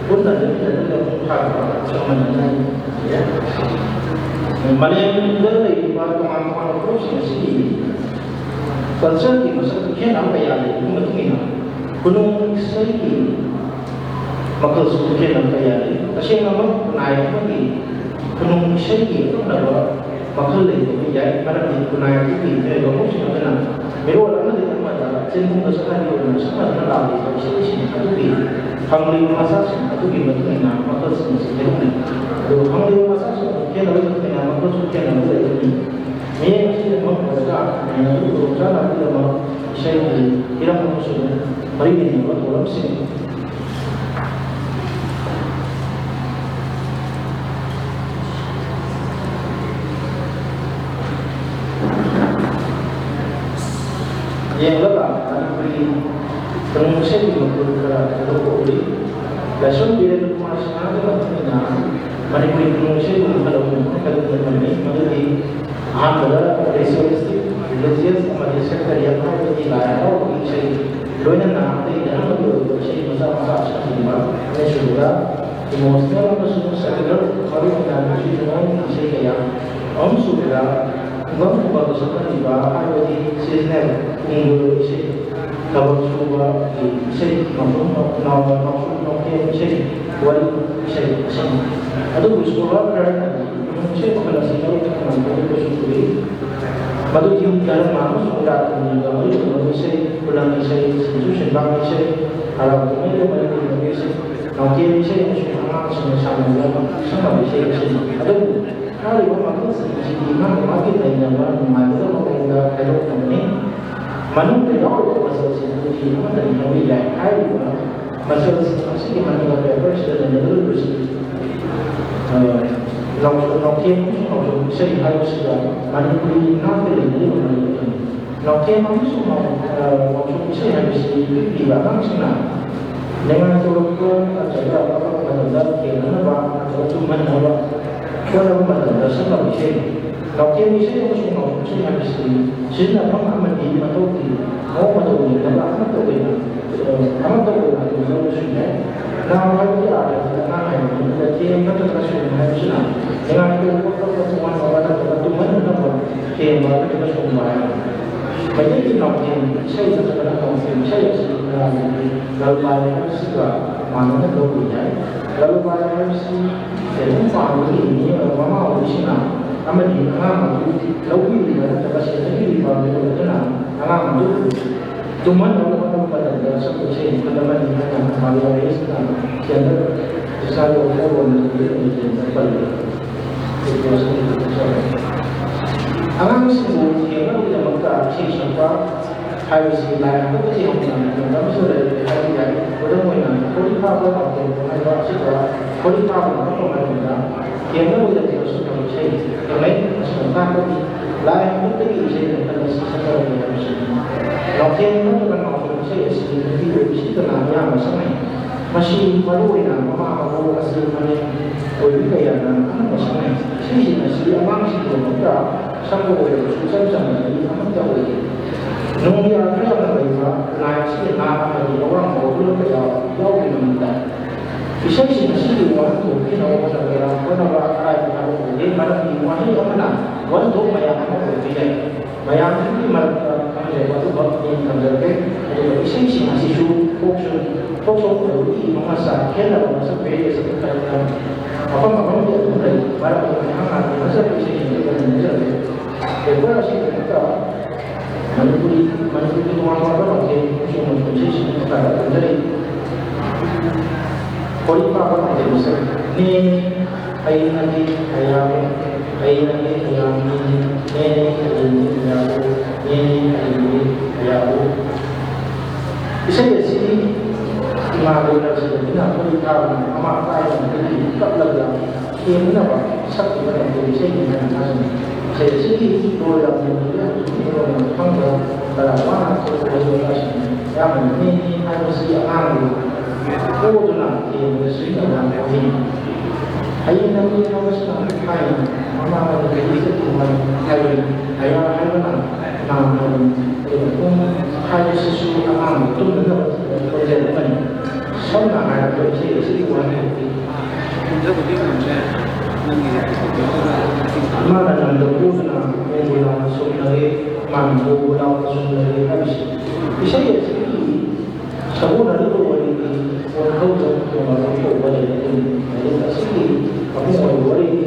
ꯄꯨꯟꯅ ꯂꯦꯞꯃꯤꯟꯅꯗꯨꯅ ꯃꯄꯨꯡ ꯐꯥꯅꯕ ꯆꯞ ꯃꯥꯟꯅꯅ ꯌꯦꯡꯁꯤꯟꯕ ꯌꯥꯏ꯫ ꯃꯥꯂꯦꯝꯗ ꯂꯩꯔꯤꯕ ꯇꯣꯉꯥꯟ ꯇꯣꯉꯥꯟꯕ ꯐꯨꯔꯨꯞꯁꯤꯡ ꯑꯁꯤꯒꯤ ꯀꯜꯆꯔꯒꯤ ꯃꯁꯛ ꯈꯦꯠꯅꯕ ꯀꯌꯥ ꯂꯩꯕꯒꯤ ꯃꯇꯨꯡ ꯏꯟꯅ ꯈꯨꯅꯨꯡ ꯏꯁꯩꯒꯤ ꯃꯈꯜꯁꯨ ꯈꯦꯠꯅꯕ ꯀꯌꯥ ꯂꯩ꯫ ꯇꯁꯦꯡꯅꯃꯛ ꯈꯨꯟꯅꯥꯏ ꯑꯃꯒꯤ ꯈꯨꯅꯨꯡ ꯏꯁꯩꯒꯤ ꯑꯀꯛꯅꯕ ꯃꯈꯜ ꯂꯩꯕ ꯌꯥꯏ꯫ ꯃꯔꯝꯗꯤ ꯈꯨꯟꯅꯥꯏ ꯑꯗꯨꯒꯤ ꯃꯤꯑꯣꯏꯕ ꯍꯧꯈꯤꯕ ꯑꯗꯨꯅ ꯃꯤꯔꯣꯜ ꯑꯃꯗꯒꯤ ꯑꯃꯗ ꯆꯦꯟꯊꯨꯝꯗ ꯆꯠꯅꯕꯤ ꯑꯣꯏꯅ ꯁꯝꯅꯗꯨꯅ ꯂꯥꯛꯂꯤꯕ ꯏꯁꯩꯁꯤꯡ ꯑꯗꯨꯒꯤ ꯐꯪꯂꯤꯕ ꯃꯆꯥꯛꯁꯤꯡ ꯑꯗꯨꯒꯤ ꯃꯇꯨꯡ ꯏꯟꯅ ꯃꯈꯜꯁꯤꯡ ꯑꯁꯤ ꯈꯦꯠꯅꯩ꯫ ꯑꯗꯨꯒ ꯐꯪꯂꯤꯕ ꯃꯆꯥꯛꯁꯤꯡ ꯑꯗꯨ ꯈꯦꯠꯅꯕꯒꯤ ꯃꯇꯨꯡ ꯏꯟꯅ ꯃꯈꯜꯁꯨ ꯈꯦꯠꯅꯕ ꯂꯩꯒꯅꯤ꯫ ꯃꯤꯠꯌꯦꯡ ꯑꯁꯤꯗ ꯃꯐꯝ ꯈꯔꯗ ꯃꯌꯥꯝꯒꯤ ꯈꯨꯗꯣꯡꯆꯥꯅꯕꯒꯤꯗꯃꯛ ꯏꯁꯩꯒꯤ ꯍꯤꯔꯝ ꯑꯃꯁꯨꯡ ꯃꯔꯤ ꯂꯩꯅꯕ ꯊꯧꯔꯝꯁꯤꯡ ꯌꯦꯡꯂꯒ ꯃꯅꯤꯄꯨꯔꯤ ꯈꯨꯅꯨꯡ ꯏꯁꯩꯒꯤ ꯃꯈꯜ ꯈꯔ ꯈꯥꯏꯗꯣꯛꯄ ꯎꯔꯤ꯫ ꯂꯥꯏꯁ꯭ꯔꯝ ꯕꯤꯔꯦꯟꯗ꯭ꯔ ꯀꯨꯃꯥꯔ ꯁꯤꯡꯍꯒꯤ ꯃꯇꯨꯡ ꯏꯟꯅ ꯃꯅꯤꯄꯨꯔꯤ ꯈꯨꯅꯨꯡ ꯏꯁꯩꯕꯨ ꯃꯈꯜ ꯑꯍꯨꯝ ꯈꯥꯏꯗꯣꯛꯇꯨꯅ ꯊꯝꯃꯤ꯫ ꯃꯗꯨꯗꯤ ꯑꯍꯥꯟꯕꯗ ritualistic, religious ꯑꯃꯗꯤ secular ꯍꯥꯏꯕꯗꯤ ꯂꯥꯏ ꯍꯔꯥꯎꯕꯒꯤ ꯏꯁꯩ, ꯂꯣꯏꯅꯅ ꯑꯇꯩ ꯙꯔꯃꯒꯤ ꯑꯣꯏꯕ ꯏꯁꯩ ꯃꯆꯥ ꯃꯆꯥ ꯑꯁꯤꯅꯆꯤꯡꯕ꯫ ꯑꯅꯤꯁꯨꯕꯗ emotional ꯑꯃꯁꯨꯡ secular, ꯃꯔꯨꯑꯣꯏꯅ ꯅꯨꯡꯁꯤ ꯅꯨꯡꯉꯣꯟꯒꯤ ꯏꯁꯩ ꯀꯌꯥ꯫ ꯑꯍꯨꯝꯁꯨꯕꯗ ꯈꯨꯡꯒꯪ ꯈꯨꯡꯒꯪꯗ ꯁꯛꯅꯔꯤꯕ ꯍꯥꯏꯕꯗꯤ seasonal ꯄꯨꯡꯗꯣꯏꯕ ꯏꯁꯩ, ꯊꯕꯛ ꯁꯨꯕꯒꯤ ꯏꯁꯩ, ꯃꯐꯝ ꯅꯥꯎꯕ ꯅꯥꯎꯁꯨ ꯅꯥꯎꯊꯦꯝ ꯏꯁꯩ, ꯋꯥꯔꯤ ꯏꯁꯩ ꯑꯁꯤꯅꯤ꯫ ꯑꯗꯨꯕꯨ scholar ꯈꯔꯅꯗꯤ ꯈꯨꯅꯨꯡ ꯏꯁꯩ ꯃꯈꯜ ꯑꯁꯤ ꯃꯔꯨ ꯊꯣꯛꯅ ꯈꯥꯏꯗꯣꯛꯄꯁꯨ ꯎꯏ꯫ ꯃꯗꯨꯗꯤ ꯙꯔꯃ ꯑꯃꯁꯨꯡ ꯏꯔꯥꯠꯀꯤ ꯃꯔꯤꯒ ꯃꯔꯤ ꯂꯩꯅꯕ ꯏꯁꯩ, ꯈꯨꯂꯪ ꯏꯁꯩ, ꯁꯦꯟꯖꯨ ꯁꯦꯟꯕꯥꯡꯒꯤ ꯏꯁꯩ, ꯍꯔꯥꯎ ꯀꯨꯝꯍꯩꯒ ꯃꯔꯤ ꯂꯩꯅꯕ ꯏꯁꯩ, ꯅꯥꯎꯊꯦꯝ ꯏꯁꯩ ꯑꯃꯁꯨꯡ ꯑꯉꯥꯡꯁꯤꯡꯅ ꯁꯥꯟꯅꯕ ꯁꯛꯅꯕ ꯏꯁꯩ ꯑꯁꯤꯅꯤ꯫ ꯑꯗꯨꯕꯨ ꯍꯥꯏꯔꯤꯕ ꯃꯈꯜꯁꯤꯡ ꯑꯁꯤꯗꯤ ꯃꯥꯒꯤ ꯃꯥꯒꯤ ꯅꯩꯅꯕ ꯅꯨꯡꯉꯥꯏꯒꯗꯕ ꯃꯑꯣꯡꯗ ꯈꯥꯏꯗꯣꯛꯅꯕꯅꯤ꯫ ꯃꯅꯨꯡꯗ ꯌꯥꯎꯔꯤꯕ ꯃꯆꯜꯁꯤꯡ ꯑꯗꯨꯗꯤ ꯑꯃꯠꯇꯅꯤ ꯍꯥꯏꯕ ꯌꯥꯏ꯫ ꯍꯥꯏꯔꯤꯕ ꯃꯆꯜꯁꯤꯡ ꯑꯁꯤꯒꯤ ꯃꯅꯨꯡꯗ paperꯁꯤꯗ ꯅꯩꯅꯒꯗꯧꯔꯤꯕꯁꯤ, ꯑ, ꯅꯥꯎ-, ꯅꯥꯎꯊꯦꯝ ꯑꯃꯁꯨꯡ ꯅꯥꯎꯖꯧ ꯏꯁꯩ ꯍꯥꯏꯕꯁꯤꯗ ꯃꯅꯤꯄꯨꯔꯤ ꯅꯥꯠꯀ ꯂꯩꯅꯔꯤꯕ ꯃꯔꯤ ꯑꯗꯨꯅꯤ꯫ ꯅꯥꯎꯊꯦꯝ ꯑꯃꯁꯨꯡ ꯅꯥꯎ-, ꯑ, ꯅꯥꯎꯖꯧ ꯏꯁꯩ ꯍꯥꯏꯕꯁꯤ ꯄꯤꯛꯂꯤꯕ ꯑꯉꯥꯡꯁꯤꯡꯅ ꯅꯤꯡꯉꯥꯏ ꯇꯧꯔꯛꯄ ꯅꯠꯇ꯭ꯔꯒ ꯀꯞꯂꯛꯄ ꯃꯇꯝꯗ ꯊꯦꯝꯅꯅꯕ ꯅꯠꯇ꯭ꯔꯒ ꯇꯨꯝꯍꯟꯅꯕ ꯍꯣꯠꯅꯕ ꯃꯇꯝꯗ ꯁꯛꯅꯕ ꯏꯁꯩꯅꯤ꯫ ꯅꯥꯎꯊꯦꯝ ꯏꯁꯩ ꯑꯃꯁꯨꯡ ꯅꯥꯎꯖꯧ ꯏꯁꯩ ꯍꯥꯏꯕꯁꯤ ꯁꯤꯖꯤꯟꯅꯐꯝ ꯑꯃꯗꯤ ꯃꯊꯧꯒꯤ ꯃꯑꯣꯡ ꯃꯇꯧ ꯌꯦꯡꯂꯒ ꯑꯃꯠꯇ ꯑꯣꯏꯅ, ꯑ, ꯑꯃꯠꯇ ꯑꯣꯏꯅ ꯑꯗꯨꯝ ꯂꯧꯕꯁꯨ ꯌꯥꯏ꯫ ꯅꯥꯎ ꯍꯥꯏꯕꯒꯤ ꯑꯥꯔꯊ ꯑꯁꯤ ꯑꯉꯥꯡ ꯍꯥꯏꯕꯅꯤ꯫ ꯑꯗꯨꯒ ꯊꯦꯝ ꯅꯠꯇ꯭ꯔꯒ ꯁꯣꯝ ꯍꯥꯏꯕꯁꯤꯅ ꯅꯤꯡꯉꯥꯏ ꯇꯧꯕ ꯈꯣꯠꯄ ꯇꯣꯉꯥꯟꯕ ꯅꯠꯇ꯭ꯔꯒ ꯇꯨꯝꯍꯟꯅꯅꯕ ꯊꯦꯝꯕ ꯅꯠꯇ꯭ꯔꯒ ꯁꯣꯝꯕ ꯍꯥꯏꯕꯅꯤ꯫ ꯃꯩꯇꯩꯒꯤ ꯅꯥꯎꯊꯦꯝ ꯏꯁꯩ ꯅꯠꯇ꯭ꯔꯒꯅ ꯅꯥꯎꯊꯦꯝ ꯏꯁꯩ ꯑꯁꯤ ꯈꯨꯟꯗꯥꯃꯤꯒꯤ ꯂꯥꯂꯨꯕꯥꯏ ꯍꯥꯏꯕꯁꯤꯒ ꯃꯥꯟꯅꯅ ꯂꯧꯕ ꯌꯥꯏ꯫ ꯂꯥꯂꯨꯕꯥꯏ ꯍꯥꯏꯕꯁꯤ ꯀꯩꯒꯨꯝꯕ ꯄꯥꯟꯕꯒꯤ ꯃꯤ ꯑꯣꯏꯔꯕ ꯃꯃꯥ ꯑꯣꯏꯕꯁꯤꯡꯅ ꯑꯃꯗꯤ ꯑꯉꯥꯡ ꯑꯗꯨ ꯂꯧꯕꯤꯔꯤꯕ ꯅꯠꯇ꯭ꯔꯒ ꯁꯦꯟꯅꯕꯤꯔꯤꯕ ꯃꯤꯑꯣꯏ ꯑꯗꯨꯅ ꯑꯉꯥꯡ ꯑꯗꯨ ꯇꯨꯝꯍꯟꯅꯕ ꯍꯣꯠꯅꯕ ꯃꯇꯝꯗ ꯁꯛꯄ ꯏꯁꯩ ꯃꯈꯜ ꯑꯃꯅꯤ ꯍꯥꯏꯅ ꯃꯥꯂꯦ ꯋꯥꯔꯤꯁꯤꯅ ꯁꯦꯟꯗꯔ ꯏꯁꯥꯒꯤ ꯋꯥꯈꯜꯂꯣꯟ ꯑꯗꯨ ꯄꯜꯂꯤ꯫ ꯑꯉꯥꯡꯁꯤꯡꯕꯨ ꯊꯦꯝꯅꯕꯒꯤꯗꯃꯛꯇ ꯏꯁꯩ ꯁꯛꯄ ꯍꯥꯏꯕꯁꯤ ꯂꯥꯏ ꯑꯃꯠꯇꯒꯤ ꯍꯧꯅ ꯃꯇꯝ ꯑꯃꯁꯨ ꯂꯩꯔꯦ ꯍꯥꯏꯕ ꯌꯥꯏ꯫ ꯈꯨꯗꯝ ꯑꯣꯏꯅ, ꯈꯣꯔꯤ ꯐꯥꯕ ꯄꯥꯎꯈꯣꯡ ꯍꯥꯏꯕ ꯑꯁꯤꯗ ꯈꯣꯔꯤ ꯐꯥꯕ ꯃꯐꯝ ꯍꯥꯏꯕꯗ ꯊꯦꯝꯅꯕꯒꯤꯗꯃꯛꯇ ꯁꯛꯅꯕ ꯏꯁꯩ ꯈꯪꯅꯩ꯫ ꯃꯁꯤꯅ ꯇꯥꯛꯄꯗꯤ ꯂꯥꯏ ꯑꯃꯠꯇꯒꯤ ꯏꯁꯩ ꯃꯈꯜ ꯑꯁꯤ ꯁꯛꯅꯕꯅꯤ ꯍꯥꯏꯕꯁꯤꯅꯤ꯫ ꯂꯥꯎꯊꯦꯡ ꯅꯠꯇ꯭ꯔꯒ ꯅꯥꯎꯊꯣꯡ ꯏꯁꯩ ꯑꯁꯤ ꯅꯨꯄꯤ ꯑꯣꯏꯕꯤꯁꯤꯡꯗꯅ ꯑꯌꯥꯝꯕ ꯁꯛꯅꯩ꯫ ꯃꯁꯤ ꯃꯔꯨꯑꯣꯏꯅ ꯃꯃꯥ ꯃꯕꯣꯛ ꯑꯆꯦ ꯃꯅꯦ ꯑꯣꯏꯕꯤ ꯀꯌꯥꯅ ꯑꯅꯝꯕ ꯁꯛꯅꯩ꯫ ꯏꯁꯩꯁꯤꯡ ꯑꯁꯤ ꯑꯉꯥꯡꯁꯤꯡꯒꯤꯗꯃꯛꯇ ꯁꯛꯄ ꯑꯣꯏꯔꯕꯁꯨ ꯏꯆꯝ ꯆꯝꯕꯗꯤ ꯑꯃꯠꯇ ꯑꯣꯏꯗꯦ꯫ ꯅꯨꯡꯒꯤ ꯑꯔꯊ ꯌꯥꯝꯅ ꯂꯩꯕ ꯈꯨꯟꯅꯥꯏ ꯑꯁꯤꯒꯤ ꯅꯥꯠ ꯑꯃꯗꯤ ꯑꯋꯥꯡꯕ ꯋꯥꯈꯜꯂꯣꯟ ꯀꯌꯥ ꯌꯥꯎꯔꯤꯕ ꯃꯔꯝꯗ ꯏꯁꯩꯁꯤꯡ ꯑꯁꯤꯒꯤ ꯋꯥꯍꯟꯊꯣꯛ ꯄꯤꯅꯕ ꯍꯣꯠꯅꯕꯗ ꯍꯣꯠꯅꯕ ꯑꯔꯥꯏꯕ ꯊꯕꯛ ꯑꯣꯏꯗꯦ꯫ ꯃꯔꯝꯗꯤ ꯋꯥꯍꯩ ꯑꯃꯅ ꯋꯥꯍꯟꯊꯣꯛ ꯃꯌꯥꯝ ꯑꯃ ꯑꯣꯏꯕ ꯌꯥꯏ꯫ ꯃꯌꯥꯝꯁꯤꯒꯤ ꯃꯔꯛꯇ ꯈꯪꯖꯕ ꯑꯗꯨꯃꯛ ꯑꯩꯅ ꯊꯝꯖꯔꯒꯦ꯫ ꯑꯗꯨꯒ ꯏꯁꯩꯁꯤꯡ ꯑꯁꯤꯁꯨ ꯐꯣꯛ ꯁꯣꯡ, ꯐꯣꯛ ꯁꯣꯡ ꯑꯣꯏꯕꯒꯤ ꯃꯉꯥ ꯆꯥ ꯈꯦꯠꯅꯕ ꯃꯁꯛ ꯚꯦꯔꯤꯌꯦꯁꯟ ꯈꯔ ꯈꯔ ꯃꯐꯝ ꯃꯐꯝꯗꯤ ꯑꯗꯨꯝ ꯂꯩ꯫ ꯃꯔꯛ ꯑꯗꯨꯝ ꯑꯩꯍꯥꯛꯅ ꯐꯖꯕ ꯏꯁꯩꯁꯤꯡ ꯑꯗꯨ ꯅꯤꯡꯁꯤꯡꯂꯦ꯫ ꯄꯦꯄꯔ ꯑꯁꯤꯒꯤꯗꯃꯛꯇ ꯃꯅꯤꯄꯨꯔꯤ, ꯃꯅꯤꯄꯨꯔꯒꯤ ꯇꯣꯉꯥꯟ ꯇꯣꯉꯥꯟꯕ ꯂꯝꯗꯝ ꯑꯃꯁꯨꯡ ꯃꯅꯤꯄꯨꯔ ꯏꯁꯩꯁꯤꯡ ꯃꯈꯥꯗ ꯈꯟꯖꯔꯤ꯫ ꯈꯣꯔꯤ ꯄꯥꯕ ꯈꯣꯟꯖꯦꯜ ꯃꯁꯛ ꯅꯦ, ꯑꯩꯅꯗꯤ ꯑꯌꯥꯕ, ꯑꯩꯅꯗꯤ ꯑꯌꯥꯕꯅꯤ, ꯅꯦꯅꯦ ꯑꯗꯨꯗꯤ ꯑꯌꯥꯕ, ꯅꯦꯅꯦ ꯑꯗꯨꯗꯤ ꯑꯌꯥꯕ꯫ ꯏꯁꯩ ꯑꯁꯤ ꯏꯃꯥ ꯂꯣꯏꯅꯕꯁꯤꯗꯅꯤꯅ ꯑꯩꯈꯣꯏ ꯇꯥꯕꯅ ꯃꯃꯥ ꯇꯥꯏꯕꯅ ꯀꯞꯂꯒ ꯊꯦꯝꯅꯕ ꯁꯛꯈꯤꯕ ꯃꯇꯝꯗ ꯏꯁꯩꯒꯤ ꯃꯔꯝ ꯊꯥꯖꯅꯩ꯫ ꯏꯁꯩ ꯑꯁꯤꯒꯤ ꯂꯣꯏꯔꯕ ꯃꯇꯨꯡꯗ ꯈꯪꯕ ꯀꯌꯥ ꯋꯥꯅ ꯊꯣꯛꯄ ꯋꯥꯔꯤ ꯋꯥꯇꯥꯏꯁꯤꯡ ꯑꯌꯥꯝꯕꯅ ꯃꯤꯅꯤ ꯍꯥꯏꯕꯁꯤ ꯑꯉꯥꯡꯕꯨ ꯄꯣꯗꯨꯅ ꯊꯦꯝꯕꯗ ꯁꯤꯖꯤꯟꯅꯕ ꯋꯥꯍꯩꯅꯤ꯫ ꯍꯌꯦꯡ ꯅꯪꯒꯤ ꯊꯕꯛꯁꯤꯅ ꯍꯥꯏꯅ ꯃꯃꯥꯡꯗ ꯀꯔꯤ ꯆꯠꯇ꯭ꯔꯤꯉꯩ ꯍꯥꯏꯕꯅꯤ꯫ ꯍꯌꯥ ꯍꯥꯏꯕꯅ ꯅꯥꯝ ꯍꯥꯏꯕꯅꯤ꯫ ꯑꯗꯨꯒ ꯄꯨꯡ ꯍꯥꯏꯕꯁꯤꯁꯨ ꯑꯉꯥꯡꯕꯨ ꯇꯨꯝꯅꯅꯕ ꯈꯣꯟꯖꯦꯜ ꯑꯃꯅꯤ꯫ ꯁꯝꯅ ꯍꯥꯏꯔꯕꯗ ꯏꯁꯩ ꯑꯁꯤꯒꯤ ꯋꯥꯍꯩ ꯏꯃꯥꯅ ꯅꯪꯗ ꯄꯨꯗꯨꯅ ꯄꯨꯕ ꯂꯥꯎꯅ ꯁꯣꯛꯅꯔꯦ, ꯃꯥꯅ ꯄꯨꯕ ꯂꯥꯎꯅ ꯁꯣꯛꯅꯔꯦ ꯍꯥꯏꯕꯁꯤ ꯏꯁꯩ ꯑꯁꯤꯒꯤ ꯁꯒꯣꯜꯅꯔꯤꯕ ꯋꯥꯔꯤꯗꯤ ꯋꯥꯈꯜꯗ ꯇꯣꯉꯥꯟꯕ ꯀꯧꯕ ꯂꯩꯔꯛꯇꯣꯏꯅꯤ꯫ ꯂꯥꯏꯔꯤꯛ ꯑꯁꯤꯒꯤ ꯃꯄꯨꯡ ꯑꯣꯏꯕ ꯋꯥꯔꯤꯗꯤ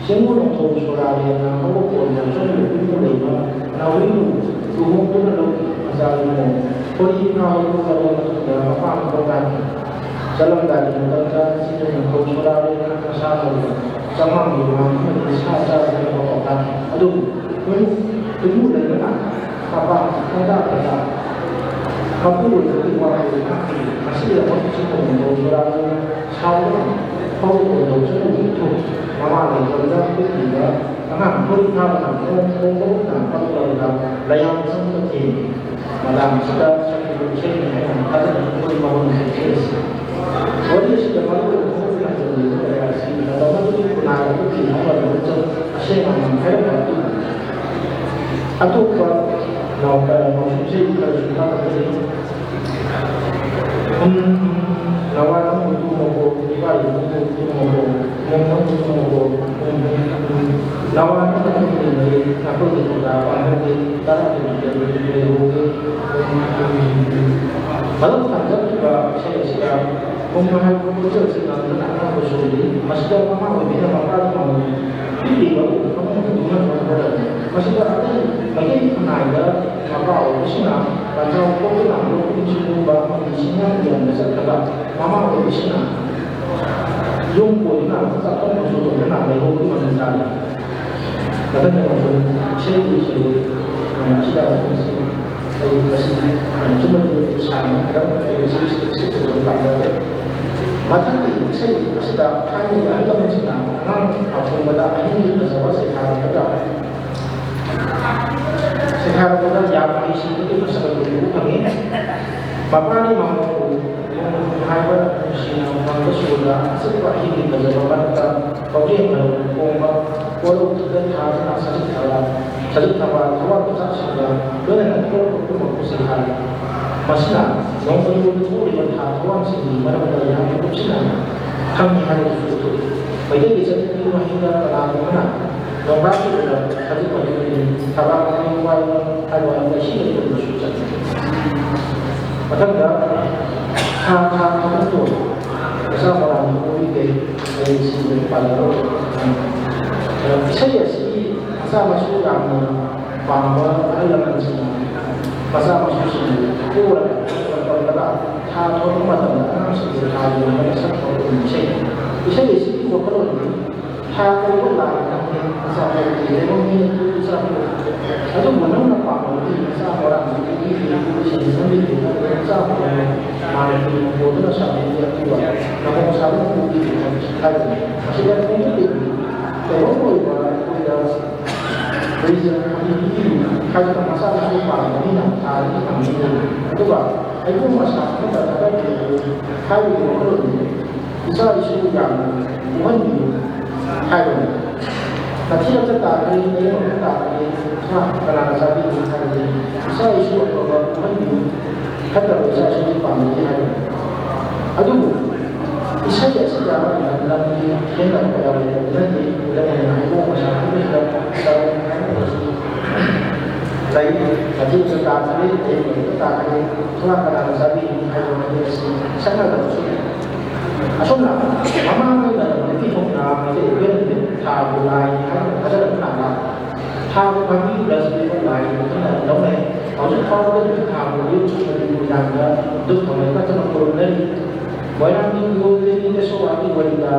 ꯆꯤꯡꯉꯨ ꯅꯣꯡꯊꯣꯡ ꯁꯣꯔꯥ ꯍꯦꯟꯅ ꯍꯧꯔꯛꯐꯝꯗ ꯆꯠꯂꯤꯕ ꯏꯃꯨꯡ ꯂꯩꯕ ꯅꯥꯎꯔꯤꯕꯨ ꯂꯨꯍꯣꯡꯗꯨꯅ ꯂꯧꯈꯤ꯫ ꯃꯆꯥ ꯏꯃꯨꯡ ꯍꯣꯔꯤ ꯐꯥꯎ ꯊꯣꯛꯂꯕ ꯃꯇꯨꯡꯗ ꯃꯄꯥꯝ ꯊꯣꯡꯒꯥꯟ ꯆꯠꯂꯝꯗꯥꯏꯒꯤ ꯃꯇꯝꯗ ꯆꯤꯡꯗꯨꯅ ꯐꯧ ꯁꯣꯔꯥꯔꯦ ꯃꯁꯥ ꯃꯎꯗ ꯆꯃꯥꯡꯒꯤ ꯃꯥꯡ ꯑꯃꯗꯤ ꯁꯥ ꯆꯥꯗꯅꯕ ꯄꯥꯎꯇꯥꯛꯈꯤ꯫ ꯑꯗꯨꯕꯨ ꯏꯃꯨꯡ ꯏꯃꯨꯡ ꯂꯩꯕꯅ ꯃꯄꯥꯝ ꯈꯣꯡꯗꯥ ꯈꯣꯡꯗꯥ ꯃꯄꯨꯔꯣꯏꯕꯒꯤ ꯋꯥꯍꯩ ꯉꯥꯛꯈꯤ꯫ ꯃꯁꯤꯗ ꯃꯈꯣꯏꯁꯨ ꯐꯧ ꯁꯣꯔꯥꯔꯦ ꯁꯥꯎꯗꯨꯅ ꯐꯧ ꯈꯣꯏꯗꯧ ꯆꯠꯂꯨꯕ ꯊꯣꯛꯈꯤ꯫ ꯃꯃꯥ ꯂꯩꯇꯕꯗ ꯄꯤꯛꯂꯤꯕ ꯑꯉꯥꯡ ꯃꯈꯣꯏ ꯐꯥꯕꯅ ꯈꯣꯡ ꯈꯣꯡ ꯈꯣꯡꯅ ꯄꯛꯂꯕꯗ ꯂꯌꯥꯝ ꯆꯪꯕ ꯊꯦꯡꯉꯤ꯫ ꯃꯇꯥꯡ ꯑꯁꯤꯗ ꯁꯛꯈꯤꯕ ꯏꯁꯩꯅꯤ ꯍꯥꯏꯅ ꯊꯥꯖꯅ ꯃꯈꯣꯏ ꯃꯒꯨꯟ ꯂꯩꯖꯔꯤꯁꯤ꯫ ꯋꯥꯔꯤ ꯑꯁꯤꯗ ꯃꯔꯨ ꯑꯣꯏꯅ ꯈꯪꯖꯤꯟꯅ ꯂꯩꯔꯤꯕ ꯀꯌꯥ ꯑꯁꯤ ꯃꯇꯝ ꯑꯗꯨꯒꯤ ꯈꯨꯟꯅꯥꯏ ꯑꯗꯨꯒꯤ ꯑꯃ ꯂꯣꯏꯅ ꯑꯁꯦꯡ ꯑꯃꯥꯟ ꯍꯥꯏꯔꯝꯕ ꯑꯗꯨ ꯑꯇꯣꯞꯄ ꯅꯥꯎ-, ꯅꯥꯎꯁꯨꯝ ꯏꯁꯩ ꯈꯔꯁꯨ ꯊꯥꯒꯠꯆꯔꯤ꯫ ꯎꯝ, ꯅꯋꯥ ꯅꯪꯕꯨ ꯇꯨꯝꯃꯕꯣ? ꯏꯄꯥ ꯏꯕꯨꯡꯕꯨ ꯇꯨꯝꯃꯕꯣ? ꯅꯣꯡ ꯅꯪꯕꯨ ꯇꯨꯝꯃꯕꯣ? ꯎꯝ, ꯎꯝ, ꯎꯝ꯫ ꯅꯋꯥ ꯅꯪꯅ ꯇꯨꯝꯗ꯭ꯔꯤꯉꯩ ꯅꯈꯣꯏꯒꯤ ꯊꯧꯗꯥ ꯄꯥꯡꯍꯧꯒꯦ, ꯇꯔꯥ ꯀꯨꯟꯒꯤ ꯂꯩꯍꯧꯒꯦ꯫ ꯎꯝ, ꯎꯝ, ꯎꯝ꯫ ꯃꯔꯨꯞ ꯊꯝꯖꯈꯤꯕ ꯏꯁꯩ ꯑꯁꯤꯗ ꯄꯨꯡ ꯍꯥꯏꯕ ꯈꯣꯟꯖꯦꯜꯁꯤ ꯉꯝꯗꯅ ꯑꯉꯥꯡꯕ ꯆꯣꯡꯂꯤ꯫ ꯃꯁꯤꯗ ꯃꯃꯥ ꯑꯣꯏꯕꯤꯅ ꯃꯄꯥꯒꯤ ꯃꯃꯜ ꯄꯤꯔꯤꯕ ꯐꯃꯨꯡ ꯑꯗꯨ ꯃꯅꯨꯡꯗ ꯃꯩꯇꯩ ꯈꯨꯟꯅꯥꯏꯗ ꯃꯄꯥ ꯑꯣꯏꯕꯁꯤꯡꯅ ꯄꯟꯖꯥꯎ ꯄꯣꯛꯇꯨꯅ ꯂꯧꯄꯨꯛ ꯅꯤꯡꯁꯤꯡꯕ ꯑꯃꯗꯤ ꯆꯤꯡꯌꯥ ꯌꯥꯝꯅ ꯆꯠꯈ꯭ꯔꯒ ꯃꯃꯥ ꯑꯣꯏꯕꯁꯤꯡꯅ ꯌꯨꯝ ꯀꯣꯏꯗꯨꯅ ꯆꯥꯛꯊꯣꯡ ꯃꯆꯨ ꯇꯧꯗꯨꯅ ꯂꯩꯍꯧꯕꯒꯤ ꯃꯃꯤ ꯇꯥꯔꯤ꯫ ꯃꯊꯪꯗ ꯃꯈꯣꯏ ꯏꯁꯩꯒꯤ ꯁꯔꯨꯛ ꯑꯁꯤꯗ ꯑꯩꯈꯣꯏꯁꯤ ꯑꯩ ꯃꯁꯤꯗꯤ ꯑꯁꯨꯝꯅ ꯁꯥꯡꯅ ꯍꯥꯏꯔꯝꯕ ꯑꯩ ꯃꯁꯤ ꯏꯁꯩ ꯁꯛꯄ ꯄꯥꯝꯖꯗꯦ꯫ ꯃꯊꯪꯒꯤ ꯏꯁꯩ ꯑꯁꯤꯗ ꯊꯥꯏꯅꯒꯤ ꯑꯍꯜ ꯂꯃꯟꯁꯤꯡꯅ ꯑꯉꯥꯡ ꯑꯄꯨꯟꯕꯗ ꯑꯍꯤꯡꯒꯤ ꯐꯖꯕ ꯁꯩꯊꯥꯔꯛꯄꯗ ꯁꯩꯊꯥꯔꯛꯄꯗ ꯌꯥꯝ ꯍꯩꯁꯤꯡꯕꯒꯤ ꯃꯁꯛ ꯑꯗꯨ ꯎꯕ ꯐꯪꯉꯤ꯫ ꯃꯄꯥꯒꯤ ꯃꯃꯧ ꯍꯥꯏꯕ ꯅꯨꯡꯁꯤꯅ ꯐꯪꯕ ꯁꯨꯔꯗ ꯑꯆꯨꯞꯄ ꯑꯍꯤꯡꯒꯤ ꯐꯖꯕ ꯃꯔꯛꯇ ꯄꯥꯎꯖꯦꯜ ꯃꯔꯨ ꯀꯣꯡꯕ ꯀꯣꯔꯧꯗꯨꯗ ꯊꯥꯗꯨꯅ ꯁꯖꯤꯛ ꯊꯥꯕ, ꯁꯖꯤꯛ ꯊꯥꯕ ꯊꯋꯥꯟ ꯃꯆꯥꯁꯤꯡꯒ ꯂꯣꯏꯅꯅ ꯊꯣꯛꯂꯛꯄ ꯄꯨꯝꯅꯃꯛꯄꯨ ꯁꯤꯊꯥꯔꯤ꯫ ꯃꯁꯤꯅ ꯅꯣꯡꯃꯒꯤ ꯑꯣꯏꯅ ꯊꯣꯛꯂꯤꯕ ꯊꯥ ꯊꯋꯥꯟꯁꯤꯡꯒꯤ ꯃꯔꯛꯇ ꯌꯥꯝꯅ ꯀꯨꯞꯁꯤꯟꯅ ꯈꯪꯉꯤ ꯍꯥꯏꯕꯗꯨꯁꯨ ꯎꯠꯊꯣꯛꯏ꯫ ꯃꯩꯇꯩꯒꯤ ꯆꯠꯅꯕꯤ ꯋꯥꯍꯩꯗ ꯀꯅꯥꯒꯨꯝꯕꯅ ꯅꯣꯡꯕꯥꯛꯀꯤ ꯑꯣꯏꯅ ꯁꯖꯤꯛ ꯃꯔꯨ ꯍꯥꯏꯕ ꯋꯥꯍꯩ ꯂꯩꯁꯤꯗ ꯇꯧꯕꯁꯨ ꯆꯠꯅꯩ꯫ ꯃꯊꯪꯗ ꯊꯥ ꯊꯥ ꯈꯨꯗꯤꯡꯗꯣ ꯃꯆꯥ ꯃꯔꯥꯡ ꯄꯣꯛꯏꯒꯩ ꯑꯩ ꯁꯤꯕꯒꯤ ꯄꯥꯜꯂꯔꯣꯏ꯫ ꯏꯁꯩ ꯑꯁꯤ ꯃꯆꯥ ꯃꯁꯨ ꯌꯥꯝꯅ ꯄꯥꯝꯕ ꯑꯍꯜ ꯂꯃꯟꯁꯤꯡꯅ ꯃꯆꯥ ꯃꯁꯨꯁꯤꯡꯕꯨ ꯄꯣꯔꯒ ꯇꯝꯂꯒ ꯊꯥ ꯊꯣꯛꯄ ꯃꯇꯝꯗ ꯑꯉꯥꯡꯁꯤꯡꯕꯨ ꯊꯥ ꯌꯦꯡꯕꯗ ꯁꯛꯄ ꯑꯗꯨꯒꯨꯝꯕ ꯏꯁꯩ꯫ ꯏꯁꯩ ꯑꯁꯤꯒꯤ ꯋꯥꯈꯜꯂꯣꯟꯗꯤ ꯊꯥ ꯇꯔꯨꯛ ꯂꯥꯛꯂꯀꯥꯟꯗ ꯃꯆꯥ ꯄꯣꯛꯄꯤ ꯂꯩꯕ ꯃꯤ ꯑꯗꯨ ꯆꯥꯛ ꯄꯣꯛꯄꯤ꯫ ꯑꯗꯨꯕꯨ ꯅꯪꯅ ꯄꯥꯝꯕꯗꯤ ꯃꯆꯥ ꯃꯔꯥꯡ ꯄꯤꯕꯤꯗꯦ, ꯁꯦꯟꯅꯕꯤꯗꯦ, ꯃꯆꯥ ꯄꯣꯛꯄ ꯃꯥꯅ ꯄꯤꯕ ꯄꯣꯠꯇꯨꯅ ꯁꯥꯕꯤꯕ ꯑꯗꯨꯒ ꯅꯃꯣ ꯁꯥꯕ ꯄꯣꯛꯄꯤꯗꯦ ꯍꯥꯏꯕꯅꯤ꯫ ꯑꯁꯤꯗ ꯈꯣꯡꯗꯣꯛꯄꯤꯕ ꯀꯩꯅꯣꯝ ꯑꯣꯏꯕ ꯑꯩꯈꯣꯏꯗ ꯔꯤꯖꯟ ꯑꯃꯗꯤ ꯍꯥꯏꯗꯅ ꯃꯆꯥ ꯃꯁꯨ ꯄꯥꯝꯕꯅꯤꯅ ꯊꯥꯗꯒꯤ ꯐꯪꯅꯤꯡꯉꯤ꯫ ꯑꯗꯨꯒ ꯑꯩꯕꯨ ꯃꯁꯥ ꯑꯃꯠꯇ ꯊꯥꯒꯠꯄꯤꯔꯛꯎ ꯍꯥꯏꯕꯒꯤ ꯋꯥꯈꯜꯂꯣꯟꯗꯨ ꯏꯆꯥ ꯏꯁꯨ ꯌꯥꯝꯅ ꯄꯣꯛꯍꯟꯕꯤꯌꯨ ꯍꯥꯏꯕꯅꯤ꯫ ꯃꯊꯤ ꯑꯃꯠꯇ ꯇꯥꯗ꯭ꯔꯤ, ꯃꯌꯦꯛ ꯑꯃꯠꯇ ꯇꯥꯗ꯭ꯔꯤ, ꯁꯥ ꯀꯅꯥꯅ ꯆꯥꯕꯤꯅꯤ ꯍꯥꯏꯕꯗꯤ ꯏꯆꯥ ꯏꯁꯨ ꯑꯐꯕ ꯄꯣꯛꯍꯟꯕꯤꯌꯨ, ꯐꯠꯇꯕ ꯏꯆꯥ ꯏꯁꯨꯗꯤ ꯄꯥꯝꯕꯤꯗꯦ ꯍꯥꯏꯕꯅꯤ꯫ ꯑꯗꯨꯕꯨ ꯏꯁꯩ ꯑꯁꯤꯗ ꯂꯝꯒꯤ ꯈꯦꯠꯅꯕ ꯀꯌꯥ ꯂꯩꯔꯝꯕꯅꯗꯤ ꯂꯝꯒꯤ ꯍꯩꯕꯣꯡ ꯃꯁꯥ ꯑꯃꯁꯨ ꯂꯩ꯫ ꯃꯗꯨꯁꯨ ꯇꯥꯛꯀꯅꯤ, ꯍꯌꯦꯡ ꯇꯥꯛꯀꯅꯤ, ꯊꯣꯛꯂꯛꯀꯗꯕ ꯆꯥꯕꯤꯅꯤ ꯍꯥꯏꯕ ꯃꯇꯦꯛ ꯑꯁꯤ ꯁꯛꯅꯗꯕꯁꯨ ꯂꯩ꯫ ꯑꯁꯨꯝꯅ ꯃꯃꯥꯡꯉꯩ ꯃꯇꯝꯗꯒꯤ ꯍꯧꯅ ꯃꯩꯇꯩ ꯑꯩꯈꯣꯏꯅ ꯊꯥꯕꯨ ꯂꯥꯏ ꯍꯥꯏꯅ ꯊꯥꯖꯔꯛꯄ ꯀꯥꯟꯗ ꯊꯥꯕꯨ ꯄꯥꯝꯕꯤ ꯂꯁꯤꯕ ꯂꯥꯏ ꯑꯗꯨꯅ ꯂꯧꯅꯩ꯫ ꯍꯧꯖꯤꯛ ꯐꯥꯎꯕꯗ ꯊꯥꯕꯨ ꯃꯅꯤꯄꯨꯔ ꯂꯥꯟꯗ ꯗꯨꯛ ꯊꯧꯃꯩ ꯀꯠꯇꯨꯅ ꯈꯨꯔꯨꯝꯅꯔꯤ꯫ ꯃꯣꯏꯔꯥꯡꯒꯤ ꯃꯤꯑꯣꯏ ꯂꯦꯅꯤꯟꯗ ꯁꯣꯋꯥꯒꯤ ꯋꯥꯔꯤꯗ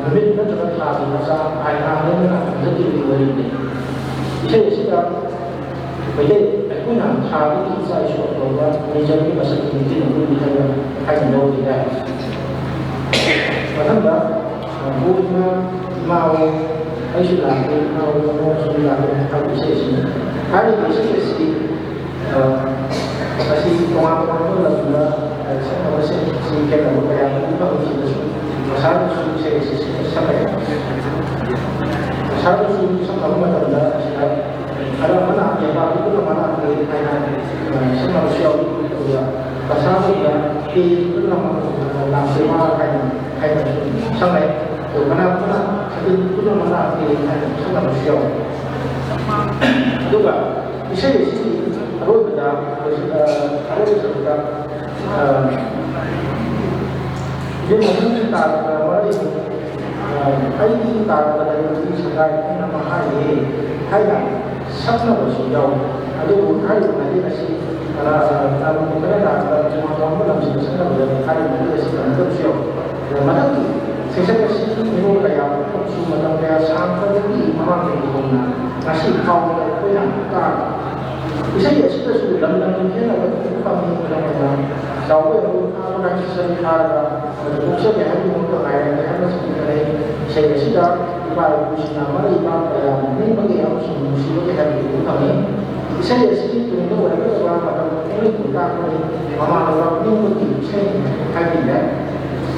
ꯅꯨꯃꯤꯠ ꯅꯠꯇ꯭ꯔꯒ ꯊꯥꯒꯤ ꯃꯆꯥ ꯍꯥꯏꯅ ꯂꯣꯏꯅꯅ ꯈꯪꯖꯈꯤꯕꯒꯤ ꯋꯥꯔꯤꯅꯤ꯫ ꯏꯁꯩ ꯑꯁꯤꯗ ꯃꯩꯇꯩ ꯑꯩꯈꯣꯏꯅ ꯊꯥꯗꯒꯤ ꯏꯆꯥ ꯏꯁꯨ ꯑꯐꯕ ꯅꯦꯆꯔꯒꯤ ꯃꯁꯛ ꯅꯤꯡꯊꯤꯅ ꯎꯠꯂꯤ ꯍꯥꯏꯅ ꯍꯥꯏꯅ ꯂꯧꯕ ꯌꯥꯏ꯫ ꯃꯊꯪꯗ ꯕꯣꯏꯅ ꯏꯃꯥ ꯍꯣ ꯑꯩꯁꯨ ꯂꯥꯛꯀꯦ, ꯏꯃꯥ ꯍꯣ ꯅꯣꯡꯁꯨ ꯂꯥꯛꯀꯦ ꯍꯥꯏꯕ ꯏꯁꯩ ꯑꯁꯤꯅꯤ꯫ ꯍꯥꯏꯔꯤꯕ ꯏꯁꯩ ꯑꯁꯤ ꯑꯁꯤ ꯇꯣꯉꯥꯟ ꯇꯣꯉꯥꯟꯕ ꯂꯝꯗ ꯁꯛꯅꯕꯁꯤꯡ ꯑꯁꯤ ꯈꯦꯠꯅꯕ ꯀꯌꯥ ꯑꯃ ꯐꯪꯈꯤꯕꯁꯨ ꯃꯁꯥꯅꯁꯨ ꯏꯁꯩ ꯑꯁꯤ ꯁꯛꯅꯩ꯫ ꯃꯁꯥꯅꯁꯨ ꯁꯛꯅꯕ ꯃꯇꯝꯗ ꯑꯁꯤꯗ ꯈꯔ ꯑꯃꯅ ꯂꯩꯕꯥꯛꯀꯤ ꯄꯨꯟꯅ ꯃꯅꯥꯛꯇ ꯂꯩ ꯍꯥꯏꯅ ꯁꯛꯅꯕꯁꯨ ꯌꯥꯎꯏ꯫ ꯑꯗꯨꯒ ꯃꯁꯥꯁꯤꯡꯗ ꯄꯦ ꯄꯨꯟꯅ ꯂꯥꯛꯄ ꯍꯥꯏꯅ ꯍꯥꯏꯅꯁꯨ ꯁꯛꯅꯩ꯫ ꯑꯗꯨꯒ ꯃꯅꯥꯛ ꯄꯨꯟꯅ ꯁꯛꯅꯕꯁꯨ ꯌꯥꯎꯏ꯫ ꯑꯗꯨꯒ ꯏꯁꯩ ꯑꯁꯤꯒꯤ ꯑꯔꯣꯏꯕꯗ, ꯑꯔꯣꯏꯕ ꯁꯔꯨꯛꯇ, ꯏꯕꯦꯝ ꯃꯃꯤꯡ ꯇꯥꯗꯅ ꯋꯥꯔꯤ ꯑꯩꯒꯤ ꯇꯥꯔꯛꯄꯗ ꯑꯩ ꯁꯒꯥꯏ ꯑꯩꯅ ꯑꯃ ꯍꯥꯏꯌꯦ ꯍꯥꯏꯅ ꯁꯛꯅꯕꯁꯨ ꯌꯥꯎꯏ꯫ ꯑꯗꯨꯕꯨ ꯍꯥꯏꯔꯤꯕ ꯃꯇꯦꯛ ꯑꯁꯤ ꯀꯅꯥꯒꯨꯝꯕ ꯈꯔꯅ ꯇꯣꯉꯥꯟ ꯇꯣꯉꯥꯟꯕ ꯂꯝꯁꯤꯡꯗ ꯆꯠꯅꯕꯗ ꯍꯥꯏꯔꯤꯕ ꯃꯇꯦꯛ ꯑꯁꯤ ꯀꯟꯒꯗꯕꯁꯨ ꯌꯥꯎꯏ꯫ ꯑꯗꯨꯒ ꯃꯊꯪꯒꯤ ꯁꯩꯁꯛ ꯑꯁꯤ ꯃꯤꯔꯣꯜ ꯀꯌꯥ ꯑꯃꯁꯨ ꯃꯇꯝ ꯀꯌꯥ ꯁꯥꯡꯈ꯭ꯔꯕꯒꯤ ꯃꯃꯥꯡꯗꯒꯤ ꯍꯧꯅ ꯉꯁꯤ ꯐꯥꯎꯕꯗ ꯑꯩꯈꯣꯏꯅ ꯇꯥꯔꯤ꯫ ꯏꯁꯩ ꯑꯁꯤꯗꯁꯨ ꯂꯝ ꯂꯝꯒꯤ ꯈꯦꯠꯅꯕ ꯎꯕ ꯐꯪꯉꯤ꯫ ꯈꯨꯗꯝ ꯑꯣꯏꯅ ꯆꯥꯎꯕ ꯌꯥꯕ ꯐꯥꯕ ꯀꯥꯡꯁꯤ ꯆꯅꯤ ꯐꯥꯔꯒ ꯃꯗꯨ ꯄꯣꯛꯆꯒꯦ ꯍꯥꯏꯕꯒꯤꯗꯃꯛꯇ ꯉꯥꯏꯔꯝꯃꯦ ꯍꯥꯏꯕꯁꯤꯡ ꯈꯔ ꯂꯩ꯫ ꯏꯁꯩ ꯑꯁꯤꯗ ꯏꯄꯥ ꯏꯄꯨꯁꯤꯡꯅ ꯃꯔꯩ ꯏꯄꯥ ꯀꯌꯥ ꯅꯤꯡꯕꯒꯤ ꯑꯃꯁꯨꯡ ꯅꯨꯡꯁꯤꯕꯒꯤ ꯍꯥꯏꯕꯗꯨ ꯎꯕ ꯐꯪꯉꯤ꯫ ꯏꯁꯩ ꯑꯁꯤ ꯇꯨꯡꯗ ꯑꯣꯏꯔꯛꯀꯗꯕ ꯃꯇꯝ ꯈꯣꯡꯂꯩ ꯈꯨꯟꯇꯥꯛꯄꯅꯤ꯫ ꯃꯃꯥ ꯂꯩꯕꯥꯛ ꯅꯤꯡꯕꯒꯤ ꯏꯁꯩ ꯍꯥꯏꯕ ꯌꯥꯏ꯫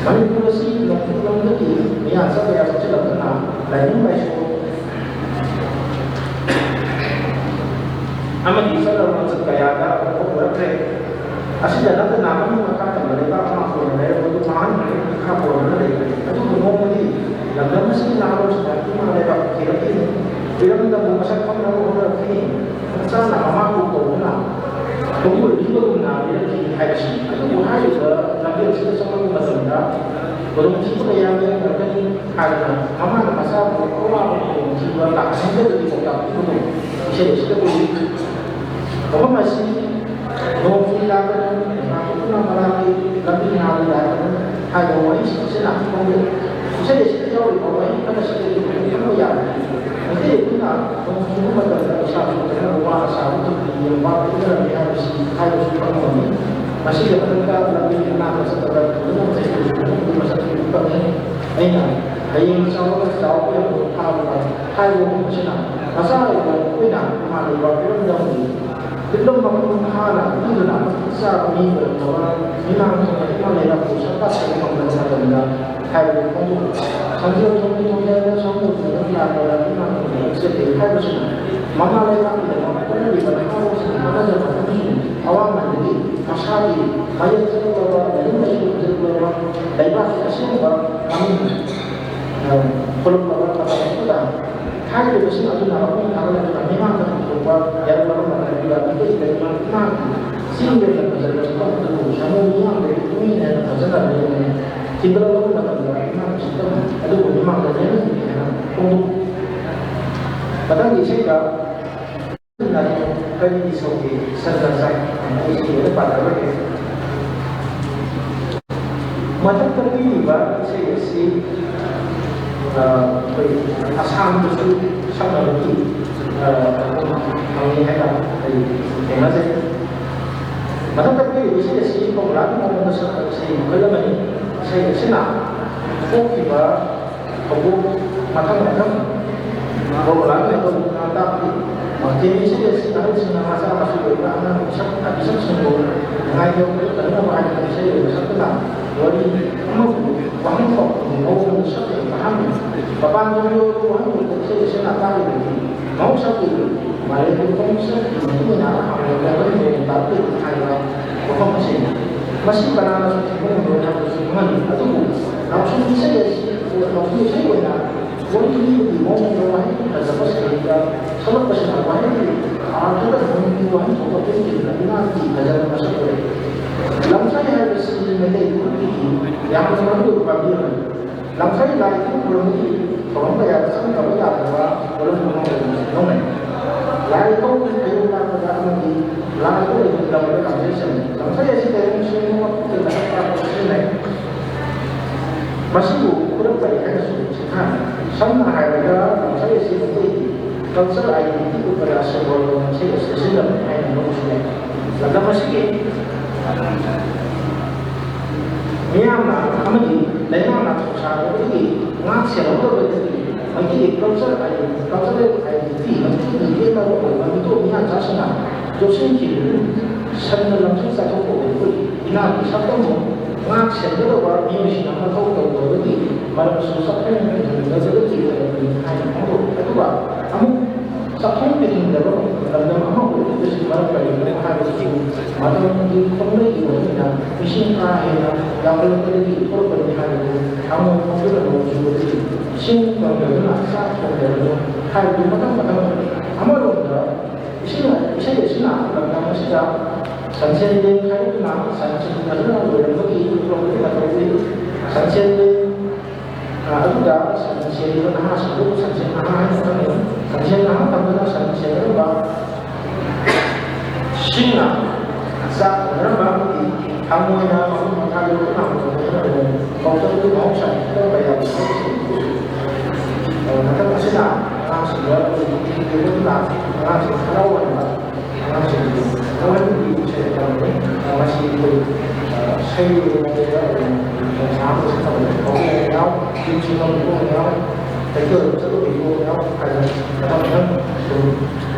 ꯃꯅꯤꯄꯨꯔ ꯑꯁꯤ ꯅꯣꯡꯆꯨꯞꯂꯣꯝꯗꯒꯤ ꯃꯤꯌꯥꯝ ꯆꯠꯄ ꯌꯥ ꯆꯠꯁꯤꯜꯂꯛꯇꯨꯅ ꯂꯥꯏꯅꯤꯡ ꯂꯥꯏꯁꯣꯟ ꯑꯃꯗꯤ ꯆꯠꯅ ꯂꯣꯟꯆꯠ ꯀꯌꯥꯗ ꯑꯍꯣꯡꯕ ꯄꯨꯔꯛꯈ꯭ꯔꯦ꯫ ꯑꯁꯤꯗ ꯅꯠꯇꯅ ꯃꯃꯤꯡ ꯃꯈꯥ ꯇꯝꯕ ꯂꯩꯕꯥꯛ ꯑꯃ ꯑꯣꯏꯅ ꯂꯩꯔꯕꯁꯨ ꯃꯍꯥꯛꯅ ꯃꯈꯥ ꯄꯣꯟꯗꯨꯅ ꯂꯩꯈ꯭ꯔꯦ꯫ ꯑꯗꯨꯕꯨ ꯅꯣꯡꯃꯗꯤ ꯂꯝꯗꯝ ꯑꯁꯤꯒꯤ ꯅꯍꯥꯔꯣꯜꯁꯤꯡꯅ ꯏꯃꯥ ꯂꯩꯕꯥꯛ ꯊꯤꯔꯛꯈꯤꯅꯤ, ꯏꯔꯝꯗꯝꯕꯨ ꯃꯁꯛ ꯈꯪꯅꯕ ꯍꯣꯠꯅꯔꯛꯈꯤꯅꯤ, ꯃꯆꯥꯅ ꯃꯃꯥꯕꯨ ꯀꯧꯗꯨꯅ ꯈꯣꯡꯒꯨꯜ ꯄꯤꯕꯒꯨꯝꯅ ꯄꯤꯔꯛꯈꯤ ꯍꯥꯏꯕꯁꯤꯅꯤ꯫ ꯑꯗꯨꯕꯨ ꯍꯥꯏꯔꯤꯕ ꯂꯝꯕꯤ ꯑꯁꯤꯗ ꯆꯪꯂꯛꯄ ꯃꯇꯝꯗ ꯈꯨꯗꯣꯡꯊꯤꯕ ꯀꯌꯥ ꯃꯥꯌꯣꯛꯅꯔꯛꯀꯅꯤ ꯍꯥꯏꯗꯨꯅ ꯃꯃꯥꯅ ꯃꯆꯥꯕꯨ ꯑꯋꯥꯕ ꯈꯨꯗꯣꯡꯊꯤꯕ ꯂꯥꯛꯍꯟꯗꯕꯒꯤ ꯄꯥꯎꯇꯥꯛ ꯄꯤꯕꯗꯨ ꯏꯁꯩ ꯑꯁꯤꯗ ꯎꯏ꯫ ꯃꯐꯝ ꯑꯁꯤ ꯅꯣꯡ ꯆꯨꯏ ꯂꯥꯛꯀꯅꯤ, ꯂꯩꯕꯥꯛ ꯄꯨꯝꯅ ꯃꯔꯥꯒꯤ ꯂꯝꯕꯤ ꯅꯥꯗ ꯌꯥꯔꯒꯅꯤ ꯍꯥꯏꯕ ꯋꯥꯔꯤꯁꯤꯡ ꯑꯁꯤꯅ ꯐꯣꯡꯗꯣꯛꯏ꯫ ꯏꯁꯩ ꯑꯁꯤꯗ ꯌꯥꯎꯔꯤꯕ ꯋꯥꯍꯩ ꯈꯔꯁꯤꯗꯒꯤ ꯑꯩꯈꯣꯏꯅ ꯈꯪꯕ ꯌꯥꯕꯗꯤ ꯃꯩꯇꯩ ꯑꯩꯈꯣꯏꯅ ꯅꯣꯡ ꯆꯨꯕ ꯃꯇꯝꯗ ꯄꯩꯁꯥ ꯄꯨꯊꯣꯛꯅꯕ ꯋꯥꯅ ꯁꯥꯕ ꯊꯕꯛꯇꯤ ꯌꯦꯡꯕ ꯄꯨꯊꯣꯛꯅꯔꯝꯃꯤ ꯍꯥꯏꯕꯁꯤ ꯍꯥꯏꯕꯁꯨ ꯈꯪꯕ ꯉꯝꯃꯤ꯫ ꯃꯁꯤꯒꯤ ꯃꯊꯛꯇ ꯂꯝꯕꯤ ꯑꯅꯥꯟꯕ ꯆꯠꯄꯗ ꯄꯨꯊꯣꯛꯅꯕ ꯆꯩꯁꯨ ꯃꯁꯛ ꯎꯕ ꯐꯪꯉꯤ꯫ ꯑꯩꯅ ꯍꯌꯦꯡ ꯆꯥꯎꯔꯒ ꯆꯥꯎꯕ ꯌꯥꯕ ꯊꯥꯕꯗ ꯍꯥꯏꯕ ꯃꯐꯝꯁꯤꯅ ꯃꯆꯥ ꯑꯣꯏꯕ ꯑꯩꯈꯣꯏꯅ ꯏꯃꯥ ꯂꯩꯕꯥꯛ ꯏꯔꯝꯗꯝꯒꯤ ꯐꯤꯕꯝ ꯃꯄꯨꯡ ꯐꯥꯅ ꯄꯤꯗꯨꯅ ꯃꯇꯤꯛ ꯆꯥꯕ ꯃꯤ ꯑꯣꯏꯔꯛꯅꯕ ꯃꯤꯃꯥꯡ ꯊꯣꯟꯅ ꯏꯃꯥ ꯂꯩꯕꯥꯛꯄꯨ ꯁꯛ ꯇꯥꯛꯄ ꯉꯝꯂꯕ ꯃꯇꯝꯗ ꯍꯥꯏꯕꯗꯨ ꯐꯣꯡꯗꯣꯛꯂꯤ꯫ ꯁꯝꯖꯦꯜ ꯊꯣꯡꯒꯤ ꯊꯣꯡꯖꯦꯜꯗ ꯁꯣꯝꯕꯨ ꯊꯣꯡꯕ ꯂꯥꯛꯄꯗ ꯏꯃꯥ ꯊꯣꯡꯕ ꯎꯠꯆꯗꯦ ꯍꯥꯏꯕꯁꯤꯅ ꯃꯃꯥ ꯂꯩꯕꯥꯛꯀꯤꯗꯃꯛ ꯍꯣꯠꯅꯔꯤꯕ ꯅꯍꯥꯔꯣꯜꯁꯤꯡꯒꯤ ꯍꯣꯠꯅꯖꯃꯟ ꯑꯃꯁꯨꯡ ꯑꯋꯥꯃꯟꯗꯒꯤ ꯃꯁꯥꯒꯤ ꯃꯌꯦꯛ ꯆꯠꯂꯛꯂꯕ, ꯂꯥꯏꯅꯤꯡ ꯂꯥꯏꯁꯣꯟ ꯆꯠꯂꯛꯂꯕ, ꯂꯩꯕꯥꯛꯀꯤ ꯑꯁꯦꯡꯕ ꯃꯃꯤꯡ ꯈꯨꯔꯨꯝꯂꯕ ꯃꯇꯝ ꯑꯗꯨꯗ ꯍꯥꯏꯔꯤꯕꯁꯤꯡ ꯑꯗꯨꯅ ꯃꯄꯨꯡ ꯐꯥꯅ ꯅꯠꯇꯅ ꯃꯤꯃꯥꯡꯗ ꯄꯨꯊꯣꯛꯄ ꯌꯥꯔꯛꯂꯕ ꯃꯇꯝꯗ ꯃꯤꯑꯣꯏ ꯈꯨꯗꯤꯡꯃꯛ ꯏꯃꯥꯒꯤ ꯆꯤꯡ ꯂꯦꯝꯅ ꯐꯖꯔꯕ ꯃꯐꯝ ꯑꯗꯨꯕꯨ ꯁꯥꯃꯨ ꯃꯤꯌꯥꯝꯗꯒꯤ ꯇꯨꯃꯤꯟ ꯍꯦꯟꯅ ꯐꯖꯅ ꯂꯩꯔꯝꯃꯤ꯫ ꯊꯤꯟꯒꯠꯂꯛꯂꯕ ꯃꯇꯝꯗ ꯏꯃꯥꯒꯤ ꯁꯛꯇꯝ ꯑꯗꯨꯕꯨ ꯃꯤꯃꯥꯡ ꯃꯊꯪꯒꯤ ꯏꯁꯩꯗ ꯀꯔꯤꯒꯤ ꯁꯧꯒꯦ ꯁꯟꯅ ꯆꯥꯏ? ꯑꯩ ꯏꯁꯩ ꯂꯣꯏꯅ ꯄꯥꯖꯔꯣꯏꯒꯦ꯫ ꯃꯊꯛꯇ ꯄꯤꯔꯤꯕ ꯏꯁꯩ ꯑꯁꯤ, ꯑ, ꯑꯩꯈꯣꯏ ꯑꯁꯥꯝꯗꯁꯨ ꯁꯛꯅꯕꯒꯤ, ꯑ, ꯐꯪꯉꯤ ꯍꯥꯏꯅ ꯑꯩ ꯊꯦꯡꯅꯖꯩ꯫ ꯃꯊꯛꯇ ꯄꯤꯔꯤꯕ ꯏꯁꯩ ꯑꯁꯤ ꯐꯣꯔꯃꯨꯂꯥꯒꯤ ꯃꯑꯣꯡꯗ ꯁꯛꯄ ꯏꯁꯩ ꯃꯈꯜ ꯑꯃꯅꯤ꯫ ꯏꯁꯩ ꯑꯁꯤꯅ ꯊꯣꯛꯈꯤꯕ ꯊꯧꯗꯣꯛ ꯃꯊꯪ ꯃꯊꯪ ꯐꯣꯔꯃꯨꯂꯥꯒꯤ ꯃꯇꯧ ꯇꯥꯛꯂꯤ꯫ ꯃꯊꯦꯜ ꯑꯁꯤꯗ ꯑꯍꯜꯁꯤꯡꯅ ꯃꯆꯥ ꯃꯁꯨ ꯑꯣꯏꯕ ꯑꯉꯥꯡ ꯃꯤꯁꯛ, ꯃꯤꯁꯛꯁꯤꯡꯕꯨ ꯅꯨꯡꯉꯥꯏꯇꯕ ꯐꯅꯕ ꯍꯥꯏꯗꯨꯅ ꯏꯁꯩ ꯑꯣꯏꯅ ꯁꯛꯇꯨꯅ ꯋꯥꯔꯤ ꯑꯃꯕꯨ ꯋꯥꯍꯟꯊꯣꯛꯄꯒꯤ ꯃꯑꯣꯡꯗ ꯁꯛꯇꯨꯅ ꯇꯥꯍꯟꯕꯅꯤ꯫ ꯃꯄꯥꯟ ꯊꯣꯡꯒꯤ ꯑꯣꯏꯕ ꯋꯥꯍꯟꯊꯣꯛꯄ ꯏꯁꯩ ꯑꯁꯤꯅ ꯇꯥꯛꯂꯤꯕꯗꯤ ꯃꯍꯧꯁꯥꯒꯤ ꯃꯥꯂꯦꯝꯒꯤ ꯈꯣꯡꯆꯠꯀꯤ ꯃꯇꯨꯡ ꯏꯟꯅ ꯑꯐꯕ ꯋꯥꯍꯟꯊꯣꯛ ꯇꯥꯛꯄꯤꯕ ꯍꯥꯏꯕ ꯋꯥꯐꯝ ꯑꯁꯤꯅꯤ꯫ ꯃꯁꯤ ꯀꯅꯥꯅꯁꯨ ꯊꯤꯡꯕ ꯉꯝꯂꯣꯏ ꯍꯥꯏꯕꯁꯨ ꯈꯪꯍꯜꯂꯤ꯫ ꯑꯗꯨꯕꯨ ꯅꯥꯎꯁꯨꯝ ꯏꯁꯩ ꯑꯁꯤ, ꯅꯥꯎꯁꯨꯝ ꯏꯁꯩ ꯑꯣꯏꯅ ꯋꯥꯔꯤ ꯂꯤꯕꯒꯤ ꯃꯑꯣꯡꯗ ꯋꯥꯍꯩ ꯐꯖꯕ ꯁꯩꯔꯦꯡꯗ ꯁꯛꯂꯛꯄꯁꯤꯅ ꯋꯥꯍꯩꯒꯤ ꯑꯥꯔꯊꯗ ꯃꯅꯤꯄꯨꯔꯤ ꯋꯥꯍꯟꯊꯣꯛ ꯑꯃ ꯄꯤꯔꯤꯕ ꯏꯅꯥꯠꯀꯤ ꯐꯖꯕ ꯃꯁꯛ ꯑꯣꯏ꯫ ꯂꯝꯁꯥꯏ ꯍꯥꯏꯕꯁꯤ ꯃꯩꯇꯩ ꯐꯨꯔꯨꯞꯀꯤꯗꯤ ꯌꯥꯝꯅ ꯃꯔꯨꯑꯣꯏꯕ ꯄꯥꯝꯕꯤ ꯑꯃꯅꯤ꯫ ꯂꯝꯁꯥꯏ ꯂꯥꯏ ꯏꯀꯨꯡ ꯈꯨꯔꯨꯝꯕꯒꯤ ꯊꯧꯔꯝ ꯀꯌꯥꯗ ꯆꯪꯗꯕ ꯌꯥꯗ꯭ꯔꯕ ꯄꯣꯠꯂꯝ ꯑꯃ ꯑꯣꯏꯅ ꯂꯧꯅꯩ꯫ ꯂꯥꯏ ꯏꯀꯧꯒꯤ ꯈꯨꯗꯣꯜ ꯂꯥꯛꯄꯗ ꯑꯃꯗꯤ ꯂꯥꯏꯗ ꯑꯣꯏꯍꯟꯗꯕꯗ ꯂꯝꯁꯥꯏ ꯆꯪꯉꯤ꯫ ꯂꯝꯁꯥꯏ ꯑꯁꯤ ꯇꯥꯏꯕꯪ ꯁꯦꯝꯕ ꯃꯐꯝꯗ ꯃꯁꯛ ꯇꯥꯛꯄꯗ ꯁꯤꯖꯤꯟꯅꯩ꯫ ꯃꯁꯤꯕꯨ ꯈꯨꯗꯝ ꯀꯔꯤ ꯍꯥꯏꯅꯁꯨ ꯁꯤꯖꯤꯟꯅꯩ꯫ ꯁꯝꯅ ꯍꯥꯏꯔꯕꯗ, ꯂꯝꯁꯥꯏ ꯑꯁꯤ ꯃꯩꯇꯩꯒꯤ culture identity ꯎꯠꯄꯗ ꯑꯁꯦꯡꯕ ꯂꯝꯁꯥꯏ ꯑꯁꯤ ꯁꯤꯖꯤꯟꯅꯕꯅꯤ ꯍꯥꯏꯅ ꯂꯧꯕꯁꯨ ꯌꯥꯏ꯫ ꯂꯝꯗꯝ ꯑꯁꯤꯒꯤ ꯃꯤꯌꯥꯝꯅ ꯑꯃꯗꯤ ꯂꯩꯉꯥꯛꯅ ꯊꯧꯁꯥꯗꯕꯗꯒꯤ ꯉꯥꯛ ꯁꯦꯜꯍꯧꯗꯕꯗꯒꯤ ꯃꯩꯇꯩꯒꯤ culture ide-, cultural identity, ꯃꯩꯇꯩꯒꯤ ꯌꯦꯛꯅꯕ ꯑꯣꯏꯕ ꯃꯤꯇꯣꯞ ꯃꯤꯌꯥꯟꯆꯥꯁꯤꯡꯅ ꯂꯣꯠꯁꯤꯟꯈꯤꯕꯗꯨ ꯁꯟꯅ ꯂꯝꯁꯥꯏ ꯆꯥꯊꯣꯛꯄ ꯑꯣꯏꯕꯒꯤ ꯏꯅꯥꯠꯀꯤ ꯁꯛꯇꯝꯕꯨ ꯉꯥꯛ ꯁꯦꯟꯒꯗꯧꯕ ꯃꯤꯑꯣꯏꯁꯤꯡꯅ ꯃꯊꯧ ꯇꯧꯗꯕꯒꯤ ꯃꯔꯝꯁꯨ ꯆꯥꯛꯈꯨꯝ ꯍꯤꯡꯗꯕꯗꯒꯤ ꯑꯣꯏꯔꯛꯄꯅꯤ ꯍꯥꯏꯅ ꯐꯣꯡꯗꯣꯛꯏ꯫ ꯑꯗꯨꯒ ꯑꯃꯨꯛ ꯆꯥꯛꯈꯨꯝ ꯍꯤꯡꯗꯕ ꯂꯝꯗꯝ ꯑꯃ ꯑꯣꯏꯔꯤꯕꯁꯤ ꯃꯔꯝ ꯀꯔꯤꯒꯤꯅꯣ ꯍꯥꯏꯕꯁꯤꯕꯨ ꯃꯇꯝꯒꯤ ꯈꯣꯡꯂꯩꯒꯤ ꯃꯇꯨꯡ ꯏꯟꯅ ꯃꯤꯁꯤꯡ ꯀꯥ ꯍꯦꯟꯅ ꯌꯥꯝꯈꯠꯂꯛꯄꯗꯒꯤ ꯊꯣꯛꯂꯛꯄꯅꯤ ꯍꯥꯏꯕꯗꯨ ꯊꯥꯡꯃꯣꯏ ꯈꯣꯡꯗꯨꯅ ꯅꯣꯡ ꯆꯨꯕꯗꯒꯤ ꯏꯁꯤꯡ ꯐꯪꯗꯕꯅ ꯆꯥꯛ ꯊꯣꯡꯗꯕꯅꯤ ꯍꯥꯏꯕꯗꯨ ꯃꯊꯪ ꯃꯊꯪ ꯑꯃꯔꯣꯝꯗ ꯏꯁꯩ, ꯏꯁꯩ ꯑꯁꯤꯅ ꯂꯝꯗꯝ ꯑꯁꯤꯗ ꯁꯟꯁꯦꯟ ꯂꯦꯟ ꯈꯥꯏꯗꯣꯛꯇꯨꯅ ꯁꯟꯁꯤꯡ ꯐꯖꯅ ꯂꯣꯏꯔꯝꯕꯒꯤ ꯎꯠꯊꯣꯛꯄꯒꯤ ꯃꯇꯧ ꯎꯠꯂꯤ꯫ ꯁꯟꯁꯦꯟ ꯂꯦꯟ, ꯑ, ꯑꯗꯨꯗ ꯁꯟ ꯁꯦꯟꯗꯨꯅ ꯅꯍꯥꯁꯤꯡꯕꯨ ꯁꯟꯁꯦꯟ ꯅꯍꯥ ꯍꯥꯏꯅ ꯈꯪꯅꯩ꯫ ꯁꯟꯁꯦꯟ ꯅꯍꯥ ꯇꯝꯗꯨꯅ ꯁꯟ ꯁꯦꯟꯅꯔꯝꯕ, ꯁꯤꯡꯅ ꯆꯥꯛ ꯊꯣꯡꯅꯔꯝꯕ ꯑꯃꯗꯤ ꯍꯪꯉꯣꯏꯅ ꯃꯈꯨꯝ ꯃꯈꯥ ꯌꯧꯗꯨꯅ ꯍꯪꯉꯣꯏ ꯊꯣꯡꯅꯔꯝꯕ ꯃꯧꯗꯨꯒꯤ ꯃꯍꯧꯁꯥꯒꯤ ꯈꯨꯗꯝ ꯀꯌꯥ ꯄꯤꯊꯣꯛꯈꯤ꯫ ꯃꯊꯪ ꯑꯁꯤꯅ ꯑꯉꯥꯡꯁꯤꯡꯗ ꯑꯩꯈꯣꯏꯒꯤ ꯄꯤꯕꯤꯗꯨꯅ ꯑꯉꯥꯡꯁꯤꯡ ꯍꯔꯥꯎꯍꯟꯕ, ꯑꯉꯥꯡꯁꯤꯡꯕꯨ ꯅꯣꯛꯍꯟꯕꯒꯤ ꯏꯁꯩ ꯑꯃꯅꯤ꯫ ꯃꯁꯤ ꯑꯩꯈꯣꯏ, ꯑ, ꯏꯁꯩ ꯑꯣꯏꯅ ꯀꯩꯗ ꯑꯣꯏꯅ ꯁꯥꯕ ꯁꯛꯅꯕ ꯌꯥꯎ, ꯌꯨꯝꯁꯤꯡ ꯑꯃ ꯌꯥꯎ, ꯀꯩꯊꯦꯜ ꯆꯠꯂꯨꯕꯒꯤ ꯌꯥꯎ ꯍꯥꯏꯅ ꯃꯊꯪ ꯃꯊꯪ ꯑꯗꯨꯝ,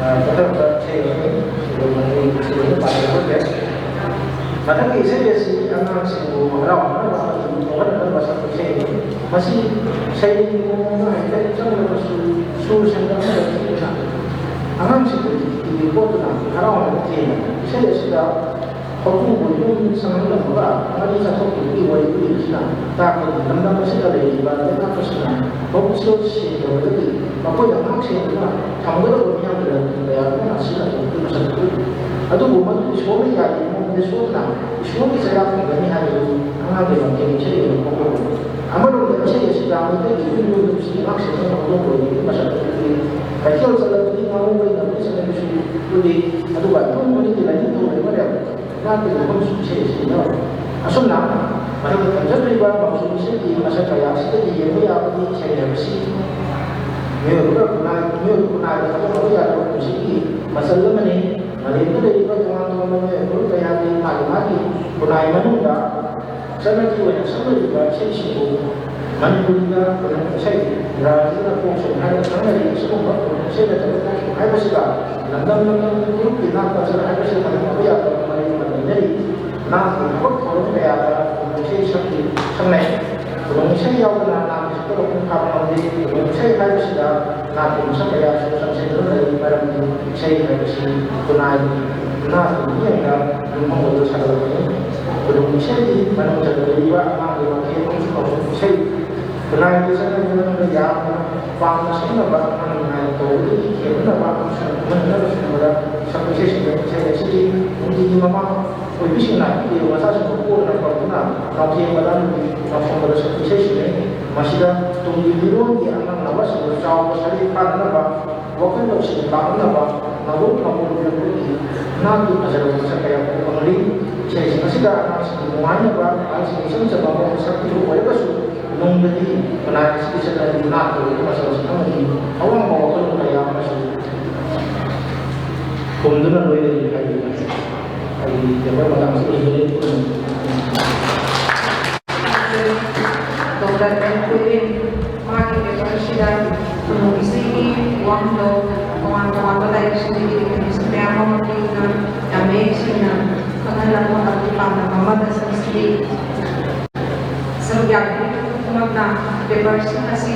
ꯑ, ꯃꯊꯪ ꯃꯊꯪ ꯏꯁꯩ ꯑꯃꯅꯤ꯫ ꯑꯗꯨꯒ ꯃꯈꯣꯏꯒꯤ ꯏꯁꯩ ꯑꯃ ꯄꯥꯖꯔꯛꯄ ꯌꯥꯏ꯫ ꯃꯊꯪꯒꯤ ꯏꯁꯩ ꯑꯁꯤ ꯑꯉꯥꯡꯁꯤꯡꯕꯨ ꯍꯔꯥꯎꯍꯟꯅꯕ ꯑꯃꯗꯤ ꯅꯣꯛꯍꯟꯅꯕ ꯁꯛꯄ ꯏꯁꯩꯅꯤ꯫ ꯃꯁꯤ ꯏꯁꯩꯒꯤ ꯃꯑꯣꯡꯗ ꯍꯥꯏꯐꯦꯠ ꯆꯪꯂꯕꯁꯨ ꯁꯨꯔ ꯁꯦꯝꯕ ꯑꯃꯗ ꯆꯪꯗꯨꯅ ꯑꯉꯥꯡꯁꯤꯡꯕꯨ ꯄꯣꯠꯇꯨꯅ ꯍꯔꯥꯎꯍꯟꯕ ꯊꯦꯡꯅ ꯏꯁꯩ ꯑꯁꯤꯗ ꯍꯧꯗꯣꯡꯕꯨ ꯌꯨꯝ ꯆꯪꯍꯜꯂꯝꯃꯒ ꯃꯔꯤ ꯆꯠꯊꯣꯛꯈꯤꯕꯒꯤ ꯋꯥꯔꯤ ꯄꯨꯔꯤꯕꯁꯤꯅ ꯇꯥꯛꯄꯗꯤ ꯂꯝꯗꯝ ꯑꯁꯤꯗ ꯂꯩꯔꯤꯕ ꯂꯩꯉꯥꯛꯄꯁꯤꯡꯅ ꯃꯕꯨꯛꯆꯦꯜ ꯁꯦꯡꯗꯕꯗꯒꯤ ꯃꯈꯣꯏꯅ ꯉꯥꯛ ꯁꯦꯟꯗꯨꯅ ꯊꯝꯒꯗꯕ ꯃꯤꯌꯥꯝꯒꯤ ꯂꯟ ꯊꯨꯝ ꯀꯌꯥ ꯑꯃ ꯁꯤꯖꯤꯟꯅꯊꯣꯛꯇꯨꯅ ꯆꯠꯊꯣꯛꯏ꯫ ꯑꯗꯨꯕꯨ ꯃꯗꯨ ꯏꯁꯣꯔꯅ ꯌꯥꯗꯦ ꯃꯑꯣꯡꯗ ꯁꯣꯏꯗꯅ ꯏꯁꯣꯔꯒꯤ ꯆꯩꯔꯥꯛ ꯐꯪꯒꯅꯤ ꯍꯥꯏꯕꯗꯨ ꯑꯉꯥꯡꯒꯤ ꯃꯈꯩ ꯏꯁꯩ ꯑꯣꯏꯅ ꯐꯣꯡꯗꯣꯛꯂꯤ꯫ ꯑꯃꯔꯣꯝꯗ ꯏꯁꯩ ꯑꯁꯤꯗ ꯃꯩꯇꯩꯒꯤ ꯌꯨꯝ ꯌꯨꯝꯗ ꯁꯤ ꯉꯥꯛ ꯁꯦꯟꯗꯨꯅ ꯍꯧꯗꯣꯛꯄ ꯑꯣꯏꯕꯒꯤ ꯃꯁꯛ ꯑꯗꯨꯗꯤ ꯀꯩꯊꯦꯜ ꯆꯠꯂꯕꯗꯤ ꯉꯥꯃꯨ ꯂꯩꯅꯕꯒꯤ ꯆꯠꯅꯕꯤꯁꯨ ꯎꯠꯂꯤ꯫ ꯑꯗꯨꯒ ꯏꯃꯨꯡ ꯃꯅꯨꯡꯒꯤ ꯂꯥꯏꯅꯤꯡꯊꯧ ꯂꯩꯃꯔꯦꯜ ꯅꯥꯠꯀꯤ ꯃꯐꯝꯁꯨ ꯏꯁꯩ ꯑꯁꯤꯗ ꯌꯥꯎꯔꯤ꯫ ꯑꯁꯨꯝꯅ ꯃꯊꯛꯇ ꯊꯝꯖꯈ꯭ꯔꯤꯕ ꯃꯥꯎꯁꯨꯝ ꯏꯁꯩꯒꯤ ꯃꯁꯛ ꯀꯌꯥ ꯑꯁꯤꯗꯒꯤ ꯌꯦꯡꯕ ꯌꯥꯕꯗꯤ ꯏꯁꯩ ꯍꯥꯏꯕꯁꯤ ꯃꯤꯑꯣꯏꯕꯒ ꯈꯨꯟꯅꯥꯏ, ꯃꯤꯑꯣꯏꯕ ꯈꯨꯟꯅꯥꯏꯒ ꯈꯥꯏꯗꯣꯛꯅꯕ ꯌꯥꯗꯕ ꯄꯨꯟꯁꯤꯒꯤ ꯃꯆꯜ ꯑꯃꯅꯤ꯫ ꯃꯥꯂꯦꯝꯗ ꯂꯩꯔꯤꯕ ꯇꯣꯉꯥꯟ ꯇꯣꯉꯥꯟꯕ ꯃꯤꯑꯣꯏ ꯐꯨꯔꯨꯞ ꯀꯌꯥꯒꯤ ꯃꯥꯒꯤ ꯃꯥꯒꯤ ꯈꯨꯟꯅꯥꯏ ꯃꯅꯨꯡꯗ ꯆꯠꯅꯕꯤ ꯑꯣꯏꯅ ꯁꯛꯅꯔꯤꯕ ꯏꯁꯩꯁꯤꯡꯕꯨ ꯃꯅꯤꯄꯨꯔꯤꯗ ꯈꯨꯅꯨꯡ ꯏꯁꯩ, ꯏꯪꯒ꯭ꯔꯥꯖꯤꯗ ꯐꯣꯛ ꯁꯣꯡ ꯍꯥꯏꯅ ꯈꯪꯅꯔꯤ꯫ ꯑꯁꯤꯒꯨꯝꯕ ꯈꯨꯅꯨꯡ ꯏꯁꯩ ꯅꯠꯇ꯭ꯔꯒ ꯐꯣꯛ ꯁꯣꯡ ꯍꯥꯏꯕꯁꯤꯒ ꯂꯝꯗꯝ ꯂꯝꯗꯝꯒꯤ ꯐꯨꯔꯨꯞꯀꯤ ꯅꯥꯠ ꯀꯜꯆꯔ ꯍꯥꯏꯕꯁꯤ ꯃꯥꯟꯅꯕ ꯌꯥꯗꯕ ꯃꯔꯤ ꯑꯃ ꯂꯩꯅꯔꯤ꯫ ꯅꯥꯠꯀꯤ ꯊꯕꯛ ꯊꯧꯔꯝ ꯀꯌꯥꯗ ꯈꯨꯅꯨꯡ ꯏꯁꯩ ꯁꯛꯈꯤ, ꯁꯛꯅꯩ꯫ ꯈꯨꯅꯨꯡ ꯏꯁꯩ ꯌꯥꯎꯗꯅ ꯅꯥꯠꯀꯤ ꯁꯛꯇ ꯃꯄꯨꯡ ꯐꯥꯕ ꯉꯝꯗꯦ꯫ ꯈꯨꯅꯨꯡ ꯏꯁꯩ ꯍꯥꯏꯕꯁꯤꯗ ꯅꯥꯠꯀꯤ ꯃꯁꯛ ꯀꯌꯥꯁꯨ ꯆꯪꯁꯤꯟꯗꯨꯅ ꯂꯩ, ꯃꯔꯝꯗꯤ ꯏꯁꯩ ꯍꯥꯏꯕꯁꯤ ꯈꯨꯟꯅꯥꯏꯒꯤ ꯅꯥꯠꯀꯤ ꯃꯤꯠꯌꯦꯡꯗ ꯌꯨꯝꯐꯝ ꯑꯣꯏꯕ ꯁꯥꯒꯠꯂꯛꯄꯅꯤ꯫ ꯈꯨꯅꯨꯡ ꯏꯁꯩꯒꯤ ꯃꯅꯨꯡꯗ ꯂꯩꯔꯤꯕ ꯑꯉꯥꯡꯒꯤ ꯃꯈꯦꯜ ꯑꯃꯁꯨꯡ ꯃꯈꯣꯜ ꯏꯁꯩ, ꯈꯨꯟꯅꯥꯏꯒꯤ ꯆꯠꯅꯕꯤ ꯃꯅꯨꯡꯗ ꯌꯥꯝꯅ ꯄꯥꯝꯅ ꯁꯛꯅꯕ, ꯑꯉꯥꯡ ꯅꯨꯡꯉꯥꯏꯅ ꯇꯧꯕꯗꯒꯤ ꯈꯦꯠꯅꯅꯕ ꯑꯃꯁꯨꯡ ꯈꯨꯃꯟꯅꯅꯕ ꯁꯤꯒꯨꯝꯕꯗ ꯁꯛꯄ ꯏꯁꯩꯁꯤꯡꯗ ꯏꯁꯩ ꯑꯁꯤꯗꯤ ꯅꯨꯡꯇꯤꯒꯤ ꯃꯃꯥ ꯑꯣꯏꯕꯤꯁꯤꯡꯅ ꯄꯤꯔꯤꯕ ꯃꯆꯥꯁꯤꯡꯕꯨ ꯄꯣꯛꯅ ꯐꯪꯗꯨꯅ ꯂꯥꯎꯊꯦꯡꯕꯗ ꯑꯃꯗꯤ ꯂꯥꯎꯁꯣꯟꯕꯗ ꯁꯛꯄ ꯏꯁꯩꯁꯤꯡꯅꯤ꯫ ꯃꯁꯤꯗ ꯇꯨꯡꯒꯤ ꯃꯤꯔꯣꯜꯒꯤ ꯑꯉꯥꯡ ꯅꯋꯥꯁꯤꯡꯕꯨ ꯆꯥꯎꯕ ꯁꯔꯨꯛ ꯄꯥꯟꯅꯅꯕ, ꯋꯥꯈꯜ ꯂꯧꯁꯤꯡ ꯇꯥꯛꯅꯅꯕ ꯅꯧꯔꯣꯛ ꯅꯧꯔꯣꯛ ꯄꯤꯔꯛꯄꯒꯤ ꯅꯥꯠꯀꯤ ꯐꯖꯔꯕ ꯃꯁꯛ ꯀꯌꯥ ꯎꯕ ꯐꯪꯂꯤ꯫ ꯏꯁꯩꯁꯤꯡ ꯑꯁꯤꯗ ꯑꯉꯥꯡꯁꯤꯡꯒꯤ ꯅꯨꯡꯉꯥꯏꯅꯕ, ꯑꯍꯜꯁꯤꯡꯒꯤ ꯏꯆꯝ ꯆꯝꯕ ꯃꯑꯣꯡ ꯁꯛꯄꯤꯕ ꯑꯣꯏꯔꯒꯁꯨ, ꯅꯨꯡꯗꯗꯤ ꯈꯨꯟꯅꯥꯏ ꯑꯁꯤꯒꯤ ꯆꯠꯅꯕꯤ ꯅꯥꯠꯀꯤ ꯑꯣꯏꯕ ꯃꯆꯜꯁꯤꯡ ꯑꯃꯗꯤ ꯑꯋꯥꯡꯕ ꯋꯥꯈꯜꯂꯣꯟ ꯀꯌꯥ ꯑꯃꯁꯨ ꯈꯨꯝꯗꯨꯅ ꯂꯣꯏꯅꯔꯤ ꯍꯥꯏꯕꯗꯨꯅꯤ꯫ ꯑꯩꯒꯤ ꯄꯦꯄꯔ ꯃꯇꯥꯡꯁꯤ ꯂꯣꯏꯁꯤꯜꯂꯦ꯫ ꯗꯣꯛꯇꯔ ꯑꯦꯟ ꯀꯨꯏꯔꯦꯟ ꯃꯥꯒꯤ ꯄꯦꯄꯔꯁꯤꯗ ꯈꯨꯅꯨꯡ ꯏꯁꯩꯒꯤ ꯋꯥꯍꯪꯗꯣ ꯇꯣꯉꯥꯟ ꯇꯣꯉꯥꯟꯕ ꯂꯥꯏꯔꯤꯛꯁꯤꯡꯗꯒꯤ ꯔꯤꯐꯔꯦꯟꯁ ꯃꯌꯥꯝ ꯑꯃ ꯄꯤꯗꯨꯅ ꯌꯥꯝ ꯃꯌꯦꯛ ꯁꯦꯡꯅ ꯈꯪꯍꯜꯂꯕ ꯑꯗꯨꯒꯤ ꯄꯥꯟꯗꯝ ꯑꯃꯗ ꯁꯤꯟꯁꯤꯜꯂꯤ꯫ ꯁꯔꯨꯛ ꯌꯥꯕꯤꯔꯤꯕ ꯈꯨꯗꯤꯡꯃꯛꯅ ꯄꯦꯄꯔꯁꯤꯡ ꯑꯁꯤ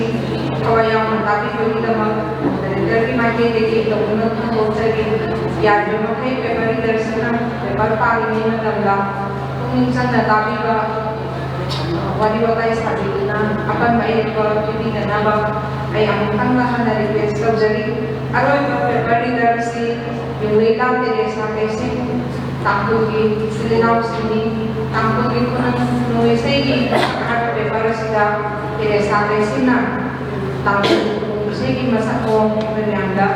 ꯊꯋꯥꯏ ꯌꯥꯎꯅ ꯇꯥꯕꯤꯕꯒꯤꯗꯃꯛ ꯗꯥꯏꯔꯦꯛꯇꯔꯒꯤ ꯃꯥꯏꯀꯩꯗꯒꯤ ꯇꯧꯅ ꯐꯣꯡꯗꯣꯛꯆꯔꯤ꯫ ꯌꯥꯔꯤꯕ ꯃꯈꯩ ꯄꯦꯄꯔ ꯔꯤꯗꯔꯁꯤꯡꯅ ꯄꯦꯄꯔ ꯄꯥꯔꯤꯉꯩ ꯃꯇꯝꯗ ꯄꯨꯛꯅꯤꯡ ꯆꯪꯅ ꯇꯥꯕꯤꯕ, ꯋꯥꯔꯤ ꯋꯥꯇꯥꯏ ꯁꯥꯕꯤꯗꯨꯅ ꯑꯄꯟꯕ ꯑꯌꯦꯠꯄ ꯄꯤꯕꯤꯗꯅꯕ ꯑꯩ ꯑꯃꯨꯛꯇꯪꯒ ꯍꯟꯅ ꯔꯤꯀ꯭ꯋꯦꯁ ꯇꯧꯖꯔꯤ꯫ ꯑꯔꯣꯏꯕ ꯄꯦꯄꯔ ꯔꯤꯗꯔꯁꯤ ꯌꯨꯝꯂꯩꯂꯥ ꯇꯦꯔꯦꯁꯥ ꯀꯩꯁꯤꯡ, ꯇꯥꯡꯈꯨꯜꯒꯤ ꯏꯆꯤꯜ ꯏꯅꯥꯎꯁꯤꯡꯅꯤ꯫ ꯇꯥꯡꯈꯨꯜꯒꯤ ꯈꯨꯅꯨꯡ ꯏꯁꯩꯒꯤ ꯑꯍꯥꯟꯕ ꯄꯦꯄꯔ ꯑꯁꯤꯗ ꯇꯦꯔꯦꯁꯥ ꯀꯩꯁꯤꯡꯅ ꯇꯥꯡꯈꯨꯜ ꯈꯨꯅꯨꯡ ꯏꯁꯩꯒꯤ ꯃꯁꯛ ꯃꯑꯣꯡ ꯑꯩꯈꯣꯏ ꯃꯌꯥꯝꯗ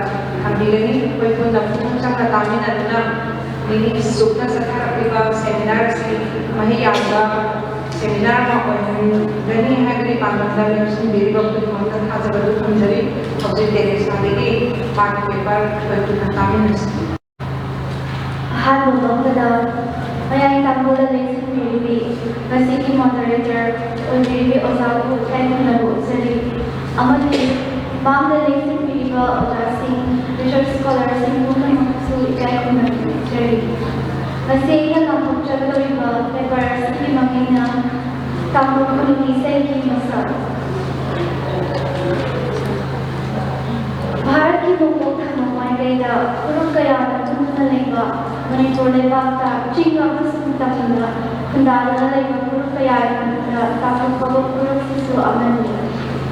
ꯊꯝꯕꯤꯒꯅꯤ꯫ ꯑꯩꯈꯣꯏ ꯄꯨꯟꯅ ꯄꯨꯛꯅꯤꯡ ꯆꯪꯅ ꯇꯥꯃꯤꯟꯅꯗꯨꯅ ꯅꯤꯅꯤ ꯆꯨꯞꯅ ꯆꯠꯊꯔꯛꯂꯤꯕ ꯁꯦꯃꯤꯅꯥꯔ ꯑꯁꯤ ꯃꯍꯩ ꯌꯥꯟꯕ ꯁꯦꯃꯤꯅꯥꯔ ꯑꯃ ꯑꯣꯏꯍꯟꯒꯅꯤ ꯍꯥꯏꯕꯒꯤ ꯄꯥꯟꯗꯝꯗ ꯂꯦꯡꯁꯤꯟꯕꯤꯔꯤꯕ ꯈꯨꯗꯤꯡꯃꯛꯇ ꯊꯥꯖꯕ ꯑꯗꯨ ꯊꯝꯖꯔꯤ꯫ ꯍꯧꯖꯤꯛ ꯇꯦꯔꯦꯁꯥꯗꯒꯤ ꯃꯥꯒꯤ ꯄꯦꯄꯔ ꯑꯩꯈꯣꯏ ꯄꯨꯟꯅ ꯇꯥꯃꯤꯟꯅꯁꯤ꯫ ꯑꯍꯥꯟꯕ ꯃꯛꯇꯗ ꯃꯌꯥꯏ ꯇꯥꯡꯕꯗ ꯂꯦꯡꯁꯤꯟꯕꯤꯔꯤꯕꯤ ꯉꯁꯤꯒꯤ ꯃꯣꯗꯔꯦꯇꯔ ꯑꯣꯏꯕꯤꯔꯤꯕꯤ ꯑꯣꯖꯥꯕꯨ ꯏꯀꯥꯏ ꯈꯨꯝꯅꯕ ꯎꯠꯆꯔꯤ꯫ ꯑꯃꯗꯤ ꯃꯥꯡꯗ ꯂꯦꯡꯁꯤꯟꯕꯤꯔꯤꯕ ꯑꯣꯖꯥꯁꯤꯡ, ꯔꯤꯁꯔꯁ ꯁ꯭ꯀꯣꯂꯔꯁꯤꯡ ꯄꯨꯝꯅꯃꯛꯁꯨ ꯏꯀꯥꯏ ꯈꯨꯝꯅꯕ ꯎꯠꯆꯔꯤ꯫ ꯉꯁꯤ ꯑꯩꯅ ꯂꯥꯎꯊꯣꯛꯆꯒꯗꯧꯔꯤꯕ ꯄꯦꯄꯔ ꯑꯁꯤꯒꯤ ꯃꯃꯤꯡꯅ ꯇꯥꯡꯈꯨꯜ ꯈꯨꯅꯨꯡ ꯏꯁꯩꯒꯤ ꯃꯁꯛ꯫ ꯚꯥꯔꯠꯀꯤ ꯅꯣꯡꯄꯣꯛ ꯊꯪꯕ ꯃꯥꯏꯀꯩꯗ ꯐꯨꯔꯨꯞ ꯀꯌꯥꯅ ꯄꯨꯟꯗꯨꯅ ꯂꯩꯕ ꯃꯅꯤꯄꯨꯔ ꯂꯩꯕꯥꯛꯇ ꯆꯤꯡ ꯑꯃꯁꯨꯡ ꯇꯝꯗ ꯈꯨꯟꯗꯥꯗꯨꯅ ꯂꯩꯕ ꯐꯨꯔꯨꯞ ꯀꯌꯥꯒꯤ ꯃꯅꯨꯡꯗ ꯇꯥꯡꯈꯨꯜ ꯀꯧꯕ ꯐꯨꯔꯨꯞꯁꯤꯁꯨ ꯑꯃꯅꯤ꯫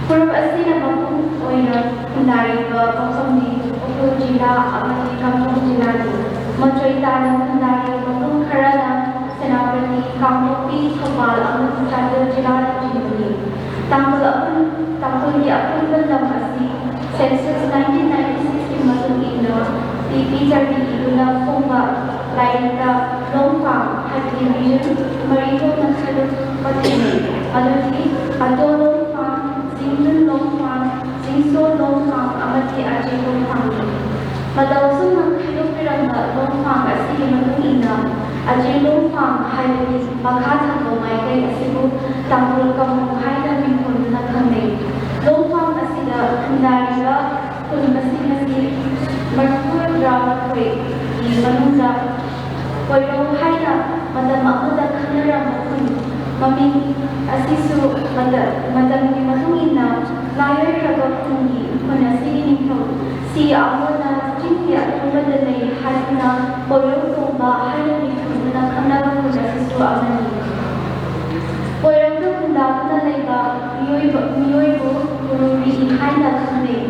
ꯐꯨꯔꯨꯞ ꯑꯁꯤꯅ ꯃꯄꯨꯡ ꯑꯣꯏꯅ ꯈꯨꯟꯗꯥꯔꯤꯕ ꯃꯐꯝꯗꯤ ꯎꯈ꯭ꯔꯨꯜ ꯖꯤꯂꯥ ꯑꯃꯗꯤ ꯀꯥꯡꯄꯣꯛꯄꯤ ꯖꯤꯂꯥꯅꯤ꯫ ꯃꯆꯣꯏ ꯇꯥꯅ ꯈꯨꯟꯗꯥꯔꯤꯕ ꯃꯐꯝ ꯈꯔꯅ ꯁꯦꯅꯥꯄꯇꯤ, ꯀꯥꯡꯄꯣꯛꯄꯤ, ꯊꯧꯕꯥꯜ ꯑꯃꯁꯨꯡ ꯆꯥꯟꯗꯦꯜ ꯖꯤꯂꯥꯅꯆꯤꯡꯕꯅꯤ꯫ ꯇꯥꯡꯈꯨꯜ Census nineteen ninety-six ꯀꯤ ꯃꯇꯨꯡ ꯏꯟꯅ ꯄꯤ ꯄꯤ ꯆꯥꯔꯕꯤ ꯏꯕꯅ ꯐꯣꯡꯕ ꯂꯥꯏꯔꯤꯛꯇ ꯂꯣꯡꯐꯥꯡ ꯍꯥꯏꯕꯗꯤ region ꯃꯔꯤ ꯊꯣꯛꯅ ꯈꯥꯏꯗꯣꯛꯄ ꯊꯦꯡꯅꯩ꯫ ꯃꯗꯨꯗꯤ ꯑꯗꯣ ꯂꯣꯡꯐꯥꯡ, ꯆꯤꯡꯗꯨꯟ ꯂꯣꯡꯐꯥꯡ, ꯆꯤꯡꯁꯣ ꯂꯣꯡꯐꯥꯡ ꯑꯃꯗꯤ ꯑꯆꯦ ꯂꯣꯡꯐꯥꯡꯅꯤ꯫ ꯃꯇꯧ ꯑꯁꯨꯝꯅ ꯈꯥꯏꯗꯣꯛꯄꯤꯔꯝꯕ ꯂꯣꯡꯐꯥꯡ ꯑꯁꯤꯒꯤ ꯃꯇꯨꯡ ꯏꯟꯅ ꯑꯆꯦ ꯂꯣꯡꯐꯥꯡ ꯍꯥꯏꯕꯗꯤ ꯃꯈꯥ ꯊꯪꯕ ꯃꯥꯏꯀꯩ ꯑꯁꯤꯕꯨ ꯇꯥꯡꯈꯨꯜ ꯀꯥꯡꯂꯣꯡ ꯍꯥꯏꯅ ꯃꯤꯡꯊꯣꯟꯗꯨꯅ ꯈꯪꯅꯩ꯫ ꯂꯣꯡꯐꯥꯡ ꯑꯁꯤꯗ ꯈꯨꯟꯗꯥꯔꯤꯕ ꯈꯨꯟ ꯃꯁꯤꯡ ꯑꯁꯤ ꯃꯔꯤꯐꯨ ꯇꯔꯥꯃꯥꯊꯣꯏꯒꯤ ꯃꯅꯨꯡꯗ ꯀꯣꯏꯔꯧ ꯍꯥꯏꯅ ꯃꯇꯝ ꯑꯃꯗ ꯈꯪꯅꯔꯝꯕ ꯈꯨꯟ ꯃꯃꯤꯡ ꯑꯁꯤꯁꯨ ꯃꯇꯝ, ꯃꯇꯝꯒꯤ ꯃꯇꯨꯡ ꯏꯟꯅ ꯂꯥꯏꯑꯣꯏꯈ꯭ꯔꯕ ꯈꯨꯟꯒꯤ ꯈꯨꯟ ꯑꯁꯤꯒꯤ ꯅꯤꯡꯊꯧ ꯁꯤ ꯑꯃꯣꯅ ꯆꯤꯡꯒꯤ ꯑꯇꯣꯟꯕꯗ ꯂꯩ ꯍꯥꯏꯗꯨꯅ ꯀꯣꯏꯔꯧ ꯇꯣꯡꯕ ꯍꯥꯏꯅ ꯃꯤꯡꯊꯣꯟꯗꯨꯅ ꯈꯪꯅꯕ ꯈꯨꯟ ꯑꯁꯤꯁꯨ ꯑꯃꯅꯤ꯫ ꯀꯣꯏꯔꯧꯗ ꯈꯨꯟꯗꯥꯗꯨꯅ ꯂꯩꯕ ꯃꯤꯑꯣꯏꯕ, ꯃꯤꯑꯣꯏꯕꯨ ꯀꯨꯔꯨꯔꯤ ꯍꯥꯏꯅ ꯈꯪꯅꯩ꯫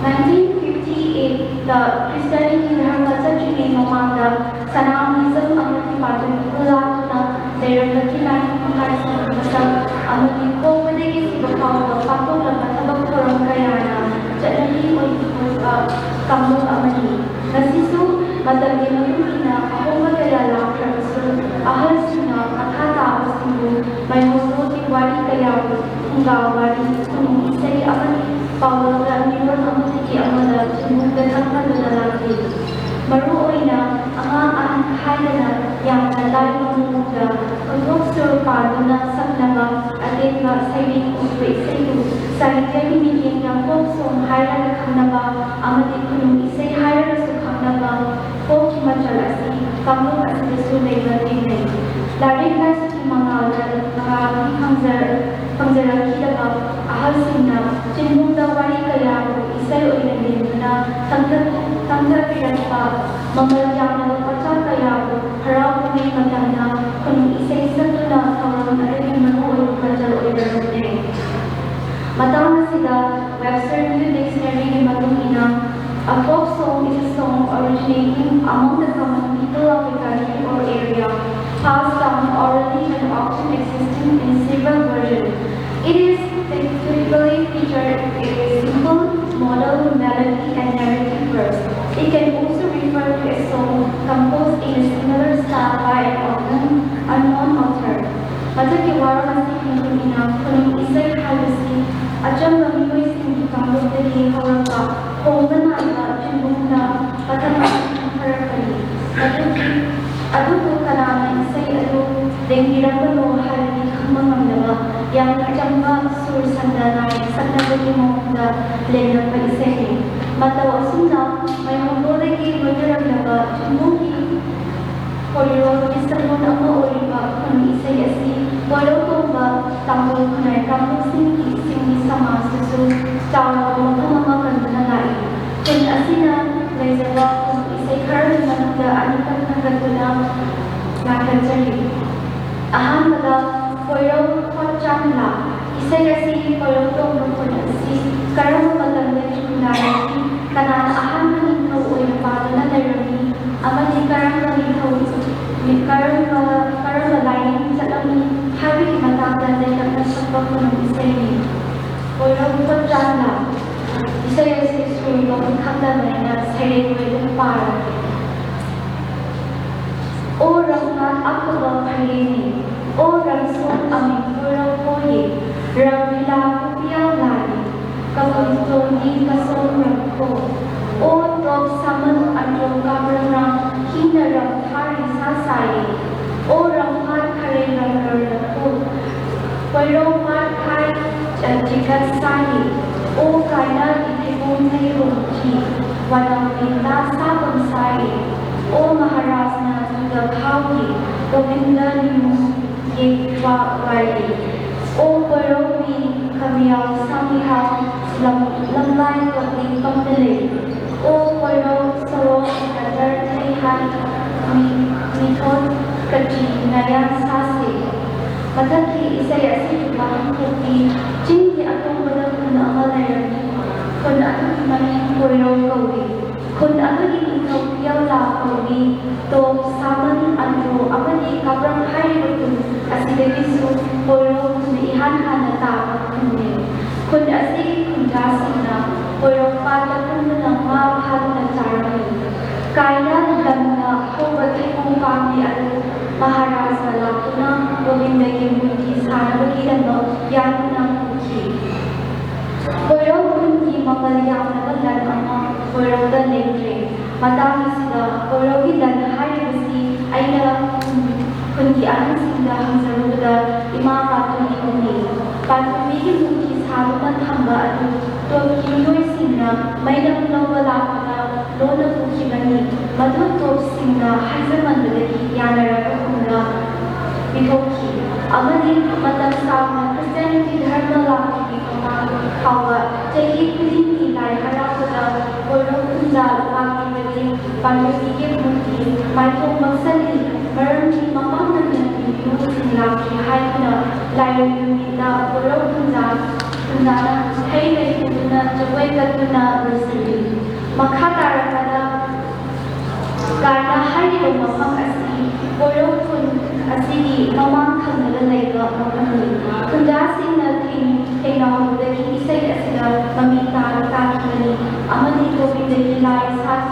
Nineteen fifty eight ꯈ꯭ꯔꯤꯁꯇꯤꯌꯥꯅꯤꯇꯤ ꯙꯔꯃ ꯆꯠꯇ꯭ꯔꯤꯉꯩ ꯃꯃꯥꯡꯗ ꯁꯅꯥ ꯃꯤꯖꯝ ꯑꯃꯗꯤ ꯄꯥꯟꯖꯟ ꯈꯨꯜꯂꯥꯛꯇꯨꯅ ꯂꯩꯔꯝꯕꯒꯤ ꯂꯥꯏꯅꯤꯡ ꯂꯥꯏꯁꯣꯟ ꯃꯁꯛ ꯑꯃꯗꯤ ꯄꯣꯛꯄꯗꯒꯤ ꯁꯤꯕ ꯐꯥꯎꯕ ꯄꯥꯡꯊꯣꯛꯂꯕ ꯊꯕꯛ ꯊꯧꯔꯝ ꯀꯌꯥꯅ ꯆꯠꯅꯕꯤ ꯑꯣꯏꯕ ꯀꯥꯡꯂꯨꯞ ꯑꯃꯅꯤ꯫ ꯉꯁꯤꯁꯨ ꯃꯇꯝꯒꯤ ꯃꯇꯨꯡ ꯏꯟꯅ ꯑꯍꯣꯡꯕ ꯀꯌꯥ ꯂꯥꯛꯈ꯭ꯔꯕꯁꯨ, ꯑꯍꯜꯁꯤꯡꯅ ꯃꯈꯥ ꯇꯥꯕꯁꯤꯡꯕꯨ ꯃꯩꯍꯧꯔꯣꯜꯒꯤ ꯋꯥꯔꯤ ꯀꯌꯥꯕꯨ ꯐꯨꯡꯒꯥ ꯋꯥꯔꯤ, ꯈꯨꯅꯨꯡ ꯏꯁꯩ ꯑꯃꯗꯤ ꯄꯥꯎꯔꯧꯗ ꯃꯤꯔꯣꯜ ꯑꯃꯗꯒꯤ ꯑꯃꯗ ꯆꯨꯝꯕꯨꯗ ꯊꯝꯍꯟꯗꯨꯅ ꯂꯥꯛꯂꯤ꯫ ꯃꯔꯨꯑꯣꯏꯅ ꯑꯉꯥꯡ ꯑꯍꯟ ꯈꯥꯏꯗꯅ ꯌꯥꯝꯅ ꯂꯥꯏꯕ ꯃꯑꯣꯡꯗ ꯈꯨꯗꯣꯛ ꯁꯨꯔ ꯄꯥꯟꯗꯨꯅ ꯁꯛꯅꯕ ꯑꯇꯦꯟꯕ ꯁꯩꯔꯦꯡ ꯎꯠꯄ ꯏꯁꯩꯕꯨ ꯁꯥꯍꯤꯇ꯭ꯌꯒꯤ ꯃꯤꯠꯌꯦꯡꯗ ꯐꯣꯛ ꯁꯣꯡ ꯍꯥꯏꯔꯒ ꯈꯪꯅꯕ ꯑꯃꯗꯤ ꯈꯨꯅꯨꯡ ꯏꯁꯩ ꯍꯥꯏꯔꯒꯁꯨ ꯈꯪꯅꯕ ꯐꯣꯛꯀꯤ ꯃꯆꯜ ꯑꯁꯤ ꯀꯥꯡꯂꯨꯞ ꯑꯁꯤꯗꯁꯨ ꯂꯩꯕ ꯊꯦꯡꯅꯩ꯫ ꯂꯥꯏꯔꯤꯛ ꯂꯥꯏꯁꯨꯒꯤ ꯃꯉꯥꯜꯗ ꯃꯉꯥꯜꯗꯤ ꯐꯪꯖꯔ-, ꯐꯪꯖꯔꯛꯈꯤꯗꯕ ꯑꯍꯜꯁꯤꯡꯅ ꯆꯤꯟꯕꯨꯡꯗ ꯋꯥꯔꯤ ꯀꯌꯥꯕꯨ ꯏꯁꯩ ꯑꯣꯏꯅ ꯂꯦꯡꯗꯨꯅ ꯊꯝꯊ-, ꯊꯝꯊꯕꯤꯔꯛꯄ ꯃꯃꯜ ꯌꯥꯝꯂꯕ ꯄꯣꯠꯁꯛ ꯀꯌꯥꯕꯨ ꯍꯔꯥꯎ ꯀꯨꯝꯍꯩ ꯃꯇꯝꯗ ꯈꯨꯅꯨꯡ ꯏꯁꯩ ꯁꯛꯇꯨꯅ ꯊꯧꯔꯝ ꯑꯗꯨꯒꯤ ꯃꯔꯨꯑꯣꯏꯕ ꯃꯆꯜ ꯑꯣꯏꯅ ꯂꯧꯅꯩ꯫ ꯃꯇꯥꯡ ꯑꯁꯤꯗ Webster New Dictionaryꯒꯤ ꯃꯇꯨꯡ ꯏꯟꯅ, a folk song is a song originating among the common people of a country or area, passed down orally and often existing in several versions. It is typically featured a simple modal melody and narrative verse. It can also refer to a song composed in a similar style by an unknown, unknown author. ꯃꯊꯛꯀꯤ ꯋꯥꯔꯣꯜ ꯑꯁꯤꯒꯤ ꯃꯇꯨꯡ ꯏꯟꯅ, ꯈꯨꯅꯨꯡ ꯏꯁꯩ ꯍꯥꯏꯕꯁꯤ ꯑꯆꯝꯕ ꯃꯤꯑꯣꯏꯁꯤꯡꯒꯤ ꯀꯥꯡꯂꯨꯞꯇꯒꯤ ꯍꯧꯔꯛꯄ ꯍꯣꯡꯕ ꯅꯥꯏꯕ ꯆꯤꯡꯒꯨꯝꯅ ꯃꯊꯪ ꯃꯊꯪ ꯍꯧꯔꯛꯄꯅꯤ꯫ ꯑꯗꯨꯒꯤ, ꯑꯗꯨꯕꯨ ꯀꯅꯥꯅ ꯏꯁꯩ ꯑꯗꯨ ꯂꯦꯡꯕꯤꯔꯝꯕꯅꯣ ꯍꯥꯏꯕꯗꯤ ꯈꯪꯕ ꯉꯝꯗꯕ, ꯌꯥꯝꯅ ꯆꯝꯕ ꯁꯨꯔ ꯁꯟꯗ ꯅꯥꯏ ꯁꯛꯅꯕꯒꯤ ꯃꯑꯣꯡꯗ ꯂꯦꯡꯂꯛꯄ ꯏꯁꯩꯅꯤ꯫ ꯃꯇꯧ ꯑꯁꯨꯝꯅ ꯃꯩꯍꯧꯔꯣꯜꯗꯒꯤ ꯂꯣꯏꯅꯔꯛꯂꯕ ꯆꯤꯡꯒꯨꯝꯒꯤ ꯈꯣꯏꯔꯣꯜꯒꯤ ꯁꯛꯂꯣꯟ ꯑꯃ ꯑꯣꯏꯔꯤꯕ ꯈꯨꯅꯨꯡ ꯏꯁꯩ ꯑꯁꯤ ꯀꯣꯏꯔꯧ ꯇꯣꯡꯕ ꯇꯥꯡꯈꯨꯜ ꯈꯨꯟꯅꯥꯏ ꯀꯥꯡꯂꯨꯞꯁꯤꯡꯒꯤ ꯏꯁꯤꯡꯒꯤ ꯁꯃꯥꯖꯇꯁꯨ ꯆꯥꯎꯔꯕ ꯃꯐꯝ ꯑꯃ ꯀꯟꯗꯨꯅ ꯂꯥꯛꯏ꯫ ꯈꯨꯟ ꯑꯁꯤꯅ ꯂꯩꯖꯕ ꯈꯨꯅꯨꯡ ꯏꯁꯩ ꯈꯔꯒꯤ ꯃꯅꯨꯡꯗ ꯑꯅꯤꯈꯛ ꯈꯟꯒꯠꯇꯨꯅ ꯂꯥꯡꯈꯠꯆꯔꯤ꯫ ꯑꯍꯥꯟꯕꯗ ꯀꯣꯏꯔꯧ ꯈꯣꯠꯆꯥꯟꯂꯥ꯫ ꯏꯁꯩ ꯑꯁꯤ ꯀꯣꯏꯔꯧ ꯇꯣꯡꯕ ꯈꯨꯟ ꯑꯁꯤ ꯀꯔꯝꯕ ꯃꯇꯝꯗꯒꯤ ꯈꯨꯟꯗꯥꯔꯛꯈꯤ, ꯀꯅꯥꯅ ꯑꯍꯥꯟꯕ ꯅꯤꯡꯊꯧ ꯑꯣꯏꯅ ꯄꯥꯟꯗꯨꯅ ꯂꯩꯔꯝꯃꯤ, ꯑꯃꯗꯤ ꯀꯔꯝꯕ ꯅꯤꯡꯊꯧ, ꯀꯔꯝꯕ, ꯀꯔꯝꯕ ꯂꯥꯏꯅꯤꯡ ꯆꯠꯂꯝꯃꯤ ꯍꯥꯏꯕꯒꯤ ꯃꯇꯥꯡꯗ ꯂꯩꯇꯛꯅ ꯁꯛꯄ ꯈꯨꯅꯨꯡ ꯏꯁꯩꯅꯤ꯫ ꯀꯣꯏꯔꯧ ꯈꯣꯠꯆꯥꯟꯂꯥ꯫ ꯏꯁꯩ ꯑꯁꯤ ꯁꯨꯔ ꯂꯣꯟ ꯈꯪꯗꯕꯅꯤꯅ ꯁꯩꯔꯦꯡ ꯑꯣꯏꯅ ꯄꯥꯔꯒꯦ꯫ ꯑꯣ ꯔꯝꯍꯥꯠ ꯑꯐꯕ ꯐꯩꯔꯦꯅꯦ, ꯑꯣ ꯔꯝꯁꯣꯟ ꯑꯃꯤꯡ ꯀꯣꯏꯔꯧ ꯀꯣꯏꯌꯦ, ꯔꯝ ꯂꯤꯂꯥ ꯈꯨꯄꯤꯌꯥ ꯂꯥꯏꯌꯦ, ꯀꯕꯨꯏ ꯇꯣꯟꯒꯤ ꯀꯁꯣꯝ ꯔꯝꯈꯣ, ꯑꯣ ꯇꯣꯞ ꯁꯥꯃꯟ ꯑꯟꯗ꯭ꯔꯣ ꯀꯥꯕ꯭ꯔꯝꯔꯥꯡ ꯍꯤꯡꯅ ꯔꯝ ꯊꯥꯔꯤ ꯁꯥ ꯁꯥꯏꯌꯦ, ꯑꯣ ꯔꯝꯍꯥꯠ ꯈꯔꯦ ꯔꯝ ꯔꯝ ꯔꯝꯈꯣ, ꯀꯣꯏꯔꯧ ꯃꯥꯠ ꯈꯥꯏ ꯆ-, ꯆꯤꯀꯠ ꯁꯥꯏꯌꯦ, ꯑꯣ ꯀꯥꯏꯅ ꯏꯊꯩꯕꯣꯡ ꯊꯩꯕꯣꯡ ꯈꯤ, ꯋꯥꯅꯝ ꯂꯤꯟꯗꯥ ꯁꯥꯕꯝ ꯁꯥꯏꯌꯦ, ꯑꯣ ꯃꯍꯥꯔꯥꯖꯅ ꯇꯨꯗ ꯈꯥꯎꯒꯤ, ꯒꯣꯕꯤꯟꯗ ꯅꯤꯃꯨ ꯌꯦꯛ ꯋꯥ ꯋꯥꯏꯌꯦ, ꯑꯣ ꯀꯣꯏꯔꯧꯃꯤ ꯈꯃꯤꯌꯥꯎ ꯁꯥꯃꯤꯍꯥꯎ ꯂꯝ-, ꯂꯝꯂꯥꯏ ꯀꯣꯠꯂꯤ ꯄꯝꯗ ꯂꯩ, ꯑꯣ ꯀꯣꯏꯔꯧ ꯁꯣꯔꯣꯛ ꯀꯗꯔ ꯊꯩꯍꯥꯏ ꯃꯤ-, ꯃꯤꯊꯣꯠ ꯀꯆꯤ ꯅꯌꯥ ꯁꯥꯁꯦ꯫ ꯃꯊꯛꯀꯤ ꯏꯁꯩ ꯑꯁꯤꯒꯤ ꯋꯥꯍꯟꯊꯣꯛꯇꯤ ꯆꯤꯡꯒꯤ ꯑꯇꯣꯡꯕꯗ ꯈꯨꯟ ꯑꯃ ꯂꯩꯔꯝꯃꯤ꯫ ꯈꯨꯟ ꯑꯗꯨꯒꯤ ꯃꯃꯤꯡ ꯀꯣꯏꯔꯧ ꯀꯧꯏ꯫ ꯈꯨꯟ ꯑꯗꯨꯒꯤ ꯅꯤꯡꯊꯧ ꯄꯤꯌꯧꯂꯥ ꯀꯧꯏ꯫ ꯇꯣꯞ, ꯁꯥꯃꯟ, ꯑꯟꯗ꯭ꯔꯣ ꯑꯃꯗꯤ ꯀꯥꯕ꯭ꯔꯝ ꯍꯥꯏꯔꯤꯕ ꯈꯨꯟ ꯑꯁꯤꯗꯒꯤꯁꯨ ꯀꯣꯏꯔꯧ ꯈꯨꯟꯅ ꯏꯍꯥꯟ ꯍꯥꯟꯅ ꯇꯥꯕ ꯈꯨꯟꯅꯤ꯫ ꯈꯨꯟ ꯑꯁꯤꯒꯤ ꯈꯨꯟꯖꯥꯁꯤꯡꯅ ꯀꯣꯏꯔꯧ ꯂꯥꯛꯇꯨꯅ ꯒꯣꯕꯤꯟꯗꯒꯤ ꯃꯨꯔꯇꯤ ꯁꯥꯅꯕꯒꯤꯗꯃꯛ ꯌꯥꯗꯨꯅ ꯄꯨꯈꯤ꯫ ꯀꯣꯏꯔꯧ ꯈꯨꯟꯒꯤ ꯃꯃꯜ ꯌꯥꯝꯂꯕ ꯂꯟ ꯑꯃ ꯀꯣꯏꯔꯧꯗ ꯂꯩꯇ꯭ꯔꯦ꯫ ꯃꯇꯥꯡ ꯑꯁꯤꯗ ꯀꯣꯏꯔꯧꯒꯤ ꯂꯟ ꯍꯥꯏꯔꯤꯕꯁꯤ ꯑꯩꯅ ꯈꯨꯟ-, ꯈꯨꯟꯒꯤ ꯑꯍꯟꯁꯤꯡꯗ ꯍꯪꯖꯔꯨꯕꯗ ꯏꯃꯥ ꯄꯥꯟꯊꯣꯏꯕꯤꯅꯤ꯫ ꯄꯥꯟꯊꯣꯏꯕꯤꯒꯤ ꯃꯨꯔꯇꯤ ꯁꯥꯗꯨꯅ ꯊꯝꯕ ꯑꯗꯨ ꯇꯣꯞꯀꯤ ꯃꯤꯑꯣꯏꯁꯤꯡꯅ ꯃꯩꯅꯝ ꯂꯧꯕ ꯂꯥꯛꯄꯗ ꯂꯣꯟꯅ ꯄꯨꯈꯤꯕꯅꯤ꯫ ꯃꯗꯨ ꯇꯣꯞꯁꯤꯡꯅ ꯍꯥꯏꯖꯃꯟꯕꯗꯒꯤ ꯌꯥꯅꯔꯛꯄꯒꯨꯝꯅ ꯄꯤꯊꯣꯛꯈꯤ꯫ ꯑꯃꯗꯤ ꯃꯇꯝ ꯁꯥꯡꯅ ꯈ꯭ꯔꯤꯁꯇꯤꯌꯥꯅꯤꯇꯤ ꯙꯔꯃ ꯂꯥꯛꯇ꯭ꯔꯤꯉꯩ ꯃꯃꯥꯡ ꯐꯥꯎꯕ ꯆꯍꯤ ꯈꯨꯗꯤꯡꯒꯤ ꯂꯥꯏ ꯍꯔꯥꯎꯕꯗ ꯀꯣꯏꯔꯧ ꯈꯨꯟꯖꯥ ꯂꯥꯛꯈꯤꯕꯗꯤ ꯄꯥꯟꯊꯣꯏꯕꯤꯒꯤ ꯃꯨꯔꯇꯤ ꯃꯥꯏꯊꯣꯡ ꯃꯛꯁꯜꯂꯤ꯫ ꯃꯔꯝꯗꯤ ꯃꯄꯥꯡꯒꯜ ꯀꯟꯕꯤ ꯃꯤꯑꯣꯏꯁꯤꯡ ꯂꯥꯛꯈꯤ ꯍꯥꯏꯗꯨꯅ ꯂꯥꯏꯔꯣꯏ ꯅꯨꯃꯤꯠꯇ ꯀꯣꯏꯔꯧ ꯈꯨꯟꯖꯥ, ꯈꯨꯟꯖꯥꯅ ꯍꯩ ꯂꯩ ꯄꯨꯗꯨꯅ ꯖꯒꯣꯏ ꯀꯠꯇꯨꯅ ꯂꯣꯏꯁꯤꯜꯂꯤ꯫ ꯃꯈꯥ ꯇꯥꯔꯛꯄꯗ ꯀꯥꯏꯅ ꯍꯥꯏꯔꯤꯕ ꯃꯐꯝ ꯑꯁꯤ ꯀꯣꯏꯔꯧ ꯈꯨꯟ ꯑꯁꯤꯒꯤ ꯃꯃꯥꯡ ꯊꯪꯕꯗ ꯂꯩꯕ ꯃꯐꯝꯅꯤ꯫ ꯈꯨꯟꯖꯥꯁꯤꯡꯅ ꯊꯦꯡ-, ꯊꯦꯡꯅꯍꯧꯕꯗꯒꯤ ꯏꯁꯩ ꯑꯁꯤꯗ ꯃꯃꯤ ꯇꯥ-, ꯇꯥꯈꯤꯕꯅꯤ ꯑꯃꯗꯤ ꯒꯣꯕꯤꯟꯗꯒꯤ ꯂꯥꯏ ꯁꯥ-,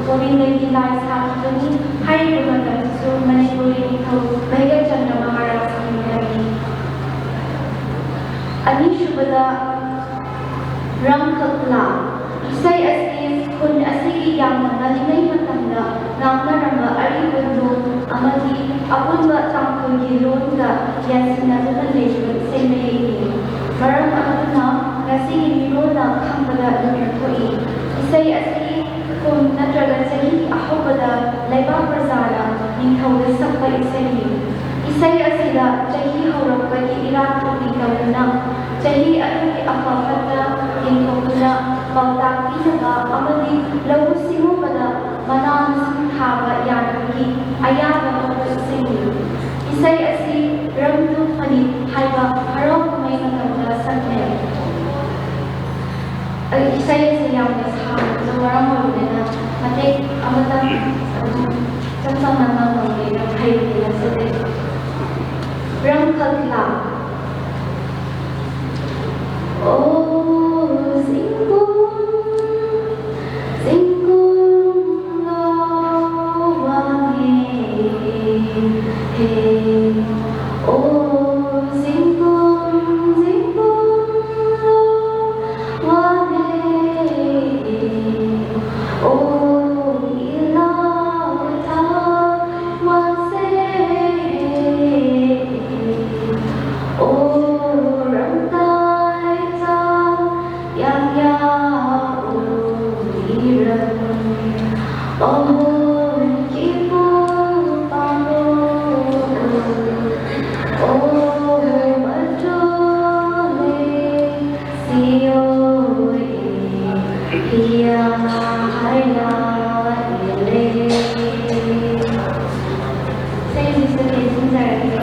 ꯒꯣꯕꯤꯟꯗꯒꯤ ꯂꯥꯏ ꯁꯥꯈꯤꯕꯅꯤ꯫ ꯍꯥꯏꯔꯤꯕ ꯃꯇꯝꯁꯨ ꯃꯅꯤꯄꯨꯔꯤ ꯅꯤꯡꯊꯧ ꯚꯩꯒ꯭ꯌꯆꯟꯗ꯭ꯔ ꯃꯍꯥꯔꯥꯖꯀꯤ ꯃꯇꯝꯅꯤ꯫ ꯑꯅꯤꯁꯨꯕꯗ ꯔꯪꯈꯛꯂꯥ꯫ ꯏꯁꯩ ꯑꯁꯤ ꯈꯨꯟ ꯑꯁꯤꯒꯤ ꯌꯥꯝꯅ ꯉꯜꯂꯤꯉꯩ ꯃꯇꯝꯗ ꯉꯥꯡꯅꯔꯝꯕ ꯑꯔꯤꯕ ꯂꯣꯟ ꯑꯃꯗꯤ ꯑꯄꯨꯟꯕ ꯇꯥꯡꯈꯨꯜꯒꯤ ꯂꯣꯟꯒ ꯌꯥꯟꯁꯤꯟꯅꯗꯨꯅ ꯂꯩꯕ ꯏꯁꯩ ꯃꯌꯦꯛꯅꯤ꯫ ꯃꯔꯝ ꯑꯗꯨꯅ ꯉꯁꯤꯒꯤ ꯃꯤꯔꯣꯜꯅ ꯈꯪꯕꯗ ꯂꯨꯅ ꯊꯣꯛꯏ꯫ ꯏꯁꯩ ꯑꯁꯤ ꯀꯨꯝ ꯅꯠꯇ꯭ꯔꯒ ꯆꯍꯤꯒꯤ ꯑꯍꯧꯕꯗ ꯂꯩꯕꯥꯛ ꯄ꯭ꯔꯖꯥꯅ ꯅꯤꯡꯊꯧꯗ ꯁꯛꯄ ꯏꯁꯩꯅꯤ꯫ ꯏꯁꯩ ꯑꯁꯤꯗ ꯆꯍꯤ ꯍꯧꯔꯛꯄꯒꯤ ꯏꯔꯥꯠ ꯊꯧꯅꯤ ꯇꯧꯗꯨꯅ, ꯆꯍꯤ ꯑꯗꯨꯒꯤ ꯑꯐ ꯐꯠꯇ ꯌꯦꯡꯊꯣꯛꯇꯨꯅ ꯄꯥꯎꯇꯥꯛ ꯄꯤꯅꯕ ꯑꯃꯗꯤ ꯂꯧꯎ ꯁꯤꯡꯎꯕꯗ ꯃꯅꯥ ꯃꯁꯤꯡ ꯊꯥꯕ ꯌꯥꯅꯕꯒꯤ ꯑꯌꯥꯕ ꯂꯧꯕ ꯏꯁꯩꯅꯤ꯫ ꯏꯁꯩ ꯑꯁꯤ ꯔꯝꯗꯨ ꯐꯅꯤꯠ ꯍꯥꯏꯕ ꯍꯔꯥꯎ ꯀꯨꯝꯍꯩ ꯃꯇꯝꯗ ꯁꯛꯅꯩ꯫ ꯑꯩ ꯏꯁꯩ ꯑꯁꯤ ꯌꯥꯝꯅ ꯁꯥꯡꯕꯅ ꯃꯔꯝ ꯑꯣꯏꯕꯅꯤꯅ ꯃꯇꯦꯛ ꯑꯃꯇꯪ ꯑꯗꯨꯝ ꯏꯆꯝ ꯆꯝꯅ ꯉꯥꯡꯕꯒꯦ, ꯌꯥꯝ ꯍꯩꯕꯗꯤ ꯅꯠꯆꯗꯦ꯫ ꯔꯝꯈꯛꯂꯥ꯫ ꯑꯣ ꯆꯤꯡꯒꯨꯝ, ꯆꯤꯡꯒꯨꯝ ꯂꯧ ꯋꯥꯡꯉꯦ, ꯍꯦ ꯑꯣ ꯆꯤꯡꯒꯨꯝ ꯆꯤꯡꯒꯨꯝ ꯂꯣ ꯋꯥꯅꯦ꯫ ꯑꯣ ꯏꯅꯥꯎ ꯊꯥ ꯋꯥꯁꯦ꯫ ꯑꯣ ꯔꯝꯇꯥꯏ ꯆꯥ ꯌꯥꯝ ꯌꯥꯎ ꯏꯔꯝ꯫ ꯑꯣ ꯏꯄꯨ ꯄꯥꯃꯣ꯫ ꯑꯣ ꯃꯆꯨꯅꯦ꯫ ꯁꯤꯌꯣ ꯏꯌꯥ ꯍꯥꯏꯅ ꯏꯔꯦ꯫ ꯏꯁꯩꯁꯤꯁꯨ ꯇꯦꯟꯁꯤꯟꯖꯔꯒꯦ꯫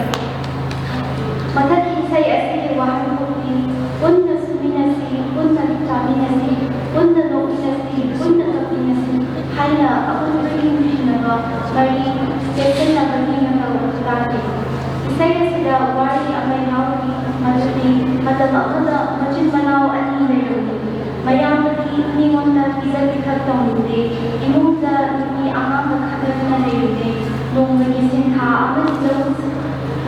ꯃꯊꯛꯀꯤ ꯏꯁꯩ ꯑꯁꯤꯒꯤ ꯋꯥꯍꯟꯊꯣꯛꯇꯤ ꯄꯨꯟꯅ ꯁꯨꯃꯤꯟꯅꯁꯤ, ꯄꯨꯟꯅ ꯆꯥꯃꯤꯟꯅꯁꯤ, ꯄꯨꯟꯅ ꯅꯣꯛꯃꯤꯟꯅꯁꯤ, ꯄꯨꯟꯅ ꯀꯞꯃꯤꯟꯅꯁꯤ ꯍꯥꯏꯅ ꯑꯄꯨꯟꯕꯒꯤ ꯅꯨꯡꯁꯤꯅꯕ ꯃꯔꯤ ꯆꯦꯠꯁꯤꯟꯅꯕꯒꯤ ꯃꯇꯧ ꯇꯥꯛꯂꯤ꯫ ꯏꯁꯩ ꯑꯁꯤꯗ ꯋꯥꯔꯤ ꯑꯃ ꯌꯥꯎꯔꯤ, ꯃꯗꯨꯗꯤ ꯃꯇꯝ ꯑꯃꯗ ꯃꯆꯤꯟ ꯃꯅꯥꯎ ꯑꯅꯤ ꯂꯩꯔꯝꯃꯤ꯫ ꯃꯌꯥꯝꯕꯗꯤ ꯃꯤꯉꯣꯟꯗ ꯄꯤꯖ ꯄꯤꯊꯛ ꯇꯧꯅꯤꯡꯗꯦ, ꯏꯃꯨꯡꯗ ꯅꯨꯄꯤ ꯑꯉꯥꯡꯕ ꯈꯟꯗꯗꯨꯅ ꯂꯩꯔꯨꯗꯦ꯫ ꯅꯣꯡꯃꯒꯤ ꯁꯤꯟꯊꯥ ꯑꯃꯗꯤ ꯂꯧ,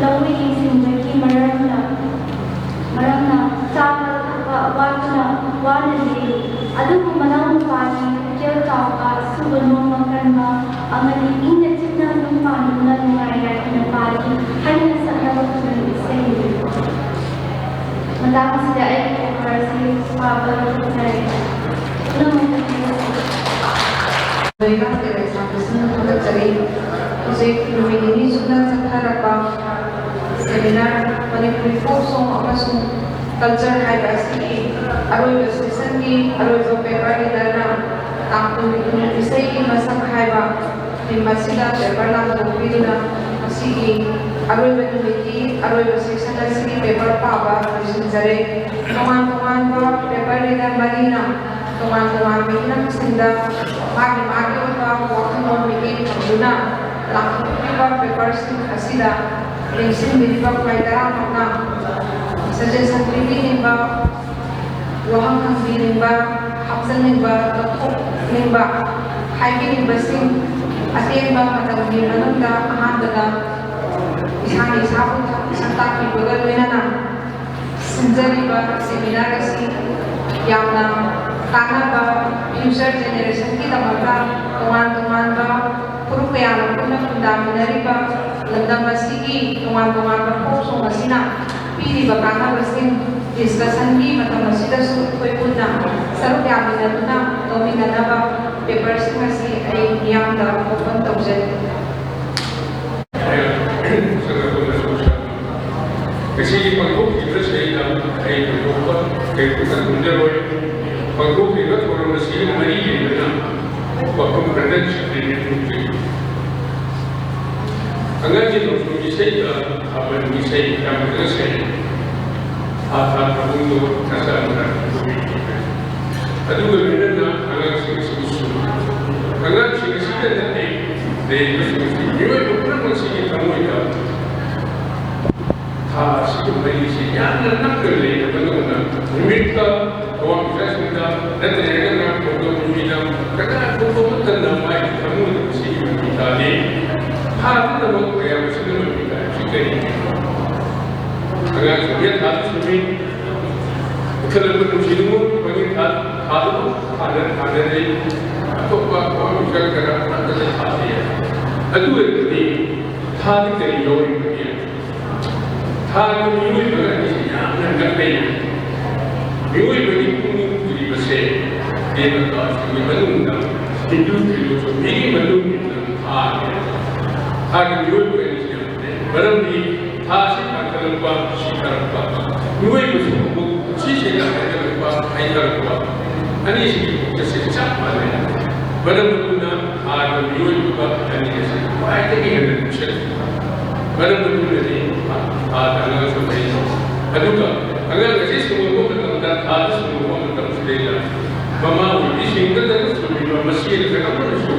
ꯂꯧ ꯌꯦꯡꯁꯤꯟꯕꯒꯤ ꯃꯔꯝꯅ, ꯃꯔꯝꯅ ꯆꯥꯕ ꯊꯛꯄ ꯋꯥꯠꯇꯨꯅ ꯋꯥꯅ ꯂꯦꯜꯂꯤ꯫ ꯑꯗꯨꯕꯨ ꯃꯅꯥꯎꯅꯨꯄꯥꯗꯤ ꯄꯨꯛꯆꯦꯜ ꯆꯥꯎꯕ, ꯁꯨꯕ ꯅꯣꯝꯕ ꯀꯟꯕ ꯑꯃꯗꯤ ꯏꯪꯅ ꯆꯤꯛꯅ ꯌꯨꯝ ꯄꯥꯟꯗꯨꯅ ꯅꯨꯡꯉꯥꯏ ꯌꯥꯏꯐꯅ ꯄꯥꯜꯂꯤ ꯍꯥꯏꯅ ꯁꯛꯅꯕ ꯈꯨꯗꯝ ꯏꯁꯩꯅꯤ꯫ ꯃꯇꯥꯡ ꯑꯁꯤꯗ ꯑꯩꯒꯤ paper ꯑꯁꯤ ꯄꯥꯕ ꯂꯣꯏꯁꯤꯟꯖꯔꯦ꯫ ꯄꯨꯝꯅꯃꯛꯇ ꯊꯥꯒꯠꯆꯔꯤ꯫ ꯂꯩꯕꯥꯛꯀꯤ ꯂꯩꯁꯥꯕꯤꯁꯤꯡ ꯊꯥꯒꯠꯆꯔꯤ꯫ ꯍꯧꯖꯤꯛ ꯅꯨꯃꯤꯠ ꯅꯤꯅꯤ ꯆꯨꯞꯅ ꯆꯠꯊꯔꯛꯄ seminar ꯃꯅꯤꯄꯨꯔꯤ folk song ꯑꯃꯁꯨꯡ culture ꯍꯥꯏꯕ ꯑꯁꯤꯒꯤ ꯑꯔꯣꯏꯕ sessionꯒꯤ ꯑꯔꯣꯏꯕ paper leaderꯅ ꯇꯥꯡ ꯀꯨꯟꯅꯤꯊꯣꯏ ꯏꯁꯩꯒꯤ ꯃꯁꯛ ꯍꯥꯏꯕ theme ꯑꯁꯤꯗ paper ꯂꯥꯡꯊꯣꯛꯄꯤꯗꯨꯅ ꯉꯁꯤꯒꯤ ꯑꯔꯣꯏꯕ ꯅꯨꯃꯤꯠꯀꯤ ꯑꯔꯣꯏꯕ session ꯑꯁꯤꯒꯤ paper ꯄꯥꯕ ꯂꯣꯏꯁꯤꯟꯖꯔꯦ꯫ ꯇꯣꯉꯥꯟ ꯇꯣꯉꯥꯟꯕ paper leader ꯃꯔꯤꯅ ꯇꯣꯉꯥꯟ ꯇꯣꯉꯥꯟꯕ ꯍꯤꯔꯝꯁꯤꯡꯗ ꯃꯥꯒꯤ ꯃꯥꯒꯤ ꯑꯣꯏꯕ ꯋꯥꯈꯜꯂꯣꯟ ꯃꯤꯠꯌꯦꯡ ꯊꯝꯗꯨꯅ ꯂꯥꯎꯊꯣꯛꯄꯤꯕ paperꯁꯤꯡ ꯑꯁꯤꯗ ꯂꯦꯡꯁꯤꯟꯕꯤꯔꯤꯕ ꯈ꯭ꯋꯥꯏ ꯇꯔꯥꯃꯛꯅ suggestion ꯄꯤꯕꯤꯅꯤꯡꯕ, ꯋꯥꯍꯪ ꯍꯪꯕꯤꯅꯤꯡꯕ, ꯍꯥꯞꯆꯟꯅꯤꯡꯕ, ꯂꯧꯊꯣꯛꯅꯤꯡꯕ, ꯍꯥꯏꯕꯤꯅꯤꯡꯕꯁꯤꯡ ꯑꯇꯦꯟꯕ ꯃꯇꯝꯒꯤ ꯃꯅꯨꯡꯗ ꯑꯍꯥꯟꯕꯗ ꯏꯁꯥꯅ ꯏꯁꯥꯕꯨ ꯁꯛ ꯇꯥꯛꯄꯤꯕꯒ ꯂꯣꯏꯅꯅ ꯁꯤꯟꯖꯔꯤꯕ seminar ꯑꯁꯤ ꯌꯥꯝꯅ ꯀꯥꯟꯅꯕ, future generationꯒꯤꯗꯃꯛꯇ ꯇꯣꯉꯥꯟ ꯇꯣꯉꯥꯟꯕ ꯐꯨꯔꯨꯞ ꯀꯌꯥꯅ ꯄꯨꯟꯅ ꯈꯨꯟꯗꯥꯃꯤꯟꯅꯔꯤꯕ ꯂꯝꯗꯝ ꯑꯁꯤꯒꯤ ꯇꯣꯉꯥꯟ ꯇꯣꯉꯥꯟꯕ ꯐꯣꯛꯁꯣꯡ ꯑꯁꯤꯅ ꯄꯤꯔꯤꯕ ꯀꯥꯟꯅꯕꯁꯤꯡ discussionꯒꯤ ꯃꯇꯝ ꯑꯁꯤꯗꯁꯨ ꯑꯩꯈꯣꯏ ꯄꯨꯟꯅ ꯁꯔꯨꯛ ꯌꯥꯃꯤꯟꯅꯗꯨꯅ ꯂꯧꯃꯤꯟꯅꯅꯕ paperꯁꯤꯡ ꯑꯁꯤ ꯑꯩ ꯃꯤꯌꯥꯝꯗ open ꯇꯧꯖꯔꯤ꯫ ꯉꯁꯤꯒꯤ ꯄꯥꯡꯊꯣꯛꯈꯤꯕꯁꯤꯗ ꯑꯩ ꯊꯣꯏꯗꯣꯛꯄ ꯀꯩꯝꯇ ꯈꯪꯖꯔꯣꯏ꯫ ꯄꯥꯡꯊꯣꯛꯈꯤꯕ ꯊꯧꯔꯝ ꯑꯁꯤꯒ ꯃꯔꯤ ꯂꯩꯅꯅ ꯋꯥꯐꯝ ꯈꯔꯗꯪ ꯁꯝꯖꯤꯟꯅ ꯊꯝꯖꯒꯦ꯫ ꯑꯉꯥꯡꯒꯤ ꯅꯣꯡꯖꯨ ꯏꯁꯩꯗ ꯊꯥꯕꯜ ꯏꯁꯩ ꯌꯥꯝ ꯐꯖꯅ ꯁꯛꯏ꯫ ꯊꯥ ꯊꯥ ꯊꯥꯕꯜꯗꯣ ꯃꯆꯥ ꯃꯆꯥ ꯇꯧꯕꯤꯈꯤꯕ꯫ ꯑꯗꯨꯒ ꯂꯣꯏꯅꯅ ꯑꯉꯥꯡꯁꯤꯡ ꯑꯁꯤꯕꯨꯁꯨ, ꯑꯉꯥꯡꯁꯤꯡ ꯑꯁꯤꯗ ꯅꯠꯇꯦ, ꯂꯩꯔꯤꯕꯁꯤꯡ ꯑꯁꯤ ꯃꯤꯑꯣꯏꯕ ꯄꯨꯝꯅꯃꯛꯁꯤꯒꯤ ꯊꯃꯣꯏꯗ ꯊꯥ ꯑꯁꯤꯒꯤ ꯃꯔꯤꯁꯤ ꯌꯥꯝꯅ ꯅꯛꯅ ꯂꯩꯅꯕꯗꯧꯅ ꯅꯨꯃꯤꯠꯇ ꯊꯋꯥꯟꯃꯤꯆꯥꯛꯁꯤꯡꯗ ꯅꯠꯇ꯭ꯔꯒꯅ ꯈꯨꯡꯒꯪ ꯅꯨꯃꯤꯗꯥꯡ ꯀꯅꯥꯒꯨꯝꯕ ꯑꯃꯠꯇꯅ ꯃꯥꯒꯤ ꯊꯃꯣꯏꯗ ꯃꯁꯤꯒꯤ ꯃꯃꯤ ꯇꯥꯗꯦ꯫ ꯊꯥꯗꯅꯕ ꯃꯌꯥꯝ ꯑꯁꯤꯅ ꯃꯃꯤ ꯇꯥꯔꯤꯕꯁꯤ ꯀꯔꯤꯒꯤꯅꯣ? ꯑꯉꯥꯡꯁꯤꯡꯁꯦ ꯊꯥꯗ ꯆꯨꯝꯃꯤ꯫ ꯏꯟꯈꯠꯂꯛꯄ ꯅꯨꯡꯁꯤ ꯅꯨꯡꯉꯣꯟ ꯐꯪꯉꯤ ꯊꯥ, ꯊꯥꯗꯨ ꯊꯥꯅ ꯊꯥꯅꯔꯦ꯫ ꯑꯇꯣꯞꯄ ꯊꯋꯥꯟꯃꯤꯆꯥꯛ ꯀꯔꯥ ꯑꯃꯠꯇꯗ ꯊꯥꯗꯦ꯫ ꯑꯗꯨ ꯑꯣꯏꯔꯕꯗꯤ ꯊꯥꯗꯤ ꯀꯔꯤ ꯌꯥꯎꯔꯤꯕꯒꯦ? ꯊꯥꯒ ꯃꯤꯑꯣꯏꯕꯒ ꯑꯅꯤꯁꯤ ꯌꯥꯝꯅ ꯅꯛꯅꯩ꯫ ꯃꯤꯑꯣꯏꯕꯒꯤ ꯄꯨꯛꯅꯤꯡ ꯍꯨꯔꯤꯕꯁꯦ ꯗꯦꯕꯇꯥꯁꯤꯡꯒꯤ ꯃꯅꯨꯡꯗ ꯍꯤꯟꯗꯨ ꯐꯤꯂꯣꯁꯣꯐꯤꯒꯤ ꯃꯇꯨꯡ ꯏꯟꯅ ꯊꯥꯅꯤ꯫ ꯊꯥꯒ ꯃꯤꯑꯣꯏꯕꯒ ꯑꯅꯤꯁꯤ ꯌꯥꯝ ꯅꯛꯅꯩ꯫ ꯃꯔꯝꯗꯤ ꯊꯥꯁꯤ ꯄꯥꯡꯈꯠꯂꯛꯄ, ꯁꯤꯊꯔꯛꯄ, ꯃꯤꯑꯣꯏꯕꯁꯨ ꯑꯃꯨꯛ ꯄꯨꯟꯁꯤꯁꯤꯗ ꯍꯥꯏꯒꯠꯂꯛꯄ, ꯍꯥꯏꯊꯔꯛꯄ, ꯑꯅꯤꯁꯤꯒꯤ ꯄꯣꯠꯁꯤ ꯆꯞ ꯃꯥꯟꯅꯩ꯫ ꯃꯔꯝ ꯑꯗꯨꯅ ꯊꯥꯒ ꯃꯤꯑꯣꯏꯕꯒ ꯑꯅꯤ ꯑꯁꯤ ꯈ꯭ꯋꯥꯏꯗꯒꯤ ꯍꯦꯟꯅ ꯅꯛꯁꯤꯟꯅꯩ꯫ ꯃꯔꯝ ꯑꯗꯨꯅꯅꯤ ꯊꯥꯗ ꯑꯉꯥꯡꯁꯨ ꯂꯩ꯫ ꯑꯗꯨꯒ ꯑꯉꯥꯡ ꯑꯁꯤ ꯁꯨꯝꯃꯛꯄ ꯃꯇꯝꯗ, ꯊꯥꯗ ꯁꯨꯝꯃꯛꯄ ꯃꯇꯝꯁꯤꯗꯩꯗ ꯃꯃꯥ ꯑꯣꯏꯕꯤꯁꯤꯡꯗꯇ ꯁꯨꯝꯃꯤꯕ ꯃꯁꯤ ꯅꯠꯇ꯭ꯔꯒ ꯑꯃꯅꯁꯨ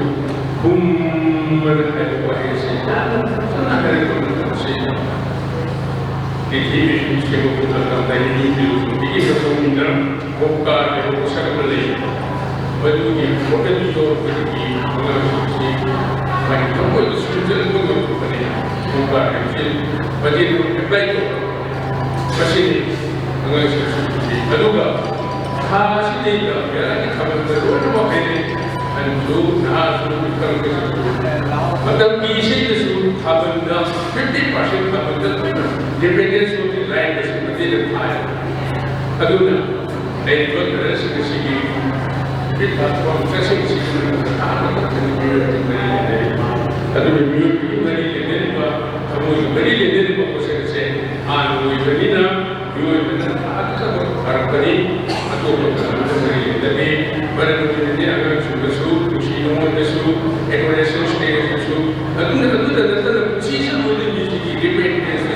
ꯍꯨꯝꯕꯗ ꯍꯥꯏꯕ ꯋꯥꯍꯩ ꯑꯁꯤ ꯌꯥꯝꯅ ꯐꯖꯅ ꯍꯥꯏꯔꯛꯄ ꯃꯇꯝꯁꯤ ꯄ꯭ꯔꯤꯊꯤꯕꯤꯁꯨ ꯁꯦꯝꯃꯛꯄ ꯃꯇꯝꯗ ꯍꯤꯟꯗꯨ ꯐꯤꯂꯣꯁꯣꯐꯤꯒꯤ ꯃꯇꯨꯡ ꯏꯟꯅ ꯚꯣꯀꯥ ꯍꯥꯏꯕ ꯄꯣꯠꯁꯛ ꯑꯃ ꯂꯩ꯫ ꯃꯗꯨꯒꯤ ꯚꯣꯀꯦꯕꯨꯂꯔꯤ ꯌꯧꯔꯛꯄꯗꯒꯤ ꯑꯉꯥꯡꯁꯤꯡꯁꯤ ꯃꯥꯒꯤ ꯊꯃꯣꯏꯗ ꯁꯨꯝꯖꯤꯜꯂꯒ ꯑꯣꯏꯊꯣꯛꯄꯅꯤ꯫ ꯃꯇꯦꯡ ꯑꯗꯨ apply ꯇꯧꯕ꯫ ꯃꯁꯤꯅꯤ ꯑꯉꯥꯡꯁꯤꯡ ꯑꯁꯤ꯫ ꯑꯗꯨꯒ ꯊꯥ ꯑꯁꯤꯗꯩꯗ ꯃꯦꯔꯥꯒꯤ ꯊꯥꯕꯜꯗ ꯂꯣꯏꯅꯃꯛ ꯍꯩꯔꯦ꯫ ꯑꯍꯟꯁꯨ, ꯅꯍꯥꯁꯨ, ꯏꯀꯪ ꯀꯩꯁꯨ꯫ ꯃꯇꯝꯒꯤ ꯏꯁꯩꯗꯁꯨ ꯊꯥꯕꯜꯗ fifty percent ꯊꯥꯕꯜꯗ ꯂꯣꯏꯅ dependence ꯑꯣꯏꯕ line ꯑꯁꯤ ꯃꯇꯦꯡ ꯊꯥꯏ꯫ ꯑꯗꯨꯅ ꯂꯩꯔꯤꯕ ꯀꯂꯔꯁꯤꯡ ꯑꯁꯤꯒꯤ ꯃꯤꯠ ꯄꯥꯊꯣꯛꯄ ꯆꯠꯁꯤꯡ ꯑꯁꯤꯒꯤ ꯃꯅꯨꯡꯗ ꯇꯥꯕ ꯃꯇꯝꯗ ꯃꯤꯑꯣꯏ ꯑꯗꯨ ꯃꯔꯤ ꯂꯩꯅꯔꯤ꯫ ꯑꯗꯨꯅ ꯃꯤꯑꯣꯏꯕꯒꯤ ꯃꯔꯤ ꯂꯩꯅꯔꯤꯕ, ꯊꯃꯣꯏꯒꯤ ꯃꯔꯤ ꯂꯩꯅꯔꯤꯕ ꯄꯣꯠꯁꯛ ꯑꯁꯦ ꯍꯥꯟꯅ ꯑꯣꯏꯕꯅꯤꯅ ꯃꯤꯑꯣꯏꯕꯅ ꯊꯥꯒꯗꯕ ꯐꯔꯛꯄꯅꯤ꯫ ꯑꯇꯣꯞꯄ ꯀꯅꯥꯒ ꯃꯔꯤ ꯂꯩꯅꯗꯦ꯫ ꯃꯔꯝ ꯑꯗꯨꯅꯅꯤ ꯑꯉꯥꯡꯁꯤꯡꯗꯁꯨ, ꯅꯨꯡꯁꯤ ꯅꯨꯡꯉꯣꯟꯗꯁꯨ, adolescent stageꯇꯁꯨ, ꯑꯗꯨꯅ, ꯑꯗꯨꯗ ꯅꯠꯇꯅ ꯄꯨꯟꯁꯤꯁꯦ ꯂꯣꯏꯅ ꯃꯤꯁꯤꯒꯤ dependence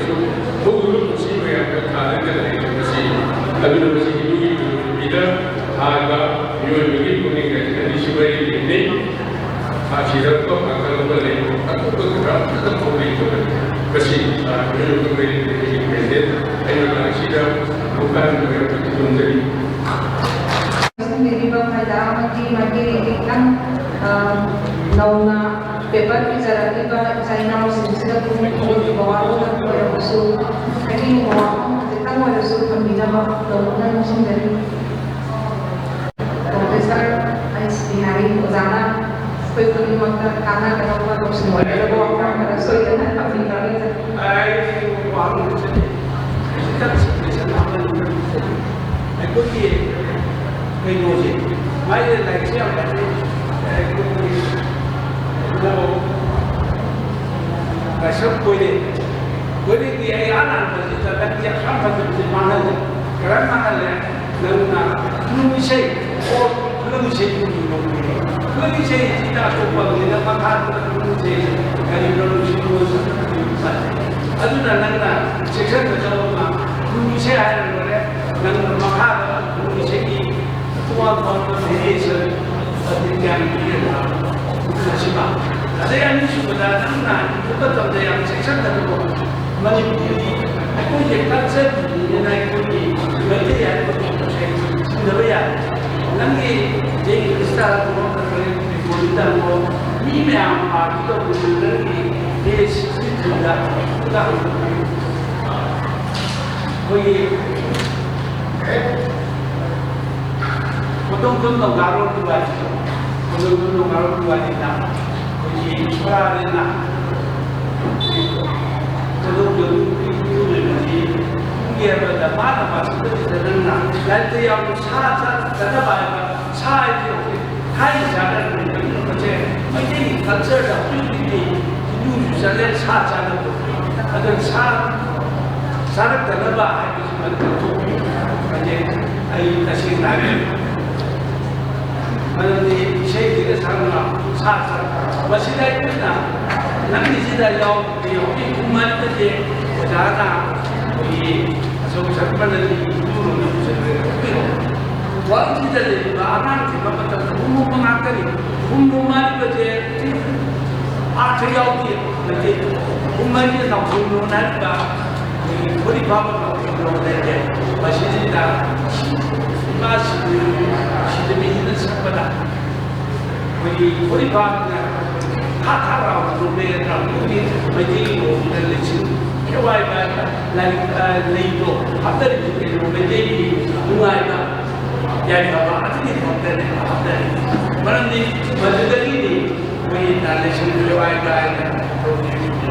ꯍꯧꯈꯤꯕ ꯄꯨꯟꯁꯤ ꯃꯌꯥꯝꯗ ꯊꯥꯗꯅ ꯂꯩꯔꯤꯕꯁꯤ꯫ ꯑꯗꯨꯅ ꯃꯁꯤꯒꯤ ꯃꯤꯑꯣꯏꯕꯒꯤ ꯄꯨꯟꯁꯤꯗ ꯊꯥꯒ ꯃꯤꯑꯣꯏꯕꯒꯤ ꯄꯨꯛꯅꯤꯡ ꯍꯥꯏꯁꯤ ꯑꯅꯤꯁꯤ ꯃꯔꯤ ꯂꯩꯅꯩ꯫ ꯊꯥ ꯁꯤꯔꯛꯄ ꯄꯥꯡꯒꯜ ꯑꯃ ꯂꯩ, ꯑꯇꯣꯞꯄ ꯈꯔ ꯑꯃꯠꯇ ꯐꯥꯎ ꯂꯩꯇꯕꯅꯤ꯫ ꯃꯁꯤ ꯊꯥ ꯃꯤꯑꯣꯏꯕ ꯃꯔꯤ ꯂꯩꯅꯩ꯫ ꯑꯩꯅ ꯉꯁꯤꯗ ꯂꯨꯀꯥꯟ ꯃꯌꯥꯝꯗ ꯈꯨꯔꯨꯝꯖꯔꯤ꯫ ꯁꯤꯟꯕꯤꯔꯤꯕ ꯐꯥꯏꯗꯥ ꯑꯃꯗꯤ ꯃꯥꯏꯀꯩꯗꯒꯤ ꯈꯤꯇꯪ, ꯑ, ꯅꯧꯅ ꯄꯦꯄꯔ ꯄꯤꯖꯔꯛꯂꯤꯕ ꯏꯆꯥ ꯏꯅꯥꯎꯁꯤꯡꯁꯤꯗ ꯄꯨꯛꯅꯤꯡ ꯊꯧꯒꯠꯄꯤꯕ ꯋꯥꯔꯣꯜ ꯑꯃ ꯑꯣꯏꯔꯕꯁꯨ, ꯍꯥꯏꯅꯤꯡꯕ ꯋꯥꯐꯝ ꯈꯖꯤꯛꯇꯪ ꯑꯣꯏꯔꯁꯨ ꯊꯝꯕꯤꯅꯕ ꯇꯧꯅ ꯅꯤꯡꯁꯤꯡꯖꯔꯤ꯫ ꯄ꯭ꯔꯣꯐꯦꯁꯔ ꯑꯩꯁ ꯕꯤꯍꯥꯔꯤ ꯑꯣꯖꯥꯅ ꯑꯩꯈꯣꯏ ꯈꯨꯗꯤꯡꯃꯛꯇ ꯀꯥꯟꯅꯒꯗꯕ ꯂꯧꯁꯤꯡ ꯑꯣꯏꯒꯗꯕ ꯋꯥꯐꯝ ꯈꯔ ꯁꯣꯏꯗꯅ ꯊꯝꯕꯤꯔꯒ ꯑꯩꯈꯣꯏꯒꯤ ꯀꯩꯅꯣꯁꯦ, ꯃꯥꯏꯁꯦ ꯂꯥꯏꯔꯤꯛꯁꯦ ꯌꯥꯝ ꯐꯖꯩ꯫ ꯑꯩꯈꯣꯏꯒꯤ ꯂꯥꯏꯁ꯭ꯔꯝ ꯀꯣꯏꯔꯦ꯫ ꯀꯣꯏꯔꯦꯗꯤ ꯑꯩ ꯑꯥ ꯂꯥꯟꯕꯁꯤꯗ ꯅꯪꯗꯤ ꯑꯁꯥꯝ ꯐꯖꯕꯁꯦ ꯃꯥꯡꯍꯜꯂꯦ꯫ ꯀꯔꯝ ꯃꯥꯡꯍꯜꯂꯦ? ꯅꯪꯅ ꯈꯨꯅꯨꯡ ꯏꯁꯩ, ꯑꯣ, ꯈꯨꯅꯨꯡ ꯏꯁꯩ ꯈꯨꯅꯨꯡ ꯏꯁꯩꯁꯤꯗ ꯑꯇꯣꯞꯄ ꯑꯃꯒꯤꯅ ꯃꯈꯥꯗ ꯈꯨꯅꯨꯡ ꯏꯁꯩ, ꯀꯔꯤꯅꯣ ꯅꯨꯡꯁꯤ ꯅꯨꯡꯉꯣꯟ ꯁꯛꯄ ꯈꯨꯅꯨꯡ ꯏꯁꯩ꯫ ꯑꯗꯨꯅ ꯅꯪꯅ ꯁꯦꯛꯁꯟꯗ ꯆꯠꯂꯒ ꯈꯨꯅꯨꯡ ꯏꯁꯩ ꯍꯥꯏꯔ ꯂꯣꯏꯔꯦ꯫ ꯅꯪꯅ ꯃꯈꯥꯗ ꯈꯨꯅꯨꯡ ꯏꯁꯩꯒꯤ ꯇꯣꯉꯥꯟ ꯇꯣꯉꯥꯟꯕ variation ꯑꯗꯨ ꯀꯌꯥꯝ ꯄꯤꯔꯤꯕ? ꯑꯁꯤꯃ꯫ ꯑꯗꯩ ꯑꯅꯤꯁꯨꯕꯗ ꯅꯪꯅ ꯏꯕ ꯃꯇꯝꯗ ꯌꯥꯝ ꯆꯦꯛꯁꯤꯟꯒꯗꯕ ꯃꯅꯤꯄꯨꯔꯤ ꯑꯩꯈꯣꯏꯒꯤ cultureꯅꯤꯅ ꯑꯩꯈꯣꯏꯒꯤ ꯃꯩꯇꯩ ꯍꯥꯏꯕ ꯄꯣꯠꯁꯦ ꯁꯤꯟꯗꯕ ꯌꯥꯗꯦ꯫ ꯅꯪꯒꯤ ꯖꯦ ꯏꯪꯂꯤꯁꯇ ꯍꯥꯏꯔꯣ, ꯅꯠꯇ꯭ꯔꯒ ꯕꯦꯡꯒꯣꯂꯤꯗ ꯍꯥꯏꯔꯣ, ꯃꯤ ꯃꯌꯥꯝ ꯄꯥꯔꯇꯤ ꯇꯧꯕꯗꯨ ꯅꯪꯒꯤ ꯗꯦ ꯁꯤꯛꯁꯇꯤ ꯊ꯭ꯔꯤꯗ ꯑꯗꯨꯗ ꯍꯪꯕꯤꯌꯨ꯫ ꯑꯩꯈꯣꯏꯒꯤ ꯀꯣꯗꯣꯡꯖꯝ ꯅꯧꯒꯥꯔꯣꯝꯒꯤ ꯋꯥꯔꯤꯗꯣ, ꯀꯣꯗꯣꯡꯖꯝ ꯅꯧꯒꯥꯔꯣꯝꯒꯤ ꯋꯥꯔꯤꯗ ꯑꯩꯈꯣꯏꯒꯤ ꯁꯣꯔꯥꯔꯦꯟꯅ ꯀꯣꯗꯣꯡꯖꯝ ꯏꯔꯨ ꯂꯩꯕꯁꯤ ꯏꯔꯨꯒꯦ ꯍꯥꯏꯕꯗ ꯃꯥꯅ ꯃꯁꯤꯗꯩꯁꯤꯗ ꯅꯪꯅ ꯂꯥꯏꯔꯤꯛꯇ ꯌꯥꯎꯕ ꯁꯥ ꯆꯥꯗꯅꯕ ꯍꯥꯏꯕ ꯁꯥ ꯍꯥꯏꯁꯦ ꯍꯧꯖꯤꯛ ꯊꯥꯏꯅ ꯆꯥꯅꯔꯝꯃꯤꯕ ꯏꯔꯨꯕꯁꯦ ꯃꯩꯇꯩꯒꯤ ꯀꯜꯆꯔꯗ ꯍꯧꯖꯤꯛ ꯍꯧꯖꯤꯛꯇꯤ ꯍꯤꯟꯗꯨꯁꯨ ꯆꯠꯂꯦ ꯁꯥ ꯆꯥꯅꯕ꯫ ꯑꯗꯨꯅ ꯁꯥ ꯆꯥꯔꯛꯇꯅꯕ ꯍꯥꯏꯕꯁꯤ ꯃꯗꯨ ꯂꯧꯊꯣꯛꯄꯤꯌꯨ꯫ ꯍꯧꯖꯤꯛ ꯑꯩ ꯇꯁꯦꯡꯅ ꯍꯥꯏꯕꯤꯌꯨ꯫ ꯃꯔꯝꯗꯤ ꯏꯁꯩꯁꯤꯒ ꯁꯛꯅ ꯁꯥ ꯆꯥꯔꯛꯇꯅꯕ꯫ ꯃꯁꯤꯗ ꯑꯩꯈꯣꯏꯅ ꯅꯝꯃꯤꯁꯤꯗ ꯌꯥꯎꯕꯗꯤ ꯍꯧꯖꯤꯛ ꯎꯃꯟꯕꯁꯦ ꯑꯣꯖꯥꯅ ꯑꯩꯈꯣꯏꯒꯤ ꯑꯆꯧ ꯑꯁꯥꯡ ꯃꯥꯟꯅꯗꯤ ꯏꯇꯨꯔꯣꯝꯗ ꯄꯨꯁꯤꯜꯂꯒ ꯆꯠꯄꯤꯔꯣ꯫ ꯋꯥꯔꯜꯁꯤꯗ ꯂꯩꯔꯤꯕ ꯑꯉꯥꯡꯁꯤꯡ ꯑꯃꯇ ꯈꯨꯝꯃꯨꯕ ꯉꯥꯛꯇꯅꯤ꯫ ꯈꯨꯝꯃꯨ ꯍꯥꯏꯕꯁꯦ ꯑꯥꯔꯊ ꯌꯥꯎꯗꯦ꯫ ꯅꯠꯇꯦ, ꯈꯨꯝꯃꯩꯁꯦ ꯅꯥꯎꯊꯣꯡꯂꯣꯟ ꯍꯥꯏꯔꯤꯕ ꯑꯩꯈꯣꯏꯒꯤ ꯐꯨꯔꯤꯠ ꯐꯥꯕ ꯅꯥꯎꯊꯣꯡꯂꯣꯟ ꯍꯥꯏꯁꯦ ꯃꯁꯤꯁꯤꯗ ꯏꯃꯥ ꯁꯤꯗꯕꯤ-, ꯁꯤꯗꯕꯤꯁꯤꯅ ꯁꯛꯄꯗ ꯑꯩꯈꯣꯏꯒꯤ ꯐꯨꯔꯤꯠ ꯐꯥꯕꯅ ꯊꯥ ꯊꯥ ꯂꯥꯎꯅ ꯅꯣꯛꯅꯩ ꯅꯠꯇ꯭ꯔꯥ? ꯑꯗꯨꯒꯤ ꯃꯩꯇꯩꯒꯤ ꯂꯣꯟꯗ ꯂꯤꯁꯤꯡ ꯍꯦꯋꯥꯏꯕ ꯂꯥꯏꯔꯤꯛ, ꯑ, ꯂꯩꯗꯣ ꯍꯥꯞꯅꯔꯤꯕ ꯀꯩꯅꯣ ꯃꯩꯇꯩꯒꯤ ꯅꯨꯡꯉꯥꯏꯕ ꯌꯥꯏꯐꯕ ꯑꯗꯨꯒꯤ ꯊꯕꯛꯇꯅꯦꯕ ꯍꯥꯞꯅꯔꯤꯕ꯫ ꯃꯔꯝꯗꯤ ꯃꯗꯨꯗꯒꯤꯗꯤ ꯑꯩꯈꯣꯏꯒꯤ ꯂꯥꯏꯁꯪ ꯍꯦꯋꯥꯏꯕ ꯍꯥꯏꯅ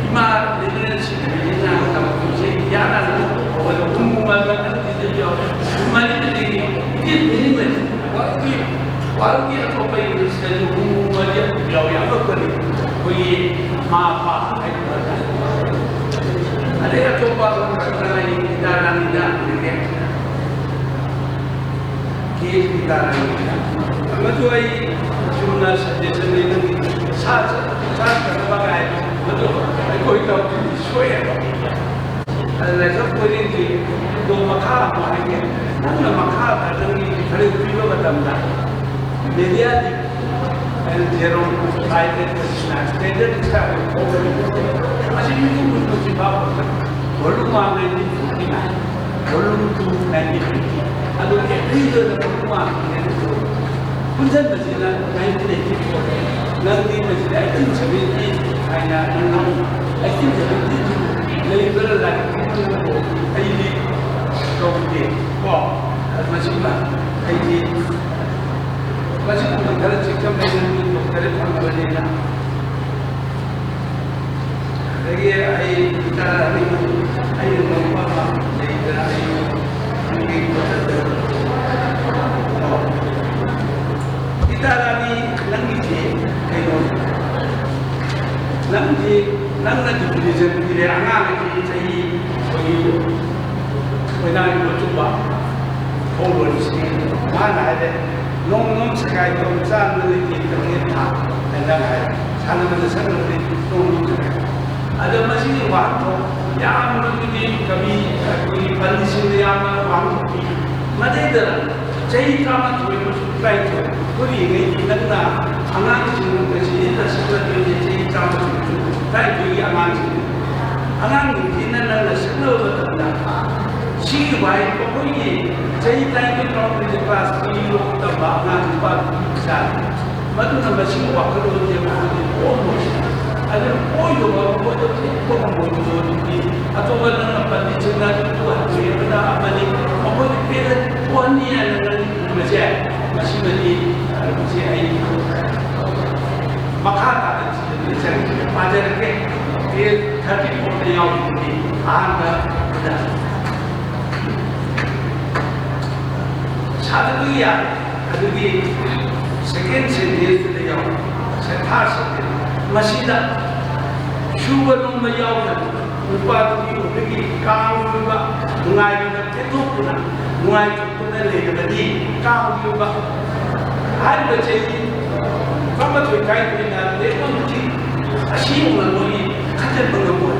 ꯏꯃꯥ ꯂꯩꯃꯔꯦꯜ ꯁꯤꯗꯕꯤꯅ ꯇꯝꯕꯤꯁꯦ ꯌꯥꯅ ꯑꯗꯨꯝ ꯍꯧꯒꯠꯂ ꯍꯨꯝꯕꯨ ꯃꯥꯏꯕ ꯑꯗꯨꯒꯤꯗ ꯌꯥꯎꯔꯦ꯫ ꯃꯔꯤꯗꯒꯤ ꯏꯇꯤꯜ ꯃꯤꯅꯤꯡ ꯂꯩ꯫ ꯋꯥꯔꯜꯒꯤ, ꯋꯥꯔꯜꯒꯤ ꯑꯇꯣꯞꯄ ꯏꯪꯂꯤꯁꯇꯁꯨ ꯍꯨꯝꯕꯨ ꯃꯔꯤ ꯑꯗꯨꯝ ꯌꯥꯎꯏ꯫ ꯑꯃꯈꯛꯇꯅꯤ ꯑꯩꯈꯣꯏꯒꯤ ꯃꯥ ꯄꯥ ꯍꯥꯏꯕ꯫ ꯑꯗꯩ ꯑꯇꯣꯞꯄ ꯑꯃꯈꯛꯇꯅ ꯑꯩ ꯒꯤꯇꯥ ꯔꯥꯅꯤꯗ ꯍꯪꯉꯒꯦ꯫ ꯀꯦ ꯒꯤꯇꯥ ꯔꯥꯅꯤꯗ꯫ ꯃꯗꯨ ꯑꯩ ꯆꯨꯝꯅ ꯁꯖꯦꯁꯟꯅꯤ꯫ ꯅꯪꯒꯤ ꯁꯥ ꯆꯠꯅꯕ ꯀꯥꯏ ꯃꯗꯨ ꯑꯩꯈꯣꯏ ꯇꯧꯕꯗꯤ ꯁꯣꯏꯑꯦꯕ꯫ ꯑꯗꯨꯅ ꯁꯝ ꯄꯣꯏꯔꯦꯡꯁꯤ ꯑꯗꯣ ꯃꯈꯥ ꯑꯃꯨꯛ ꯍꯥꯏꯒꯦ꯫ ꯅꯪꯅ ꯃꯈꯥꯗ ꯅꯪꯒꯤ ꯔꯤꯐꯔꯦꯟꯁ ꯄꯤꯕ ꯃꯇꯝꯗ ꯃꯦꯗꯤꯌꯥꯗꯤ N zero five eight six nine standard style ꯊꯣꯛꯀꯅꯤ꯫ ꯃꯁꯤ ꯃꯤꯄꯨꯝ ꯈꯨꯗꯤꯡꯃꯛꯁꯤ ꯚꯥꯞ ꯑꯣꯏꯒꯅꯤ꯫ Volume one nineteen fifty nine, volume two nineteen fifty, ꯑꯗꯨ ꯑꯦꯚ꯭ꯔꯤꯖ ꯑꯣꯏꯅ ꯚꯣꯂꯨꯝ ꯋꯥꯟ ꯄꯨꯟꯁꯤꯟꯕꯁꯤꯅ ꯅꯥꯏꯟꯇꯤꯟ ꯑꯩꯠꯇꯤ ꯐꯣꯔ꯫ ꯅꯪꯗꯤ ꯃꯁꯤꯗ ꯑꯩꯠꯇꯤꯟ ꯁꯚꯦꯟꯇꯤ ꯍꯥꯏꯅ ꯅꯪ ꯑꯩꯠꯇꯤꯟ ꯁꯚꯦꯟꯇꯤꯁꯨ ꯂꯩꯕ꯭ꯔꯥ ꯂꯥꯏꯔꯤꯛ? ꯑꯩꯗꯤ ꯇꯧꯗꯦ꯫ ꯀꯣ, ꯃꯁꯤꯃ ꯑꯩꯗꯤ ꯃꯁꯤꯒꯨꯝꯕ ꯈꯔ ꯆꯦꯛꯁꯤꯟꯕ, ꯅꯪꯗꯤ ꯗꯣꯛꯇꯔꯦꯠ ꯐꯪꯉꯕꯅꯤꯅ꯫ ꯑꯗꯒꯤ ꯑꯩ ꯏꯆꯥ ꯑꯅꯤꯃꯛ ꯑꯩꯅ ꯉꯝꯕ ꯑꯃ ꯂꯩꯗꯅ ꯑꯩ ꯈꯪꯗꯦ ꯈꯣꯠꯇꯗꯅ꯫ ꯏꯆꯥ ꯑꯅꯤ ꯅꯪꯒꯤꯁꯦ ꯀꯩꯅꯣ? ꯅꯪꯗꯤ ꯅꯪꯅ ꯗꯤꯐꯤꯅꯤꯁꯟ ꯄꯤꯔꯦ, ꯑꯉꯥꯡ ꯑꯁꯤ ꯆꯍꯤ ꯑꯩꯈꯣꯏꯒꯤ ꯑꯣꯏꯅꯥꯏ ꯆꯨꯞꯄ ꯍꯧꯔꯣꯏꯁꯤ꯫ ꯃꯥꯅ ꯍꯥꯏꯔꯦ, "ꯅꯣꯡ ꯅꯣꯡ ꯁꯒꯥꯏ ꯇꯧ ꯆꯥꯅ ꯂꯩꯇꯦ ꯇꯧꯔꯦ ꯊꯥ", ꯍꯥꯏꯅ ꯍꯥꯏꯔꯦ꯫ ꯁꯥꯟꯅꯕꯗ ꯁꯛꯅꯕꯗꯤ ꯅꯣꯡ ꯅꯣꯡ ꯁꯒꯥꯏ꯫ ꯑꯗꯣ ꯃꯁꯤꯒꯤ ꯋꯥꯍꯟꯊꯣꯛ ꯌꯥꯝꯅꯕꯨꯗꯤ ꯀꯕꯤ ꯑꯩꯈꯣꯏꯒꯤ ꯄꯟꯗꯤꯠꯁꯤꯡꯅ ꯌꯥꯝꯅ ꯋꯥꯍꯟꯊꯣꯛ ꯄꯤ꯫ ꯃꯗꯩꯗ ꯆꯍꯤ ꯇꯔꯥꯃꯥꯊꯣꯏ ꯑꯃꯁꯨꯡ ꯇꯔꯥꯅꯤꯊꯣꯏ ꯄꯨꯔꯤꯉꯩꯒꯤ ꯅꯪꯅ ꯑꯉꯥꯡꯁꯤꯡ ꯑꯁꯤ ꯏꯟꯅ ꯁꯛꯅꯗꯣꯏꯅꯦ, ꯆꯍꯤ ꯇꯔꯥꯃꯥꯊꯣꯏ ꯇꯔꯥꯅꯤꯊꯣꯏꯒꯤ ꯑꯉꯥꯡꯁꯤꯡ꯫ ꯑꯉꯥꯡꯁꯤꯡꯁꯤꯅ ꯅꯪꯅ ꯁꯛꯅꯕ ꯃꯇꯝꯗ ꯁꯤꯒꯤ ꯋꯥꯍꯩ ꯃꯈꯣꯏꯒꯤ ꯆꯍꯤ ꯇꯔꯥꯅꯤꯊꯣꯏ ꯇꯔꯥꯃꯥꯊꯣꯏꯗ ꯀ꯭ꯂꯥꯁ ꯇꯨꯌꯦꯜꯐ ꯇꯝꯕ ꯑꯉꯥꯡ ꯅꯨꯄꯥ ꯅꯨꯄꯤ ꯃꯆꯥꯅꯤ꯫ ꯃꯗꯨꯅ ꯃꯁꯤꯒꯤ ꯋꯥꯈꯜꯂꯣꯟꯁꯦ ꯃꯈꯣꯏꯗꯤ ꯄꯣꯛꯑꯝꯃꯣꯏ꯫ ꯑꯗꯨꯅ ꯄꯣꯛꯏꯕ ꯃꯈꯣꯏꯗ ꯄꯣꯛꯄ ꯉꯝꯃꯣꯏꯗꯕ ꯑꯗꯨꯗꯤ ꯑꯇꯣꯞꯄ ꯅꯪꯅ ꯄꯟꯗꯤꯠꯁꯤꯡꯅ ꯑꯗꯨ ꯍꯟꯗꯣꯛꯑꯦ, ꯑꯃꯅ ꯑꯃꯅꯤ, ꯃꯈꯣꯏꯗꯤ ꯄꯦꯟꯅ ꯄꯣꯛꯍꯟꯅꯤ ꯍꯥꯏꯅ ꯅꯪ ꯈꯟꯕꯁꯦ, ꯃꯁꯤꯃꯗꯤ, ꯃꯁꯤ ꯑꯩ ꯃꯈꯥ ꯇꯥꯅ ꯊꯤꯖꯤꯟꯕ ꯆꯪꯉꯤ꯫ ꯄꯥꯖꯔꯛꯀꯦ꯫ ꯄꯦꯖ ꯊꯥꯔꯇꯤ ꯐꯣꯔꯗ ꯌꯥꯎꯔꯤꯕꯅꯤ꯫ ꯑꯍꯥꯟꯕꯗ ꯁꯥꯟꯅꯕꯒꯤ ꯌꯥꯔꯦ꯫ ꯑꯗꯨꯒꯤ ꯁꯦꯀꯦꯟ ꯁꯦꯟꯇꯦꯟꯁꯇꯨꯗ ꯌꯥꯎꯔꯤ꯫ ꯁꯦ ꯊꯥꯔꯠ ꯁꯦꯟꯇꯦꯟꯁ꯫ ꯃꯁꯤꯗ ꯁꯨꯕ ꯅꯣꯝꯕ ꯌꯥꯎꯗꯅ ꯅꯨꯄꯥꯗꯨꯒꯤ ꯑꯣꯏꯕꯒꯤ ꯀꯥꯡ ꯑꯣꯏꯕ ꯅꯨꯡꯉꯥꯏꯕꯗ ꯄꯦꯟꯊꯣꯛꯇꯨꯅ ꯅꯨꯡꯉꯥꯏꯊꯣꯛꯇꯨꯅ ꯂꯩꯔꯕꯗꯤ ꯀꯥꯡ ꯑꯣꯏꯕ ꯍꯥꯏꯔꯤꯕ ꯆꯍꯤ ꯇꯔꯥꯃꯥꯊꯣꯏ ꯇꯔꯥꯅꯤꯊꯣꯏꯅ ꯂꯦꯞꯄ ꯍꯧꯖꯤꯛ ꯑꯁꯤ ꯉꯝꯃꯣꯏ, ꯈꯟꯖꯤꯟꯕ ꯉꯝꯃꯣꯏ꯫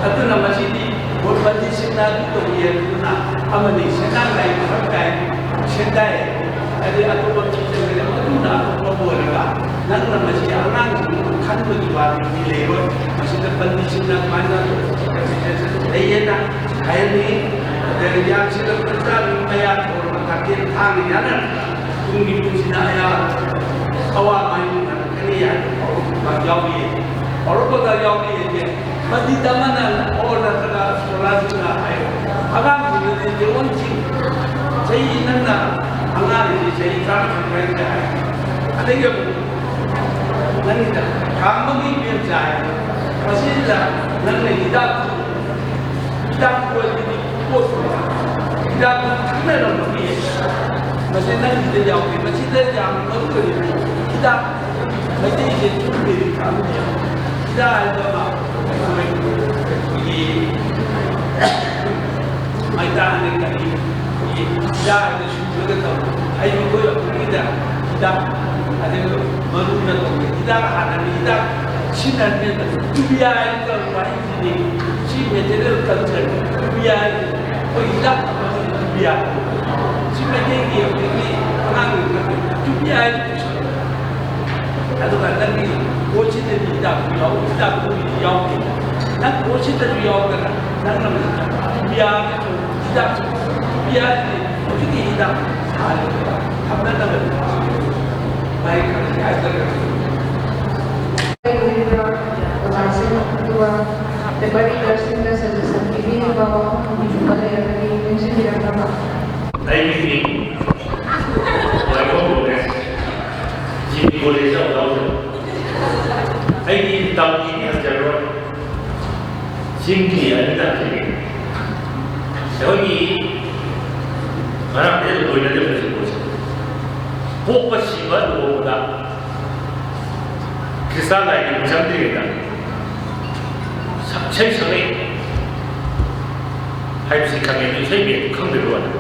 ꯑꯗꯨꯅ ꯃꯁꯤꯗꯤ ꯕꯣꯔ ꯄꯟꯗꯤꯠꯁꯤꯡꯅ ꯑꯗꯨ ꯇꯧꯏ ꯍꯥꯏꯗꯨꯅ ꯑꯃꯗꯤ ꯁꯦꯟꯗꯥꯡ ꯂꯥꯏ ꯐꯔꯛ ꯇꯥꯏ, ꯁꯦꯟꯗꯥꯏ ꯍꯥꯏꯗꯤ ꯑꯇꯣꯞꯄ ꯃꯤ ꯆꯪꯒꯅꯤ, ꯃꯗꯨꯅ ꯑꯇꯣꯞꯄ ꯑꯣꯏꯔꯒ ꯅꯪꯅ ꯃꯁꯤ ꯑꯉꯥꯡꯁꯤꯡ ꯈꯟꯕꯒꯤ ꯋꯥꯔꯤꯗꯤ ꯂꯩꯔꯣꯏ꯫ ꯃꯁꯤꯗ ꯄꯟꯗꯤꯠꯁꯤꯡꯅ ꯑꯗꯨꯃꯥꯏꯅ ꯂꯩꯌꯦꯅ ꯍꯥꯏꯍꯟꯅꯤꯡꯉꯤ꯫ ꯑꯗꯒꯤ ꯌꯥꯝꯁꯤꯜꯂꯛꯄ ꯆꯥꯕꯒꯤ ꯃꯌꯥ ꯊꯣꯛꯂꯕ ꯀꯥꯊꯦꯜ ꯊꯥꯡꯅ ꯌꯥꯅꯔꯒ ꯇꯨꯡꯒꯤ ꯄꯨꯟꯁꯤꯗ ꯑꯌꯥ ꯑꯋꯥ ꯃꯥꯏꯌꯣꯛꯅꯔꯛꯀꯅꯤ꯫ ꯌꯥꯎꯔꯤ꯫ ꯍꯧꯔꯛꯄꯗ ꯌꯥꯎꯔꯤ ꯍꯥꯏꯁꯦ ꯃꯁꯤꯗ ꯑꯃꯅ ꯑꯣ ꯅꯠꯇ꯭ꯔꯒ ꯁ꯭ꯀꯣꯂꯥꯔꯁꯤꯡꯅ ꯍꯥꯏ, ꯑꯉꯥꯡꯁꯤꯡꯗꯗꯤ ꯂꯦꯕꯦꯜꯁꯤꯡ ꯆꯍꯤ ꯅꯪꯅ ꯑꯉꯥꯡꯁꯤ ꯆꯍꯤ ꯇꯔꯥꯃꯥꯊꯣꯏ ꯍꯥꯏ, ꯑꯗꯒꯤ ꯑꯃꯨꯛ ꯅꯪꯒꯤꯗ ꯊꯥ ꯑꯃꯒꯤ ꯏꯕꯦꯝꯆꯥ ꯍꯥꯏ, ꯃꯁꯤꯗ ꯅꯪꯅ ꯍꯤꯗꯥꯛ ꯍꯤꯗꯥꯛ ꯑꯣꯏꯕꯗꯤ ꯄꯣꯠꯇꯨ ꯍꯤꯗꯥꯛꯇꯨ ꯊꯛꯅꯔꯝꯕꯒꯤ ꯃꯁꯤ ꯅꯪꯒꯤꯗ ꯌꯥꯎꯗꯦ꯫ ꯃꯁꯤꯗ ꯌꯥꯝ ꯃꯔꯨ ꯑꯣꯏꯔꯤꯕ ꯍꯤꯗꯥꯛ ꯃꯩꯇꯩꯁꯦ ꯆꯨꯝꯗꯦ ꯈꯪꯗꯦ꯫ ꯍꯤꯗꯥꯛ ꯍꯥꯏꯕ ꯑꯃ ꯑꯩꯈꯣꯏꯒꯤ ꯃꯩꯇꯥꯟꯅ ꯀꯔꯤ ꯑꯩꯈꯣꯏꯒꯤ ꯍꯤꯗꯥꯛ ꯍꯥꯏꯕ ꯁꯨꯔꯒ ꯇꯧꯕ꯫ ꯑꯩ ꯑꯩꯈꯣꯏ ꯑꯩꯈꯣꯏꯒꯤꯗ ꯍꯤꯗꯥꯛ ꯑꯗꯨꯒ ꯃꯔꯨꯅ ꯇꯧꯕ ꯍꯤꯗꯥꯛ ꯍꯥꯟꯅ ꯍꯤꯗꯥꯛ ꯁꯤꯖꯤꯟꯅꯔꯝꯃꯦꯕ꯫ ꯌꯨ ꯄꯤ ꯑꯥꯏ ꯍꯥꯏꯅ ꯇꯧꯕ ꯋꯥꯍꯩꯁꯤꯗꯤ ꯁꯤ ꯃꯦꯇꯔꯤꯌꯦꯜ ꯀꯜꯆꯔꯅꯤ꯫ ꯌꯨ ꯄꯤ ꯑꯥꯏ ꯑꯩꯈꯣꯏ ꯍꯤꯗꯥꯛ ꯊꯝꯕꯁꯤꯗ ꯌꯨ ꯄꯤ ꯑꯥꯏ꯫ ꯁꯤ ꯃꯩꯇꯩꯒꯤ ꯍꯧꯖꯤꯛꯀꯤ ꯑꯉꯥꯡꯁꯤꯡꯅ ꯌꯨ ꯄꯤ ꯑꯥꯏ ꯑꯗꯨꯒ ꯅꯪꯒꯤ ꯄꯣꯠꯁꯤꯗꯗꯤ ꯍꯤꯗꯥꯛꯁꯨ ꯌꯥꯎ-, ꯍꯤꯗꯥꯛꯁꯨ ꯌꯥꯎꯗꯦ꯫ ꯅꯪ ꯄꯣꯠꯁꯤꯗꯁꯨ ꯌꯥꯎꯗꯅ ꯅꯪꯅ ꯌꯨ ꯄꯤ ꯑꯥꯏꯗꯁꯨ ꯍꯤꯗꯥꯛꯁꯨ, ꯌꯨ ꯄꯤ ꯑꯥꯏꯁꯤ ꯍꯧꯖꯤꯛꯀꯤ ꯍꯤꯗꯥꯛ ꯁꯥꯔꯤꯕ ꯊꯝꯅꯅꯕꯅꯤ꯫ ꯃꯍꯩ ꯈꯔ ꯌꯥꯏꯗꯅ ꯑꯣꯖꯥꯁꯤꯡ ꯑꯗꯨꯒ ꯂꯦꯕꯔ ꯂꯤꯗꯔꯁꯤꯡꯅ ꯁꯖꯦꯁꯟ ꯄꯤꯕꯤꯔꯤꯕ ꯋꯥꯐꯝ ꯊꯝꯕꯤꯕ ꯂꯩꯔꯒꯗꯤ ꯅꯤꯡꯁꯤꯡꯕꯤꯔꯛꯅꯕ꯫ ꯑꯩꯒꯤ ꯃꯤꯡ ꯋꯥꯏꯈꯣꯝ ꯒꯣꯃꯦꯁ, ꯖꯤ ꯄꯤ ꯀꯣꯂꯦꯖꯇ ꯑꯣꯖꯥ ꯑꯣꯏꯖꯕ꯫ ꯑꯩꯗꯤ ꯇꯝꯒꯤꯗꯤ ꯍꯪꯖꯔꯔꯣꯏ, ꯆꯤꯡꯒꯤ ꯑꯅꯤ ꯇꯝꯖꯒꯦ꯫ ꯑꯩꯈꯣꯏꯒꯤ ꯉꯔꯥꯡꯗꯩ ꯑꯗꯨꯝ ꯂꯣꯏꯅꯗꯦ ꯍꯧꯖꯤꯛ ꯄꯣꯠꯁꯦ꯫ ꯄꯣꯛꯄ, ꯁꯤꯕ, ꯂꯨꯍꯣꯡꯕꯗ ꯈ꯭ꯔꯤꯁꯇꯥꯟ ꯂꯥꯏꯅꯤꯡ ꯆꯪꯗ꯭ꯔꯤꯉꯩꯗ ꯁꯛ-, ꯏꯁꯩ ꯁꯛꯂꯛꯏ ꯍꯥꯏꯕꯁꯤ ꯈꯪꯉꯦ, ꯑꯗꯨ ꯏꯁꯩ ꯃꯌꯦꯛꯇꯨ ꯈꯪꯗ꯭ꯔꯤꯕ ꯋꯥꯅꯤ꯫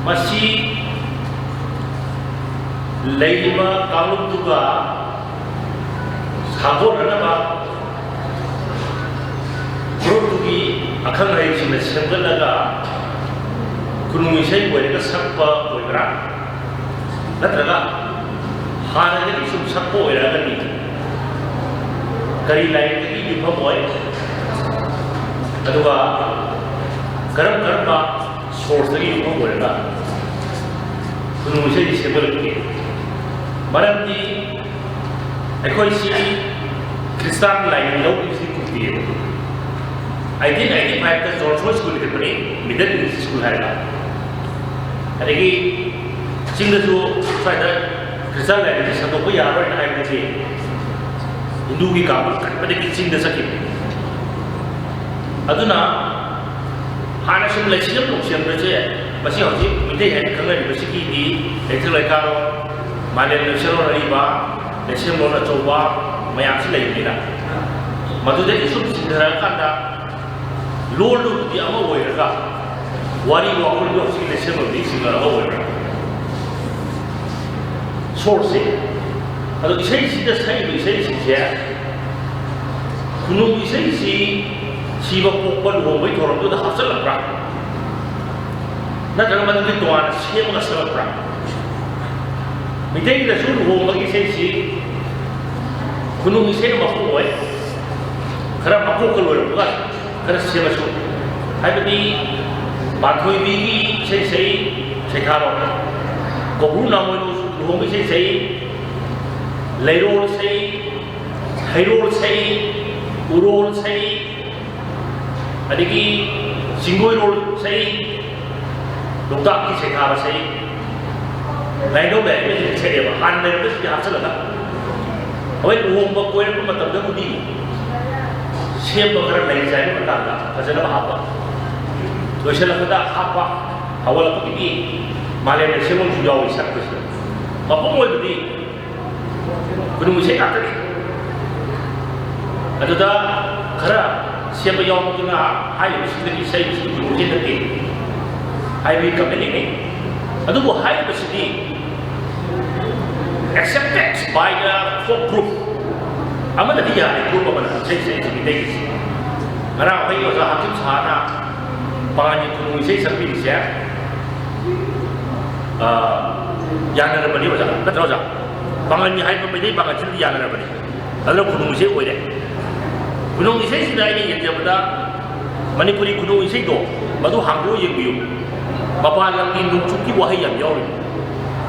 ꯃꯁꯤ ꯂꯩꯔꯤꯕ ꯀꯥꯡꯂꯨꯞꯇꯨꯒ ꯁꯥꯒꯣꯟꯅꯅꯕ ꯐꯨꯔꯨꯞꯇꯨꯒꯤ ꯑꯈꯪ ꯑꯍꯩꯁꯤꯡꯅ ꯁꯦꯝꯒꯠꯂꯒ ꯈꯨꯅꯨꯡ ꯏꯁꯩ ꯑꯣꯏꯔꯒ ꯁꯛꯄ ꯑꯣꯏꯕ꯭ꯔꯥ? ꯅꯠꯇ꯭ꯔꯒ ꯍꯥꯟꯅꯗꯒꯤ ꯁꯨꯝ ꯁꯛꯄ ꯑꯣꯏꯔꯛꯑꯒꯗꯤ ꯀꯔꯤ ꯂꯥꯏꯔꯤꯛꯇꯒꯤ ꯌꯨꯝꯐꯝ ꯑꯣꯏ? ꯑꯗꯨꯒ ꯀꯔꯝ ꯀꯔꯝꯕ ꯁꯣꯔꯁꯇꯒꯤ ꯌꯨꯝꯐꯝ ꯑꯣꯏꯔꯒ ꯈꯨꯅꯨꯡ ꯏꯁꯩꯁꯤ ꯁꯦꯝꯒꯠꯂꯛꯈꯤꯒꯦ? ꯃꯔꯝꯗꯤ ꯑꯩꯈꯣꯏꯁꯤ ꯈ꯭ꯔꯤꯁꯇꯥꯟ ꯂꯥꯏꯅꯤꯡ ꯂꯧꯕꯁꯤ ꯀꯨꯀꯤꯅꯦꯕ꯫ ꯑꯩꯠꯇꯤꯟ ꯑꯩꯠꯇꯤ ꯐꯥꯏꯚꯇ ꯖꯣꯟꯁ ꯍꯣꯏ ꯁ꯭ꯀꯨꯜ ꯂꯤꯡꯈꯠꯄꯅꯤ, ꯃꯤꯗꯜ ꯏꯪꯂꯤꯁ ꯁ꯭ꯀꯨꯜ ꯍꯥꯏꯔꯒ꯫ ꯑꯗꯒꯤ ꯆꯤꯡꯗꯁꯨ ꯁ꯭ꯋꯥꯏꯗ ꯈ꯭ꯔꯤꯁꯇꯥꯟ ꯂꯥꯏꯅꯤꯡꯁꯤ ꯁꯟꯗꯣꯛꯄ ꯌꯥꯔꯔꯣꯏꯅ ꯍꯥꯏꯕꯗꯒꯤ ꯍꯤꯟꯗꯨꯒꯤ ꯀꯥꯡꯕꯨ ꯀꯟꯕꯗꯒꯤ ꯆꯤꯡꯗ ꯆꯠꯈꯤꯕꯅꯤ꯫ ꯑꯗꯨꯅ ꯍꯥꯟꯅ ꯁꯨꯝ ꯂꯩꯁꯦꯝ ꯂꯣꯡꯁꯦꯝꯕꯁꯦ, ꯃꯁꯤ ꯍꯧꯖꯤꯛ ꯃꯤꯇꯩ ꯍꯥꯏꯅ ꯈꯪꯅꯔꯤꯕꯁꯤꯒꯤꯗꯤ ꯂꯩꯊꯛ ꯂꯩꯀꯥꯔꯣꯜ, ꯃꯥꯂꯦꯝ ꯂꯩꯁꯦꯝꯂꯣꯟ ꯑꯔꯤꯕ, ꯂꯩꯁꯦꯝꯂꯣꯟ ꯑꯆꯧꯕ ꯃꯌꯥꯝꯁꯤ ꯂꯩꯕꯅꯤꯅ, ꯃꯗꯨꯗꯒꯤ ꯁꯨꯝ ꯆꯤꯡꯊꯔꯛꯑꯀꯥꯟꯗ ꯂꯣꯜꯗꯨꯕꯨꯗꯤ ꯑꯃ ꯑꯣꯏꯔꯒ ꯋꯥꯔꯤ ꯋꯥꯈꯜꯗꯨ ꯍꯧꯖꯤꯛ ꯂꯩꯁꯦꯝꯂꯣꯟꯗꯒꯤ ꯆꯤꯡꯊꯔꯛꯑꯒ ꯑꯣꯏꯕ꯭ꯔꯥ? ꯁꯣꯔꯁꯁꯦ꯫ ꯑꯗꯣ ꯏꯁꯩꯁꯤꯗ ꯁꯛꯏꯕ ꯏꯁꯩꯁꯤꯡꯁꯦ, ꯈꯨꯅꯨꯡ ꯏꯁꯩꯁꯤ ꯁꯤꯕ ꯄꯣꯛꯄ ꯂꯨꯍꯣꯡꯕꯒꯤ ꯊꯧꯔꯝꯗꯨꯗ ꯍꯥꯞꯆꯤꯜꯂꯛꯄ꯭ꯔꯥ? ꯅꯠꯇ꯭ꯔꯒ ꯃꯗꯨꯒꯤ ꯇꯣꯉꯥꯟꯅ ꯁꯦꯝꯃꯒ ꯁꯛꯂꯛꯄ꯭ꯔꯥ? ꯃꯤꯇꯩꯒꯤꯗꯁꯨ ꯂꯨꯍꯣꯡꯕꯒꯤ ꯏꯁꯩꯁꯤ ꯈꯨꯅꯨꯡ ꯏꯁꯩꯅ ꯃꯄꯨꯡ ꯑꯣꯏ꯫ ꯈꯔ ꯃꯀꯣꯛꯇ ꯂꯣꯏꯔꯛꯄꯒ ꯈꯔ ꯁꯦꯝꯃꯁꯨ, ꯍꯥꯏꯕꯗꯤ ꯄꯥꯟꯊꯣꯏꯕꯤꯒꯤ ꯏꯁꯩ ꯁꯛꯏ ꯁꯩꯊꯥꯔꯣ, ꯀꯧꯕ꯭ꯔꯨ ꯅꯥꯃꯣꯏꯅꯨ ꯂꯨꯍꯣꯡꯕ ꯏꯁꯩ ꯁꯛꯏ, ꯂꯩꯔꯣꯜ ꯁꯛꯏ, ꯍꯩꯔꯣꯜ ꯁꯛꯏ, ꯎꯔꯣꯜ ꯁꯛꯏ, ꯑꯗꯒꯤ ꯆꯤꯡꯒꯣꯏꯔꯣꯜ ꯁꯛꯏ, ꯂꯣꯛꯇꯥꯛꯀꯤ ꯁꯩꯊꯥꯕ ꯁꯛꯏ, ꯂꯥꯏꯅꯧ ꯂꯥꯏꯔꯦꯝꯕꯤꯁꯤꯡ ꯁꯛꯑꯦꯕ꯫ ꯍꯥꯟꯅ ꯂꯩꯔꯝꯕꯁꯤꯡꯁꯦ ꯍꯥꯞꯆꯤꯜꯂꯒ ꯍꯣꯏ, ꯂꯨꯍꯣꯡꯕ ꯀꯣꯏꯔꯛꯄ ꯃꯇꯝꯗꯕꯨꯗꯤ ꯁꯦꯝꯕ ꯈꯔ ꯂꯩ ꯆꯥꯏꯕ ꯃꯇꯥꯡꯗ ꯐꯖꯅꯕ ꯍꯥꯞꯄ, ꯂꯣꯏꯁꯤꯜꯂꯛꯄꯗ ꯍꯥꯞꯄ, ꯍꯧꯒꯠꯂꯛꯄꯒꯤꯗꯤ ꯃꯥꯂꯦꯝ ꯂꯩꯁꯦꯝꯂꯣꯟꯁꯨ ꯌꯥꯎꯏ ꯁꯛꯄꯁꯤꯗ꯫ ꯃꯄꯨꯡ ꯑꯣꯏꯕꯗꯤ ꯈꯨꯅꯨꯡ ꯏꯁꯩ ꯉꯥꯛꯇꯅꯤ꯫ ꯑꯗꯨꯗ ꯈꯔ ꯁꯦꯝꯕ ꯌꯥꯎꯕꯗꯨꯅ ꯍꯥꯏꯔꯤꯕꯁꯤꯡꯗꯒꯤ ꯏꯁꯩꯁꯤ ꯈꯨꯅꯨꯡ ꯏꯁꯩ ꯅꯠꯇꯦ ꯍꯥꯏꯕꯒꯤ ꯀꯃꯦꯟ ꯂꯩꯅꯩ꯫ ꯑꯗꯨꯕꯨ ꯍꯥꯏꯔꯤꯕꯁꯤꯗꯤ accepted by the folk group ꯑꯃꯅꯗꯤ ꯌꯥꯔꯦ, group ꯑꯃꯅ ꯏꯁꯩ ꯁꯛꯏꯁꯦ ꯃꯤꯇꯩꯒꯤꯁꯦ꯫ ꯉꯔꯥꯡ ꯑꯩꯈꯣꯏꯒꯤ ꯑꯣꯖꯥ ꯍꯥꯀꯤꯝ ꯁꯍꯥꯅ ꯄꯥꯉꯜꯒꯤ ꯈꯨꯅꯨꯡ ꯏꯁꯩ ꯁꯛꯄꯤꯔꯤꯁꯦ, ꯑ, ꯌꯥꯅꯔꯕꯅꯤ ꯑꯣꯖꯥ, ꯅꯠꯇ꯭ꯔꯣ ꯑꯣꯖꯥ? ꯄꯥꯉꯜꯒꯤ ꯍꯥꯏꯕ ꯃꯩꯇꯩ ꯄꯥꯉꯜꯁꯤꯗꯤ ꯌꯥꯅꯔꯕꯅꯤ꯫ ꯑꯗꯨꯅ ꯈꯨꯅꯨꯡ ꯏꯁꯩ ꯑꯣꯏꯔꯦ꯫ ꯈꯨꯅꯨꯡ ꯏꯁꯩꯁꯤꯗ ꯑꯩꯅ ꯌꯦꯡꯖꯕꯗ ꯃꯅꯤꯄꯨꯔꯤ ꯈꯨꯅꯨꯡ ꯏꯁꯩꯗꯣ ꯃꯗꯨ ꯍꯥꯡꯗꯣꯛꯑ ꯌꯦꯡꯕꯤꯌꯨ꯫ ꯃꯄꯥꯟ ꯂꯝꯒꯤ ꯅꯣꯡꯆꯨꯞꯀꯤ ꯋꯥꯍꯩ ꯌꯥꯝ ꯌꯥꯎꯔꯤ꯫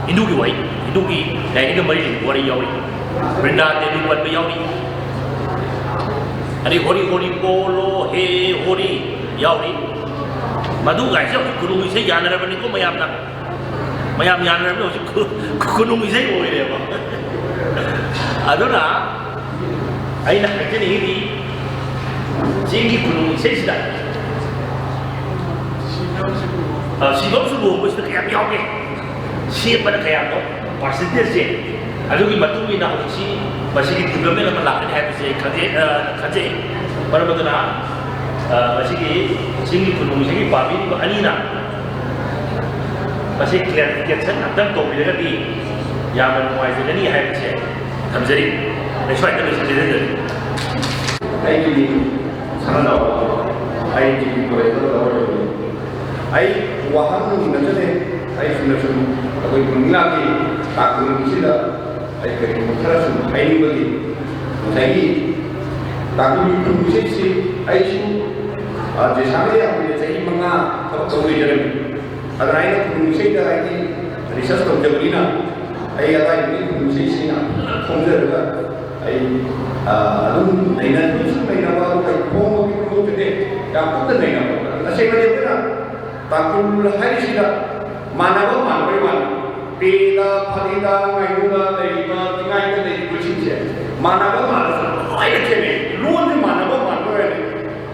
ꯍꯤꯟꯗꯨꯒꯤ ꯋꯥꯍꯩ, ꯍꯤꯟꯗꯨꯒꯤ ꯂꯥꯏꯅꯤꯡꯒ ꯃꯔꯤ ꯂꯩꯅꯕ ꯋꯥꯔꯤ ꯌꯥꯎꯔꯤ꯫ ꯕ꯭ꯔꯤꯟꯗꯥ ꯗꯦꯕꯤ ꯄꯟꯕ ꯌꯥꯎꯔꯤ꯫ ꯑꯗꯩ ꯍꯣꯔꯤ ꯍꯣꯔꯤ ꯕꯣꯂꯣ ꯍꯦ ꯍꯣꯔꯤ ꯌꯥꯎꯔꯤ꯫ ꯃꯗꯨꯒꯥꯏꯁꯦ ꯍꯧꯖꯤꯛ ꯈꯨꯅꯨꯡ ꯏꯁꯩ ꯌꯥꯅꯔꯕꯅꯤꯀꯣ ꯃꯌꯥꯝꯅ꯫ ꯃꯌꯥꯝ ꯌꯥꯅꯔꯕꯅꯤ ꯍꯧꯖꯤꯛ ꯈꯨ-, ꯈꯨꯅꯨꯡ ꯏꯁꯩ ꯑꯣꯏꯔꯦꯕ꯫ ꯑꯗꯨꯅ ꯑꯩꯅ ꯍꯥꯏꯖꯅꯤꯡꯉꯤꯗꯤ ꯆꯤꯡꯒꯤ ꯈꯨꯅꯨꯡ ꯏꯁꯩꯁꯤꯗ, ꯑ, ꯁꯤꯕꯝꯁꯨ ꯂꯨꯍꯣꯡꯕꯁꯤꯗ ꯀꯌꯥꯝ ꯌꯥꯎꯒꯦ? ꯁꯦꯝꯕꯅ ꯀꯌꯥꯅꯣ? ꯄꯥꯔꯁꯦꯟꯇꯦꯖꯁꯦ꯫ ꯑꯗꯨꯒꯤ ꯃꯇꯨꯡ ꯏꯟꯅ ꯍꯧꯖꯤꯛꯁꯤ ꯃꯁꯤꯒꯤ ꯗꯤꯕ꯭ꯂꯞꯃꯦꯟ ꯑꯃ ꯂꯥꯛꯀꯅꯤ ꯍꯥꯏꯕꯁꯦ ꯑꯩ ꯈꯟꯖꯩ, ꯑ, ꯈꯟꯖꯩ꯫ ꯃꯔꯝ ꯑꯗꯨꯅ, ꯑ, ꯃꯁꯤꯒꯤ ꯆꯤꯡꯒꯤ ꯈꯨꯅꯨꯡ ꯏꯁꯩꯒꯤ ꯄꯥꯝꯕꯤꯔꯤꯕ ꯑꯅꯤꯅ ꯃꯁꯤ ꯀ꯭ꯂꯦꯔꯤꯐꯤꯀꯦꯁꯟ ꯑꯝꯇꯪ ꯇꯧꯕꯤꯔꯒꯗꯤ ꯌꯥꯝꯅ ꯅꯨꯡꯉꯥꯏꯖꯒꯅꯤ ꯍꯥꯏꯕꯁꯦ ꯊꯝꯖꯔꯤ꯫ ꯑꯩ ꯁ꯭ꯋꯥꯏꯗ ꯂꯣꯏꯁꯤꯟꯖꯔꯦ꯫ ꯑꯩꯒꯤ ꯃꯤꯡ ꯁꯅꯥꯖꯥꯎꯕ, ꯑꯩ ꯗꯤ ꯕꯤ ꯀꯣꯂꯦꯖꯇ ꯂꯧꯔꯤꯕꯅꯤ꯫ ꯑꯩ ꯋꯥꯍꯪ ꯅꯠꯆꯗꯦ, ꯑꯩ ꯆꯨꯝꯅ ꯁꯨꯝ ꯑꯩꯈꯣꯏ ꯃꯃꯤꯡꯂꯥꯒꯤ ꯇꯥꯛꯄꯤꯕꯁꯤꯗ ꯑꯩ ꯀꯔꯤꯒꯨꯝꯕ ꯈꯔ ꯁꯨꯝ ꯍꯥꯏꯅꯤꯡꯕꯒꯤ꯫ ꯉꯁꯥꯏꯒꯤ ꯇꯥꯛꯄꯤꯕ ꯈꯨꯔꯨꯝꯕꯤꯁꯤ ꯑꯩꯁꯨ, ꯑ, ꯖꯦꯁꯥꯒ ꯌꯥꯝꯕꯗ ꯆꯍꯤ ꯃꯉꯥ ꯊꯕꯛ ꯇꯧ ꯂꯩꯖꯔꯝꯃꯤ꯫ ꯑꯗꯨꯅ ꯑꯩꯅ ꯈꯨꯔꯨꯝꯕ ꯏꯁꯩꯗ ꯍꯥꯏꯗꯤ ꯔꯤꯁꯔꯁ ꯇꯧꯖꯕꯅꯤꯅ ꯑꯩ ꯑꯗꯥꯏꯗꯒꯤ ꯈꯨꯔꯨꯝꯕ ꯏꯁꯩꯁꯤ ꯌꯥꯝ ꯐꯖꯅ ꯈꯣꯡꯖꯔꯒ ꯑꯩ, ꯑ, ꯑꯗꯨꯝ ꯂꯩꯅ-, ꯁꯨꯝ ꯂꯩꯅꯕ ꯑꯗꯨꯒ ꯑꯩ ꯈꯣꯡꯕꯒꯤ ꯈꯨꯗꯣꯡꯆꯗꯦ ꯌꯥꯝ ꯀꯨꯞꯅ ꯅꯩꯅꯕ꯫ ꯇꯁꯦꯡꯅꯗꯤ ꯑꯩꯈꯣꯏꯅ ꯇꯥꯡꯈꯨꯜ ꯍꯥꯏꯔꯤꯁꯤꯗ ꯃꯥꯟꯅꯕ ꯃꯥꯟꯕꯒꯤ ꯋꯥꯅꯤ꯫ ꯄꯦꯗ, ꯐꯗꯤꯗ, ꯉꯥꯏꯔꯨꯗ ꯂꯩꯔꯤꯕ, ꯆꯤꯡꯉꯥꯏꯗ ꯂꯩꯔꯤꯕꯁꯤꯡꯁꯦ ꯃꯥꯟꯅꯕ ꯃꯥꯟꯅꯁꯨ ꯂꯣꯏꯅ ꯈꯦꯠꯅꯩ꯫ ꯂꯣꯟꯁꯦ ꯃꯥꯟꯅꯕ ꯃꯥꯟꯕ ꯑꯣꯏꯔꯗꯤ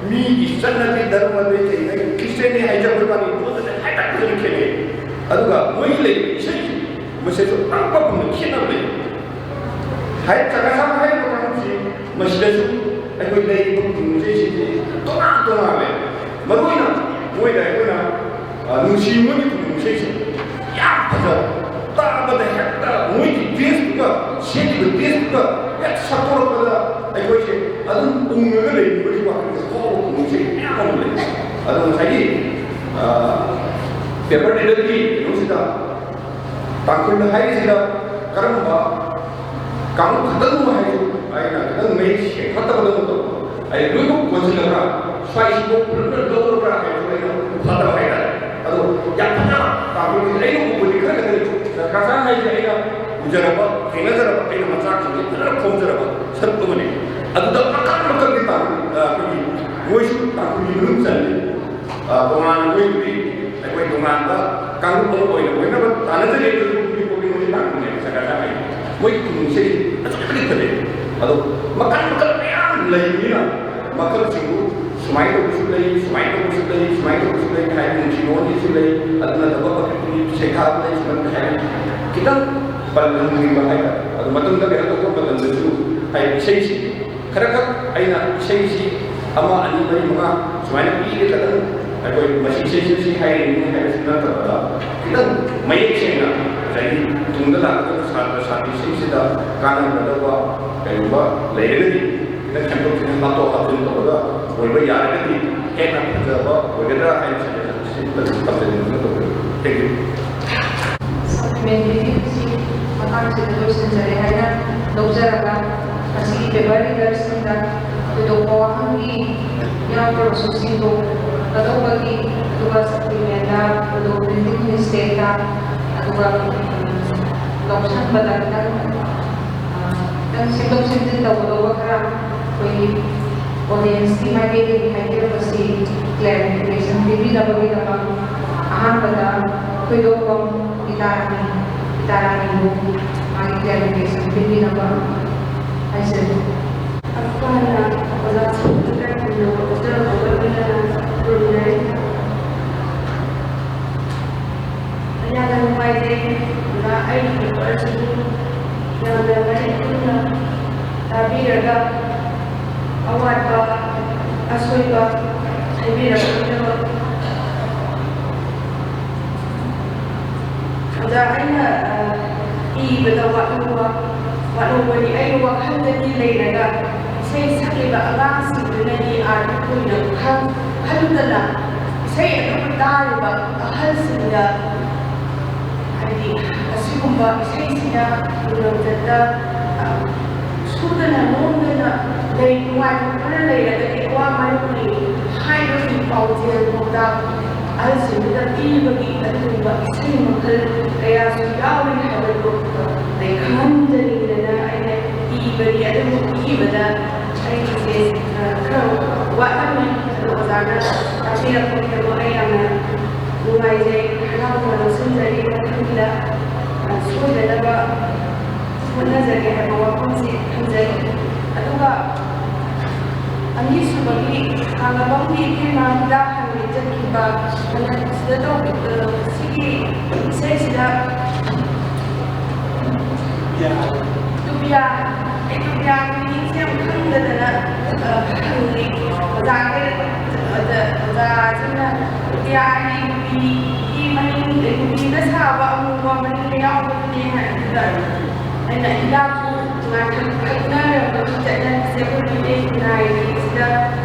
ꯃꯤꯒꯤ ꯆꯠꯅꯕꯤ, ꯙꯔꯃꯗꯤ ꯀꯩꯗꯩ ꯈ꯭ꯔꯤꯁꯇꯤꯌꯥꯟꯅꯤ ꯍꯥꯏꯖꯕꯩ ꯋꯥꯅꯤ, ꯂꯣꯟꯗꯗꯤ ꯍꯥꯏꯃꯟꯕꯗꯅ ꯈꯦꯠꯅꯩ꯫ ꯑꯗꯨꯒ ꯃꯣꯏꯒꯤ ꯂꯩꯔꯤꯕ ꯏꯁꯩꯁꯤ ꯃꯁꯤꯁꯨ ꯑꯉꯛꯄ ꯐꯪꯅ ꯈꯦꯠꯅꯕ ꯂꯩ꯫ ꯍꯥꯏ, ꯆꯀꯥꯁꯥꯡ ꯍꯥꯏꯔꯤꯕ ꯀꯥꯡꯂꯨꯞꯁꯤ ꯃꯁꯤꯗꯁꯨ ꯑꯩꯈꯣꯏ ꯂꯩꯔꯤꯕ ꯈꯨꯅꯨꯡ ꯏꯁꯩꯁꯤꯡꯁꯤ ꯇꯣꯉꯥꯟ ꯇꯣꯉꯥꯟꯕ ꯂꯩ꯫ ꯃꯔꯨꯑꯣꯏꯅ ꯃꯣꯏꯗ ꯑꯩꯈꯣꯏꯅ, ꯑ, ꯅꯨꯡꯁꯤ ꯃꯣꯏꯒꯤ ꯈꯨꯅꯨꯡ ꯏꯁꯩꯁꯦ ꯌꯥꯝ ꯐꯖꯕ, ꯇꯥꯕꯗ ꯍꯦꯛꯇ ꯃꯣꯏꯒꯤ ꯗ꯭ꯔꯦꯁꯇꯨꯒ, ꯁꯦꯠꯂꯤꯕ ꯗ꯭ꯔꯦꯁꯇꯨꯒ ꯍꯦꯛ ꯁꯛꯇꯣꯔꯛꯄꯗ ꯑꯩꯈꯣꯏꯁꯦ ꯑꯗꯨꯝ ꯎꯪꯉꯒ ꯂꯩꯅꯤꯡꯕꯒꯤ ꯋꯥꯈꯜꯁꯦ ꯐꯥꯎꯕ ꯈꯨꯅꯨꯡ ꯏꯁꯩ ꯃꯌꯥꯝ ꯑꯃ ꯂꯩ꯫ ꯑꯗꯣ ꯉꯁꯥꯏꯒꯤ, ꯑ, ꯄꯦꯄꯔ ꯂꯤꯗꯔꯒꯤ ꯀꯩꯅꯣꯁꯤꯗ ꯇꯥꯡꯈꯨꯜ ꯍꯥꯏꯔꯤꯁꯤꯗ ꯀꯔꯝꯕ ꯀꯥꯡꯂꯨꯞ ꯈꯛꯇꯪꯅꯣ ꯍꯥꯏꯁꯨ ꯑꯩꯅ ꯈꯤꯇꯪ ꯃꯌꯦꯛ ꯁꯦꯡꯒꯠꯇꯕꯗꯧꯅ ꯇꯧꯕ꯫ ꯑꯩ ꯂꯣꯏꯅꯃꯛ ꯀꯣꯟꯁꯤꯜꯂꯒ ꯁ꯭ꯋꯥꯏꯁꯤꯕꯨ ꯄꯨꯂꯞꯅ ꯂꯧꯔꯕ꯭ꯔꯥ ꯍꯥꯏꯕꯁꯨ ꯑꯩꯅ ꯐꯠꯇꯕ ꯍꯥꯏꯇꯥꯔꯦ꯫ ꯑꯗꯣ ꯌꯥꯝ ꯐꯖꯅ ꯇꯥꯡꯈꯨꯜꯒꯤ ꯑꯩꯅ ꯎꯕꯗꯤ ꯈꯔ ꯈꯛꯇꯅꯤ꯫ ꯀꯀꯥ ꯍꯥꯏꯁꯦ ꯑꯩꯅ ꯎꯖꯔꯕ, ꯊꯦꯡꯅꯖꯔꯕ, ꯃꯆꯥꯛꯁꯤꯡꯁꯦ ꯐꯖꯅ ꯈꯣꯝꯖꯔꯒ ꯁꯔꯨꯛ ꯑꯃꯅꯤ꯫ ꯑꯗꯨꯗ ꯃꯈꯜ ꯃꯈꯜꯒꯤ ꯇꯥꯡꯈꯨꯜ, ꯑ, ꯑꯩꯈꯣꯏꯒꯤ ꯃꯣꯏꯁꯨ ꯇꯥꯡꯈꯨꯜꯒꯤ ꯃꯅꯨꯡ ꯆꯜꯂꯤ꯫ ꯑ, ꯇꯣꯉꯥꯟꯅ ꯃꯣꯏꯒꯤꯗꯤ ꯑꯩꯈꯣꯏ ꯇꯣꯉꯥꯟꯕ ꯀꯥꯡꯂꯨꯞ ꯑꯃ ꯑꯣꯏꯅ ꯑꯣꯏꯅꯕ ꯇꯥꯟꯅꯖꯔꯤ꯫ ꯑꯗꯨꯁꯨ ꯍꯧꯖꯤꯛ ꯐꯥꯎꯒꯤ ꯃꯣꯏꯁꯦ ꯇꯥꯡꯈꯨꯜꯅꯦꯕ, ꯁꯔꯀꯥꯔ ꯆꯥꯡ ꯍꯥꯏ꯫ ꯃꯣꯏꯒꯤ ꯈꯨꯅꯨꯡ ꯏꯁꯩ ꯑꯗꯨꯛꯀꯤ ꯃꯇꯤꯛ ꯐꯖꯩ꯫ ꯑꯗꯣ ꯃꯈꯜ ꯃꯈꯜ ꯃꯌꯥꯝ ꯂꯩꯕꯅꯤꯅ ꯃꯈꯜꯁꯤꯡꯗꯨ ꯁꯨꯃꯥꯏꯅ ꯇꯧꯕꯁꯨ ꯂꯩ, ꯁꯨꯃꯥꯏꯅ ꯇꯧꯕꯁꯨ ꯂꯩ, ꯁꯨꯃꯥꯏꯅ ꯇꯧꯕꯁꯨ ꯂꯩ ꯍꯥꯏꯕ ꯅꯨꯡꯁꯤ ꯅꯨꯡꯉꯣꯟꯒꯤꯁꯨ ꯂꯩ, ꯑꯗꯨ ꯅꯠꯇꯕ ꯄꯥꯈꯪꯒꯤ ꯁꯩꯊꯥꯕ ꯂꯩ, ꯁꯨꯃꯥꯏꯅ ꯍꯥꯏꯕ ꯈꯤꯇꯪ ꯄꯜꯍꯟꯅꯤꯡꯕ ꯍꯥꯏꯇꯥꯔꯦ꯫ ꯑꯗꯨ ꯃꯇꯨꯡꯗ ꯀꯩꯅꯣ ꯇꯧꯕ ꯃꯇꯝꯗꯁꯨ ꯍꯥꯏꯗꯤ ꯏꯁꯩꯁꯤ ꯈꯔ ꯈꯛ ꯑꯩꯅ ꯏꯁꯩꯁꯤ ꯑꯃ, ꯑꯅꯤ, ꯃꯔꯤ, ꯃꯉꯥ ꯁꯨꯃꯥꯏꯅ ꯄꯤꯔꯒ ꯈꯇꯪ ꯑꯩꯈꯣꯏ ꯃꯁꯤ ꯏꯁꯩꯁꯤ ꯁꯤ ꯍꯥꯏꯔꯤꯅꯤ ꯍꯥꯏꯕꯁꯤ ꯅꯠꯇꯕꯗ ꯈꯤꯇꯪ ꯃꯌꯦꯛ ꯁꯦꯡꯅ ꯉꯁꯥꯏꯒꯤ ꯇꯨꯡꯗ ꯂꯥꯛꯀꯗꯕ ꯁꯥꯇ꯭ꯔ ꯁꯥꯇ꯭ꯔꯤꯁꯤꯡꯁꯤꯗ ꯀꯥꯟꯅꯒꯗꯕ ꯀꯔꯤꯒꯨꯝꯕ ꯂꯩꯔꯒꯗꯤ ꯈꯤꯇꯪ ꯁꯦꯝꯗꯣꯛ ꯁꯦꯝꯖꯤꯟ ꯍꯥꯞꯇꯣꯛ ꯍꯥꯞꯆꯤꯟ ꯇꯧꯔꯒ ꯑꯣꯏꯕ ꯌꯥꯔꯒꯗꯤ ꯍꯦꯟꯅ ꯐꯖꯕ ꯑꯣꯏꯒꯗ꯭ꯔꯥ ꯍꯥꯏꯅ ꯁꯖꯦꯁꯟ ꯁꯤ ꯇꯧꯖꯅꯤꯡꯗꯨꯅ ꯇꯧꯖꯕꯅꯤ꯫ Thank you. Supplementary ꯁꯤ ꯃꯇꯥꯡꯁꯤꯗ ꯂꯣꯏꯁꯤꯟꯖꯔꯦ ꯍꯥꯏꯅ ꯂꯧꯖꯔꯒ, ꯃꯁꯤꯒꯤ paper readerꯁꯤꯡꯗ ꯊꯣꯏꯗꯣꯛꯄ ꯋꯥꯍꯪꯒꯤ ꯌꯥꯎꯗ꯭ꯔꯕꯁꯨ ꯁꯦꯡꯗꯣꯛꯀꯗꯧꯕꯒꯤ, ꯑꯗꯨꯒ supplementꯗ ꯑꯗꯨꯒ printing mistakeꯇ, ꯑꯗꯨꯒ, ꯎꯝ, ꯂꯧꯁꯟꯕꯗ ꯈꯤꯇꯪ, ꯑ, ꯈꯤꯇꯪ ꯁꯦꯝꯗꯣꯛ ꯁꯦꯝꯖꯤꯟ ꯇꯧꯒꯗꯧꯕ ꯈꯔ ꯑꯩꯈꯣꯏꯒꯤ audienceꯀꯤ ꯃꯥꯏꯀꯩꯗꯒꯤ ꯍꯥꯏꯖꯔꯛꯄꯁꯤ clarification ꯄꯤꯕꯤꯅꯕꯒꯤꯗꯃꯛ ꯑꯍꯥꯟꯕꯗ ꯊꯣꯏꯗꯣꯛꯄꯝ ꯒꯤꯇꯥꯔꯥꯅꯤ, ꯒꯤꯇꯥꯔꯥꯅꯤꯕꯨ ꯃꯥꯒꯤ clarification ꯄꯤꯕꯤꯅꯕ ꯍꯥꯏꯖꯔꯤ꯫ ꯑꯩꯈꯣꯏꯅ ꯑꯣꯖꯥ ꯁꯣꯝꯗ ꯈꯨꯝꯅꯕ ꯍꯣꯁꯇꯦꯜ ꯑꯃ ꯂꯣꯏꯅꯅ ꯈꯨꯔꯨꯝꯅꯩ꯫ ꯌꯥꯝꯅ ꯅꯨꯡꯉꯥꯏꯖꯩ ꯑꯣꯖꯥ, ꯑꯩꯒꯤ paper ꯑꯁꯤꯕꯨ ꯌꯥꯝꯅ ꯃꯔꯤꯛ ꯆꯨꯝꯅ ꯇꯥꯕꯤꯔꯒ ꯑꯋꯥꯠꯄ ꯑꯁꯣꯏꯕ ꯍꯥꯏꯕꯤꯔꯛꯄꯒꯤꯗꯃꯛ꯫ ꯑꯣꯖꯥ, ꯑꯩꯅ, ꯑ, ꯏꯕꯗ ꯋꯥꯠꯍꯧꯕ, ꯋꯥꯠꯍꯧꯕꯅꯤ꯫ ꯑꯩꯒꯤ ꯋꯥꯈꯜꯗꯗꯤ ꯂꯩꯔꯒ ꯏꯁꯩ ꯁꯛꯂꯤꯕ ꯑꯉꯥꯡꯁꯤꯡꯗꯨꯅꯗꯤ ꯑꯥꯔꯠꯀꯤ ꯑꯣꯏꯅ ꯈꯪ-, ꯈꯟꯗꯅ ꯏꯁꯩ ꯑꯗꯨꯕꯨ ꯇꯥꯔꯤꯕ ꯑꯍꯜꯁꯤꯡꯗ, ꯍꯥꯏꯗꯤ, ꯑꯁꯤꯒꯨꯝꯕ ꯏꯁꯩꯁꯤꯅ ꯈꯨꯗꯣꯡꯆꯠꯇ, ꯑ, ꯁꯨꯗꯅ ꯅꯣꯝꯗꯅ ꯂꯩ, ꯅꯨꯡꯉꯥꯏꯕ ꯈꯔ ꯂꯩꯔꯒꯗꯤ ꯑꯋꯥ ꯃꯔꯨꯞꯀꯤ ꯍꯥꯏꯕꯒꯤ ꯄꯥꯎꯖꯦꯜ ꯄꯥꯎꯇꯥꯛ ꯑꯍꯜꯁꯤꯡꯗꯨꯗ ꯄꯤꯕꯒꯤ ꯑꯗꯨꯒꯨꯝꯕ ꯏꯁꯩ ꯃꯈꯜ ꯀꯌꯥꯁꯨ ꯌꯥꯎꯔꯤ ꯍꯥꯏꯕꯗꯨ ꯑꯩ ꯈꯪꯍꯟꯖꯅꯤꯡꯗꯅ ꯏꯕꯅꯤ ꯑꯗꯨꯕꯨ ꯏꯕꯗ ꯑꯩꯒꯤꯁꯦ ꯈꯔ ꯋꯥꯠꯂꯝꯃꯦ꯫ ꯑꯗꯣ ꯑꯣꯖꯥꯅ ꯇꯥꯛꯄꯤꯔꯛꯄꯒꯤꯗꯃꯛ ꯑꯩ ꯌꯥꯝꯅ ꯅꯨꯡꯉꯥꯏꯖꯩ, ꯍꯔꯥꯎꯅ ꯂꯧꯁꯤꯟꯖꯔꯤ꯫ ꯃꯊꯪꯒꯤꯗ ꯁꯣꯏꯗꯅꯕ ꯍꯣꯠꯅꯖꯒꯦ ꯍꯥꯏꯕ ꯋꯥꯐꯝꯁꯤ ꯊꯝꯖꯔꯤ꯫ ꯑꯗꯨꯒ ꯑꯅꯤꯁꯨꯕꯒꯤ ꯍꯥꯡꯉꯕꯝꯒꯤ ꯏꯕꯦꯝꯃ ꯍꯤꯗꯥꯛ ꯍꯪꯉꯦ ꯆꯠꯈꯤꯕ ꯍꯟꯗꯛꯁꯤꯗ ꯇꯧꯈꯤꯕ ꯁꯤꯒꯤ ꯏꯁꯩꯁꯤꯗ ꯇꯨꯕꯤꯌꯥ, ꯑꯩ ꯇꯨꯕꯤꯌꯥꯒꯤ ꯃꯤꯡꯁꯦ ꯌꯥꯝ ꯈꯪꯗꯗꯅ, ꯑ, ꯍꯪꯉꯦ꯫ ꯑꯣꯖꯥꯒꯤ, ꯑꯣꯖꯥ, ꯑꯣꯖꯥꯁꯤꯡꯅ ꯇꯨꯕꯤꯌꯥ ꯍꯥꯏꯗꯤ ꯅꯨꯄꯤꯒꯤ ꯃꯃꯤꯡ, ꯅꯨꯄꯤꯅ ꯁꯥꯕ ꯑꯃꯨꯕ ꯃꯅꯤꯡꯗ ꯌꯥꯎꯕꯗꯨꯅꯦ ꯍꯥꯏꯕꯗꯨꯗ ꯑꯩꯅ ꯍꯤꯗꯥꯛꯄꯨ ꯉꯥꯡꯊꯛ ꯊꯛꯅꯔꯕꯒꯤ ꯆꯠꯅꯕꯤꯁꯦ ꯑꯩꯈꯣꯏ ꯃꯩꯇꯩ ꯈꯨꯟꯅꯥꯏꯒꯤꯁꯤꯗ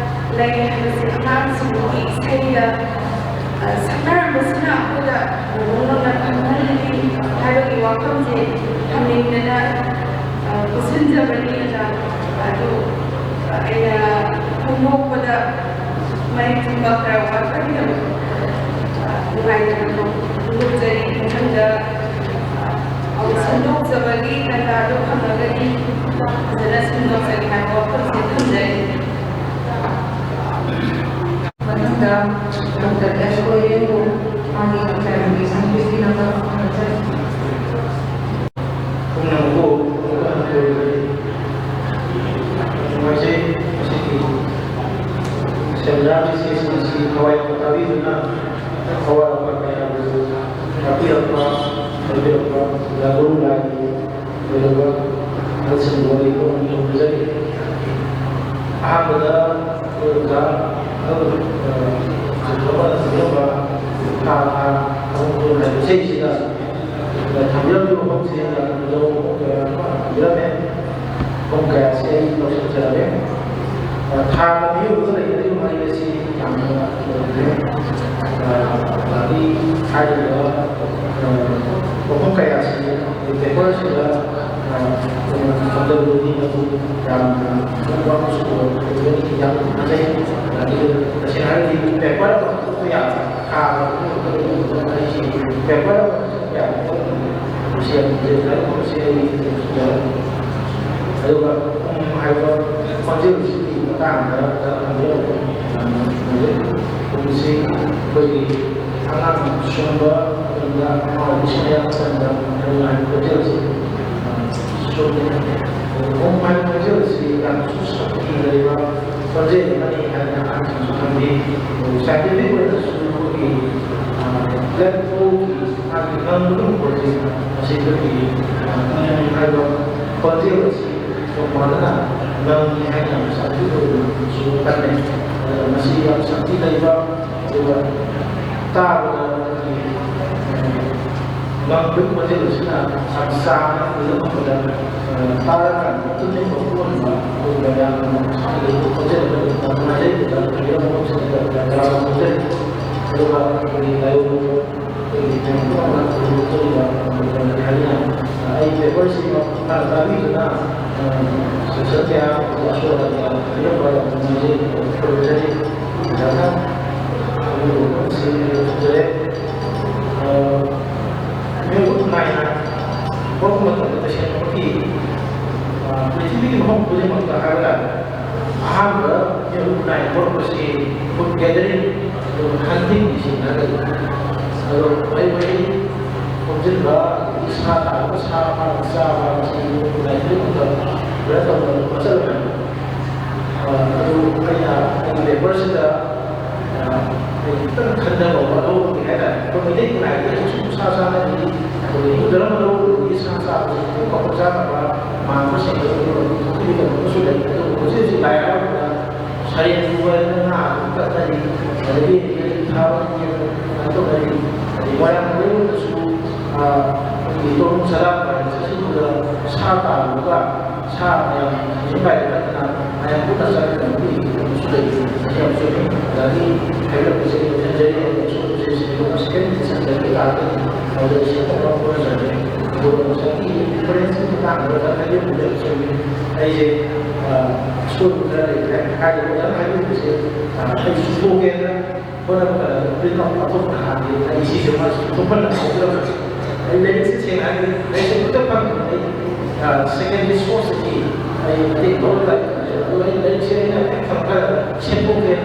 ꯂꯩ ꯍꯥꯏꯕꯁꯦ ꯑꯉꯥꯡꯁꯤꯡꯒꯤ ꯏꯁꯩꯗ, ꯑ, ꯁꯛꯅꯔꯝꯕꯁꯤꯅ ꯑꯩꯈꯣꯏꯗ ꯃꯑꯣꯡ ꯈꯪꯍꯜꯂꯤ ꯍꯥꯏꯕꯒꯤ ꯋꯥꯐꯝꯁꯦ ꯊꯝꯅꯤꯡꯗꯅ, ꯑ, ꯄꯨꯟꯁꯤꯟꯖꯕꯅꯤ ꯑꯣꯖꯥ꯫ ꯑꯗꯨ ꯑꯩꯅ ꯐꯣꯡꯗꯣꯛꯄꯗ ꯃꯔꯤꯛ ꯆꯨꯝꯕ ꯈꯔ ꯋꯥꯠꯄꯒꯤꯗꯃꯛ, ꯑ, ꯅꯨꯡꯉꯥꯏꯇꯕ ꯐꯣꯡꯗꯣꯛꯆꯔꯤ꯫ ꯃꯊꯪꯗ, ꯑ, ꯑꯃꯨꯛ ꯁꯦꯝꯗꯣꯛꯆꯕꯒꯤ ꯇꯥꯟꯖꯥꯗꯣ ꯐꯪꯂꯒꯗꯤ ꯐꯖꯅ ꯁꯦꯝꯗꯣꯛꯆꯒꯦ ꯍꯥꯏꯕ ꯋꯥꯐꯝꯁꯦ ꯊꯝꯖꯔꯤ꯫ ꯃꯊꯪꯗ ꯗꯣꯛꯇꯔ ꯑꯦꯁ ꯀꯣꯏꯔꯦꯟꯕꯨ ꯃꯥꯒꯤ ꯀ꯭ꯂꯥꯔꯤꯐꯤꯀꯦꯁꯟ ꯄꯤꯕꯤꯅꯕ ꯈꯪꯍꯟꯖꯔꯤ꯫ ꯄꯨꯝꯅꯃꯛꯄꯨ ꯑꯃꯨꯛ ꯍꯟꯅ ꯂꯣꯏꯔꯨꯕꯗꯤ ꯅꯨꯡꯉꯥꯏꯖꯩ꯫ ꯃꯁꯤꯒꯤ ꯁꯦꯟꯗ꯭ꯔꯥꯒꯤ ꯆꯦꯁꯤꯡ ꯑꯁꯤ ꯊꯋꯥꯏ ꯌꯥꯎꯅ ꯇꯥꯕꯤꯗꯨꯅ ꯑꯋꯥꯠ ꯑꯄꯥ ꯀꯌꯥꯕꯨ ꯇꯥꯛꯄꯤꯔꯛꯄ, ꯇꯥꯛꯄꯤꯔꯛꯄ ꯑꯣꯖꯥ ꯒꯨꯔꯨ ꯂꯥꯏꯒꯤ ꯑꯣꯏꯔꯕ ꯑꯍꯜꯁꯤꯡꯕꯨ ꯋꯥꯔꯤ ꯈꯔ ꯇꯧꯖꯔꯤ꯫ ꯑꯍꯥꯟꯕꯗ ꯑꯩꯈꯣꯏ ꯑꯣꯖꯥ ꯑꯍꯜ, ꯑ, ꯆꯤꯡꯈꯠꯂꯕ ꯊꯥ ꯊꯥ ꯊꯕꯛ ꯍꯥꯏꯕ ꯏꯁꯩꯁꯤꯗ ꯊꯝꯕꯤꯔꯝꯂꯤꯕ ꯃꯐꯝꯁꯤ ꯌꯥꯝꯅ ꯐꯖꯕ ꯃꯐꯝ ꯀꯌꯥ ꯑꯃ ꯊꯝꯕꯤꯔꯝꯃꯦ꯫ ꯃꯐꯝ ꯀꯌꯥꯁꯤ ꯑꯩ ꯂꯧꯁꯤꯟꯖꯔꯝꯃꯦ꯫ ꯑ, ꯊꯥ ꯃꯤꯑꯣꯏꯕꯗ ꯂꯩꯅꯔꯤꯕ ꯃꯔꯤ ꯑꯁꯤ ꯌꯥꯝꯅ ꯂꯩꯈ꯭ꯔꯦ꯫ ꯑ, ꯑꯗꯒꯤ ꯍꯥꯏꯔꯤꯕ, ꯑ, ꯃꯐꯝ ꯀꯌꯥꯁꯤ ꯄꯦꯄꯔꯁꯤꯗ, ꯑ, ꯑꯩꯈꯣꯏꯅ ꯈꯪꯖꯕꯗꯨꯗꯤ ꯃꯗꯨ ꯌꯥꯝꯅ ꯋꯥꯕꯁꯨ ꯑꯣꯏ, ꯑꯣꯏꯒꯅꯤ ꯌꯥꯝꯅ ꯊꯥꯖꯩ꯫ ꯑꯗꯒꯤ ꯇꯁꯦꯡꯅ ꯍꯥꯏꯔꯒꯗꯤ ꯄꯦꯄꯔ ꯑꯃ ꯈꯛꯇ ꯌꯥꯝꯅ ꯊꯥꯕ ꯑꯗꯨꯒꯨꯝꯕ ꯑꯩꯁꯤ ꯄꯦꯄꯔ ꯑꯃ ꯈꯛꯇ ꯌꯥꯝꯅ ꯃꯁꯤ ꯌꯥꯝ ꯐꯖꯩ꯫ ꯃꯁꯤ ꯑꯩ ꯑꯗꯨꯒ ꯎꯝ ꯍꯥꯏꯕ ꯈꯣꯟꯖꯦꯜꯁꯤꯒꯤ ꯃꯇꯥꯡꯗ ꯈꯔ ꯍꯪꯖꯔꯛꯄ꯫ ꯍꯧꯖꯤꯛ ꯎꯝꯁꯤ ꯑꯩꯈꯣꯏꯒꯤ ꯑꯉꯥꯡ ꯁꯨꯝꯕ ꯃꯇꯝꯗ, ꯑꯉꯥꯡ ꯑꯣꯏꯕꯁꯤꯡꯗ ꯃꯇꯝꯗ ꯎꯝ ꯍꯥꯏꯕ ꯈꯣꯟꯖꯦꯜꯁꯤ ꯁꯣꯏꯗꯅ ꯎꯝ ꯍꯥꯏꯕ ꯈꯣꯟꯖꯦꯜꯁꯤ ꯌꯥꯝꯅꯁꯨ ꯁꯛꯇꯤ ꯂꯩꯕ ꯈꯣꯟꯖꯦꯜ ꯑꯃꯅꯤ ꯍꯥꯏꯅ ꯑꯍꯟꯁꯤꯡꯁꯨ ꯊꯝꯕꯤ꯫ ꯁꯥꯏꯟꯇꯤꯐꯤꯛ ꯑꯣꯏꯅꯁꯨ ꯑꯩꯈꯣꯏꯒꯤ ꯕ꯭ꯂꯦꯛ ꯍꯣꯜꯒꯤ ꯃꯥꯒꯤ ꯉꯪꯕꯒꯤ ꯈꯣꯟꯖꯦꯜ ꯑꯁꯤ ꯑꯩꯈꯣꯏꯒꯤ ꯎꯝ ꯍꯥꯏꯕ ꯈꯣꯟꯖꯦꯜ ꯑꯁꯤ ꯇꯣꯉꯥꯟꯅ ꯉꯪꯉꯤ ꯍꯥꯏꯅ ꯁꯥꯟꯅꯕꯤꯕꯁꯨ ꯀꯟꯅꯩ꯫ ꯑꯗꯨꯅ ꯃꯁꯤ ꯌꯥꯝ ꯁꯛꯇꯤ ꯂꯩꯕ, ꯑꯗꯨꯒ ꯇꯥꯕꯗ ꯑꯩꯈꯣꯏꯒꯤ ꯉꯪꯕꯒꯤ ꯈꯣꯟꯖꯦꯜ ꯑꯁꯤꯅ ꯌꯥꯝ ꯁꯥꯡꯅ ꯐꯤꯂꯝ ꯑꯃꯗ ꯇꯥꯔꯀꯥꯟꯗ ꯇꯨꯝꯅꯤꯡꯕ ꯄꯣꯛꯍꯟꯕ, ꯑꯗꯨꯒ ꯌꯥꯝꯅ ꯃꯁꯥꯒꯤ ꯈꯣꯟꯖꯦꯜ ꯑꯃ ꯅꯨꯡꯉꯥꯏꯖꯩ꯫ ꯑꯗꯨꯒ ꯑꯩꯈꯣꯏꯒꯤ ꯂꯥꯏꯑꯣꯡ ꯑꯩꯈꯣꯏꯒꯤ ꯃꯌꯥꯝ ꯄꯨꯝꯅꯃꯛꯅ ꯊꯧꯔꯤꯕ ꯊꯧꯔꯤꯕ ꯃꯇꯝꯗ ꯍꯥꯏꯅ ꯑꯩ ꯄꯦꯄꯔꯁꯤꯃ ꯃꯈꯥ ꯇꯥꯕꯤꯗꯨꯅ ꯁꯦꯁꯟ ꯀꯌꯥ ꯑꯁꯣꯏ ꯑꯔꯥꯟ ꯀꯌꯥ ꯊꯣꯛꯄꯤꯔꯝꯕ ꯌꯥꯝ ꯅꯨꯡꯉꯥꯏꯖꯩ, ꯈꯨꯔꯨꯝꯖꯔꯤ꯫ ꯑꯣꯖꯥꯅ ꯑꯗꯨꯒꯨꯝꯕꯁꯤ ꯊꯝꯖꯔꯦ꯫ ꯃꯤꯑꯣꯏꯕ ꯈꯨꯟꯅꯥꯏꯅ ꯍꯧꯔꯛꯄ ꯃꯇꯝꯗ ꯇꯁꯦꯡꯅꯃꯛꯀꯤ ꯄ꯭ꯔꯤꯊꯤꯕꯤꯒꯤ ꯃꯐꯝ ꯈꯨꯗꯤꯡꯃꯛꯇ ꯍꯥꯏꯕ ꯇꯥꯔꯦ꯫ ꯑꯍꯥꯟꯕ ꯃꯤꯑꯣꯏꯕ ꯈꯨꯟꯅꯥꯏ ꯍꯧꯔꯛꯄꯁꯤ ꯐꯨꯗ ꯒꯦꯗꯔꯤꯡ, ꯑꯗꯨꯒ ꯍꯟꯇꯤꯡ ꯁꯤꯖꯤꯟꯅꯔꯒꯗꯤ, ꯑꯗꯣ ꯃꯔꯤ ꯃꯔꯤ ꯈꯣꯝꯖꯤꯟꯕ, ꯑꯗꯒꯤ ꯁꯥ ꯇꯥꯔꯒ ꯁꯥ ꯐꯥꯔꯒ ꯆꯥꯕ, ꯃꯁꯤ ꯃꯤꯑꯣꯏꯕ ꯈꯨꯟꯅꯥꯏ ꯈꯨꯗꯤꯡꯃꯛꯇ ꯂꯣꯏꯅ ꯇꯧꯅꯕ ꯍꯣꯠꯅꯖꯕꯅꯤ꯫ ꯑꯗꯨ ꯑꯩꯅ ꯑꯩꯒꯤ ꯄꯦꯄꯔꯁꯤꯗ ꯑꯩ ꯈꯤꯇꯪ ꯈꯟꯊꯕ ꯋꯥꯠꯍꯧꯕꯒꯤ ꯍꯥꯏꯇꯥꯔꯦ꯫ ꯑꯩꯈꯣꯏ ꯃꯩꯇꯩ ꯈꯨꯟꯅꯥꯏꯗꯤ ꯑꯩ ꯁꯨꯝ ꯁꯥ ꯆꯥꯅꯕꯒꯤ ꯑꯩꯈꯣꯏꯒꯤ ꯍꯤꯟꯗꯨ ꯙꯔꯃ ꯂꯧꯔꯨꯕꯒꯤ ꯁꯥ ꯆꯥꯕꯁꯤ ꯈꯤꯇꯪ ꯄꯥꯈꯣꯟ ꯆꯥꯅꯕ ꯃꯥꯟꯕꯁꯤꯡ ꯑꯗꯨ ꯊꯣꯛꯄꯤꯒꯗꯕ ꯑꯃꯁꯨ ꯂꯩ꯫ ꯑꯗꯨꯕꯨ ꯍꯧꯖꯤꯛ ꯍꯧꯖꯤꯛ ꯂꯥꯏ ꯍꯔꯥꯎꯕꯗ ꯁꯔꯦꯡ ꯂꯨꯕ ꯍꯥꯏꯗꯅ ꯉꯥ ꯑꯗꯨꯝ ꯀꯠꯅꯔꯤ, ꯑꯗꯒꯤ ꯊꯥꯕ ꯀꯩꯅꯣ ꯇꯧꯅꯔꯤ꯫ ꯑꯗꯩ ꯃꯣꯏꯔꯥꯡ ꯂꯣꯏꯔꯣꯝꯗꯁꯨ ꯑꯩꯈꯣꯏꯒꯤ ꯇꯣꯔꯣꯡ ꯁꯗꯥ ꯁꯤꯒꯨꯝꯕꯗ ꯁꯥ ꯇꯥꯜꯂꯒ ꯁꯥ ꯃꯌꯥꯝ ꯈꯨꯗꯤꯡꯃꯛ ꯅꯠꯇꯅ ꯃꯌꯥꯝ ꯄꯨꯟꯅ ꯆꯠꯃꯤꯟꯅꯕꯒꯤ ꯐꯤꯕꯝꯁꯨ ꯂꯩ꯫ ꯃꯁꯤ ꯌꯥꯝ ꯆꯨꯝꯃꯤ꯫ ꯑꯣꯖꯥꯒꯤ ꯍꯥꯏꯕꯤꯔꯛꯄꯁꯦ ꯂꯧꯁꯤꯟꯖꯔꯤ꯫ ꯑꯩꯅ ꯁꯣꯝꯁꯦ ꯁꯦꯀꯦꯟ ꯁꯦꯀꯦꯟ ꯁꯦꯀꯦꯟ ꯇꯥꯔꯒꯗꯤ ꯑꯗꯨꯗ ꯁꯦꯝꯗꯣꯛꯅꯕ ꯍꯣꯠꯅꯖꯔꯒꯦ꯫ ꯑꯗꯨꯒ ꯉꯁꯥꯏꯒꯤ ꯔꯤꯐꯔꯦꯟꯁꯀꯤ ꯃꯇꯥꯡꯗ ꯑꯣꯖꯥꯅ ꯍꯥꯏꯕꯤꯔꯛꯄꯗ ꯌꯥꯝ ꯆꯨꯝꯃꯤ꯫ ꯑꯩꯁꯦ ꯑꯁꯣꯏꯕ ꯈꯔ ꯂꯩꯈ꯭ꯔꯦ꯫ ꯍꯥꯏꯔꯤꯕ ꯑꯣꯖꯥꯅ ꯍꯥꯏꯕꯤꯔꯛꯄꯁꯦ ꯑꯩ ꯁꯨꯊꯣꯛꯀꯦꯅ ꯍꯣꯠꯅꯕ ꯃꯇꯝꯗ ꯄ꯭ꯔꯤꯟ ꯑꯥꯎꯠ ꯂꯧꯊꯣꯛꯄ ꯍꯥꯟꯅ ꯑꯩ ꯁꯤꯁꯦ ꯃꯥ ꯁꯨꯊꯣꯛꯄ ꯅꯪꯍꯧꯗ꯭ꯔꯕ꯫ ꯑꯩ ꯂꯥꯏꯔꯤꯛꯁꯦ ꯁꯦꯡꯅ ꯍꯥꯏꯔꯒꯗꯤ ꯂꯥꯏꯔꯤꯛꯁꯦ ꯑꯃꯠꯇ ꯐꯪꯗꯕ ꯑꯩ ꯁꯦꯀꯦꯟ ꯔꯤꯁꯣꯔꯁꯇꯒꯤ ꯑꯩ ꯃꯇꯦꯡ ꯂꯧꯔꯒ ꯑꯗꯨ ꯑꯩ ꯂꯥꯏꯔꯤꯛꯁꯦ ꯑꯩꯅ ꯈꯔ ꯈꯔ ꯁꯦꯝꯗꯣꯛꯀꯦ꯫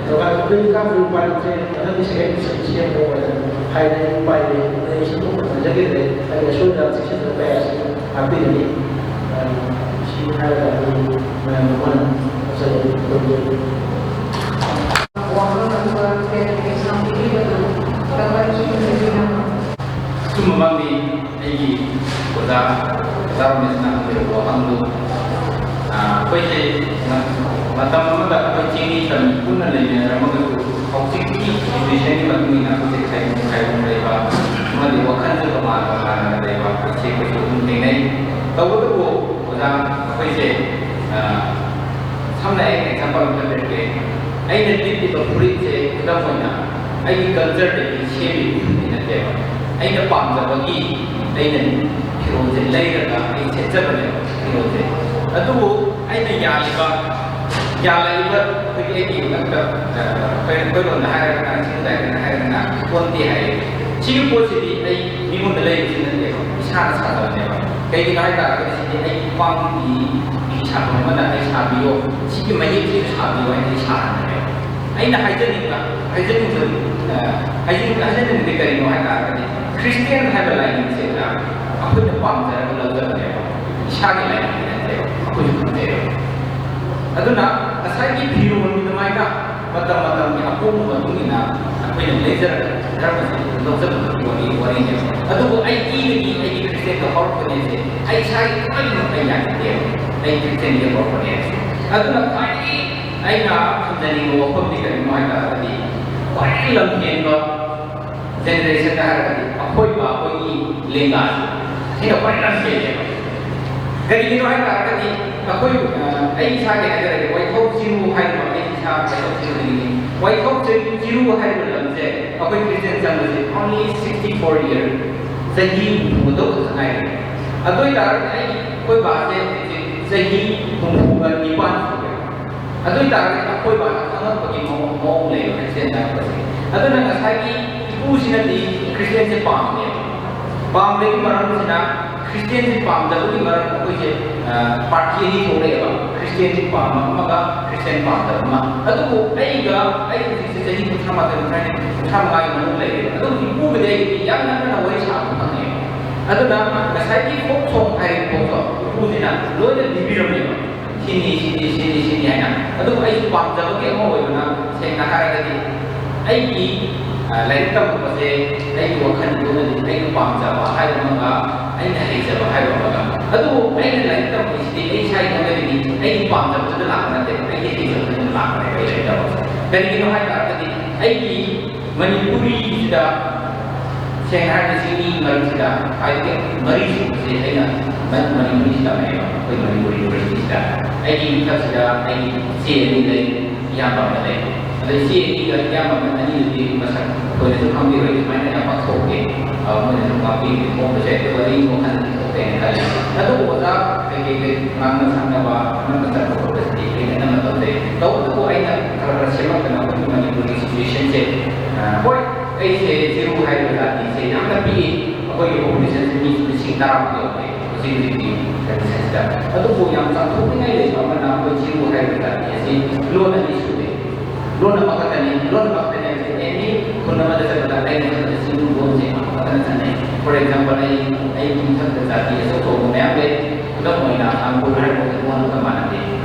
ꯑꯗꯨꯒ ꯂꯥꯏꯔꯤꯛ ꯀꯥꯕꯗꯨ ꯎꯄꯥꯏ ꯂꯩꯇ꯭ꯔꯦ꯫ ꯃꯊꯪꯒꯤ ꯁꯦꯀꯦꯟ ꯁꯦꯝꯗꯣꯛꯑꯣ ꯍꯥꯏꯅ ꯑꯩ ꯎꯄꯥꯏ ꯂꯩ꯫ ꯑꯩ ꯁꯦꯝꯗꯣꯛꯄ ꯉꯝꯖꯈꯤꯗ꯭ꯔꯦ꯫ ꯑꯩ ꯑꯁꯣꯏꯗ ꯆꯦꯛꯁꯤꯟꯕ ꯀꯌꯥꯁꯤ ꯉꯥꯛꯄꯤꯒꯅꯤ꯫ ꯁꯤ ꯍꯥꯏꯔꯒ ꯑꯩ ꯃꯌꯥꯝ ꯃꯃꯥꯡ ꯉꯁꯥꯏ ꯋꯥꯍꯪ ꯑꯗꯨꯒ ꯀ꯭ꯂꯥꯔꯤꯐꯤꯀꯦꯁꯟ ꯄꯤꯕꯤꯕꯗꯨ ꯊꯥꯒꯠꯆꯔꯤ꯫ ꯑꯆꯨꯝꯕꯃꯛꯅꯤ꯫ ꯑꯩꯒꯤ ꯑꯣꯖꯥ, ꯑꯣꯖꯥ ꯔꯣꯃꯦꯁꯅ ꯍꯪꯕꯤꯔꯛꯄ ꯋꯥꯐꯝꯗꯨ, ꯑ, ꯑꯩꯈꯣꯏꯁꯦ ꯃ-, ꯃꯇꯝ ꯑꯃꯗ ꯑꯩꯈꯣꯏ ꯆꯤꯡꯃꯤ ꯇꯝꯃꯤ ꯄꯨꯟꯅ ꯂꯩꯃꯤꯟꯅꯔꯝꯃꯒꯁꯨ ꯍꯧꯖꯤꯛꯀꯤ ꯁꯤꯆꯨꯋꯦꯁꯟꯒꯤ ꯃꯇꯨꯡ ꯏꯟꯅ ꯑꯩꯈꯣꯏꯁꯦ ꯈꯥꯏꯗꯣꯛ ꯈꯥꯏꯗꯣꯛ ꯂꯩꯕ ꯑꯃꯗꯤ ꯋꯥꯈꯜꯁꯨ ꯇꯣꯉꯥꯟ ꯇꯣꯉꯥꯟꯅ ꯂꯩꯕ ꯑꯁꯤ ꯑꯩꯈꯣꯏꯁꯨ ꯑꯗꯨꯝ ꯊꯦꯡꯅꯩ꯫ ꯇꯧꯕꯇꯕꯨ ꯑꯣꯖꯥ, ꯑꯩꯈꯣꯏꯁꯦ, ꯑ, ꯁꯝꯅ ꯑꯩ ꯑꯦꯛꯖꯥꯝꯄꯜ ꯑꯃ ꯄꯤꯔꯛꯀꯦ꯫ ꯑꯩꯅ ꯂꯤꯠꯂꯤꯕ ꯐꯨꯔꯤꯠꯁꯦ ꯈꯨꯗꯝ ꯑꯣꯏꯅ ꯑꯩꯒꯤ ꯀꯜꯆꯔꯗꯒꯤ ꯁꯦꯝꯃꯤꯕ ꯐꯨꯔꯤꯠꯇꯤ ꯅꯠꯇꯦꯕ꯫ ꯑꯩꯅ ꯄꯥꯝꯖꯕꯒꯤ ꯑꯩꯅ ꯐꯤꯔꯣꯜꯁꯦ ꯂꯩꯔꯒ ꯑꯩ ꯁꯦꯠꯆꯕꯅꯦꯕ ꯐꯤꯔꯣꯜꯁꯦ꯫ ꯑꯗꯨꯕꯨ ꯑꯩꯅ ꯌꯥꯜꯂꯤꯕ, ꯌꯥꯜꯂꯛꯏꯕ ꯑꯩꯈꯣꯏꯒꯤ ꯑꯩꯒꯤ ꯏꯊꯛꯇ, ꯑ, ꯑꯩꯈꯣꯏ, ꯑꯩꯈꯣꯏ ꯂꯣꯟꯗ ꯍꯥꯏꯔꯒꯅ, ꯁꯤꯡꯗ ꯍꯥꯏꯔꯒꯅ, ꯍꯥꯏꯔꯒꯅ ꯀꯣꯟꯗꯦ ꯍꯥꯏꯌꯦ꯫ ꯁꯤꯒꯤ ꯄꯣꯠꯁꯤꯗꯤ ꯑꯩ ꯃꯤꯉꯣꯟꯗ ꯂꯩꯕꯁꯨ ꯅꯠꯇꯦꯕ, ꯏꯁꯥꯅ ꯁꯥꯖꯕꯅꯦꯕ꯫ ꯀꯩꯒꯤꯅꯣ ꯍꯥꯏ ꯇꯥꯔꯒꯗꯤ ꯁꯤꯗꯤ ꯑꯩꯒꯤ ꯈ꯭ꯋꯥꯡꯒꯤ ꯐꯤ ꯁꯥꯐꯝ ꯑꯃꯅ ꯑꯩ ꯁꯥꯕꯤꯌꯣ, ꯁꯤꯒꯤ ꯃꯌꯦꯛꯁꯤꯗ ꯁꯥꯕꯤꯌꯣ ꯍꯥꯏꯅ ꯑꯩ ꯁꯥꯍꯟꯕꯅꯦꯕ꯫ ꯑꯩꯅ ꯍꯥꯏꯖꯅꯤꯡꯕ, ꯍꯥꯏꯖꯅꯤꯡꯕ, ꯑ, ꯍꯥꯏꯖꯅꯤꯡ-, ꯍꯥꯏꯖꯅꯤꯡꯕꯗꯤ ꯀꯔꯤꯅꯣ ꯍꯥꯏ ꯇꯥꯔꯒꯗꯤ, ꯈ꯭ꯔꯤꯁꯇꯤꯌꯥꯟ ꯍꯥꯏꯕ ꯂꯥꯏꯅꯤꯡꯁꯦ ꯑꯩꯈꯣꯏꯅ ꯄꯥꯝꯖꯔꯒ ꯂꯧꯖꯕꯅꯦꯕ, ꯏꯁꯥꯒꯤ ꯂꯥꯏꯅꯤꯡꯗꯤ ꯅꯠꯇꯦꯕ, ꯑꯩꯈꯣꯏꯁꯨ ꯈꯪꯖꯩꯕ꯫ ꯑꯗꯨꯅ ꯉꯁꯥꯏꯒꯤ ꯐꯤꯔꯣꯜꯒꯤ ꯑꯗꯨꯃꯥꯏꯅ ꯃꯇꯝ ꯃꯇꯝꯒꯤ ꯑꯍꯣꯡꯕ ꯃꯇꯨꯡ ꯏꯟꯅ ꯑꯩꯈꯣꯏꯅ ꯂꯩꯖꯔꯛꯄ ꯙꯔꯃꯁꯦ ꯂꯧꯖꯕꯒꯤ ꯋꯥꯔꯤ, ꯋꯥꯔꯤꯅꯦꯕ꯫ ꯑꯗꯨꯕꯨ ꯑꯩ ꯏꯗꯒꯤ ꯑꯩꯒꯤ ꯈ꯭ꯔꯤꯁꯇꯤꯌꯥꯟꯗ ꯍꯧꯔꯛꯄꯅꯦ ꯍꯥꯏꯁꯦ, ꯑꯩ ꯏꯁꯥꯒꯤ ꯂꯣꯏꯅꯃꯛ ꯑꯩ ꯌꯥꯅꯤꯡꯗꯦꯕ, ꯑꯩ ꯈ꯭ꯔꯤꯁꯇꯤꯌꯥꯟꯗ ꯍꯧꯔꯛꯄꯅꯦ ꯍꯥꯏꯁꯦ꯫ ꯑꯗꯨꯅ ꯈ꯭ꯋꯥꯏꯗꯒꯤ ꯑꯩꯅ ꯊꯝꯖꯅꯤꯡꯕ ꯋꯥꯐꯝꯗꯤ ꯀꯔꯤꯅꯣ ꯍꯥꯏ ꯇꯥꯔꯒꯗꯤ, ꯈ꯭ꯋꯥꯏꯗꯒꯤ ꯂꯝꯍꯦꯟꯕ ꯖꯦꯅꯦꯔꯦꯁꯟꯗ ꯍꯥꯏꯔꯒꯗꯤ ꯑꯩꯈꯣꯏ ꯕꯥ ꯑꯩꯈꯣꯏꯒꯤ ꯂꯦꯡꯒꯥꯁꯦ ꯁꯤꯅ ꯈ꯭ꯋꯥꯏ ꯂꯝꯍꯦꯜꯂꯦꯕ꯫ ꯀꯔꯤꯒꯤꯅꯣ ꯍꯥꯏ ꯇꯥꯔꯒꯗꯤ ꯑꯩꯈꯣꯏ, ꯑ, ꯑꯩ ꯏꯁꯥꯒꯤ ꯍꯥꯏꯖꯔꯒꯦ, ꯋꯥꯏꯊꯧ ꯆꯤꯔꯨ ꯍꯥꯏꯔꯤꯕ, ꯑꯩ ꯏꯁꯥ ꯋꯥꯏꯊꯧ ꯆꯤꯔꯨꯗꯒꯤꯅꯤ꯫ ꯋꯥꯏꯊꯧ ꯆꯤꯔꯨ ꯍꯥꯏꯔꯤꯕ ꯂꯝꯁꯦ ꯑꯩꯈꯣꯏ Christian ꯆꯪꯕꯁꯦ only sixty four year, ꯆꯍꯤ ꯍꯨꯝꯐꯨ ꯇꯔꯨꯛ ꯈꯛꯇ ꯉꯥꯏꯔꯦ꯫ ꯑꯗꯨ ꯑꯣꯏ ꯇꯥꯔꯒꯗꯤ ꯑꯩꯒꯤ, ꯑꯩꯈꯣꯏ ꯕꯥꯁꯦ ꯍꯧꯖꯤꯛ ꯆꯍꯤ ꯍꯨꯝꯐꯨꯒ ꯅꯤꯄꯥꯟ ꯁꯨꯔꯦ꯫ ꯑꯗꯨ ꯑꯣꯏ ꯇꯥꯔꯒꯗꯤ ꯑꯩꯈꯣꯏ ꯕꯥꯅ ꯈꯪꯉꯛꯄꯒꯤ ꯃꯑꯣꯡ, ꯃꯑꯣꯡ ꯂꯩꯕ ꯈ꯭ꯔꯤꯁꯇꯤꯌꯥꯟ ꯆꯪꯉꯛꯄꯁꯦ꯫ ꯑꯗꯨꯅ ꯉꯁꯥꯏꯒꯤ ꯏꯄꯨꯁꯤꯅꯗꯤ ꯈ꯭ꯔꯤꯁꯇꯤꯌꯥꯟꯁꯦ ꯄꯥꯝꯗꯦꯕ꯫ ꯄꯥꯝꯕꯒꯤ ꯃꯔꯝꯁꯤꯅ ꯈ꯭ꯔꯤꯁꯇꯤꯌꯥꯟꯁꯤ ꯄꯥꯝꯗꯕꯒꯤ ꯃꯔꯝ ꯑꯩꯈꯣꯏꯁꯦ ꯄꯥꯔꯇꯤ ꯑꯅꯤ ꯊꯣꯛꯂꯛꯑꯦꯕ, ꯈ꯭ꯔꯤꯁꯇꯤꯌꯥꯟꯁꯤ ꯄꯥꯝꯕ ꯑꯃꯒ ꯈ꯭ꯔꯤꯁꯇꯤꯌꯥꯟ ꯄꯥꯝꯗꯕ ꯑꯃ꯫ ꯑꯗꯨꯕꯨ ꯑꯩꯒ, ꯑꯩ ꯍꯧꯖꯤꯛꯁꯦ ꯆꯍꯤ ꯀꯨꯟꯊ꯭ꯔꯥ ꯃꯥꯊꯣꯏ, ꯀꯨꯟꯊ꯭ꯔꯥ ꯅꯤꯊꯣꯏ, ꯀꯨꯟꯊ꯭ꯔꯥ ꯃꯉꯥꯒꯤ ꯃꯅꯨꯡ ꯂꯩꯔꯦꯕ꯫ ꯑꯗꯨꯕꯨ ꯏꯄꯨꯒꯗꯤ ꯑꯩꯒꯗꯤ ꯌꯥꯝ ꯅꯛꯅꯅ ꯋꯥꯔꯤ ꯁꯥꯕ ꯐꯪꯉꯦꯕ꯫ ꯑꯗꯨꯅ ꯉꯁꯥꯏꯒꯤ ꯐꯣꯛ ꯁꯣꯡ ꯍꯥꯏꯔꯤꯕ ꯄꯣꯠꯇꯣ ꯏꯄꯨꯁꯤꯅ ꯂꯣꯏꯅ ꯂꯤꯕꯤꯔꯝꯃꯦꯕ꯫ ꯁꯤꯅꯤ, ꯁꯤꯅꯤ, ꯁꯤꯅꯤ, ꯁꯤꯅꯤ ꯍꯥꯏꯅ꯫ ꯑꯗꯨꯕꯨ ꯑꯩꯁꯨ ꯄꯥꯝꯖꯕꯒꯤ ꯑꯃ ꯑꯣꯏꯕꯅ, ꯁꯦꯡꯅ ꯍꯥꯏꯔꯒꯗꯤ, ꯑꯩꯒꯤ, ꯑ, ꯂꯥꯏꯔꯤꯛ ꯇꯝꯃꯛꯄꯁꯦ ꯑꯩꯒꯤ ꯋꯥꯈꯜꯒꯤ ꯑꯣꯏꯅꯗꯤ ꯑꯩꯅ ꯄꯥꯝꯖꯕ ꯍꯥꯏꯕ ꯑꯃꯒ ꯑꯩꯅ ꯍꯩꯖꯕ ꯍꯥꯏꯕ ꯑꯃꯒ꯫ ꯑꯗꯨꯕꯨ ꯑꯩꯅ ꯂꯥꯏꯔꯤꯛ ꯇꯝꯃꯛꯄꯁꯤꯗꯤ ꯑꯩ ꯏꯁꯥꯒꯤ ꯑꯣꯏꯅꯗꯤ ꯑꯩꯒꯤ ꯄꯥꯝꯖꯕꯗꯨꯗ ꯂꯥꯛꯄ ꯅꯠꯇꯦ, ꯑꯩꯒꯤ ꯍꯩꯖꯕꯗꯨꯗ ꯂꯥꯛꯄꯅꯦꯕ ꯑꯩ ꯂꯥꯏꯔꯤꯛ ꯇꯝꯃꯛꯄꯁꯦ꯫ ꯀꯔꯤꯒꯤꯅꯣ ꯍꯥꯏ ꯇꯥꯔꯒꯗꯤ, ꯑꯩꯒꯤ ꯃꯅꯤꯄꯨꯔꯤꯁꯤꯗ, ꯁꯦꯡꯅ ꯍꯥꯏꯔꯒꯗꯤ, ꯆꯤꯡꯃꯤ ꯃꯔꯛꯁꯤꯗ ꯈ꯭ꯋꯥꯏꯗꯒꯤ ꯃꯔꯤ ꯁꯨꯕꯁꯦ ꯑꯩꯅ ꯃ-, ꯃꯅꯤꯄꯨꯔꯤꯁꯤ ꯇꯝꯃꯛꯑꯦꯕ, ꯑꯩꯈꯣꯏ ꯃꯅꯤꯄꯨꯔ ꯌꯨꯅꯤꯚꯔꯁꯤꯇꯤꯁꯤꯗ꯫ ꯑꯩꯒꯤ ꯃꯊꯛꯁꯤꯗ ꯑꯩꯒꯤ ꯏꯆꯦ ꯑꯅꯤ ꯂꯩ, ꯏꯌꯥꯝꯕ ꯑꯃ ꯂꯩ꯫ ꯑꯗꯣ ꯏꯆꯦ ꯑꯅꯤꯒ ꯏꯌꯥꯝꯕ ꯑꯃ ꯑꯅꯤꯗꯨꯗꯤ ꯃꯁꯛ ꯊꯣꯏꯅꯁꯨ ꯈꯪꯕꯤꯔꯣꯏ, ꯁꯨꯃꯥꯏꯅ ꯌꯥꯝ ꯄꯥꯛ ꯊꯣꯛꯇꯦ꯫ ꯑ, ꯃꯣꯏꯅꯁꯨ ꯉꯥꯛꯄꯤꯔꯦ, ꯊꯣꯛꯄꯁꯦ ꯑꯩꯈꯣꯏ ꯋꯥꯔꯤ ꯋꯥꯈꯜꯗꯗꯤ ꯊꯣꯛꯇꯦꯅ ꯈꯜꯂꯤ꯫ ꯑꯗꯨꯕꯨ ꯑꯣꯖꯥ ꯀꯩꯀꯩ ꯀꯩ ꯉꯥꯡꯅ ꯁꯛꯅꯕ, ꯑꯅꯝꯕ ꯆꯠꯄ ꯈꯣꯠꯄꯁꯤꯗꯤ ꯑꯩꯅ ꯑꯅꯝꯕ ꯇꯧꯖꯩ꯫ ꯇꯧꯕꯇꯕꯨ ꯑꯩꯅ ꯈꯔ ꯈꯔ ꯁꯦꯝꯃꯛꯇꯅ ꯑꯩꯈꯣꯏꯒꯤ ꯃꯅꯤꯄꯨꯔꯒꯤ ꯁꯤꯆꯨꯋꯦꯁꯟꯁꯦ, ꯑ, ꯍꯣꯏ, ꯑꯩꯁꯦ ꯆꯤꯔꯨ ꯍꯥꯏꯔꯤꯕ ꯖꯥꯇꯤꯁꯦ ꯌꯥꯝꯅ ꯄꯤꯛꯏ, ꯑꯩꯈꯣꯏꯒꯤ ꯄꯣꯄꯨꯂꯦꯁꯟꯁꯦ ꯃꯤ ꯂꯤꯁꯤꯡ ꯇꯔꯥꯃꯨꯛ ꯌꯧꯔꯦ ꯍꯧꯖꯤꯛ ꯍꯧꯖꯤꯛꯀꯤ ꯀꯟꯗꯤꯁꯟꯁꯤꯗ꯫ ꯑꯗꯨꯕꯨ ꯌꯥꯝ ꯆꯥꯎꯊꯣꯛꯅꯤꯡꯉꯥꯏ ꯂꯩꯕ ꯑꯃꯅ, ꯑꯩꯈꯣꯏ ꯆꯤꯔꯨ ꯍꯥꯏꯔꯤꯕ ꯖꯥꯇꯤ ꯑꯁꯤ ꯂꯣꯟ ꯑꯅꯤ ꯁꯨꯔꯦ꯫ ꯂꯣꯟ ꯑꯃꯈꯛꯇꯅꯤ, ꯂꯣꯟ ꯑꯃꯈꯛꯇꯅꯤ ꯍꯥꯏꯕꯁꯦ ꯑꯦꯅꯤ ꯈꯨꯟ ꯑꯃꯗ ꯆꯠꯄꯗ ꯑꯩꯅ ꯆꯠꯄꯗ ꯆꯤꯔꯨ ꯂꯣꯟꯁꯦ ꯑꯃꯈꯛꯇꯅ ꯆꯠꯅꯩ꯫ For example, ꯑꯩ, ꯑꯩꯒꯤ ꯃꯊꯛꯇ ꯖꯥꯇꯤ ꯑꯆꯧ ꯑꯆꯧꯕ ꯃꯌꯥꯝ ꯂꯩ꯫ ꯈꯨꯗꯝ ꯑꯣꯏꯅ ꯃꯅꯤꯄꯨꯔ ꯍꯥꯏꯔꯤꯕ ꯂꯣꯟ ꯑꯃꯒ ꯃꯥꯟꯅꯗꯦ꯫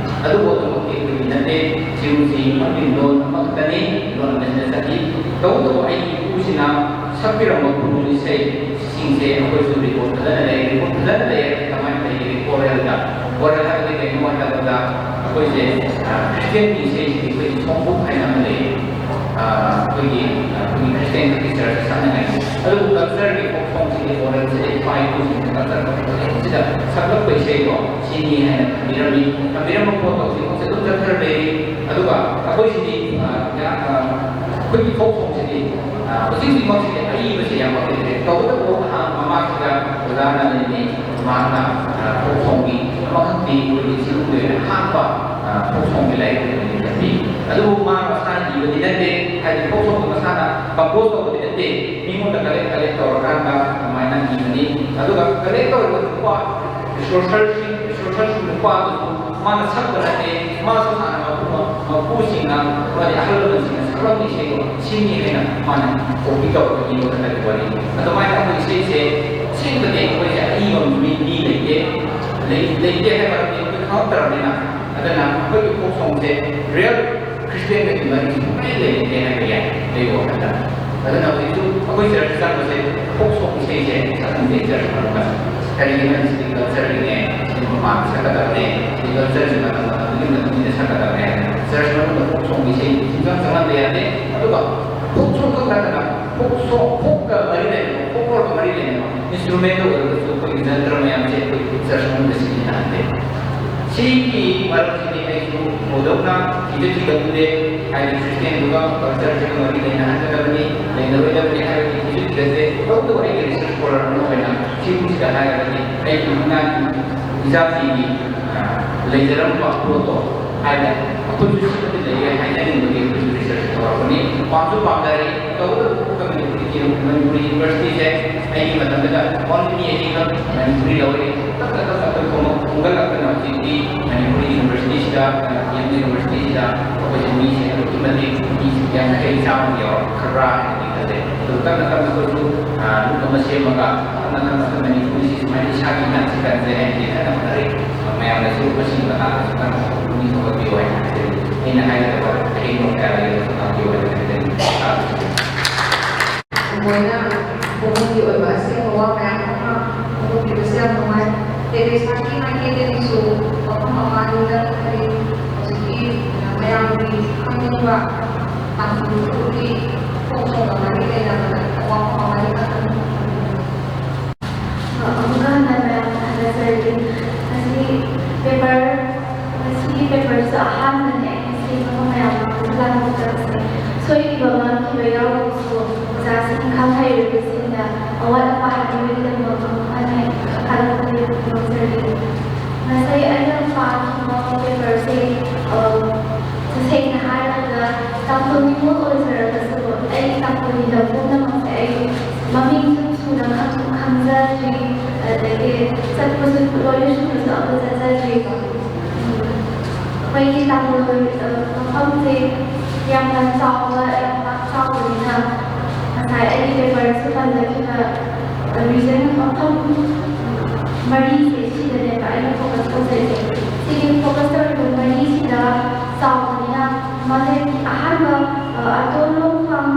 ꯑꯗꯨꯕꯨ ꯑꯗꯨꯃꯛꯇꯤ ꯑꯩꯈꯣꯏꯒꯤ ꯅꯠꯇꯦ꯫ ꯆꯤꯔꯨꯁꯤ ꯃꯃꯤꯡ ꯂꯣꯟ ꯑꯃꯈꯛꯇꯅꯤ, ꯂꯣꯟ ꯑꯃꯁꯤꯅ ꯆꯠꯂꯤ꯫ ꯇꯧꯕꯇꯕꯨ ꯑꯩꯒꯤ ꯏꯄꯨꯁꯤꯅ ꯁꯛꯄꯤꯔꯝꯕ ꯈꯨꯅꯨꯡ ꯏꯁꯩꯁꯤꯡꯁꯦ ꯑꯩꯈꯣꯏꯁꯨ ꯔꯦꯀꯣꯔꯗ ꯐꯖꯅ ꯂꯩ꯫ ꯔꯦꯀꯣꯔꯗ ꯐꯖꯅ ꯂꯩ ꯍꯥꯏꯕꯁꯤ ꯀꯃꯥꯏꯅ ꯂꯩꯒꯦ? ꯑꯣꯔꯦꯜꯗ꯫ ꯑꯣꯔꯦꯜ ꯍꯥꯏꯕꯗꯤ ꯀꯩꯅꯣ ꯍꯥꯏ ꯃꯇꯝꯗ ꯑꯩꯈꯣꯏꯁꯦ, ꯑ, ꯈ꯭ꯔꯤꯁꯇꯤꯌꯟꯒꯤ ꯏꯁꯩꯁꯤꯗꯤ ꯑꯩꯈꯣꯏꯒꯤ ꯁꯣꯡꯕꯨꯛ ꯍꯥꯏꯅ ꯑꯃ ꯂꯩꯌꯦ꯫ ꯑ, ꯑꯩꯈꯣꯏꯒꯤ, ꯑ, ꯑꯩꯈꯣꯏꯒꯤ ꯈ꯭ꯔꯤꯁꯇꯤꯌꯟꯒꯤ ꯆꯔꯆꯇ ꯁꯛꯅꯉꯥꯏꯒꯤ꯫ ꯑꯗꯨꯕꯨ ꯀꯜꯆꯔꯒꯤ ꯐꯣꯛ ꯁꯣꯡꯁꯤꯗꯤ ꯑꯣꯔꯦꯜꯁꯤꯗꯤ ꯏꯄꯥ ꯏꯄꯨꯁꯤꯡꯅ ꯀꯜꯆꯔ ꯐꯣꯛ ꯁꯣꯡꯁꯤꯗ ꯁꯛꯂꯛꯄ ꯏꯁꯩꯗꯣ ꯁꯤꯅꯤ ꯍꯥꯏꯅ ꯊꯝꯕꯤꯔꯝꯃꯤ꯫ ꯊꯝꯕꯤꯔꯝꯕ ꯄꯣꯠꯇꯣ ꯍꯧꯖꯤꯛ ꯍꯧꯖꯤꯛ ꯑꯗꯨꯝ ꯆꯠꯊꯔ ꯂꯩꯔꯤ꯫ ꯑꯗꯨꯒ ꯑꯩꯈꯣꯏꯁꯤꯗꯤ, ꯑ, ꯌꯥ-, ꯑ, ꯑꯩꯈꯣꯏꯒꯤ ꯐꯣꯛ ꯁꯣꯡꯁꯤꯗꯤ, ꯑ, ꯍꯧꯖꯤꯛ ꯍꯧꯖꯤꯛꯃꯛꯁꯤꯗꯤ ꯑꯏꯕꯁꯦ ꯌꯥꯝ ꯋꯥꯠꯂꯤꯕꯁꯦ꯫ ꯇꯧꯕꯇꯕꯨ ꯑꯍꯥꯟꯕ ꯃꯃꯥꯡꯁꯤꯗ ꯑꯣꯖꯥ ꯅꯟꯗꯅꯤ ꯃꯍꯥꯛꯅ, ꯑ, ꯐꯣꯛ ꯁꯣꯡꯒꯤ ꯑꯃꯈꯛꯇꯤ ꯑꯩꯈꯣꯏꯒꯤ ꯆꯤꯡꯗ ꯑꯣꯏꯅ ꯑꯍꯥꯟꯕ, ꯑ, ꯐꯣꯛ ꯁꯣꯡꯒꯤ ꯂꯥꯏꯔꯤꯛ ꯑꯣꯏꯅ ꯂꯤꯡꯈꯠꯄꯤ꯫ ꯑꯗꯨꯕꯨ ꯃꯥ ꯃꯁꯥꯅ ꯏꯕꯗꯤ ꯅꯠꯇꯦ, ꯍꯥꯏꯗꯤ ꯐꯣꯛ ꯁꯣꯡꯗꯣ ꯃꯁꯥꯅ ꯀꯝꯄꯣꯖ ꯇꯧꯕꯗꯤ ꯅꯠꯇꯦ, ꯃꯤꯉꯣꯟꯗ ꯀꯂꯦꯛ ꯀꯂꯦꯛ ꯇꯧꯔꯀꯥꯟꯗ ꯑꯗꯨꯃꯥꯏꯅ ꯏꯕꯅꯤ꯫ ꯑꯗꯨꯒ ꯀꯂꯦꯛ ꯇꯧꯔꯤꯕ ꯅꯨꯄꯥ, ꯔꯤꯁꯣꯔꯁꯔꯁꯤꯡ, ꯔꯤꯁꯣꯔꯁꯔꯁꯤꯡ ꯅꯨꯄꯥꯗꯨꯁꯨ ꯃꯥꯅ ꯁꯛꯄ ꯅꯠꯇꯦ, ꯃꯥꯁꯨ ꯍꯥꯟꯅ ꯃꯄꯨ-, ꯃꯄꯨꯁꯤꯡꯅ ꯑꯃꯗꯤ ꯑꯍꯜ ꯂꯃꯟꯁꯤꯡꯅ ꯁꯛꯂꯝꯕ ꯏꯁꯩꯗꯣ ꯁꯤꯅꯤ ꯍꯥꯏꯅ ꯃꯥꯅ ꯀꯣꯄꯤ ꯇꯧꯔꯒ ꯏꯕ ꯈꯛꯇꯒꯤ ꯋꯥꯔꯤꯅꯤ꯫ ꯑꯗꯨꯃꯥꯏꯅ ꯑꯩꯈꯣꯏ ꯏꯁꯩꯁꯦ ꯑꯁꯦꯡꯕꯗꯤ ꯑꯩꯈꯣꯏꯁꯦ ꯑꯏꯕ ꯃꯤ, ꯃꯤ ꯂꯩꯇꯦ, ꯂꯩ-, ꯂꯩꯇꯦ ꯍꯥꯏꯕ ꯃꯔꯝꯗꯤ ꯑꯩꯈꯣꯏ ꯈꯪꯉꯛꯇ꯭ꯔꯕꯅꯤꯅ꯫ ꯑꯗꯨꯅ ꯑꯩꯈꯣꯏꯒꯤ ꯐꯣꯛ ꯁꯣꯡꯁꯦ ꯔꯤꯌꯦꯜ ꯈ꯭ꯔꯤꯁꯇꯤꯌꯥꯟꯒ ꯇꯤꯟꯅꯔꯤꯁꯤ ꯁꯨꯡꯂꯩ ꯂꯩꯇꯦ ꯍꯥꯏꯕ ꯌꯥꯏ, ꯑꯩꯒꯤ ꯋꯥꯈꯜꯗ꯫ ꯑꯗꯨꯅ ꯍꯧꯖꯤꯛꯁꯨ ꯑꯩꯈꯣꯏ ꯆꯔꯆ ꯆꯪꯕꯁꯦ ꯐꯣꯛ ꯁꯣꯡ ꯏꯁꯩꯁꯦ ꯁꯛꯍꯟꯗꯦ ꯆꯔꯆ ꯃꯅꯨꯡꯗ꯫ ꯀꯔꯤꯒꯤꯅꯣ ꯍꯥꯏꯗꯤ ꯁꯤꯗꯤ ꯀꯜꯆꯔꯒꯤꯅꯦ, ꯁꯤꯗꯤ ꯃꯄꯥꯟꯗ ꯁꯛꯀꯗꯕꯅꯦ, ꯁꯤꯗꯤ ꯀꯜꯆꯔꯁꯤ ꯃꯇꯝ ꯃꯇꯝꯗꯨꯒꯤ ꯃꯇꯨꯡ ꯏꯟꯅ ꯁꯛꯀꯗꯕꯅꯦ ꯍꯥꯏꯅ ꯆꯔꯆ ꯃꯅꯨꯡꯗ ꯐꯣꯛ ꯁꯣꯡ ꯏꯁꯩ ꯁꯨꯡꯆꯪ ꯆꯪꯍꯟꯕ ꯌꯥꯗꯦ꯫ ꯑꯗꯨꯒ ꯐꯣꯛ ꯁꯣꯡ ꯈꯛ ꯅꯠꯇꯅ ꯐꯣꯛ ꯁꯣꯡ, ꯐꯣꯛꯀ ꯃꯔꯤ ꯂꯩꯅꯕ, ꯐꯣꯛꯂꯣꯔꯒ ꯃꯔꯤ ꯂꯩꯅꯕ ꯏꯟꯁꯇ꯭ꯔꯨꯃꯦꯟꯗ ꯑꯣꯏꯔꯒꯁꯨ ꯑꯩꯈꯣꯏꯒꯤ ꯖꯟꯇ꯭ꯔ ꯃꯌꯥꯝꯁꯦ ꯑꯩꯈꯣꯏ ꯆꯔꯆ ꯃꯅꯨꯡꯗ ꯁꯤꯖꯤꯟꯅꯍꯟꯗꯦ꯫ ꯁꯤꯒꯤ ꯃꯔꯝꯁꯤꯗꯤ ꯑꯩꯁꯨ ꯊꯣꯏꯗꯣꯛꯅ ꯊꯤꯖ ꯊꯤꯒꯠꯂꯨꯗꯦ꯫ ꯍꯥꯏꯗꯤ ꯈ꯭ꯔꯤꯁꯇꯤꯌꯥꯟꯗꯨꯒ ꯀꯜꯆꯔꯁꯤꯒ ꯃꯔꯤ ꯂꯩꯅꯍꯟꯒꯗꯕꯅꯤ, ꯂꯩꯅꯔꯣꯏꯗꯕꯅꯤ ꯍꯥꯏꯕꯒꯤ ꯊꯤꯖ ꯊꯤꯒꯠꯇꯦ꯫ ꯇꯧꯕꯇꯕꯨ ꯑꯩꯒꯤ ꯔꯤꯁꯔꯁ ꯁ꯭ꯀꯣꯂꯔ ꯑꯃ ꯑꯣꯏꯅ ꯁꯤꯒꯤꯁꯤꯗ ꯍꯥꯏꯔꯒꯗꯤ ꯑꯩꯒꯤ ꯏꯃꯥꯒꯤ ꯏꯖꯥꯇꯤꯒꯤ, ꯑ, ꯂꯩꯖꯔꯝꯕ ꯄꯣꯠꯇꯣ ꯍꯥꯏꯅ ꯑꯩꯈꯣꯏꯁꯨ ꯁꯤꯃꯗꯤ ꯂꯩꯔꯦ ꯍꯥꯏꯖꯅꯤꯡꯕꯒꯤ ꯑꯩꯈꯣꯏꯁꯨ ꯔꯤꯁꯔꯁ ꯇꯧꯔꯛꯄꯅꯤ꯫ ꯄꯥꯝꯁꯨ ꯄꯥꯝꯖꯔꯦ꯫ ꯇꯧꯕꯇꯕꯨ ꯃꯅꯤꯄꯨꯔ ꯌꯨꯅꯤꯚꯔꯁꯤꯇꯤꯁꯦ ꯑꯩꯒꯤ ꯃꯇꯝꯗꯨꯗ ꯑꯣꯟꯂꯤ ꯃꯤ ꯑꯅꯤꯈꯛ ꯃꯅꯤꯄꯨꯔꯤ ꯂꯧꯔꯦ꯫ ꯇꯞꯅ ꯇꯞꯅ ꯑꯩꯈꯣꯏ ꯈꯣꯡ-, ꯈꯣꯝꯒꯠꯂꯛꯇꯅ ꯍꯧꯖꯤꯛꯇꯤ ꯃꯅꯤꯄꯨꯔꯤ ꯌꯨꯅꯤꯚꯔꯁꯤꯇꯤꯁꯤꯗ, ꯗꯤ ꯑꯦꯝ ꯌꯨꯅꯤꯚꯔꯁꯤꯇꯤꯁꯤꯗ ꯑꯩꯈꯣꯏꯁꯦ ꯃꯤꯁꯦ ꯑꯗꯨꯛꯀꯤ ꯃꯇꯤꯛ ꯃꯤ ꯌꯥꯡꯈꯩ ꯆꯥꯝꯃ ꯌꯧꯔꯛꯀꯗ꯭ꯔꯥ ꯍꯥꯏꯅꯗꯤ ꯈꯜꯂꯦ꯫ ꯑꯗꯨ ꯇꯞꯅ ꯇꯞꯅ ꯑꯩꯈꯣꯏꯁꯨ, ꯑ, ꯂꯨꯞ ꯑꯃ ꯁꯦꯝꯃꯒ ꯇꯞꯅ ꯇꯞꯅ ꯑꯩꯈꯣꯏ ꯃꯅꯤꯄꯨꯔꯤꯁꯤ ꯁꯨꯃꯥꯏꯅ ꯏꯁꯥꯒꯤ ꯉꯥꯛꯁꯤ ꯀꯟꯁꯦ ꯍꯥꯏꯅꯗꯤ ꯀꯟꯅ ꯍꯣꯠꯅꯔꯤ꯫ ꯃꯌꯥꯝꯅꯁꯨ ꯃꯁꯤꯒꯤ ꯃꯇꯥꯡꯗꯁꯨ ꯀꯟꯅ ꯄꯨꯛꯅꯤꯡ ꯊꯧꯒꯠꯄꯤꯌꯨ ꯍꯥꯏꯅ ꯍꯥꯏꯖꯔꯤ꯫ ꯑꯩꯅ ꯍꯥꯏꯒꯗꯕ ꯑꯍꯦꯟꯕ ꯀꯌꯥ ꯂꯩꯔꯒꯁꯨ ꯇꯥꯛꯄꯤꯌꯨ ꯍꯥꯏꯅ ꯍꯥꯏꯖꯔꯤ꯫ ꯊꯃꯣꯏꯅ ꯄꯨꯛꯅꯤꯡꯒꯤ ꯑꯣꯏꯕ ꯑꯁꯦꯡꯕ ꯋꯥ ꯃꯌꯥꯝ ꯑꯃ ꯐꯣꯡꯗꯣꯛꯄꯤꯕꯁꯦ ꯌꯥꯝ ꯅꯨꯡꯉꯥꯏ꯫ ꯇꯦꯔꯦꯁꯥꯒꯤ ꯃꯥꯏꯀꯩꯗꯒꯤꯁꯨ ꯋꯥꯐꯝ ꯑꯃ ꯑꯅꯤꯗꯪ ꯍꯥꯏꯗꯤ ꯍꯧꯖꯤꯛꯀꯤ ꯃꯌꯥꯝꯒꯤ ꯈꯪꯅꯤꯡꯕ ꯇꯥꯡꯈꯨꯜꯒꯤ ꯈꯣꯡꯖꯣꯝꯒ ꯃꯔꯤ ꯂꯩꯅꯕꯗ ꯋꯥꯐꯝ ꯑꯃ ꯑꯅꯤꯗꯪ ꯍꯥꯏꯕꯤꯌꯨ꯫ ꯑꯃꯨꯛꯀ ꯍꯟꯅ ꯃꯌꯥꯝ ꯊꯥꯒꯠꯆꯔꯤ꯫ ꯉꯁꯤ ꯄꯦꯄꯔ, ꯉꯁꯤꯒꯤ ꯄꯦꯄꯔꯁꯤꯗ ꯑꯍꯥꯟꯕꯅꯦ ꯑꯩꯅ ꯁꯦꯝꯕ ꯃꯌꯥꯝ ꯑꯃꯁꯨ ꯂꯥꯡꯊꯣꯛꯆꯕꯁꯦ꯫ ꯁꯣꯏꯈꯤꯕ ꯉꯥꯝꯈꯤꯕ ꯌꯥꯎꯔꯕꯁꯨ ꯑꯣꯖꯥꯁꯤꯡ ꯈꯪ ꯍꯩꯔꯕꯁꯤꯡꯅ ꯑꯋꯥꯠ ꯑꯄꯥ ꯍꯥꯏꯕꯤꯕꯒꯤꯗꯃꯛ ꯑꯃꯨꯛ ꯍꯟꯅ ꯊꯥꯒꯠꯄ ꯐꯣꯡꯗꯣꯛꯆꯔꯤ꯫ ꯉꯁꯤ ꯑꯩꯅ ꯄꯥꯈꯤꯕ ꯄꯦꯄꯔꯁꯦ, ꯑ, ꯇꯁꯦꯡꯅ ꯍꯥꯏꯔꯕꯗ ꯇꯥꯡꯈꯨꯜ ꯅꯤꯉꯣꯜ ꯑꯣꯏꯖꯔꯒꯁꯨ ꯔꯤꯖꯟ ꯃꯐꯝ ꯃꯔꯤꯁꯦ ꯁꯤꯗꯅꯦꯕ ꯑꯩꯅ ꯐꯣꯀꯁ ꯇꯧꯖꯩꯁꯦ꯫ ꯁꯤꯒꯤ ꯐꯣꯀꯁ ꯇꯧꯔꯤꯕ ꯃꯔꯤꯁꯤꯗ ꯆꯥꯎꯕꯅꯤꯅ ꯃꯥꯁꯦ ꯑꯍꯥꯟꯕ, ꯑ, ꯑꯗꯣ ꯂꯣꯡꯐꯥꯡ,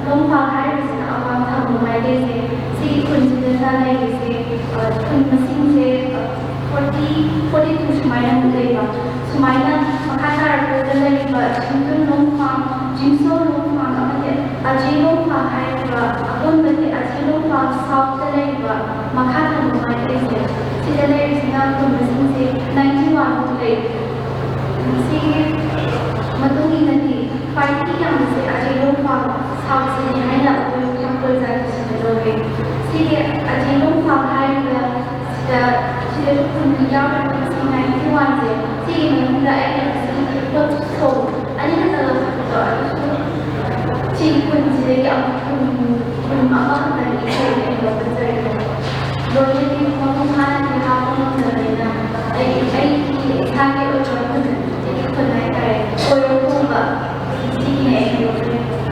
ꯂꯣꯡꯐꯥꯡ ꯍꯥꯏꯔꯤꯕꯁꯤꯅ ꯑꯋꯥꯡ ꯊꯪꯕ ꯃꯥꯏꯀꯩꯁꯦ꯫ ꯁꯤꯒꯤ ꯈꯨꯟꯁꯤꯗ ꯂꯩꯔꯤꯁꯦ, ꯑ, ꯈꯨꯟ ꯃꯁꯤꯡꯁꯦ, ꯑ, ꯐꯣꯔꯇꯤ, ꯐꯣꯔꯇꯤ ꯇꯨ ꯁꯨꯃꯥꯏꯅ ꯑꯃꯨꯛ ꯂꯩꯕ꯫ ꯁꯨꯃꯥꯏꯅ ꯃꯈꯥ ꯇꯥꯔꯛꯄꯗ ꯂꯩꯔꯤꯕ ꯆꯤꯡꯊꯨꯟ ꯂꯣꯡꯐꯥꯡ, ꯆꯤꯡꯁꯧ ꯂꯣꯡꯐꯥꯡ ꯑꯃꯗꯤ ꯑꯖꯤ ꯂꯣꯡꯐꯥꯡ ꯍꯥꯏꯔꯤꯕ ꯑꯀꯣꯟꯕꯒꯤ ꯑꯖꯤ ꯂꯣꯡꯐꯥꯡ ꯁꯥꯎꯠꯇ ꯂꯩꯔꯤꯕ ꯃꯈꯥ ꯊꯪꯕ ꯃꯥꯏꯀꯩꯁꯦ, ꯁꯤꯗ ꯂꯩꯔꯤꯁꯤꯅ ꯈꯨꯟ ꯃꯁꯤꯡꯁꯦ ꯅꯥꯏꯟꯇꯤ ꯋꯥꯟ ꯃꯨꯛ ꯂꯩ꯫ ꯁꯤꯒꯤ ꯃꯇꯨꯡ ꯏꯟꯅꯗꯤ ꯈ꯭ꯋꯥꯏꯗꯒꯤ ꯌꯥꯝꯕꯁꯦ ꯑꯖꯤ ꯂꯣꯡꯐꯥꯡ ꯁꯥꯎꯠꯁꯤꯅꯤ ꯍꯥꯏꯅ ꯑꯩꯈꯣꯏ ꯇꯥꯡꯈꯨꯜ ꯖꯥꯇꯤꯁꯤꯡꯅ ꯂꯧꯋꯤ꯫ ꯁꯤꯒꯤ ꯑꯖꯤ ꯂꯣꯡꯐꯥꯡ ꯍꯥꯏꯔꯤꯕ ꯁꯤꯗ, ꯁꯤꯗ ꯈꯨꯟ ꯌꯥꯎꯔꯤꯕ ꯃꯁꯤꯡ ꯅꯥꯏꯟꯇꯤ ꯋꯥꯟꯁꯦ, ꯁꯤꯒꯤ ꯃꯅꯨꯡꯗ ꯑꯩꯅ ꯉꯁꯤ ꯄꯣꯠ ꯁꯣ ꯑꯅꯤꯈꯛꯇ ꯂꯧꯊꯣꯛꯄꯗꯣ, ꯑꯗꯨꯁꯨ ꯁꯤ ꯈꯨꯟꯁꯤꯗꯒꯤ ꯑꯃꯨꯛ ꯈꯨꯟ, ꯈꯨꯟ ꯑꯃꯈꯛꯇꯒꯤ ꯏꯁꯩ ꯑꯩꯅ ꯂꯧꯈꯠꯆꯔꯤꯕ꯫ ꯂꯣꯏꯅꯗꯤ ꯃꯄꯨꯡ ꯐꯥꯅꯗꯤ ꯍꯥꯞꯄ ꯉꯝꯗꯕꯅꯤꯅ, ꯑꯩ, ꯑꯩꯒꯤ ꯏꯁꯥꯒꯤ ꯑꯣꯏꯕ ꯈꯨꯟ, ꯑꯩꯒꯤ ꯈꯨꯟ ꯍꯥꯏꯇꯥꯔꯦ, ꯀꯣꯏꯔꯣ ꯈꯣꯡꯕ, ꯁꯤꯒꯤꯅꯦ ꯑꯩꯅ ꯂꯧꯖꯔꯤꯕꯁꯦ꯫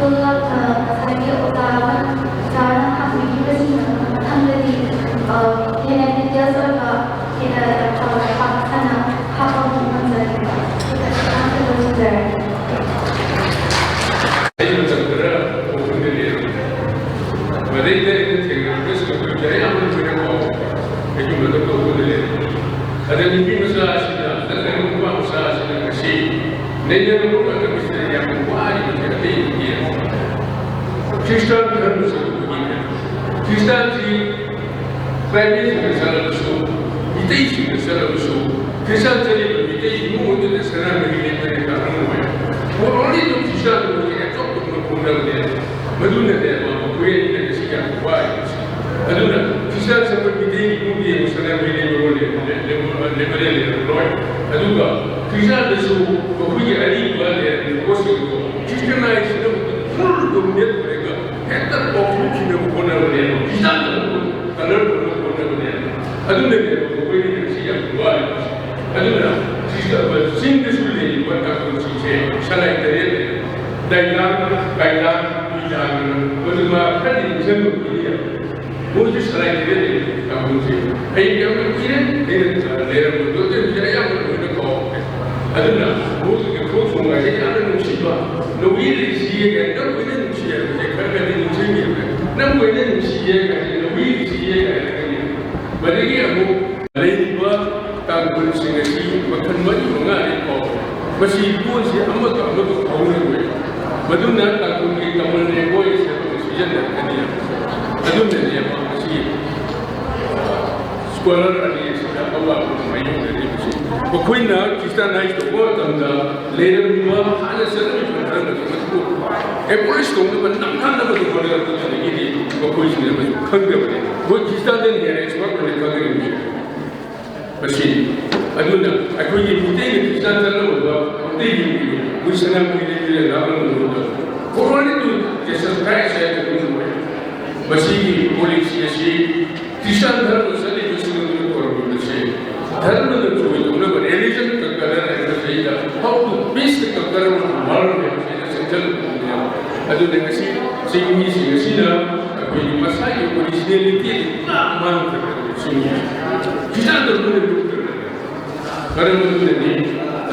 ꯑꯗꯨꯒ, ꯑ, ꯉꯁꯥꯏꯒꯤ ꯑꯣꯖꯥ ꯑꯃ, ꯑꯣꯖꯥꯅ ꯍꯪꯕꯤꯈꯤꯕꯁꯤꯡꯗꯣ ꯃꯊꯪꯗꯗꯤ, ꯑ, ꯍꯦꯟꯅ ꯗꯤꯇꯦꯜꯁ ꯑꯣꯏꯕ, ꯍꯦꯟꯅ ꯆꯥꯎꯔꯥꯛꯄ ꯁꯟꯅ ꯍꯥꯞꯄ ꯑꯃꯨꯛ ꯉꯝꯖꯒꯦ꯫ ꯁꯤꯗ ꯂꯣꯏꯁꯤꯟꯖꯔꯒꯦ꯫ ꯑꯩ ꯃꯇꯝ ꯈꯔ ꯎꯈ꯭ꯔꯨꯜꯗ ꯂꯩꯔꯝꯃꯤ꯫ ꯃꯗꯩꯗ ꯑꯩꯅ ꯊꯦꯡꯅꯔꯝꯕꯁꯤꯡ ꯑꯗꯨꯗꯤ ꯑꯌꯥꯝꯕ ꯂꯣꯏꯅ ꯀꯥꯎꯔꯦ꯫ ꯑꯩꯁꯨ ꯃꯇꯝꯗ ꯎꯈ꯭ꯔꯨꯜꯗ ꯂꯩꯔꯝꯃꯤ꯫ ꯑꯗ ꯅꯨꯄꯤ ꯃꯆꯥ ꯑꯁꯤꯅ ꯅꯠꯇ꯭ꯔꯒ ꯅꯨꯄꯥ ꯃꯆꯥ ꯑꯁꯤꯅ ꯉꯁꯤ ꯅꯩꯅꯔꯕ ꯃꯇꯝꯁꯤꯗ ꯌꯥꯝꯅ ꯋꯥꯔꯤꯕꯁꯦ ꯑꯇꯩ ꯅꯨꯄꯤ ꯑꯃ ꯈ꯭ꯔꯤꯁꯇꯥꯟ ꯙꯔꯃ ꯆꯠꯄꯒꯤꯅꯦ꯫ ꯈ꯭ꯔꯤꯁꯇꯥꯟꯁꯤ ꯇ꯭ꯔꯥꯏꯕꯦꯜꯁꯤꯡꯗ ꯆꯠꯂꯕꯁꯨ, ꯃꯤꯇꯩꯁꯤꯡꯗ ꯆꯠꯂꯕꯁꯨ, ꯈ꯭ꯔꯤꯁꯇꯥꯟ ꯆꯠꯂꯤꯕ ꯃꯤꯇꯩ ꯏꯃꯨꯡ ꯑꯗꯨꯗ ꯁꯅꯥꯃꯍꯤ ꯂꯦꯡꯕꯅ ꯀꯥꯟꯅꯔꯣꯏ꯫ ꯃꯣꯏ ꯑꯣꯟꯂꯤ ꯑꯗꯨꯝ ꯈ꯭ꯔꯤꯁꯇꯥꯟꯗ ꯃꯣꯏꯁꯦ ꯑꯦꯞꯖꯣꯔꯕ ꯇꯧꯅꯕ ꯍꯣꯠꯅꯕꯅꯦ꯫ ꯃꯗꯨꯅꯅꯦ ꯃꯈꯣꯏ ꯑꯅꯤꯅ ꯉꯁꯤ ꯌꯥꯝ ꯋꯥꯔꯤꯕꯁꯦ꯫ ꯑꯗꯨꯅ ꯈ꯭ꯔꯤꯁꯇꯥꯟ ꯆꯠꯄ ꯃꯤꯇꯩ ꯏꯃꯨꯡꯒꯤ ꯌꯦꯡꯉꯨ ꯁꯅꯥꯃꯍꯤ ꯂꯦꯡꯕ ꯂꯣꯜꯂꯦ, ꯂꯦꯡꯕ ꯂꯦꯡꯕ ꯂꯦꯡꯉꯔꯣꯏ꯫ ꯑꯗꯨꯒ ꯈ꯭ꯔꯤꯁꯇꯥꯟꯗꯁꯨ ꯃꯈꯣꯏꯒꯤ ꯑꯔꯤꯕ ꯂꯦꯡꯒ꯭ꯋꯦꯖꯁꯤꯡꯗꯣ ꯈ꯭ꯔꯤꯁꯇꯤꯌꯥꯟꯅꯥꯏꯖꯁꯤꯅ ꯐꯨꯜ ꯗꯣꯃꯤꯅꯦꯠ ꯑꯣꯏꯔꯒ ꯍꯦꯛꯇ ꯀꯥꯎꯊꯣꯛꯈꯤꯅꯕ ꯍꯣꯠꯅꯕꯅꯦꯕ, ꯈ꯭ꯔꯤꯁꯇꯥꯟꯗ ꯀꯂꯔ ꯇꯧꯅꯕ ꯍꯣꯠꯅꯕꯅꯦꯕ꯫ ꯑꯗꯨꯅꯅꯦꯕ ꯃꯈꯣꯏꯅ ꯉꯁꯤ ꯌꯥꯝ ꯋꯥꯔꯤꯕꯁꯦ꯫ ꯑꯗꯨꯅ ꯁꯤꯁꯇꯔ ꯆꯤꯡꯗꯁꯨ ꯂꯩꯔꯤꯕ ꯇꯥꯡꯈꯨꯜꯁꯤꯡꯁꯦ ꯁꯂꯥꯏ ꯇꯔꯦꯠ ꯂꯩ꯫ ꯗꯥꯏꯂꯥꯡ, ꯀꯥꯏꯂꯥꯡ, ꯃꯤꯂꯥꯡ, ꯃꯗꯨ ꯃꯥ ꯈꯔꯗꯤ ꯅꯤꯡꯁꯤꯡꯉꯝꯒꯅꯤ꯫ ꯃꯣꯏꯁꯨ ꯁꯂꯥꯏ ꯇꯔꯦꯠ ꯂꯩ ꯇꯥꯡꯈꯨꯜꯁꯦ꯫ ꯑꯩ ꯌꯥꯝꯅ ꯀꯨꯏꯔꯦ ꯑꯩꯅ ꯂꯩꯔꯝꯕꯗꯣ, ꯑꯗꯨ ꯍꯧꯖꯤꯛ ꯑꯌꯥꯝꯕ ꯂꯣꯏꯅ ꯀꯥꯎꯈ꯭ꯔꯦ꯫ ꯑꯗꯨꯅ ꯃꯣꯏꯒꯤ ꯈꯣꯡ ꯁꯣꯡ ꯍꯥꯏꯁꯦ ꯌꯥꯝꯅ ꯅꯨꯡꯁꯤꯕ, ꯅꯣꯡꯃꯩ ꯂꯩꯁꯤ ꯀꯥꯏꯅ ꯂꯣꯏꯅ ꯅꯨꯡꯁꯤ ꯍꯥꯏꯕꯁꯦ ꯈꯔ ꯈꯔꯗꯤ ꯅꯤꯡꯁꯤꯡꯉꯦꯕ꯫ ꯅꯪꯕꯨ ꯑꯩꯅ ꯅꯨꯡꯁꯤꯌꯦ ꯀꯥꯏꯅ, ꯅꯣꯡꯃꯩ ꯂꯩꯁꯤꯌꯦ ꯀꯥꯏꯅ ꯈꯪꯉꯦ꯫ ꯃꯗꯒꯤ ꯑꯃꯨꯛ ꯂꯩꯔꯤꯕ ꯇꯥꯡꯈꯨꯜꯁꯤꯡ ꯑꯁꯤ ꯃꯈꯜ ꯃꯔꯤ ꯃꯉꯥꯅꯤ ꯐꯥꯎꯕ ꯃꯁꯤ ꯂꯣꯟꯁꯤ ꯑꯃꯒ ꯑꯃꯒ ꯐꯥꯎꯅꯔꯣꯏ꯫ ꯃꯗꯨꯅ ꯇꯥꯡꯈꯨꯜꯒꯤ ꯀꯃꯟ ꯂꯦꯡꯒ꯭ꯋꯦꯖ ꯍꯥꯏꯕ ꯑꯃ ꯁꯤꯖꯤꯟꯅꯔꯛꯀꯅꯤ꯫ ꯑꯗꯨꯅꯅꯦꯕ ꯃꯁꯤ ꯁ꯭ꯀꯣꯂꯔ ꯑꯅꯤ ꯑꯁꯤꯗ ꯑꯋꯥꯕ ꯃꯥꯌꯣꯛꯅꯔꯤꯕꯁꯤ꯫ ꯃꯈꯣꯏꯅ ꯈ꯭ꯔꯤꯁꯇꯥꯟ ꯍꯥꯏ ꯇꯧꯕ ꯃꯇꯝꯗ ꯂꯩꯔꯝꯃꯤꯕ ꯍꯥꯟꯅ ꯆꯠꯅꯔꯤꯕ ꯙꯔꯃꯗꯨ ꯃꯗꯨ ꯑꯦꯕꯣꯂꯤꯁ ꯇꯧꯅꯕ, ꯅꯝꯊꯅꯕꯗꯨ ꯍꯣꯠꯅꯔꯛꯄꯗꯨꯗꯒꯤꯗꯤ ꯃꯈꯣꯏꯁꯤꯡꯅ ꯃꯗꯨ ꯈꯪꯗꯕꯅꯤ꯫ ꯃꯣꯏ ꯈ꯭ꯔꯤꯁꯇꯥꯟꯗꯒꯤ ꯍꯦꯟꯅ ꯑꯦꯛꯁꯄꯔꯠ ꯑꯣꯏꯅ ꯈꯪꯒꯅꯤ꯫ ꯃꯁꯤꯅꯤ꯫ ꯑꯗꯨꯅ ꯑꯩꯈꯣꯏꯒꯤ ꯃꯤꯇꯩꯅ ꯈ꯭ꯔꯤꯁꯇꯥꯟ ꯆꯠꯅꯕ ꯑꯝꯇ ꯌꯦꯡꯕꯤꯌꯨ꯫ ꯃꯣꯏ ꯁꯅꯥꯃꯍꯤ ꯂꯩꯕꯤꯔ ꯂꯥꯛꯂꯝꯕꯗꯨꯗ ꯐꯣꯔꯋꯥꯔꯗ ꯇꯨ ꯖꯤꯁꯁ ꯈ꯭ꯔꯥꯏꯁ ꯍꯥꯏꯕ ꯃꯃꯤꯡ ꯑꯣꯏ꯫ ꯃꯁꯤꯒꯤ ꯄꯣꯂꯤꯁꯤ ꯑꯁꯤ ꯈ꯭ꯔꯤꯁꯇꯥꯟ ꯙꯔꯃ ꯆꯠꯂꯤꯕꯁꯤꯡ ꯑꯗꯨꯅ ꯇꯧꯔꯝꯃꯤꯕꯁꯦ ꯙꯔꯃꯅ ꯆꯣꯏꯗꯧꯅꯕ, religion conqueror ꯍꯥꯏꯕꯁꯤꯗ, how to peace the conqueror of the world ꯍꯥꯏꯕꯁꯤꯗ ꯆꯪꯁꯤꯜꯂꯛꯄꯅꯦꯕ꯫ ꯑꯗꯨꯅ ꯉꯁꯤ ꯆꯤꯡꯃꯤꯁꯤꯡ ꯑꯁꯤꯅ ꯑꯩꯈꯣꯏꯒꯤ ꯃꯁꯥꯒꯤ ꯑꯣꯔꯤꯖꯤꯅꯦꯂꯤꯇꯤ ꯄꯨꯔꯥ ꯃꯥꯡꯈ꯭ꯔꯕꯅꯤ꯫ ꯆꯤꯡꯃꯤ ꯈ꯭ꯔꯤꯁꯇꯥꯟ ꯙꯔꯃꯗ ꯂꯨꯞꯈ꯭ꯔꯕꯅꯤ꯫ ꯃꯔꯝ ꯑꯗꯨꯅꯅꯤ꯫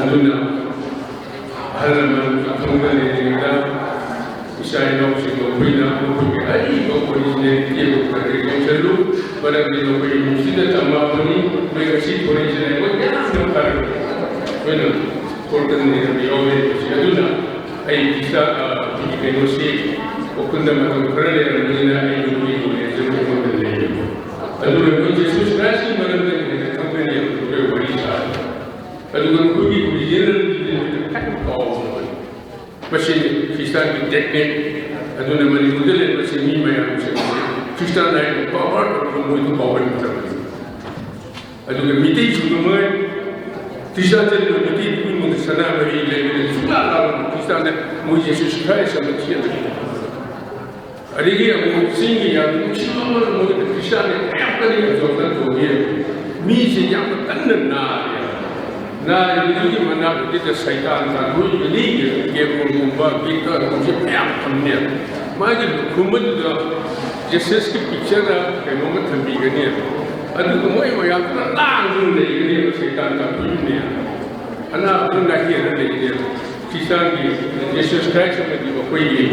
ꯑꯗꯨꯅ ꯑꯍꯜ ꯂꯃꯟ ꯑꯈꯪꯕ ꯂꯩꯔꯤꯉꯩꯗ ꯏꯆꯥ ꯏꯅꯥꯎꯁꯤꯡ ꯑꯩꯈꯣꯏꯅ ꯃꯈꯣꯏꯒꯤ ꯑꯔꯤꯕ ꯑꯣꯔꯤꯖꯤꯅꯦꯂꯤꯇꯤ ꯑꯗꯨ ꯈꯔ ꯈꯔ ꯌꯦꯡꯁꯤꯜꯂꯨ꯫ ꯃꯔꯝꯗꯤ ꯃꯈꯣꯏꯒꯤ ꯅꯨꯡꯁꯤꯅ ꯇꯝꯃꯛꯄꯅꯤ꯫ ꯃꯣꯏ ꯉꯁꯤ ꯊꯣꯔꯛꯏꯁꯤꯅ ꯑꯩꯈꯣꯏ ꯌꯥꯝꯅ ꯐꯔꯕꯅꯤ꯫ ꯑꯩꯈꯣꯏꯅ ꯄꯣꯔꯇꯜ ꯂꯩꯔꯝꯕ ꯌꯥꯎꯔꯦ꯫ ꯑꯗꯨꯅ ꯑꯩ ꯈ꯭ꯔꯤꯁꯇ-, ꯑ, ꯑꯩꯈꯣꯏꯒꯤ ꯀꯩꯅꯣꯁꯤ ꯎꯈ꯭ꯔꯨꯜꯗ ꯃꯇꯝ ꯈꯔ ꯂꯩꯔꯝꯕꯅꯤꯅ ꯑꯩ ꯅꯨꯄꯤꯒꯤ ꯃꯦꯅꯦꯖꯔ ꯑꯩꯉꯣꯟꯗ ꯂꯩꯌꯦꯕ꯫ ꯑꯗꯨꯅ ꯑꯩꯈꯣꯏ ꯖꯤꯁꯁ ꯈ꯭ꯔꯥꯏꯁꯀꯤ ꯃꯔꯝꯗ ꯍꯦꯟꯅ ꯈꯪꯒꯅꯤ ꯑꯩꯈꯣꯏ ꯋꯥꯔꯤ ꯁꯥꯕ꯫ ꯑꯗꯨꯒ ꯑꯩꯈꯣꯏꯒꯤ ꯑꯣꯔꯤꯖꯤꯅꯦꯜꯗꯨꯗꯤ ꯍꯦꯟꯅ ꯀꯥꯎꯕ꯫ ꯃꯁꯤꯅꯤ ꯈ꯭ꯔꯤꯁꯇꯥꯟꯒꯤ ꯇꯦꯛꯅꯤꯛ꯫ ꯑꯗꯨꯅ ꯃꯅꯤꯄꯨꯔꯗ ꯂꯩꯔꯤꯕꯁꯤ ꯃꯤ ꯃꯌꯥꯝꯁꯦ ꯈ꯭ꯔꯤꯁꯇꯥꯟ ꯍꯥꯏꯅ ꯄꯥꯋꯔ ꯇꯧꯔꯒ ꯃꯣꯏꯗꯨ ꯀꯥꯎꯍꯟꯒꯗꯕꯅꯤ꯫ ꯑꯗꯨꯒ ꯃꯤꯇꯩꯁꯤꯡꯗꯨ ꯃꯣꯏ ꯈ꯭ꯔꯤꯁꯇꯥꯟ ꯆꯠꯂꯤꯕ ꯃꯤꯇꯩ ꯄꯨꯝꯅꯃꯛ ꯁꯅꯥꯃꯍꯤ ꯂꯩꯕꯗ ꯁꯨꯡꯂꯥꯛ ꯂꯥꯛꯂꯝꯃꯣꯏ꯫ ꯈ꯭ꯔꯤꯁꯇꯥꯟꯗ ꯃꯣꯏ ꯖꯤꯁꯁ ꯈ꯭ꯔꯥꯏꯁ ꯑꯃ ꯊꯤꯔꯛꯀꯅꯤ꯫ ꯑꯗꯒꯤ ꯑꯃꯨꯛ ꯆꯤꯡꯒꯤ ꯌꯥꯝ ꯅꯨꯡꯁꯤꯕ ꯑꯃꯅ ꯃꯣꯏꯗ ꯈ꯭ꯔꯤꯁꯇꯥꯟꯅ ꯃꯌꯥꯝ ꯀꯟꯅ ꯑꯦꯕꯖꯣꯔꯞꯁꯟ ꯇꯧꯕꯤ꯫ ꯃꯤꯁꯦ ꯌꯥꯝꯅ ꯀꯟꯅ ꯅꯥꯔꯦ꯫ ꯅꯥꯔꯤꯕꯗꯨꯒꯤ ꯃꯅꯥꯛꯇꯨꯗ ꯁꯩꯇꯥꯟ ꯀꯥꯡꯈꯣꯏ ꯒꯨꯂꯤꯒꯤ ꯀꯦꯕꯣꯜꯒꯨꯝꯕ ꯒꯤꯇꯔꯒꯨꯝꯕꯁꯦ ꯃꯌꯥꯝ ꯊꯝꯃꯦ꯫ ꯃꯥꯒꯤ ꯂꯨꯈꯨꯝ ꯑꯗꯨꯗ ꯖꯤꯁꯁꯀꯤ ꯄꯤꯛꯆꯔꯗ ꯀꯩꯅꯣꯝꯃ ꯊꯝꯕꯤꯒꯅꯤ꯫ ꯑꯗꯨꯒ ꯃꯣꯏ ꯃꯌꯥꯝꯗꯨꯅ ꯂꯥꯡꯗꯨꯅ ꯂꯩꯒꯅꯦꯕ ꯁꯩꯇꯥꯟ ꯀꯥꯡꯈꯣꯏꯅꯦ꯫ ꯑꯅꯥꯕꯗꯨ ꯅꯥꯍꯦꯔ ꯂꯩꯒꯅꯦꯕ꯫ ꯈ꯭ꯔꯤꯁꯇꯥꯟꯒꯤ ꯖꯤꯁꯁ ꯈ꯭ꯔꯥꯏꯁ ꯑꯃꯗꯤ ꯃꯈꯣꯏꯒꯤ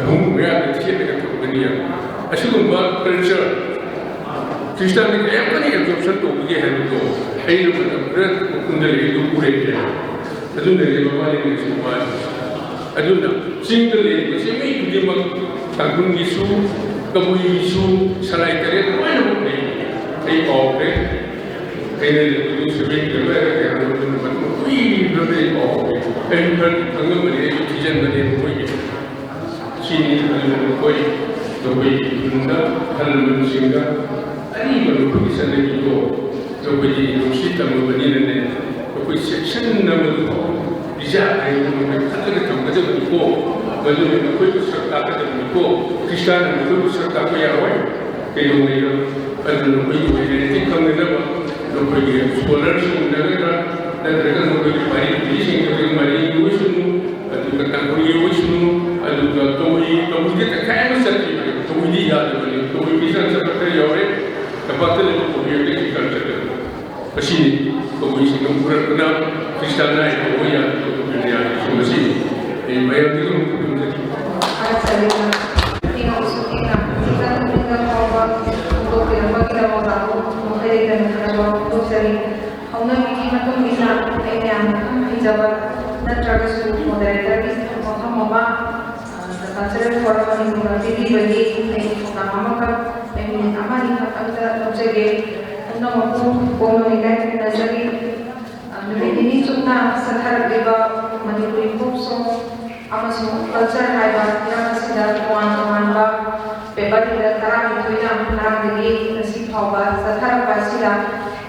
ꯐꯃꯨꯡ ꯃꯌꯥꯗ ꯊꯦꯠꯂꯒ ꯊꯝꯒꯅꯤ꯫ ꯑꯁꯤꯒꯨꯝꯕ ꯀꯜꯆꯔ ꯈ꯭ꯔꯤꯁꯇꯥꯟꯒꯤ ꯀꯌꯥꯝ ꯀꯟꯅ ꯑꯦꯕꯖꯣꯔꯞꯁꯟ ꯇꯧꯕꯒꯦ ꯍꯥꯏꯕꯗꯣ ꯑꯩꯅ ꯃꯇꯝ ꯈꯔ ꯃꯇꯨꯡꯗ ꯂꯩ ꯑꯗꯨ ꯎꯔꯦ꯫ ꯑꯗꯨꯅꯅꯦ ꯃꯕꯥꯅꯤꯅ ꯁꯤ ꯋꯥꯔꯤꯁꯦ꯫ ꯑꯗꯨꯅ ꯆꯤꯡꯗ ꯂꯩꯔꯤꯕ ꯆꯤꯡꯃꯤ ꯈꯨꯗꯤꯡꯃꯛ ꯇꯥꯡꯈꯨꯜꯒꯤꯁꯨ, ꯀꯕꯨꯏꯒꯤꯁꯨ, ꯁꯂꯥꯏ ꯇꯔꯦꯠ ꯂꯣꯏꯅꯃꯛ ꯂꯩ꯫ ꯑꯩ ꯀꯥꯎꯈ꯭ꯔꯦ꯫ ꯑꯩꯅ ꯂꯩꯕꯗꯨ ꯁꯚꯦꯟ ꯀꯤꯂꯣꯃꯤꯇꯔ ꯀꯌꯥꯅꯣ ꯑꯗꯨꯅ ꯃꯇꯨꯡ ꯀꯨꯏꯅ ꯑꯩ ꯀꯥꯎꯈ꯭ꯔꯦ꯫ ꯑꯩ ꯈꯔꯗꯤ ꯈꯪꯉꯝꯕꯅꯤ, ꯑꯩꯁꯨ ꯊꯤꯖꯤꯟꯕꯅꯦ ꯃꯈꯣꯏꯒꯤ꯫ ꯁꯤꯅꯤ ꯑꯗꯨꯅ ꯃꯈꯣꯏ, ꯃꯈꯣꯏ ꯈꯨꯟꯗ ꯑꯍꯜ ꯂꯃꯟꯁꯤꯡꯗ ꯑꯔꯤꯕ ꯃꯈꯣꯏꯒꯤ ꯆꯠꯅꯕꯤꯗꯣ ꯃꯈꯣꯏꯗꯤ ꯅꯨꯡꯁꯤ ꯇꯝꯃꯕꯅꯤꯅꯅꯦ, ꯑꯩꯈꯣꯏ ꯆꯦꯛꯁꯤꯟꯅꯕꯗꯨ ꯄꯤꯖꯥ ꯍꯥꯏꯕꯗꯨ ꯃꯈꯣꯏ ꯈꯜꯂꯒ ꯊꯝꯒꯗꯕꯅꯤꯀꯣ꯫ ꯃꯗꯨꯅ ꯃꯈꯣꯏꯕꯨ ꯁꯛ ꯇꯥꯛꯀꯗꯕꯅꯤꯀꯣ꯫ ꯈ꯭ꯔꯤꯁꯇꯥꯟꯅ ꯃꯈꯣꯏꯕꯨ ꯁꯛ ꯇꯥꯛꯄ ꯌꯥꯔꯣꯏ꯫ ꯀꯩꯗꯧꯉꯩꯗ ꯑꯗꯨꯅ ꯃꯈꯣꯏꯒꯤ ꯑꯣꯏꯅ ꯍꯧꯖꯤꯛ ꯈꯪꯒꯗꯕ ꯅꯈꯣꯏꯒꯤ ꯁ꯭ꯀꯣꯂꯔꯁꯤꯡ ꯅꯠꯇ꯭ꯔꯒ, ꯅꯠꯇ꯭ꯔꯒ ꯅꯈꯣꯏꯒꯤ ꯄꯥꯔꯤ ꯄꯨꯔꯤꯁꯤꯡ, ꯅꯈꯣꯏꯒꯤ ꯃꯔꯤꯒꯤ ꯑꯣꯏꯁꯅꯨ, ꯑꯗꯨꯒ ꯇꯥꯡꯈꯨꯜꯒꯤ ꯑꯣꯏꯁꯅꯨ, ꯑꯗꯨꯒ ꯀꯕꯨꯏ, ꯀꯕꯨꯏꯗꯤ ꯇꯪꯈꯥꯏ ꯑꯃ ꯆꯠꯈꯤꯕꯅꯤ꯫ ꯀꯕꯨꯏꯗꯤ ꯌꯥꯗꯕꯅꯤ꯫ ꯀꯕꯨꯏ ꯃꯤꯁꯥꯡ ꯆꯠꯄ ꯈꯔ ꯌꯥꯎꯔꯦ꯫ ꯇꯝꯄꯥꯛꯇ ꯂꯩꯕ ꯀꯕꯨꯏ ꯑꯃꯗꯤ ꯈꯤꯇꯪ ꯆꯠꯀꯅꯤ꯫ ꯑꯁꯤꯅꯤ ꯀꯕꯨꯏꯁꯤꯡꯅ ꯎꯔꯛꯄꯗ ꯈ꯭ꯔꯤꯁꯇꯥꯟ ꯍꯥꯏꯕ ꯌꯥꯗꯕ ꯀꯕꯨꯏ ꯍꯥꯏꯕꯁꯤ ꯃꯁꯤꯅꯤ꯫ ꯑꯩ ꯃꯌꯥꯝꯗꯒꯤ ꯑꯃꯨꯛ ꯈꯨꯔꯨꯝꯖꯔꯤ꯫ ꯊꯥꯒꯠꯆꯔꯤ꯫ ꯊꯦꯡꯅꯕꯁꯨ ꯊꯦꯡꯅ ꯍꯧꯖꯤꯛꯇ ꯅꯨꯃꯤꯠꯇ ꯐꯥꯎꯕ ꯐꯣꯡꯗꯣꯛꯄꯤꯔꯛꯄꯒꯤꯗꯃꯛ ꯑꯣꯖꯥꯕꯨ ꯃꯈꯣꯏꯗꯒꯤ ꯊꯥꯒꯠꯆꯕ ꯐꯣꯡꯗꯣꯛꯆꯔꯤ꯫ ꯍꯧꯅꯕꯤꯒꯤ ꯃꯇꯨꯡ ꯏꯟꯅ ꯑꯩꯅ ꯌꯥꯝꯅ ꯈꯪ ꯍꯩꯖꯕ ꯅꯠꯇ꯭ꯔꯒꯁꯨ ꯃꯣꯗꯔꯦꯇꯔꯒꯤ ꯃꯐꯝ ꯑꯃ, ꯑ, ꯀꯜꯆꯔꯦꯜ ꯐꯣꯔꯝ ꯑꯅꯤꯒꯨꯝꯕ ꯄꯤꯕꯤꯕꯒꯤ ꯑꯩ ꯊꯧꯗꯥꯡ ꯑꯃꯈꯛ ꯑꯩ ꯃꯤꯅꯤꯠ ꯑꯃ ꯑꯅꯤ ꯈꯛꯇꯪꯗ ꯂꯧꯖꯒꯦ꯫ ꯄꯨꯝꯅꯃꯛꯄꯨ ꯀꯣꯝꯅ ꯏꯀꯥꯏ ꯈꯨꯝꯅꯖꯔꯤ꯫ ꯑ, ꯅꯨꯃꯤꯠ ꯅꯤꯅꯤ ꯆꯨꯞꯅ ꯆꯠꯊꯔꯛꯂꯤꯕ ꯃꯅꯤꯄꯨꯔꯤ ꯐꯣꯛ ꯁꯣꯡ ꯑꯃꯁꯨꯡ ꯀꯜꯆꯔ ꯍꯥꯏꯕ ꯍꯤꯔꯝ ꯑꯁꯤꯗ ꯇꯣꯉꯥꯟ ꯇꯣꯉꯥꯟꯕ ꯄꯦꯄꯔ ꯂꯤꯗꯔ ꯇꯔꯥꯅꯤꯊꯣꯏꯅ ꯉꯔꯥꯡꯗꯒꯤ ꯉꯁꯤ ꯐꯥꯎꯕ ꯆꯠꯊꯔꯛꯄ ꯑꯁꯤꯗ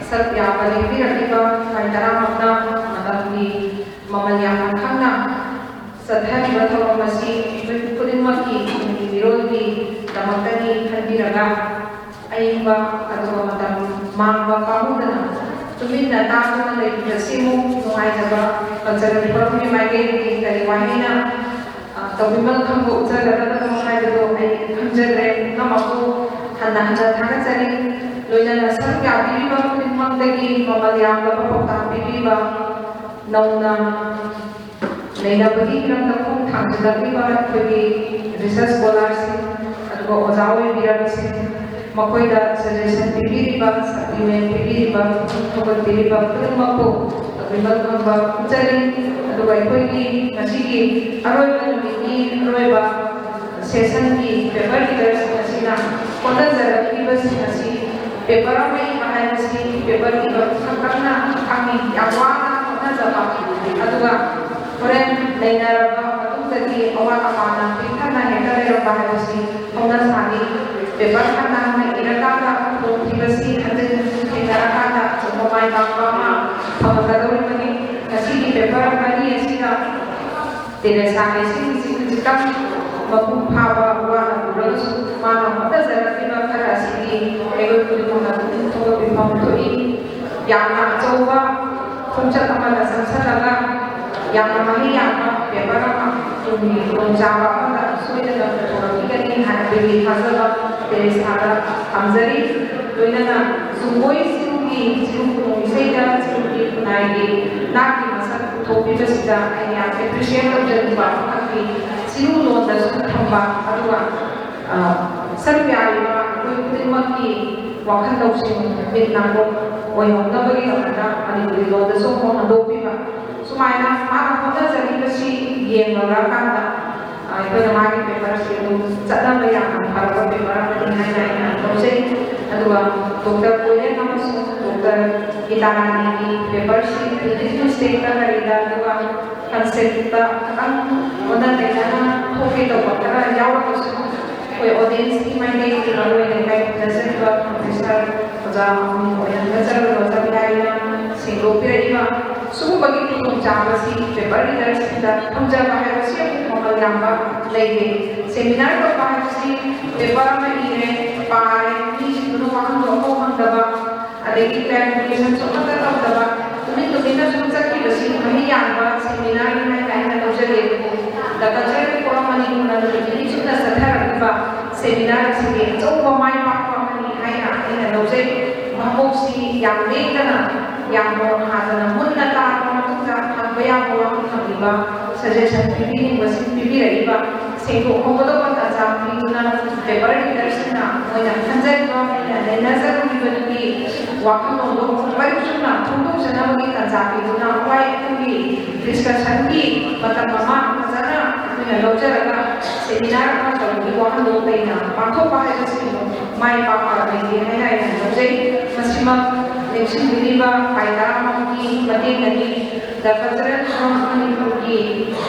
ꯁꯔꯨꯛ ꯌꯥꯕ ꯂꯦꯡꯕꯤꯔꯛꯂꯤꯕ ꯃꯤꯑꯣꯏ ꯇꯔꯥꯃꯛꯅ ꯃꯇꯝꯒꯤ ꯃꯃꯜ ꯌꯥꯝꯅ ꯈꯪꯅ ꯆꯠꯊꯔꯤꯕ ꯊꯧꯔꯝ ꯑꯁꯤ ꯃꯤꯑꯣꯏ ꯈꯨꯗꯤꯡꯃꯛꯀꯤ ꯄꯨꯛꯅꯤꯡ ꯃꯤꯔꯣꯜꯒꯤꯗꯃꯛꯇꯅꯤ ꯈꯟꯕꯤꯔꯒ ꯑꯏꯪꯕ ꯑꯗꯨꯒ ꯃꯇꯝ ꯃꯥꯡꯕ ꯄꯥꯝꯃꯨꯗꯅ ꯇꯨꯃꯤꯟꯅ ꯇꯥꯗꯨꯅ ꯂꯩꯕꯤꯕꯁꯤꯃꯨꯛ ꯅꯨꯡꯉꯥꯏꯖꯕ ꯀꯜꯆꯔꯦꯜ ꯐꯣꯔꯝꯒꯤ ꯃꯥꯏꯀꯩꯗꯒꯤ ꯀꯔꯤ ꯋꯥꯍꯩꯅ ꯇꯧꯕꯤꯃꯜ ꯈꯪꯕ ꯎꯠꯆꯒꯗꯕꯅꯣ ꯍꯥꯏꯕꯗꯨ ꯑꯩ ꯈꯪꯖꯗ꯭ꯔꯦ꯫ ꯄꯨꯝꯅꯃꯛꯄꯨ ꯍꯟꯅ ꯍꯟꯅ ꯊꯥꯒꯠꯆꯔꯤ꯫ ꯂꯣꯏꯅꯅ ꯁꯔꯨꯛ ꯌꯥꯕꯤꯔꯤꯕ ꯈꯨꯗꯤꯡꯃꯛꯇꯒꯤ ꯃꯃꯜ ꯌꯥꯝꯂꯕ ꯄꯥꯎꯇꯥꯛ ꯄꯤꯕꯤꯕ, ꯅꯧꯅ ꯅꯩꯅꯕꯒꯤ ꯍꯤꯔꯝꯗ ꯈꯣꯡ ꯊꯥꯡꯖꯤꯜꯂꯛꯂꯤꯕ ꯑꯩꯈꯣꯏꯒꯤ ꯔꯤꯁꯔꯁ ꯁ꯭ꯀꯣꯂꯥꯔꯁꯤꯡ, ꯑꯗꯨꯒ ꯑꯣꯖꯥ ꯑꯣꯏꯕꯤꯔꯕꯁꯤꯡ, ꯃꯈꯣꯏꯗ ꯁꯖꯦꯁꯟ ꯄꯤꯕꯤꯔꯤꯕ, ꯁꯄ꯭ꯂꯤꯃꯦꯟ ꯄꯤꯕꯤꯔꯤꯕ, ꯄꯨꯛꯅꯤꯡ ꯊꯧꯒꯠꯄꯤꯔꯤꯕ ꯈꯨꯗꯤꯡꯃꯛꯄꯨ ꯇꯧꯕꯤꯃꯜ ꯈꯪꯕ ꯎꯠꯆꯔꯤ꯫ ꯑꯗꯨꯒ ꯑꯩꯈꯣꯏꯒꯤ ꯉꯁꯤꯒꯤ ꯑꯔꯣꯏꯕ ꯅꯨꯃꯤꯠꯀꯤ ꯑꯔꯣꯏꯕ ꯁꯦꯁꯟꯒꯤ ꯄꯦꯄꯔ ꯔꯤꯗꯔꯁꯤꯡ ꯑꯁꯤꯅ ꯍꯣꯠꯅꯖꯔꯛꯂꯤꯕꯁꯤꯡ ꯑꯁꯤ ꯄꯦꯄꯔ ꯑꯃ ꯏꯕ ꯍꯥꯏꯕꯁꯤ ꯄꯦꯄꯔ ꯏꯕ ꯈꯛꯇꯪꯅ ꯈꯪꯉꯤ꯫ ꯌꯥꯝ ꯋꯥꯅ ꯍꯣꯠꯅꯖꯕ, ꯑꯗꯨꯒ ꯍꯣꯔꯦꯟ ꯅꯩꯅꯔꯕ ꯃꯇꯨꯡꯗꯗꯤ ꯑꯋꯥꯠ ꯑꯄꯥꯅ ꯄꯤꯛ ꯊꯟꯅ ꯍꯦꯛꯇ ꯂꯩꯔꯝꯕ ꯍꯥꯏꯕꯁꯤ ꯍꯧꯅ ꯁꯥꯅꯤ꯫ ꯄꯦꯄꯔ ꯍꯟꯅ ꯍꯟꯅ ꯏꯔꯀꯥꯟꯗ ꯈꯨꯗꯣꯡꯊꯤꯕꯁꯤ ꯍꯟꯖꯤꯟ ꯍꯟꯖꯤꯟ ꯊꯦꯡꯅꯔꯀꯥꯟꯗ ꯑꯆꯧꯕ ꯃꯥꯏ ꯄꯥꯛꯄ ꯑꯃ ꯐꯪꯉꯛꯀꯗꯧꯔꯤꯕꯅꯤ꯫ ꯉꯁꯤꯒꯤ ꯄꯦꯄꯔ ꯃꯔꯤ ꯑꯁꯤꯗ ꯇꯦꯔꯦꯁꯥ ꯂꯩꯁꯤꯡꯁꯤ ꯈꯖꯤꯛꯇꯪ ꯃꯄꯨꯡ ꯐꯥꯕ ꯋꯥꯅ ꯎꯔꯒꯁꯨ ꯃꯥꯅ ꯍꯣꯠꯅꯖꯔꯛꯂꯤꯕ ꯈꯔ ꯑꯁꯤꯗꯤ ꯑꯩꯈꯣꯏ ꯈꯨꯗꯤꯡꯃꯛꯅ ꯄꯨꯛꯅꯤꯡ ꯊꯧꯒꯠꯄꯤꯐꯝ ꯊꯣꯛꯏ꯫ ꯌꯥꯝꯅ ꯑꯆꯧꯕ ꯈꯣꯡꯆꯠ ꯑꯃꯗ ꯆꯪꯁꯜꯂꯒ ꯌꯥꯝꯅ ꯃꯍꯩ ꯌꯥꯝꯕ ꯄꯦꯄꯔ ꯑꯃ ꯇꯨꯡꯒꯤ ꯈꯨꯗꯣꯡꯆꯥꯕ ꯑꯃꯗ ꯁꯣꯏꯗꯅ ꯄꯨꯊꯣꯔꯛꯈꯤꯒꯅꯤ ꯍꯥꯏꯕꯒꯤ ꯊꯥꯖꯕ ꯇꯦꯔꯦꯁꯥꯗ ꯊꯝꯖꯔꯤ꯫ ꯂꯣꯏꯅꯅ ꯁꯨꯝꯕꯣꯏ ꯆꯤꯔꯨꯒꯤ ꯆꯤꯔꯨ ꯈꯨꯅꯨꯡ ꯏꯁꯩꯗ ꯆꯤꯔꯨꯒꯤ ꯈꯨꯟꯅꯥꯏꯒꯤ ꯅꯥꯠꯀꯤ ꯃꯁꯛ ꯄꯨꯊꯣꯛꯄꯤꯕꯁꯤꯗ ꯑꯩꯅ ꯌꯥꯝ ꯑꯦꯄ꯭ꯔꯤꯁꯤꯌꯦꯠ ꯇꯧꯖꯅꯤꯡꯕ ꯑꯃꯈꯛꯇꯤ ꯆꯤꯔꯨ ꯂꯣꯟꯗꯁꯨ ꯊꯝꯕ, ꯑꯗꯨꯒ ꯁꯔꯨꯛ ꯌꯥꯔꯤꯕ ꯑꯩꯈꯣꯏ ꯈꯨꯗꯤꯡꯃꯛꯀꯤ ꯋꯥꯈꯜ ꯂꯧꯁꯤꯡ, ꯃꯤꯠ ꯅꯥꯀꯣꯡ ꯑꯣꯏꯍꯧꯅꯕꯒꯤꯗꯃꯛꯇ ꯃꯅꯤꯄꯨꯔꯤ ꯂꯣꯟꯗꯁꯨ ꯑꯃꯨꯛ ꯍꯟꯗꯣꯛꯄꯤꯕ꯫ ꯁꯨꯃꯥꯏꯅ ꯃꯥꯅ ꯍꯣꯠꯅꯖꯔꯤꯕꯁꯤ ꯌꯦꯡꯂꯨꯔꯀꯥꯟꯗ ꯑꯩꯈꯣꯏꯅ ꯃꯥꯒꯤ ꯄꯦꯄꯔꯁꯤ ꯑꯗꯨꯝ ꯆꯠꯅꯕ ꯌꯥꯝꯅ ꯐꯔꯕ ꯄꯦꯄꯔ ꯑꯃꯅꯤ ꯍꯥꯏꯅ ꯑꯩꯅ ꯂꯧꯖꯩ꯫ ꯑꯗꯨꯒ ꯗꯣꯛꯇꯔ ꯀꯣꯏꯂꯦꯟ ꯑꯃꯁꯨꯡ ꯗꯣꯛꯇꯔ ꯒꯤꯇꯥꯔꯥꯅꯤꯒꯤ ꯄꯦꯄꯔꯁꯤ ꯏꯪꯂꯤꯁ ꯃꯤꯁꯇꯦꯛꯇ ꯀꯔꯤꯗ, ꯑꯗꯨꯒ ꯀꯟꯁꯦꯞꯇ ꯈꯤꯇꯪ ꯑꯣꯟꯅ ꯇꯩꯅꯅ ꯊꯣꯛꯀꯦ ꯇꯧꯕ ꯈꯔ ꯌꯥꯎꯔꯒꯁꯨ ꯑꯩꯈꯣꯏ ꯑꯣꯗꯤꯌꯦꯟꯁꯀꯤ ꯃꯥꯏꯀꯩꯒꯤ ꯃꯔꯨꯑꯣꯏꯅ ꯏꯀꯥꯏ ꯈꯨꯝꯅꯖꯔꯤꯕ ꯄ꯭ꯔꯣꯐꯦꯁꯔ ꯑꯣꯖꯥ ꯑꯃ ꯑꯣꯏꯍꯟꯒꯖꯔꯕ ꯑꯣꯖꯥ ꯕꯤꯍꯥꯔꯤꯅ ꯁꯦꯡꯗꯣꯛꯄꯤꯔꯛꯏꯕ ꯁꯤꯒꯨꯝꯕꯒꯤ ꯈꯨꯗꯣꯡꯆꯥꯕꯁꯤ ꯄꯦꯄꯔ ꯔꯤꯗꯔꯁꯤꯡꯗ ꯐꯪꯖꯕ ꯍꯥꯏꯕꯁꯤ ꯑꯃꯨꯛ ꯃꯃꯜ ꯌꯥꯝꯕ ꯂꯩꯔꯦ꯫ ꯁꯦꯃꯤꯅꯥꯔ ꯇꯧꯕ ꯍꯥꯏꯕꯁꯤ ꯄꯦꯄꯔ ꯑꯃ ꯏꯔꯦ, ꯄꯥꯔꯦ, ꯃꯤꯁꯤꯡꯗꯨꯅ ꯋꯥꯍꯪꯗꯣ ꯑꯃꯐꯥꯎ ꯍꯪꯗꯕ, ꯑꯗꯒꯤ ꯀ꯭ꯂꯥꯔꯤꯐꯤꯀꯦꯁꯟꯁꯨ ꯑꯃꯠꯇ ꯇꯧꯗꯕ, ꯇꯨꯃꯤꯟ ꯇꯨꯃꯤꯟꯅ ꯁꯨꯝ ꯆꯠꯈꯤꯕꯁꯤ ꯃꯍꯩ ꯌꯥꯟꯕ ꯁꯦꯃꯤꯅꯥꯔꯅꯤ ꯍꯥꯏꯅ ꯑꯩꯅ ꯂꯧꯖꯒꯦ꯫ ꯗ ꯀꯜꯆꯔꯦꯜ ꯐꯣꯔꯝ ꯃꯅꯤꯄꯨꯔꯅ ꯅꯨꯃꯤꯠ ꯅꯤꯅꯤ ꯆꯨꯞꯅ ꯆꯠꯊꯔꯛꯂꯤꯕ ꯁꯦꯃꯤꯅꯥꯔ ꯑꯁꯤꯒꯤ ꯑꯆꯧꯕ ꯃꯥꯏ ꯄꯥꯛꯄ ꯑꯃꯅꯤ ꯍꯥꯏꯅ ꯑꯩꯅ ꯂꯧꯖꯩ꯫ ꯚꯥꯕꯣꯛꯁꯤ ꯌꯥꯝ ꯂꯦꯡꯗꯅ, ꯌꯥꯝ ꯃꯣꯟ ꯍꯥꯗꯅ, ꯃꯨꯟꯅ ꯇꯥꯔꯕ ꯃꯇꯨꯡꯗ ꯍꯪꯕ ꯌꯥꯕ ꯋꯥꯍꯪ ꯍꯪꯕꯤꯕ, ꯁꯖꯦꯁꯟ ꯄꯤꯕꯤꯅꯤꯡꯕꯁꯤꯡ ꯄꯤꯕꯤꯔꯛꯏꯕ, ꯁꯦꯡꯗꯣꯛꯍꯧꯒꯗꯧꯕ ꯇꯥꯟꯖꯥ ꯄꯤꯗꯨꯅ ꯄꯦꯄꯔ ꯔꯤꯗꯔꯁꯤꯡꯅ ꯃꯣꯏꯅ ꯈꯟꯖꯔꯤꯕ, ꯃꯣꯏꯅ ꯅꯩꯅꯖꯔꯨꯔꯤꯕꯗꯨꯒꯤ ꯋꯥꯈꯜꯂꯣꯟꯗꯣ ꯃꯔꯤꯛ ꯆꯨꯝꯅ ꯐꯣꯡꯗꯣꯛꯆꯅꯕꯒꯤ ꯇꯥꯟꯖꯥ ꯄꯤꯗꯨꯅ ꯍꯣꯏ ꯑꯩꯈꯣꯏꯒꯤ ꯗꯤꯁꯀꯁꯟꯒꯤ ꯃꯇꯝ ꯑꯃ ꯐꯖꯅ ꯑꯩꯈꯣꯏꯅ ꯂꯧꯖꯔꯒ ꯁꯦꯃꯤꯅꯥꯔ ꯑꯃ ꯇꯧꯕꯒꯤ ꯋꯥꯈꯜꯂꯣꯟ ꯂꯩꯅ ꯄꯥꯡꯊꯣꯛꯄ ꯍꯥꯏꯕꯁꯤꯕꯨ ꯃꯥꯏ ꯄꯥꯛꯄ ꯂꯩꯇꯦ ꯍꯥꯏꯅ ꯑꯩꯅ ꯂꯧꯖꯩ꯫ ꯃꯁꯤꯃꯛ ꯂꯦꯡꯁꯤꯟꯕꯤꯔꯤꯕ ꯄꯥꯏ ꯇꯔꯥꯃꯉꯥꯒꯤ ꯃꯇꯦꯡꯅꯅꯤ꯫ ꯗ ꯀꯜꯆꯔꯦꯜ ꯐꯣꯔꯝ ꯃꯅꯤꯄꯨꯔꯒꯤ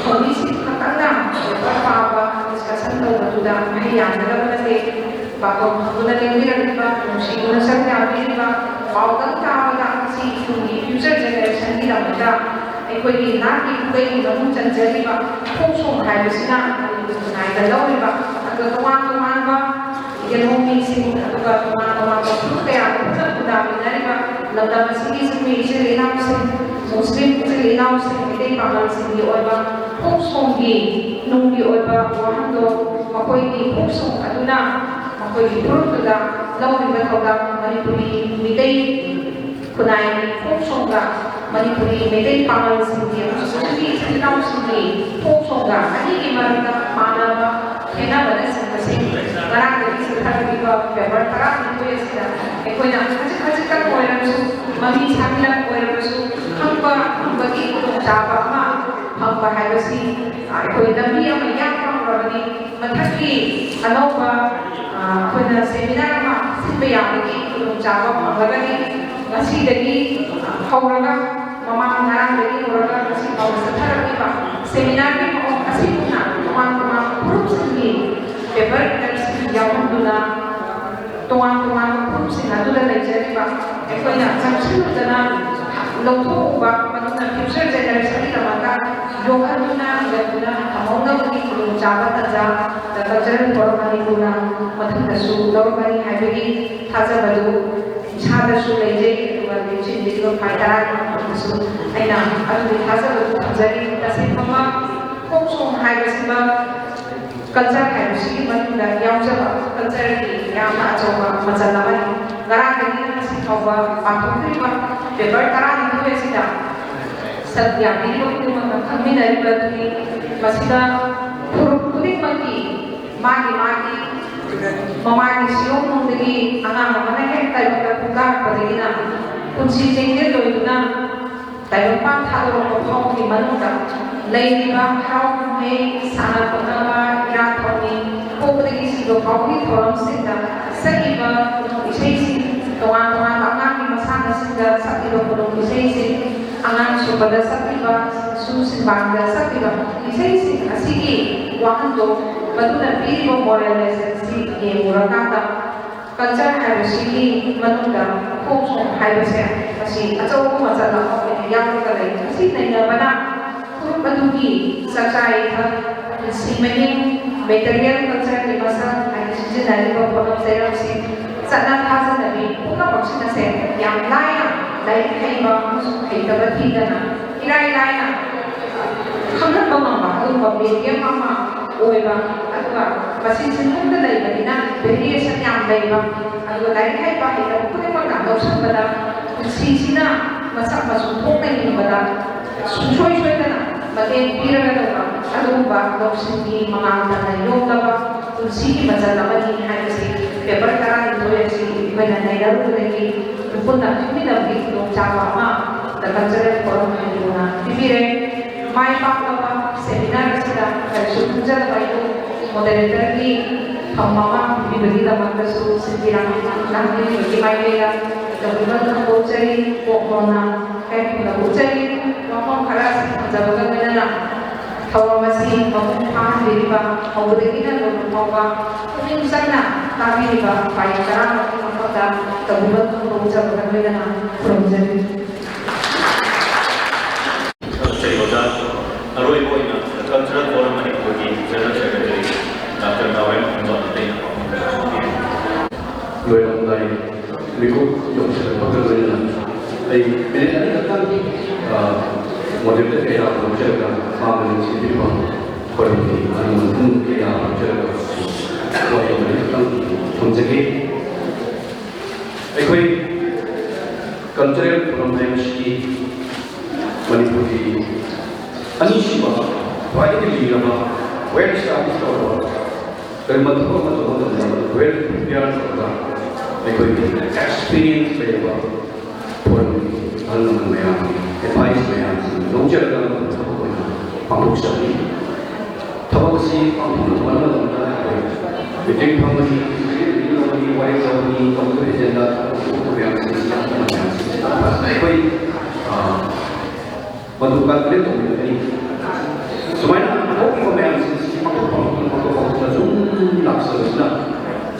ꯊꯧꯃꯤꯁꯤꯡ ꯈꯛꯇꯪꯅ ꯄꯦꯄꯔ ꯄꯥꯕ, ꯗꯤꯁꯀꯁꯟ ꯇꯧꯕꯗꯨꯗ ꯃꯍꯩ ꯌꯥꯟꯒꯗꯕ ꯅꯠꯇꯦ꯫ ꯄꯥꯎꯈꯨꯝ ꯐꯪꯗꯨꯅ ꯂꯦꯡꯕꯤꯔꯛꯂꯤꯕ, ꯅꯨꯡꯁꯤꯗꯨꯅ ꯁꯔꯨꯛ ꯌꯥꯕꯤꯔꯤꯕ, ꯄꯥꯎꯗꯪ ꯇꯥꯕꯗ ꯉꯁꯤ ꯇꯨꯡꯒꯤ ꯐ꯭ꯌꯨꯆꯔ ꯖꯦꯅꯦꯔꯦꯁꯟꯒꯤꯗꯃꯛꯇ ꯑꯩꯈꯣꯏꯒꯤ ꯅꯥꯠꯀꯤ ꯈꯨꯗꯩꯒꯤ ꯃꯅꯨꯡ ꯆꯟꯖꯔꯤꯕ ꯐꯣꯛ ꯁꯣꯡ ꯍꯥꯏꯕꯁꯤꯅ ꯃꯅꯤꯄꯨꯔ ꯈꯨꯟꯅꯥꯏꯗ ꯂꯧꯔꯤꯕ, ꯑꯗꯨꯒ ꯇꯣꯉꯥꯟ ꯇꯣꯉꯥꯟꯕ ꯌꯦꯜꯍꯧꯃꯤꯁꯤꯡ, ꯑꯗꯨꯒ ꯇꯣꯉꯥꯟ ꯇꯣꯉꯥꯟꯕ ꯐꯨꯔꯨꯞ ꯀꯌꯥ ꯄꯨꯟꯅ ꯈꯨꯟꯗꯥꯃꯤꯟꯅꯔꯤꯕ ꯂꯝꯗꯝ ꯑꯁꯤꯒꯤ ꯆꯤꯡꯃꯤ ꯏꯆꯤꯜ ꯏꯅꯥꯎꯁꯤꯡ, ꯃꯨꯁꯂꯤꯝ ꯏꯆꯤꯜ ꯏꯅꯥꯎꯁꯤꯡ, ꯃꯩꯇꯩ ꯄꯥꯉꯜꯁꯤꯡꯒꯤ ꯑꯣꯏꯕ ꯐꯣꯛ ꯁꯣꯡꯒꯤ, ꯅꯨꯡꯒꯤ ꯑꯣꯏꯕ ꯋꯥꯍꯟꯊꯣꯛ, ꯃꯈꯣꯏꯒꯤ ꯐꯣꯛ ꯁꯣꯡ ꯑꯗꯨꯅ ꯃꯈꯣꯏꯒꯤ ꯐꯨꯔꯨꯞꯇꯨꯗ ꯂꯧꯔꯤꯕ ꯊꯧꯗꯥꯡ, ꯃꯅꯤꯄꯨꯔꯤ ꯃꯤꯇꯩ ꯈꯨꯟꯅꯥꯏꯒꯤ ꯐꯣꯛ ꯁꯣꯡꯒ ꯃꯅꯤꯄꯨꯔꯤ ꯃꯩꯇꯩ ꯄꯥꯉꯜꯁꯤꯡꯒꯤ ꯑꯃꯁꯨꯡ ꯅꯨꯄꯤ ꯏꯆꯤꯜ ꯏꯅꯥꯎꯁꯤꯡꯒꯤ ꯐꯣꯛ ꯁꯣꯡꯒ ꯑꯅꯤꯒꯤ ꯃꯔꯛꯇ ꯃꯥꯟꯅꯕ ꯈꯦꯠꯅꯕꯅꯆꯤꯡꯕꯁꯤꯡ ꯉꯔꯥꯡꯗꯒꯤ ꯆꯠꯊꯔꯛꯂꯤꯕ ꯄꯦꯄꯔ ꯇꯔꯥꯅꯤꯊꯣꯏ ꯑꯁꯤꯗ ꯑꯩꯈꯣꯏꯅ ꯈꯖꯤꯛ ꯈꯖꯤꯛꯇꯪ ꯑꯣꯏꯔꯕꯁꯨ, ꯃꯃꯤ ꯁꯥꯃꯤꯂꯛ ꯑꯣꯏꯔꯕꯁꯨ, ꯈꯪꯕ ꯉꯝꯕꯒꯤ ꯈꯨꯗꯣꯡꯆꯥꯕ ꯑꯃ ꯐꯪꯕ ꯍꯥꯏꯕꯁꯤ ꯑꯩꯈꯣꯏ ꯂꯝꯕꯤ ꯑꯃ ꯏꯌꯥ ꯐꯪꯂꯕꯅꯤ꯫ ꯃꯊꯪꯒꯤ ꯑꯅꯧꯕ, ꯑ, ꯑꯩꯈꯣꯏꯅ ꯁꯦꯃꯤꯅꯥꯔ ꯑꯃ ꯁꯤꯟꯕ ꯌꯥꯕꯒꯤ ꯈꯨꯗꯣꯡꯆꯥꯕ ꯐꯪꯂꯒꯅꯤ꯫ ꯉꯁꯤꯗꯒꯤ ꯍꯧꯔꯒ, ꯃꯃꯥꯡ ꯉꯔꯥꯡꯗꯒꯤ ꯍꯧꯔꯒ ꯉꯁꯤ ꯐꯥꯎꯕ ꯆꯠꯊꯔꯛꯂꯤꯕ ꯁꯦꯃꯤꯅꯥꯔꯒꯤ ꯃꯑꯣꯡ ꯑꯁꯤꯒꯨꯝꯅ ꯇꯣꯉꯥꯟ ꯇꯣꯉꯥꯟꯕ ꯐꯨꯔꯨꯞꯁꯤꯡꯒꯤ ꯄꯦꯄꯔ ꯔꯤꯗꯔꯁꯤꯡ ꯌꯥꯎꯍꯟꯗꯨꯅ, ꯇꯣꯉꯥꯟ ꯇꯣꯉꯥꯟꯕ ꯐꯨꯔꯨꯞꯁꯤꯡ ꯑꯗꯨꯗ ꯂꯩꯖꯔꯤꯕ ꯑꯩꯈꯣꯏꯅ ꯆꯪꯁꯤꯜꯂꯨꯗꯅ ꯂꯧꯊꯣꯛꯎꯕ, ꯃꯗꯨꯅ ꯐ꯭ꯌꯨꯆꯔ ꯖꯦꯅꯦꯔꯦꯁꯟꯒꯤꯗꯃꯛꯇ ꯌꯣꯛꯍꯟꯗꯨꯅ ꯍꯤꯡꯒꯠꯇꯨꯅ ꯊꯝꯍꯧꯅꯕꯒꯤ ꯈꯨꯗꯣꯡꯆꯥꯕ ꯇꯥꯟꯖꯥ The Cultural Forum ꯃꯅꯤꯄꯨꯔꯅ ꯃꯊꯪꯗꯁꯨ ꯂꯧꯔꯛꯀꯅꯤ ꯍꯥꯏꯕꯒꯤ ꯊꯥꯖꯕꯗꯨ ꯏꯁꯥꯗꯁꯨ ꯂꯩꯖꯩ, ꯑꯗꯨꯒ ꯂꯦꯡꯁꯤꯟꯕꯤꯔꯤꯕ ꯐꯥꯏ ꯇꯔꯥꯒꯤ ꯃꯐꯝꯗꯁꯨ ꯑꯩꯅ ꯑꯗꯨꯒꯤ ꯊꯥꯖꯕꯗꯨ ꯊꯝꯖꯔꯤ꯫ ꯇꯁꯦꯡꯕꯃꯛ ꯐꯣꯛ ꯁꯣꯡ ꯍꯥꯏꯕꯁꯤꯃꯛ ꯀꯜꯆꯔ ꯍꯥꯏꯕꯁꯤꯒꯤ ꯃꯅꯨꯡꯗ ꯌꯥꯎꯖꯕ ꯀꯜꯆꯔꯒꯤ ꯌꯥꯝꯅ ꯑꯆꯧꯕ ꯃꯆꯜ ꯑꯃꯅꯤ꯫ ꯉꯔꯥꯡꯗꯒꯤꯅ ꯉꯁꯤ ꯐꯥꯎꯕ ꯄꯥꯡꯊꯣꯛꯈ꯭ꯔꯤꯕ ꯄꯦꯄꯔ ꯇꯔꯥꯅꯤꯊꯣꯏ ꯑꯁꯤꯗ ꯁꯔꯨꯛ ꯌꯥꯕꯤꯔꯤꯕ ꯈꯨꯗꯤꯡꯃꯛꯅ ꯈꯪꯃꯤꯟꯅꯔꯤꯕ ꯑꯗꯨꯅꯤ꯫ ꯃꯁꯤꯗ ꯐꯨꯔꯨꯞ ꯈꯨꯗꯤꯡꯃꯛꯀꯤ ꯃꯥꯒꯤ ꯃꯥꯒꯤ ꯃꯃꯥꯒꯤ ꯁꯤꯌꯣꯡꯅꯨꯡꯗꯒꯤ ꯑꯉꯥꯡ ꯑꯃꯅ ꯍꯦꯛ ꯇꯥꯏꯕꯪꯗ ꯈꯣꯡꯗꯥꯔꯛꯄꯗꯒꯤꯅ ꯄꯨꯟꯁꯤ ꯆꯦꯡꯖꯦꯜ ꯂꯣꯏꯗꯨꯅ ꯇꯥꯏꯕꯪꯄꯥꯟ ꯊꯥꯗꯣꯔꯛꯄ ꯐꯥꯎꯕꯒꯤ ꯃꯅꯨꯡꯗ ꯂꯩꯔꯤꯕ ꯍꯔꯥꯎ ꯀꯨꯝꯍꯩ, ꯁꯥꯟꯅ ꯈꯣꯠꯅꯕ, ꯏꯔꯥꯠ ꯊꯧꯅꯤ, ꯄꯣꯛꯄꯗꯒꯤ ꯁꯤꯕ ꯐꯥꯎꯕꯒꯤ ꯊꯧꯔꯝꯁꯤꯡꯗ ꯁꯛꯏꯕ ꯈꯨꯅꯨꯡ ꯏꯁꯩꯁꯤꯡ, ꯇꯣꯉꯥꯟ ꯇꯣꯉꯥꯟꯕ ꯑꯉꯥꯡꯒꯤ ꯃꯁꯥꯟꯅꯁꯤꯡꯗ ꯁꯛꯂꯤꯕ ꯈꯨꯅꯨꯡ ꯏꯁꯩꯁꯤꯡ, ꯑꯉꯥꯡ ꯁꯨꯝꯕꯗ ꯁꯛꯂꯤꯕ ꯁꯤꯡꯁꯨ ꯁꯤꯟꯕꯥꯡꯗ ꯁꯛꯂꯤꯕ ꯏꯁꯩꯁꯤꯡ ꯑꯁꯤꯒꯤ ꯋꯥꯍꯟꯊꯣꯛ ꯃꯗꯨꯅ ꯄꯤꯔꯤꯕ moral lessonꯁꯤ ꯌꯦꯡꯂꯨꯔꯀꯥꯟꯗ, ꯀꯜꯆꯔ ꯍꯥꯏꯕꯁꯤꯒꯤ ꯃꯅꯨꯡꯗ ꯐꯣꯛ ꯁꯣꯡ ꯍꯥꯏꯕꯁꯦ ꯃꯁꯤ ꯑꯆꯧꯕ ꯃꯆꯜ ꯑꯃ ꯑꯣꯏꯅ ꯌꯥꯎꯔꯒ ꯂꯩ꯫ ꯃꯁꯤ ꯅꯩꯅꯕꯅ ꯐꯨꯔꯨꯞ ꯑꯗꯨꯒꯤ ꯆꯥꯛꯆꯥ ꯌꯨꯊꯛ, ꯄꯨꯟꯁꯤ ꯃꯍꯤꯡ, material cultureꯒꯤ ꯃꯁꯛ ꯍꯥꯏꯗꯤ ꯁꯤꯖꯤꯟꯅꯔꯤꯕ ꯄꯣꯠꯂꯝ ꯆꯩꯔꯝꯁꯤꯡ, ꯆꯠꯅ ꯊꯥꯖꯅꯕꯤ ꯄꯨꯝꯅꯃꯛꯁꯤꯡ ꯑꯁꯦ ꯌꯥꯝ ꯂꯥꯏꯅ ꯂꯥꯏꯔꯤꯛ ꯍꯩꯕ ꯑꯃꯁꯨꯡ ꯍꯩꯇꯕ ꯊꯤꯗꯅ ꯏꯔꯥꯏ ꯂꯥꯏꯅ ꯈꯪꯍꯟꯕ ꯉꯝꯕ ꯑꯗꯨꯒꯨꯝꯕ medium ꯑꯃ ꯑꯣꯏꯕ, ꯑꯗꯨꯒ ꯃꯁꯤ ꯆꯤꯡꯅꯨꯡꯗ ꯂꯩꯕꯅꯤꯅ variation ꯌꯥꯝ ꯂꯩꯕ, ꯑꯗꯨꯒ ꯂꯥꯏꯔꯤꯛ ꯍꯩꯕ ꯍꯩꯇꯕ ꯈꯨꯗꯤꯡꯃꯛꯅ ꯂꯧꯁꯤꯟꯕꯗ ꯄꯨꯟꯁꯤꯁꯤꯅ ꯃꯁꯛ ꯃꯆꯨ ꯊꯣꯛꯅ ꯍꯤꯡꯕꯗ ꯁꯨꯡꯁꯣꯏ ꯁꯣꯏꯗꯅ ꯃꯇꯦꯡ ꯄꯤꯔꯒꯗꯧꯕ ꯑꯗꯨꯒꯨꯝꯕ ꯂꯧꯁꯤꯡꯒꯤ ꯃꯉꯥꯜ ꯇꯝꯅ ꯌꯣꯛꯂꯕ ꯄꯨꯟꯁꯤꯒꯤ ꯃꯆꯜ ꯑꯃꯅꯤ ꯍꯥꯏꯕꯁꯤ ꯄꯦꯄꯔ ꯇꯔꯥꯅꯤꯊꯣꯏ ꯑꯁꯤ ꯑꯩꯈꯣꯏꯅ ꯅꯩꯅꯔꯨꯕꯗꯒꯤ ꯄꯨꯟꯅ ꯈꯪꯃꯤꯟꯅꯕꯒꯤ ꯈꯨꯗꯣꯡꯆꯥꯕ ꯑꯃ The Cultural Forum ꯍꯥꯏꯗꯨꯅ ꯄꯤꯕꯤꯔꯦ꯫ ꯃꯥꯏ ꯄꯥꯛꯂꯕ ꯁꯦꯃꯤꯅꯥꯔ ꯑꯁꯤꯗ ꯀꯔꯤꯁꯨ ꯈꯟꯖꯗꯕ ꯑꯩꯕꯨ ꯃꯣꯗꯦꯔꯦꯇꯔꯒꯤ ꯐꯝ ꯑꯃ ꯄꯤꯕꯤꯕꯒꯤꯗꯃꯛꯇꯁꯨ ꯁꯤꯟꯕꯤꯔꯥꯡ ꯂꯥꯡꯕꯤꯔꯤꯕꯒꯤ ꯃꯥꯏꯀꯩꯗ ꯇꯧꯕꯤꯃꯜ ꯐꯣꯡꯗꯣꯛꯆꯔꯤ꯫ ꯄꯣꯛꯂꯣꯅ ꯀꯥꯏꯀꯨꯝꯅ ꯎꯠꯆꯔꯤ꯫ ꯋꯥꯐꯝ ꯈꯔ ꯑꯁꯤ ꯊꯝꯖꯕꯒ ꯂꯣꯏꯅꯅ ꯊꯧꯔꯝ ꯑꯁꯤ ꯃꯄꯨꯡ ꯐꯥꯍꯟꯕꯤꯔꯤꯕ ꯍꯧꯕꯗꯒꯤꯅ ꯂꯣꯏꯕ ꯐꯥꯎꯕ ꯄꯨꯛꯅꯤꯡ ꯆꯪꯅ ꯇꯥꯕꯤꯔꯤꯕ ꯄꯥꯏ ꯇꯔꯥꯃꯛꯀꯤ ꯃꯐꯝꯗ ꯇꯧꯕꯤꯃꯜ ꯐꯣꯡꯗꯣꯛꯆꯕꯒ ꯂꯣꯏꯅꯅ ꯈꯨꯔꯨꯝꯖꯔꯤ꯫ ꯅꯃꯁꯇꯦ ꯑꯣꯖꯥ꯫ ꯌꯧꯁꯤꯜꯂꯛꯄꯒ ꯂꯣꯏꯅꯅ ꯑꯩ ꯃꯤꯅꯤꯠ ꯑꯅꯤꯈꯛꯇꯪ, ꯑ, moderator ꯀꯌꯥ ꯂꯧꯖꯔꯒ ꯃꯥꯕꯨ ꯅꯨꯡꯁꯤꯕꯤꯕ ꯈꯣꯏꯔꯝꯒꯤ ꯑꯅꯧꯕ ꯄꯨꯡ ꯀꯌꯥ ꯂꯧꯖꯔꯒ ꯋꯥꯍꯩ ꯑꯃꯅꯤꯈꯛꯇꯪ ꯊꯝꯖꯒꯦ꯫ ꯑꯩꯈꯣꯏ cultural forum ꯍꯥꯏꯕꯁꯤꯗꯤ ꯃꯅꯤꯄꯨꯔꯒꯤ ꯑꯅꯤꯁꯨꯕ ꯈ꯭ꯋꯥꯏꯗꯒꯤ ꯂꯤꯔꯕ, well established ꯇꯧꯔꯕ ꯀꯔꯤꯒꯨꯝꯕ ꯊꯕꯛ ꯑꯃ ꯇꯧꯕ ꯃꯇꯝꯗ well prepared ꯇꯧꯔꯒ ꯑꯩꯈꯣꯏꯒꯤ experience ꯂꯩꯔꯕ forum ꯑꯍꯜ ꯂꯃꯟ ꯃꯌꯥꯝ, advice ꯃꯌꯥꯝꯁꯤꯡ ꯂꯧꯖꯔꯒ ꯊꯕꯛ ꯑꯣꯏꯅ ꯄꯥꯡꯊꯣꯛꯆꯕꯅꯤ꯫ ꯊꯕꯛ ꯑꯁꯤ ꯄꯥꯡꯊꯣꯛꯅꯕ ꯍꯣꯠꯅꯕ ꯃꯇꯝꯗ ꯑꯩꯈꯣꯏ meeting ꯐꯝꯒꯅꯤ, ꯂꯧꯒꯅꯤ, ꯋꯥꯔꯦꯞ ꯂꯧꯒꯅꯤ, ꯇꯧꯒꯗꯕ agenda ꯊꯕꯛ ꯃꯌꯥꯝꯁꯤꯡ ꯑꯁꯤ ꯑꯩꯈꯣꯏ, ꯑ, ꯃꯗꯨ calculate ꯇꯧꯃꯤꯟꯅꯒꯅꯤ꯫ ꯁꯨꯃꯥꯏꯅ ꯍꯧꯈꯤꯕ ꯃꯌꯥꯝꯁꯤꯡ ꯑꯁꯤ ꯄꯥꯡꯊꯣꯛ ꯄꯥꯡꯊꯣꯛꯇꯨꯅ, ꯄꯥꯡꯊꯣꯛ ꯄꯥꯡꯊꯣꯛꯇꯨꯅ ꯁꯨꯝ ꯂꯥꯛꯆꯕꯁꯤꯅ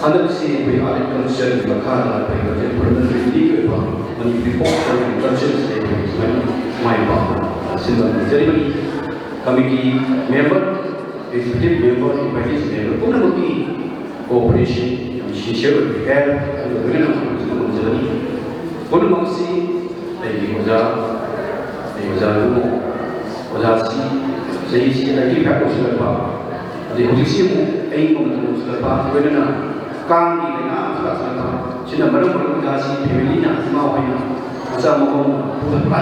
ꯍꯟꯗꯛꯁꯤ ꯑꯩꯈꯣꯏ art and culture ꯒꯤ ꯃꯈꯥꯗ ꯑꯩꯈꯣꯏ ꯍꯧꯖꯤꯛ permanent committee ꯒꯤ ꯑꯣꯏꯕ ꯃꯅꯤꯄꯨꯔꯤ folk culture ꯁꯦ ꯑꯩꯈꯣꯏ ꯁꯨꯃꯥꯏꯅ ꯃꯥꯏ ꯄꯥꯛꯅ ꯁꯤꯟꯕ ꯉꯝꯖꯔꯤꯕꯅꯤ꯫ Committee member, executive member, invited member ꯄꯨꯝꯅꯃꯛꯀꯤ cooperation ꯌꯥꯝ sincere ꯑꯣꯏꯕ help ꯑꯗꯨꯒ ꯂꯣꯏꯅꯅ ꯍꯧꯖꯤꯛ ꯉꯝꯖꯒꯅꯤ꯫ ꯄꯨꯝꯅꯃꯛꯁꯤ ꯑꯩꯒꯤ ꯑꯣꯖꯥ, ꯑꯩ ꯑꯣꯖꯥ ꯏꯕꯨꯡꯉꯣ, ꯑꯣꯖꯥꯁꯤ ꯆꯍꯤꯁꯤ ninety five ꯌꯧꯁꯤꯜꯂꯛꯄ, ꯑꯗꯩ ꯍꯧꯖꯤꯛꯁꯤ ꯑꯃꯨꯛ ꯑꯏꯪꯕ ꯃꯇꯝ ꯌꯧꯁꯤꯜꯂꯛꯄ, ꯂꯣꯏꯅꯅ ꯀꯥꯡꯒꯤ ꯂꯥꯏꯅꯥ ꯑꯃꯁꯨ ꯂꯥꯛꯁꯤꯜꯂꯛꯄ, ꯁꯤꯅ ꯃꯔꯝ ꯑꯣꯏꯔꯒ ꯑꯣꯖꯥꯁꯤ family ꯅ, ꯏꯃꯥ ꯍꯣꯏꯅ ꯃꯆꯥ ꯃꯃꯧꯅ ꯄꯨꯔꯒ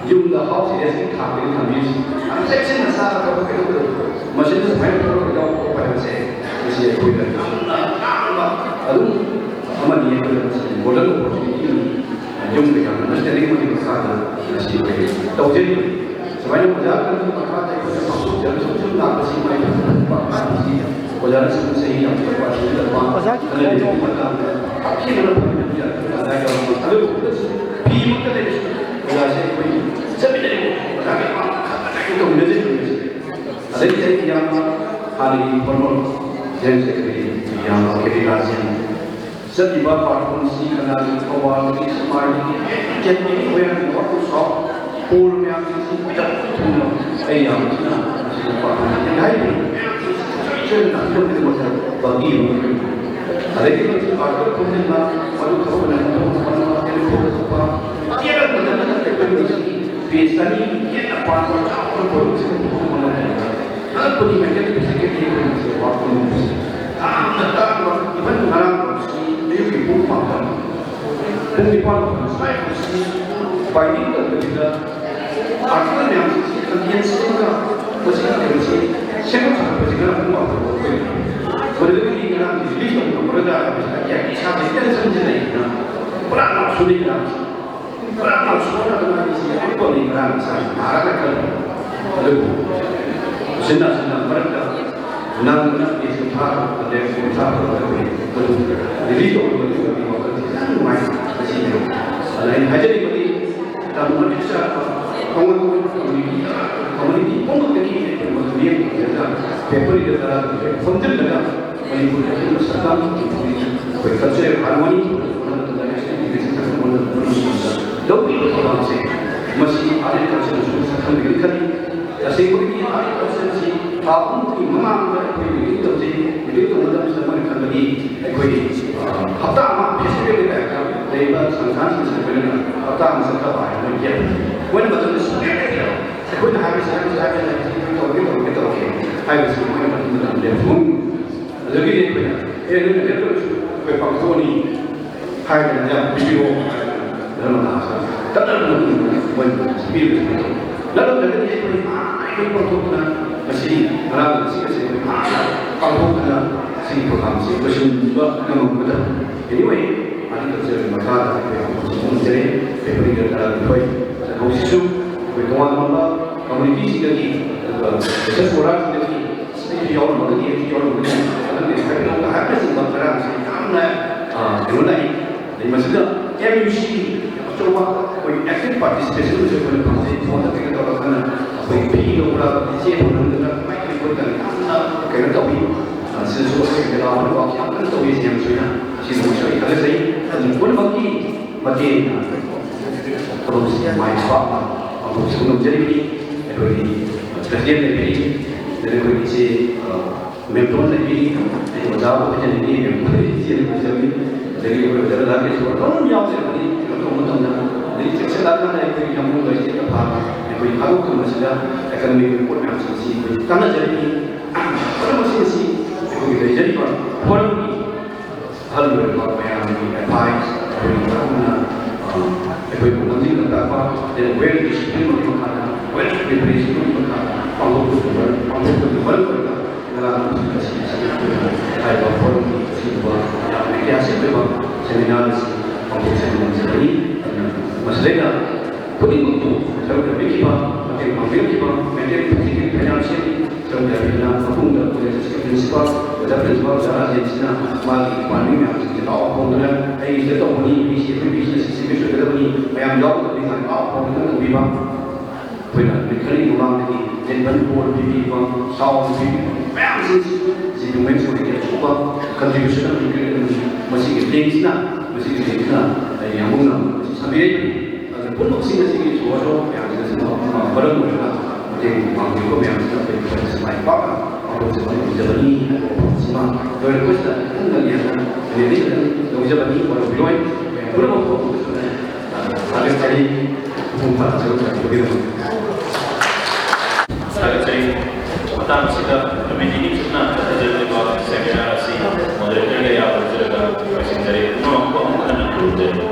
ꯌꯨꯝꯗ house arrest ꯀꯤ ꯊꯥꯡꯗꯒꯤ ꯊꯝꯕꯤꯔꯤꯁꯤ꯫ ꯌꯥꯝ ꯆꯦꯛꯁꯤꯟꯅ ꯆꯥꯕ ꯊꯛꯄ ꯀꯩꯗꯧꯕꯗꯣ, ꯃꯁꯤꯗ ꯁꯨꯃꯥꯏꯅ ꯊꯣꯛꯂꯛꯄ ꯌꯥꯎꯕ ꯈꯣꯠꯄ ꯍꯥꯏꯕꯁꯦ, ꯃꯁꯤ ꯑꯩꯈꯣꯏꯗ ꯌꯥꯝꯅ ꯇꯥꯡꯕ ꯑꯗꯨꯝ ꯑꯃꯅꯤ꯫ ꯑꯩꯈꯣꯏꯗ ꯃꯁꯤ golden opportunity ꯑꯃꯅꯤ꯫ ꯌꯨꯝ ꯀꯩꯀꯥ understanding ꯑꯃꯒꯤ ꯃꯈꯥꯗ ꯉꯁꯤ ꯑꯩꯈꯣꯏ ꯇꯧꯖꯔꯤꯕꯅꯤ꯫ ꯁꯨꯃꯥꯏꯅ ꯑꯣꯖꯥ ꯈꯔꯒꯤ ꯃꯈꯥꯗ ꯑꯩꯈꯣꯏꯅ ꯄꯥꯡꯊꯣꯛꯆꯔꯒ ꯁꯨꯝ ꯁꯨꯝ ꯂꯥꯛꯄꯁꯤ ꯃꯥꯏ ꯄꯥꯛꯄ ꯄꯥꯛꯄ ꯍꯥꯏꯕꯁꯤ ꯑꯣꯖꯥꯅ ꯁꯨꯝ ꯆꯍꯤ ꯌꯥꯝ ꯆꯠꯄ ꯑꯁꯤꯗ ꯄꯥꯡ ꯑꯣꯖꯥꯒꯤ ꯈꯟꯅꯔꯤꯕ ꯃꯇꯥꯡꯗ ꯍꯛꯊꯦꯡꯅꯅ ꯐꯪꯃꯤꯟꯅꯕ ꯌꯥꯗꯕ ꯑꯣꯖꯥ ꯌꯥꯎꯔꯝꯃꯤ꯫ ꯑꯗꯨꯕꯨ ꯐꯤꯃꯛꯇ ꯂꯩꯔꯁꯨ ꯑꯣꯖꯥꯁꯦ ꯑꯩꯈꯣꯏ ꯆꯠꯃꯤꯟꯅꯔꯤꯕ ꯑꯣꯖꯥꯒꯤ ꯄꯥꯡ ꯈꯛꯇ ꯇꯧꯃꯤꯟꯅꯖꯔꯤꯕꯅꯤ꯫ ꯑꯗꯩꯗꯤ ꯑꯩꯒꯤ ꯏꯌꯥꯝꯕ ꯍꯥꯟꯅꯒꯤ former general secretary ꯏꯌꯥꯝꯕ ꯀꯦ ꯄꯤ ꯔꯥꯖꯦꯟ ꯆꯠꯂꯤꯕ ꯄꯥꯔꯐꯣꯔꯃꯦꯟꯁꯁꯤ ꯀꯅꯥꯒꯤ ꯊꯧꯕꯥꯜꯗꯒꯤ ꯁꯦꯛꯃꯥꯏꯗꯒꯤ ꯀꯦꯟꯗ꯭ꯔꯒꯤ ꯑꯣꯏꯔꯒ ꯅꯣꯔꯠ ꯇꯨ ꯁꯥꯎꯠ ꯄꯣꯜ ꯃꯌꯥꯝꯁꯤꯡꯁꯤ ꯃꯌꯥꯝ ꯊꯨꯡꯅ ꯑꯩ ꯌꯥꯝ ꯊꯤꯅ ꯃꯁꯤꯗ ꯄꯥꯝꯖꯩ꯫ ꯍꯥꯏꯗꯤ ꯃꯌꯥꯝꯁꯤ ꯁꯨꯡꯁꯣꯏ ꯁꯣꯏꯗꯅ ꯑꯩꯈꯣꯏ ꯈꯨꯗꯤꯡꯃꯛꯇ ꯕꯥꯒꯤ ꯑꯃ ꯑꯣꯏꯒꯅꯤ꯫ ꯑꯗꯒꯤ ꯃꯁꯤ ꯑꯥꯔꯇꯤꯀꯜ ꯈꯣꯝꯖꯤꯟꯕ ꯃꯗꯨ ꯊꯕꯛ ꯑꯣꯏꯅ ꯄꯦꯖ ꯑꯅꯤ ꯍꯦꯟꯅ ꯄꯥꯟꯕ ꯆꯥꯎꯅ ꯄꯣꯠꯂꯨꯝꯁꯤꯡ ꯄꯨꯊꯣꯛꯄ ꯃꯇꯝꯗ ꯍꯜꯂꯛꯄꯒꯤ ꯃꯦꯟꯇꯦꯜ ꯐꯤꯖꯤꯀꯦꯜꯒꯤ ꯑꯩꯈꯣꯏꯅ ꯁꯦ ꯋꯥꯔꯛ ꯇꯧꯅꯤꯡꯕꯁꯦ ꯌꯥꯝꯅ ꯇꯥꯡꯕ꯫ ꯏꯚꯟ ꯉꯔꯥꯡ ꯁꯤ ꯑꯌꯨꯛꯀꯤ ꯄꯨꯡ ꯃꯥꯄꯟ, ꯄꯨꯡ ꯅꯤꯄꯥꯟ ꯃꯈꯥꯏ ꯁ꯭ꯋꯥꯏꯐꯥꯎꯁꯤ ꯕꯥꯏꯟꯗꯤꯡ ꯇꯧꯗꯕꯤꯗ ꯑꯥꯔꯇꯤꯀꯜ ꯃꯌꯥꯝꯁꯤ ꯀꯟꯚꯤꯅꯦꯟꯁ ꯁꯦꯝꯃꯒ ꯃꯁꯤꯒꯤ ꯀꯩꯅꯣꯁꯤ ꯁꯦꯝꯒꯠ ꯁꯥꯒꯠꯄꯁꯤ ꯉꯔꯥꯡ ꯄꯨꯡ ꯃꯥꯄꯟ ꯐꯥꯎ ꯑꯩꯈꯣꯏ ꯃꯗꯨꯗꯒꯤ ꯉꯔꯥꯡ ꯔꯤꯂꯤꯁ ꯇꯧꯕ ꯉꯝꯃꯔꯣꯏꯗ꯭ꯔꯥ ꯍꯥꯏꯕꯁꯤꯗ ꯏꯁꯥꯁꯦ ꯇꯦꯟꯁꯟꯁꯦ ꯂꯩꯗꯅ ꯄꯨꯔꯥ ꯅꯥꯎꯁꯨꯅ ꯌꯥꯗ꯭ꯔꯦ꯫ ꯄꯨꯔꯥ ꯅꯥꯎꯁꯨꯅ ꯑꯗꯨꯃꯥꯏꯅ ꯁꯤ ꯑꯩ ꯄꯣꯠꯅꯤ ꯉꯔꯥꯡ ꯏꯁꯥꯁꯦ ꯅꯥꯔꯒ ꯈꯜꯂꯤ꯫ ꯑꯗꯨꯕꯨ ꯁꯤꯟꯅ ꯁꯤꯟꯅ ꯃꯔꯛꯇ ꯅꯪ ꯅꯪ ꯄꯦꯖ ꯀꯨꯟꯊ꯭ꯔꯥ ꯑꯗꯩ ꯀꯨꯟꯊ꯭ꯔꯥ ꯇꯔꯨꯛ ꯑꯗꯨ ꯔꯤꯂꯤꯁ ꯇꯧꯕꯗꯨꯒꯤ ꯋꯥꯈꯜꯁꯦ ꯌꯥꯝ ꯅꯨꯡꯉꯥꯏ꯫ ꯃꯁꯤꯅꯦ ꯑꯗ ꯑꯩꯅ ꯍꯥꯏꯖꯅꯤꯡꯕꯗꯤ ꯇꯝꯕ ꯃꯇꯤꯛ ꯆꯥꯔꯕ ꯇꯣꯉꯥꯟ ꯇꯣꯉꯥꯟꯕ ꯀꯝꯃꯨꯅꯤꯇꯤ ꯀꯝꯃꯨꯅꯤꯇꯤ ꯄꯨꯝꯅꯃꯛꯇꯒꯤ ꯑꯩꯈꯣꯏ ꯃꯗꯨ ꯂꯦꯡꯗꯅ ꯐꯦꯕ꯭ꯔꯨꯋꯥꯔꯤꯗ ꯇꯔꯥꯇꯔꯦꯠ ꯈꯣꯝꯖꯤꯜꯂꯒ ꯃꯅꯤꯄꯨꯔꯗ ꯑꯩꯈꯣꯏ ꯀꯜꯆꯔꯦꯜ ꯍꯥꯔꯃꯣꯅꯤ ꯂꯧꯕꯤꯕ ꯊꯧꯗꯥꯡꯁꯦ ꯃꯁꯤ ꯑꯥꯔꯠ ꯑꯦꯟ ꯀꯜꯆꯔꯅꯁꯨ ꯁꯛꯈꯪꯕꯤꯒꯅꯤ ꯈꯜꯂꯤ꯫ ꯇꯁꯦꯡꯕꯒꯤꯗꯤ ꯑꯥꯔꯠ ꯑꯦꯟ ꯀꯜꯆꯔꯁꯤ ꯊꯥ ꯑꯍꯨꯝꯒꯤ ꯃꯃꯥꯡꯗ ꯑꯩꯈꯣꯏ ꯃꯤꯇꯤꯡ ꯇꯧꯖꯩ꯫ ꯃꯤꯇꯤꯡ ꯇꯧꯕ ꯃꯇꯝꯁꯤꯗ ꯃꯣꯏꯅ ꯈꯟꯕꯗꯤ ꯑꯩꯈꯣꯏ, ꯑ, ꯍꯞꯇꯥ ꯑꯃ ꯐꯦꯁꯇꯤꯚꯦꯜꯒꯤ ꯇꯥꯏꯞꯇ ꯂꯩꯔꯤꯕ ꯁꯪꯁꯊꯥꯟꯁꯤꯡꯁꯤꯗ ꯑꯩꯈꯣꯏꯅ ꯍꯞꯇꯥ ꯑꯃ ꯆꯠꯊꯕ ꯍꯥꯏꯅ ꯃꯣꯏ ꯌꯦꯞꯄꯤ꯫ ꯃꯣꯏꯅ ꯃꯇꯝꯗ ꯁꯨꯡꯂꯦꯞ ꯂꯦꯞꯇꯦꯕ꯫ ꯑꯩꯈꯣꯏꯅ ꯍꯥꯏꯕꯁꯤ, ꯍꯥꯏꯕꯁꯤ, ꯍꯥꯏꯕꯁꯤ, ꯍꯥꯏꯕꯁꯤ, ꯇꯧꯔꯒꯦ, ꯇꯧꯔꯒꯦ, ꯇꯧꯔꯒꯦ ꯍꯥꯏꯕꯁꯤ ꯃꯣꯏꯅ ꯃꯇꯝ ꯃꯇꯝ ꯂꯦꯞꯊꯣꯛꯏ꯫ ꯑꯗꯨꯒꯤꯗꯤ ꯑꯩꯈꯣꯏꯅ, "ꯑꯦ, ꯅꯣꯏꯅ ꯂꯦꯞꯇ꯭ꯔꯁꯨ ꯑꯩꯈꯣꯏ ꯄꯥꯡꯊꯣꯛꯑꯅꯤ" ꯍꯥꯏꯗꯅ ꯌꯥꯝ ꯄꯤꯕꯤꯔꯣ ꯍꯥꯏꯗꯅ ꯙꯔꯃꯗꯥꯁ ꯇꯠꯅꯗꯅ ꯃꯣꯏ ꯄꯤꯕꯁꯤ ꯅꯠꯇ꯭ꯔꯒꯗꯤ ꯑꯩꯈꯣꯏ ꯍꯥꯟꯅ ꯑꯩꯈꯣꯏ ꯄꯥꯡꯊꯣꯛꯇꯅ ꯉꯁꯤ ꯉꯔꯥꯡ ꯉꯁꯤ ꯑꯁꯤ ꯑꯩꯈꯣꯏ ꯍꯥꯟꯅ ꯄꯥꯡꯊꯣꯛꯇꯅ ꯁꯤꯒꯤ ꯄ꯭ꯔꯣꯒ꯭ꯔꯥꯝꯁꯤ ꯂꯣꯏꯁꯤꯟꯕ ꯉꯝꯃꯝꯒꯗꯕꯅꯤ꯫ Anyway, ꯑꯥꯔꯇꯤꯀꯜꯆꯔꯒꯤ ꯃꯈꯥꯗ ꯑꯩꯈꯣꯏ ꯍꯧꯖꯤꯛ ꯈꯨꯔꯨꯝꯖꯔꯤ꯫ ꯐꯦꯕ꯭ꯔꯨꯋꯥꯔꯤꯒ ꯇꯔꯥꯅꯤꯊꯣꯏ ꯆꯠꯍꯧꯁꯤꯁꯨ ꯑꯩꯈꯣꯏ ꯇꯣꯉꯥꯟ ꯇꯣꯉꯥꯟꯕ ꯀꯝꯃꯨꯅꯤꯇꯤꯁꯤꯡꯗꯒꯤ, ꯑꯗꯨꯒ ꯁꯣꯁꯦꯜ ꯋꯥꯔꯀꯔꯁꯤꯡꯗꯒꯤ, ꯑꯩꯁꯨ ꯌꯥꯎꯔꯝꯃꯒꯗꯤ, ꯑꯩꯁꯨ ꯌꯥꯎꯔꯝꯃꯒꯗꯤ, ꯈꯪꯗꯦ, ꯍꯥꯏꯕꯗꯤ ꯍꯥꯏꯕꯅꯆꯤꯡꯕ ꯈꯔ ꯑꯁꯤ ꯌꯥꯝꯅ, ꯑ, ꯀꯩꯅꯣ ꯂꯥꯛꯏ꯫ ꯑꯗꯩ ꯃꯁꯤꯗ ꯑꯦꯝ ꯌꯨ ꯁꯤ ꯑꯆꯧꯕ ꯑꯩꯈꯣꯏ ꯑꯦꯛꯇꯤꯚ ꯄꯥꯔꯇꯤꯁꯤꯄꯦꯁꯟ ꯑꯃꯁꯨ ꯑꯩꯈꯣꯏꯅ ꯐꯪꯖꯩ꯫ ꯐꯣꯟꯗ ꯀꯩꯅꯣ ꯇꯧꯔꯀꯥꯟꯗ ꯑꯩꯈꯣꯏ ꯐꯤ ꯂꯧꯕ꯭ꯔꯥ, ꯆꯦ ꯍꯣꯟꯍꯟꯒꯗ꯭ꯔꯥ, ꯀꯃꯥꯏꯅ ꯇꯧꯏ ꯈꯣꯠꯀꯅꯤ ꯌꯥꯝꯅ ꯀꯩꯅꯣ ꯇꯧꯏ꯫ ꯑ, ꯁꯤꯗꯁꯨ ꯑꯩꯈꯣꯏ ꯃꯦꯂꯥ ꯍꯣꯜ ꯋꯥꯛ ꯌꯥꯝ ꯀꯟꯅ ꯇꯧꯏ꯫ ꯁꯤ ꯌꯥꯝ ꯁꯣꯏꯅ ꯁꯤꯗꯁꯨ ꯑꯩ ꯊꯥꯒꯠꯆꯩ꯫ ꯑꯗꯨ ꯄꯨꯝꯅꯃꯛꯀꯤ ꯃꯇꯦꯡ ꯊꯕꯛꯁꯤ ꯃꯥꯏ ꯄꯥꯛꯅ ꯄꯥꯡꯊꯣꯛꯆꯕ ꯉꯝꯖꯔꯤꯕꯅꯤ꯫ ꯑꯩꯈꯣꯏꯒꯤ ꯄ꯭ꯔꯁꯤꯗꯦꯟ ꯂꯩꯕꯤꯔꯤ, ꯑꯗꯨꯗꯒꯤ ꯑꯩꯈꯣꯏꯒꯤ ꯏꯆꯦ, ꯑ, ꯃꯦꯝꯇꯣꯟ ꯂꯩꯕꯤꯔꯤ, ꯑꯩ ꯑꯣꯖꯥ ꯑꯣꯏꯖꯅꯤꯡꯉꯤ, ꯃꯦꯝꯇꯣꯟ ꯏꯆꯦ ꯂꯩꯕꯤꯔꯤ, ꯑꯗꯒꯤ ꯑꯩꯈꯣꯏ ꯑꯣꯖꯥ ꯔꯥꯙꯥꯀ꯭ꯔꯤꯁꯅ ꯑꯗꯨꯝ ꯌꯥꯎꯖꯔꯛꯄꯅꯤ꯫ ꯀꯩꯅꯣ ꯇꯧꯕ ꯃꯇꯝꯗ ꯍꯧꯖꯤꯛ ꯆꯦꯛꯁꯤꯜꯂꯛꯑꯀꯥꯟꯗ ꯑꯩꯈꯣꯏꯒꯤ ꯌꯥꯝꯕꯨꯡ ꯂꯩꯁꯤꯗ ꯐꯥꯕ ꯑꯩꯈꯣꯏ ꯊꯥꯗꯣꯛ ꯊꯝꯕꯁꯤꯗ ꯑꯦꯀꯥꯗꯃꯤꯛ ꯔꯤꯄꯣꯔꯠ ꯃꯌꯥꯝꯁꯤꯡꯁꯤ ꯑꯩꯈꯣꯏ ꯀꯥꯟꯅꯖꯔꯤꯅꯤ꯫ ꯃꯔꯝ ꯑꯁꯤꯅ ꯁꯤ ꯑꯩꯈꯣꯏꯒꯤ ꯂꯩꯖꯔꯤꯕ ꯐꯣꯔꯝꯒꯤ ꯑꯍꯜ ꯑꯣꯏꯔꯕ ꯃꯌꯥꯝꯒꯤ ꯑꯦꯗꯚꯥꯏꯁ ꯑꯩꯈꯣꯏꯒꯤ ꯃꯔꯝꯅ ꯑꯩꯈꯣꯏꯕꯨ ꯂꯝꯖꯤꯡ ꯂꯝꯇꯥꯛꯄ, ꯋꯦꯜ ꯗꯤꯁꯤꯄ꯭ꯂꯤꯟ ꯑꯃꯒꯤ ꯃꯈꯥꯗ, ꯋꯦꯜ ꯄ꯭ꯔꯤꯄꯦꯔꯦꯁꯟ ꯑꯃꯒꯤ ꯃꯈꯥꯗ ꯄꯥꯡꯊꯣꯛꯄꯒꯤ ꯃꯔꯝ ꯄꯥꯡꯊꯣꯛꯄꯒꯤ ꯃꯔꯝ ꯑꯣꯏꯔꯒ ꯉꯔꯥꯡ ꯑꯁꯤ ꯍꯥꯏꯔꯤꯕ ꯐꯣꯔꯝꯒꯤ ꯑꯁꯤꯒꯨꯝꯕ ꯌꯥꯝꯅ ꯏꯇꯤꯍꯥꯁꯤꯛ ꯑꯣꯏꯕ ꯁꯦꯃꯤꯅꯥꯔ ꯑꯁꯤ ꯄꯥꯡꯊꯣꯛꯆꯕ ꯉꯝꯖꯕꯅꯤ꯫ ꯑꯗꯨꯅ ꯃꯁꯤꯗꯩꯗ ꯈꯨꯗꯤꯡꯃꯛꯄꯨ ꯁꯔꯨꯛ ꯌꯥꯕꯤꯈꯤꯕ, ꯃꯇꯦꯡ ꯄꯥꯡꯕꯤꯔꯛꯈꯤꯕ ꯃꯦꯟꯇꯦꯟ ꯐꯤꯖꯤꯀꯦꯜ ꯐꯥꯏꯅꯥꯟꯁꯤꯌꯦꯜ ꯁꯔꯨꯛ ꯌꯥꯕꯤꯕꯅ ꯃꯄꯨꯡꯗ ꯀꯣꯂꯦꯖ ꯑꯁꯤꯒꯤ ꯄ꯭ꯔꯤꯟꯁꯤꯄꯥꯜ, ꯑꯣꯖꯥ ꯄ꯭ꯔꯤꯟꯁꯤꯄꯥꯜ, ꯑꯣꯖꯥ ꯔꯥꯖꯦꯟꯁꯤꯅ ꯃꯥꯒꯤ ꯗꯤꯄꯥꯔꯠꯃꯦꯟ ꯃꯌꯥꯝꯁꯤꯡꯁꯦ ꯂꯥꯎ ꯐꯣꯡꯗꯨꯅ ꯑꯩ ꯁꯤꯗ ꯇꯧꯕꯅꯤ, ꯑꯩ ꯁꯤ ꯑꯩꯈꯣꯏ ꯕꯤꯁꯤꯅ ꯁꯤ ꯁꯤꯃꯤꯠ ꯁꯣꯏꯒꯗꯕꯅꯤ, ꯃꯌꯥꯝ ꯌꯥꯎꯒꯗꯕꯅꯤ ꯀꯥꯏꯅ ꯂꯥꯎ ꯐꯣꯡꯗꯨꯅ ꯇꯧꯕꯤꯕ꯫ ꯑꯩꯈꯣꯏꯅ ꯅꯨꯃꯤꯠ ꯈꯔꯒꯤ ꯃꯃꯥꯡꯗꯒꯤ ꯂꯦꯟꯕꯟ ꯕꯣꯔ ꯄꯤꯕꯤꯕ, ꯁꯥꯎꯟ ꯄꯤꯕꯤꯕ ꯃꯌꯥꯝꯁꯤꯡꯁꯤ ꯖꯤꯕꯤ ꯃꯦꯟꯁ ꯑꯣꯏꯅ ꯑꯆꯧꯕ ꯀꯟꯇ꯭ꯔꯤꯕ꯭ꯌꯨꯁꯟ ꯑꯃ ꯄꯤꯕꯤꯔꯛꯀꯗꯕꯅꯤ꯫ ꯃꯁꯤꯒꯤ ꯂꯤꯡꯁꯤꯅ, ꯃꯁꯤꯒꯤ ꯂꯤꯡꯁꯤꯅ ꯑꯩ ꯌꯥꯝꯕꯨꯡꯅ ꯃꯁꯤ ꯁꯥꯕꯤꯔꯛꯏꯕꯅꯤ꯫ ꯑꯗꯨꯅ ꯄꯨꯝꯅꯃꯛꯁꯤꯡ ꯑꯁꯤꯒꯤ ꯁꯣꯔꯁ ꯃꯌꯥꯝꯁꯤꯅ ꯁꯤꯅ ꯃꯔꯝ ꯑꯣꯏꯔꯒ ꯃꯇꯦꯡ ꯄꯥꯡꯕꯤꯕ ꯃꯌꯥꯝꯁꯤꯅ ꯑꯩꯈꯣꯏ ꯈꯨꯟ ꯑꯁꯤ ꯃꯥꯏ ꯄꯥꯛꯅ ꯄꯥꯡꯊꯣꯛꯆꯕ ꯉꯝꯖꯕꯅꯤ ꯍꯥꯏꯕ ꯋꯥꯐꯝꯁꯤꯃ ꯂꯣꯏꯔꯛꯄꯁꯤꯗ ꯈꯤꯇꯪ ꯉꯜꯂꯤ ꯍꯥꯏꯅ ꯂꯧꯖꯕꯅꯤ꯫ ꯋꯥꯔꯧꯕꯤꯔꯣꯏ꯫ ꯃꯌꯥꯝ ꯄꯨꯝꯅꯃꯛꯄꯨ ꯊꯥꯒꯠꯆꯔꯤ꯫ ꯃꯄꯨꯡ ꯐꯥꯅ ꯁꯔꯨꯛ ꯌꯥꯕꯤꯔꯕ ꯊꯥꯒꯠꯆꯔꯤ꯫ ꯃꯇꯥꯡ ꯑꯁꯤꯗ ꯀꯃꯤꯇꯤꯒꯤ ꯆꯨꯞꯅ ꯆꯠꯊꯖꯔꯤꯕ ꯁꯦꯃꯤꯅꯥꯔ ꯑꯁꯤ ꯃꯣꯗꯔꯦꯇꯔꯒ ꯌꯥꯎꯖꯔꯒ ꯂꯣꯏꯁꯤꯟꯖꯔꯤ꯫ ꯄꯨꯝꯅꯃꯛꯄꯨ ꯑꯃꯨꯛ ꯍꯟꯅ ꯈꯨꯔꯨꯝꯖꯔꯤ꯫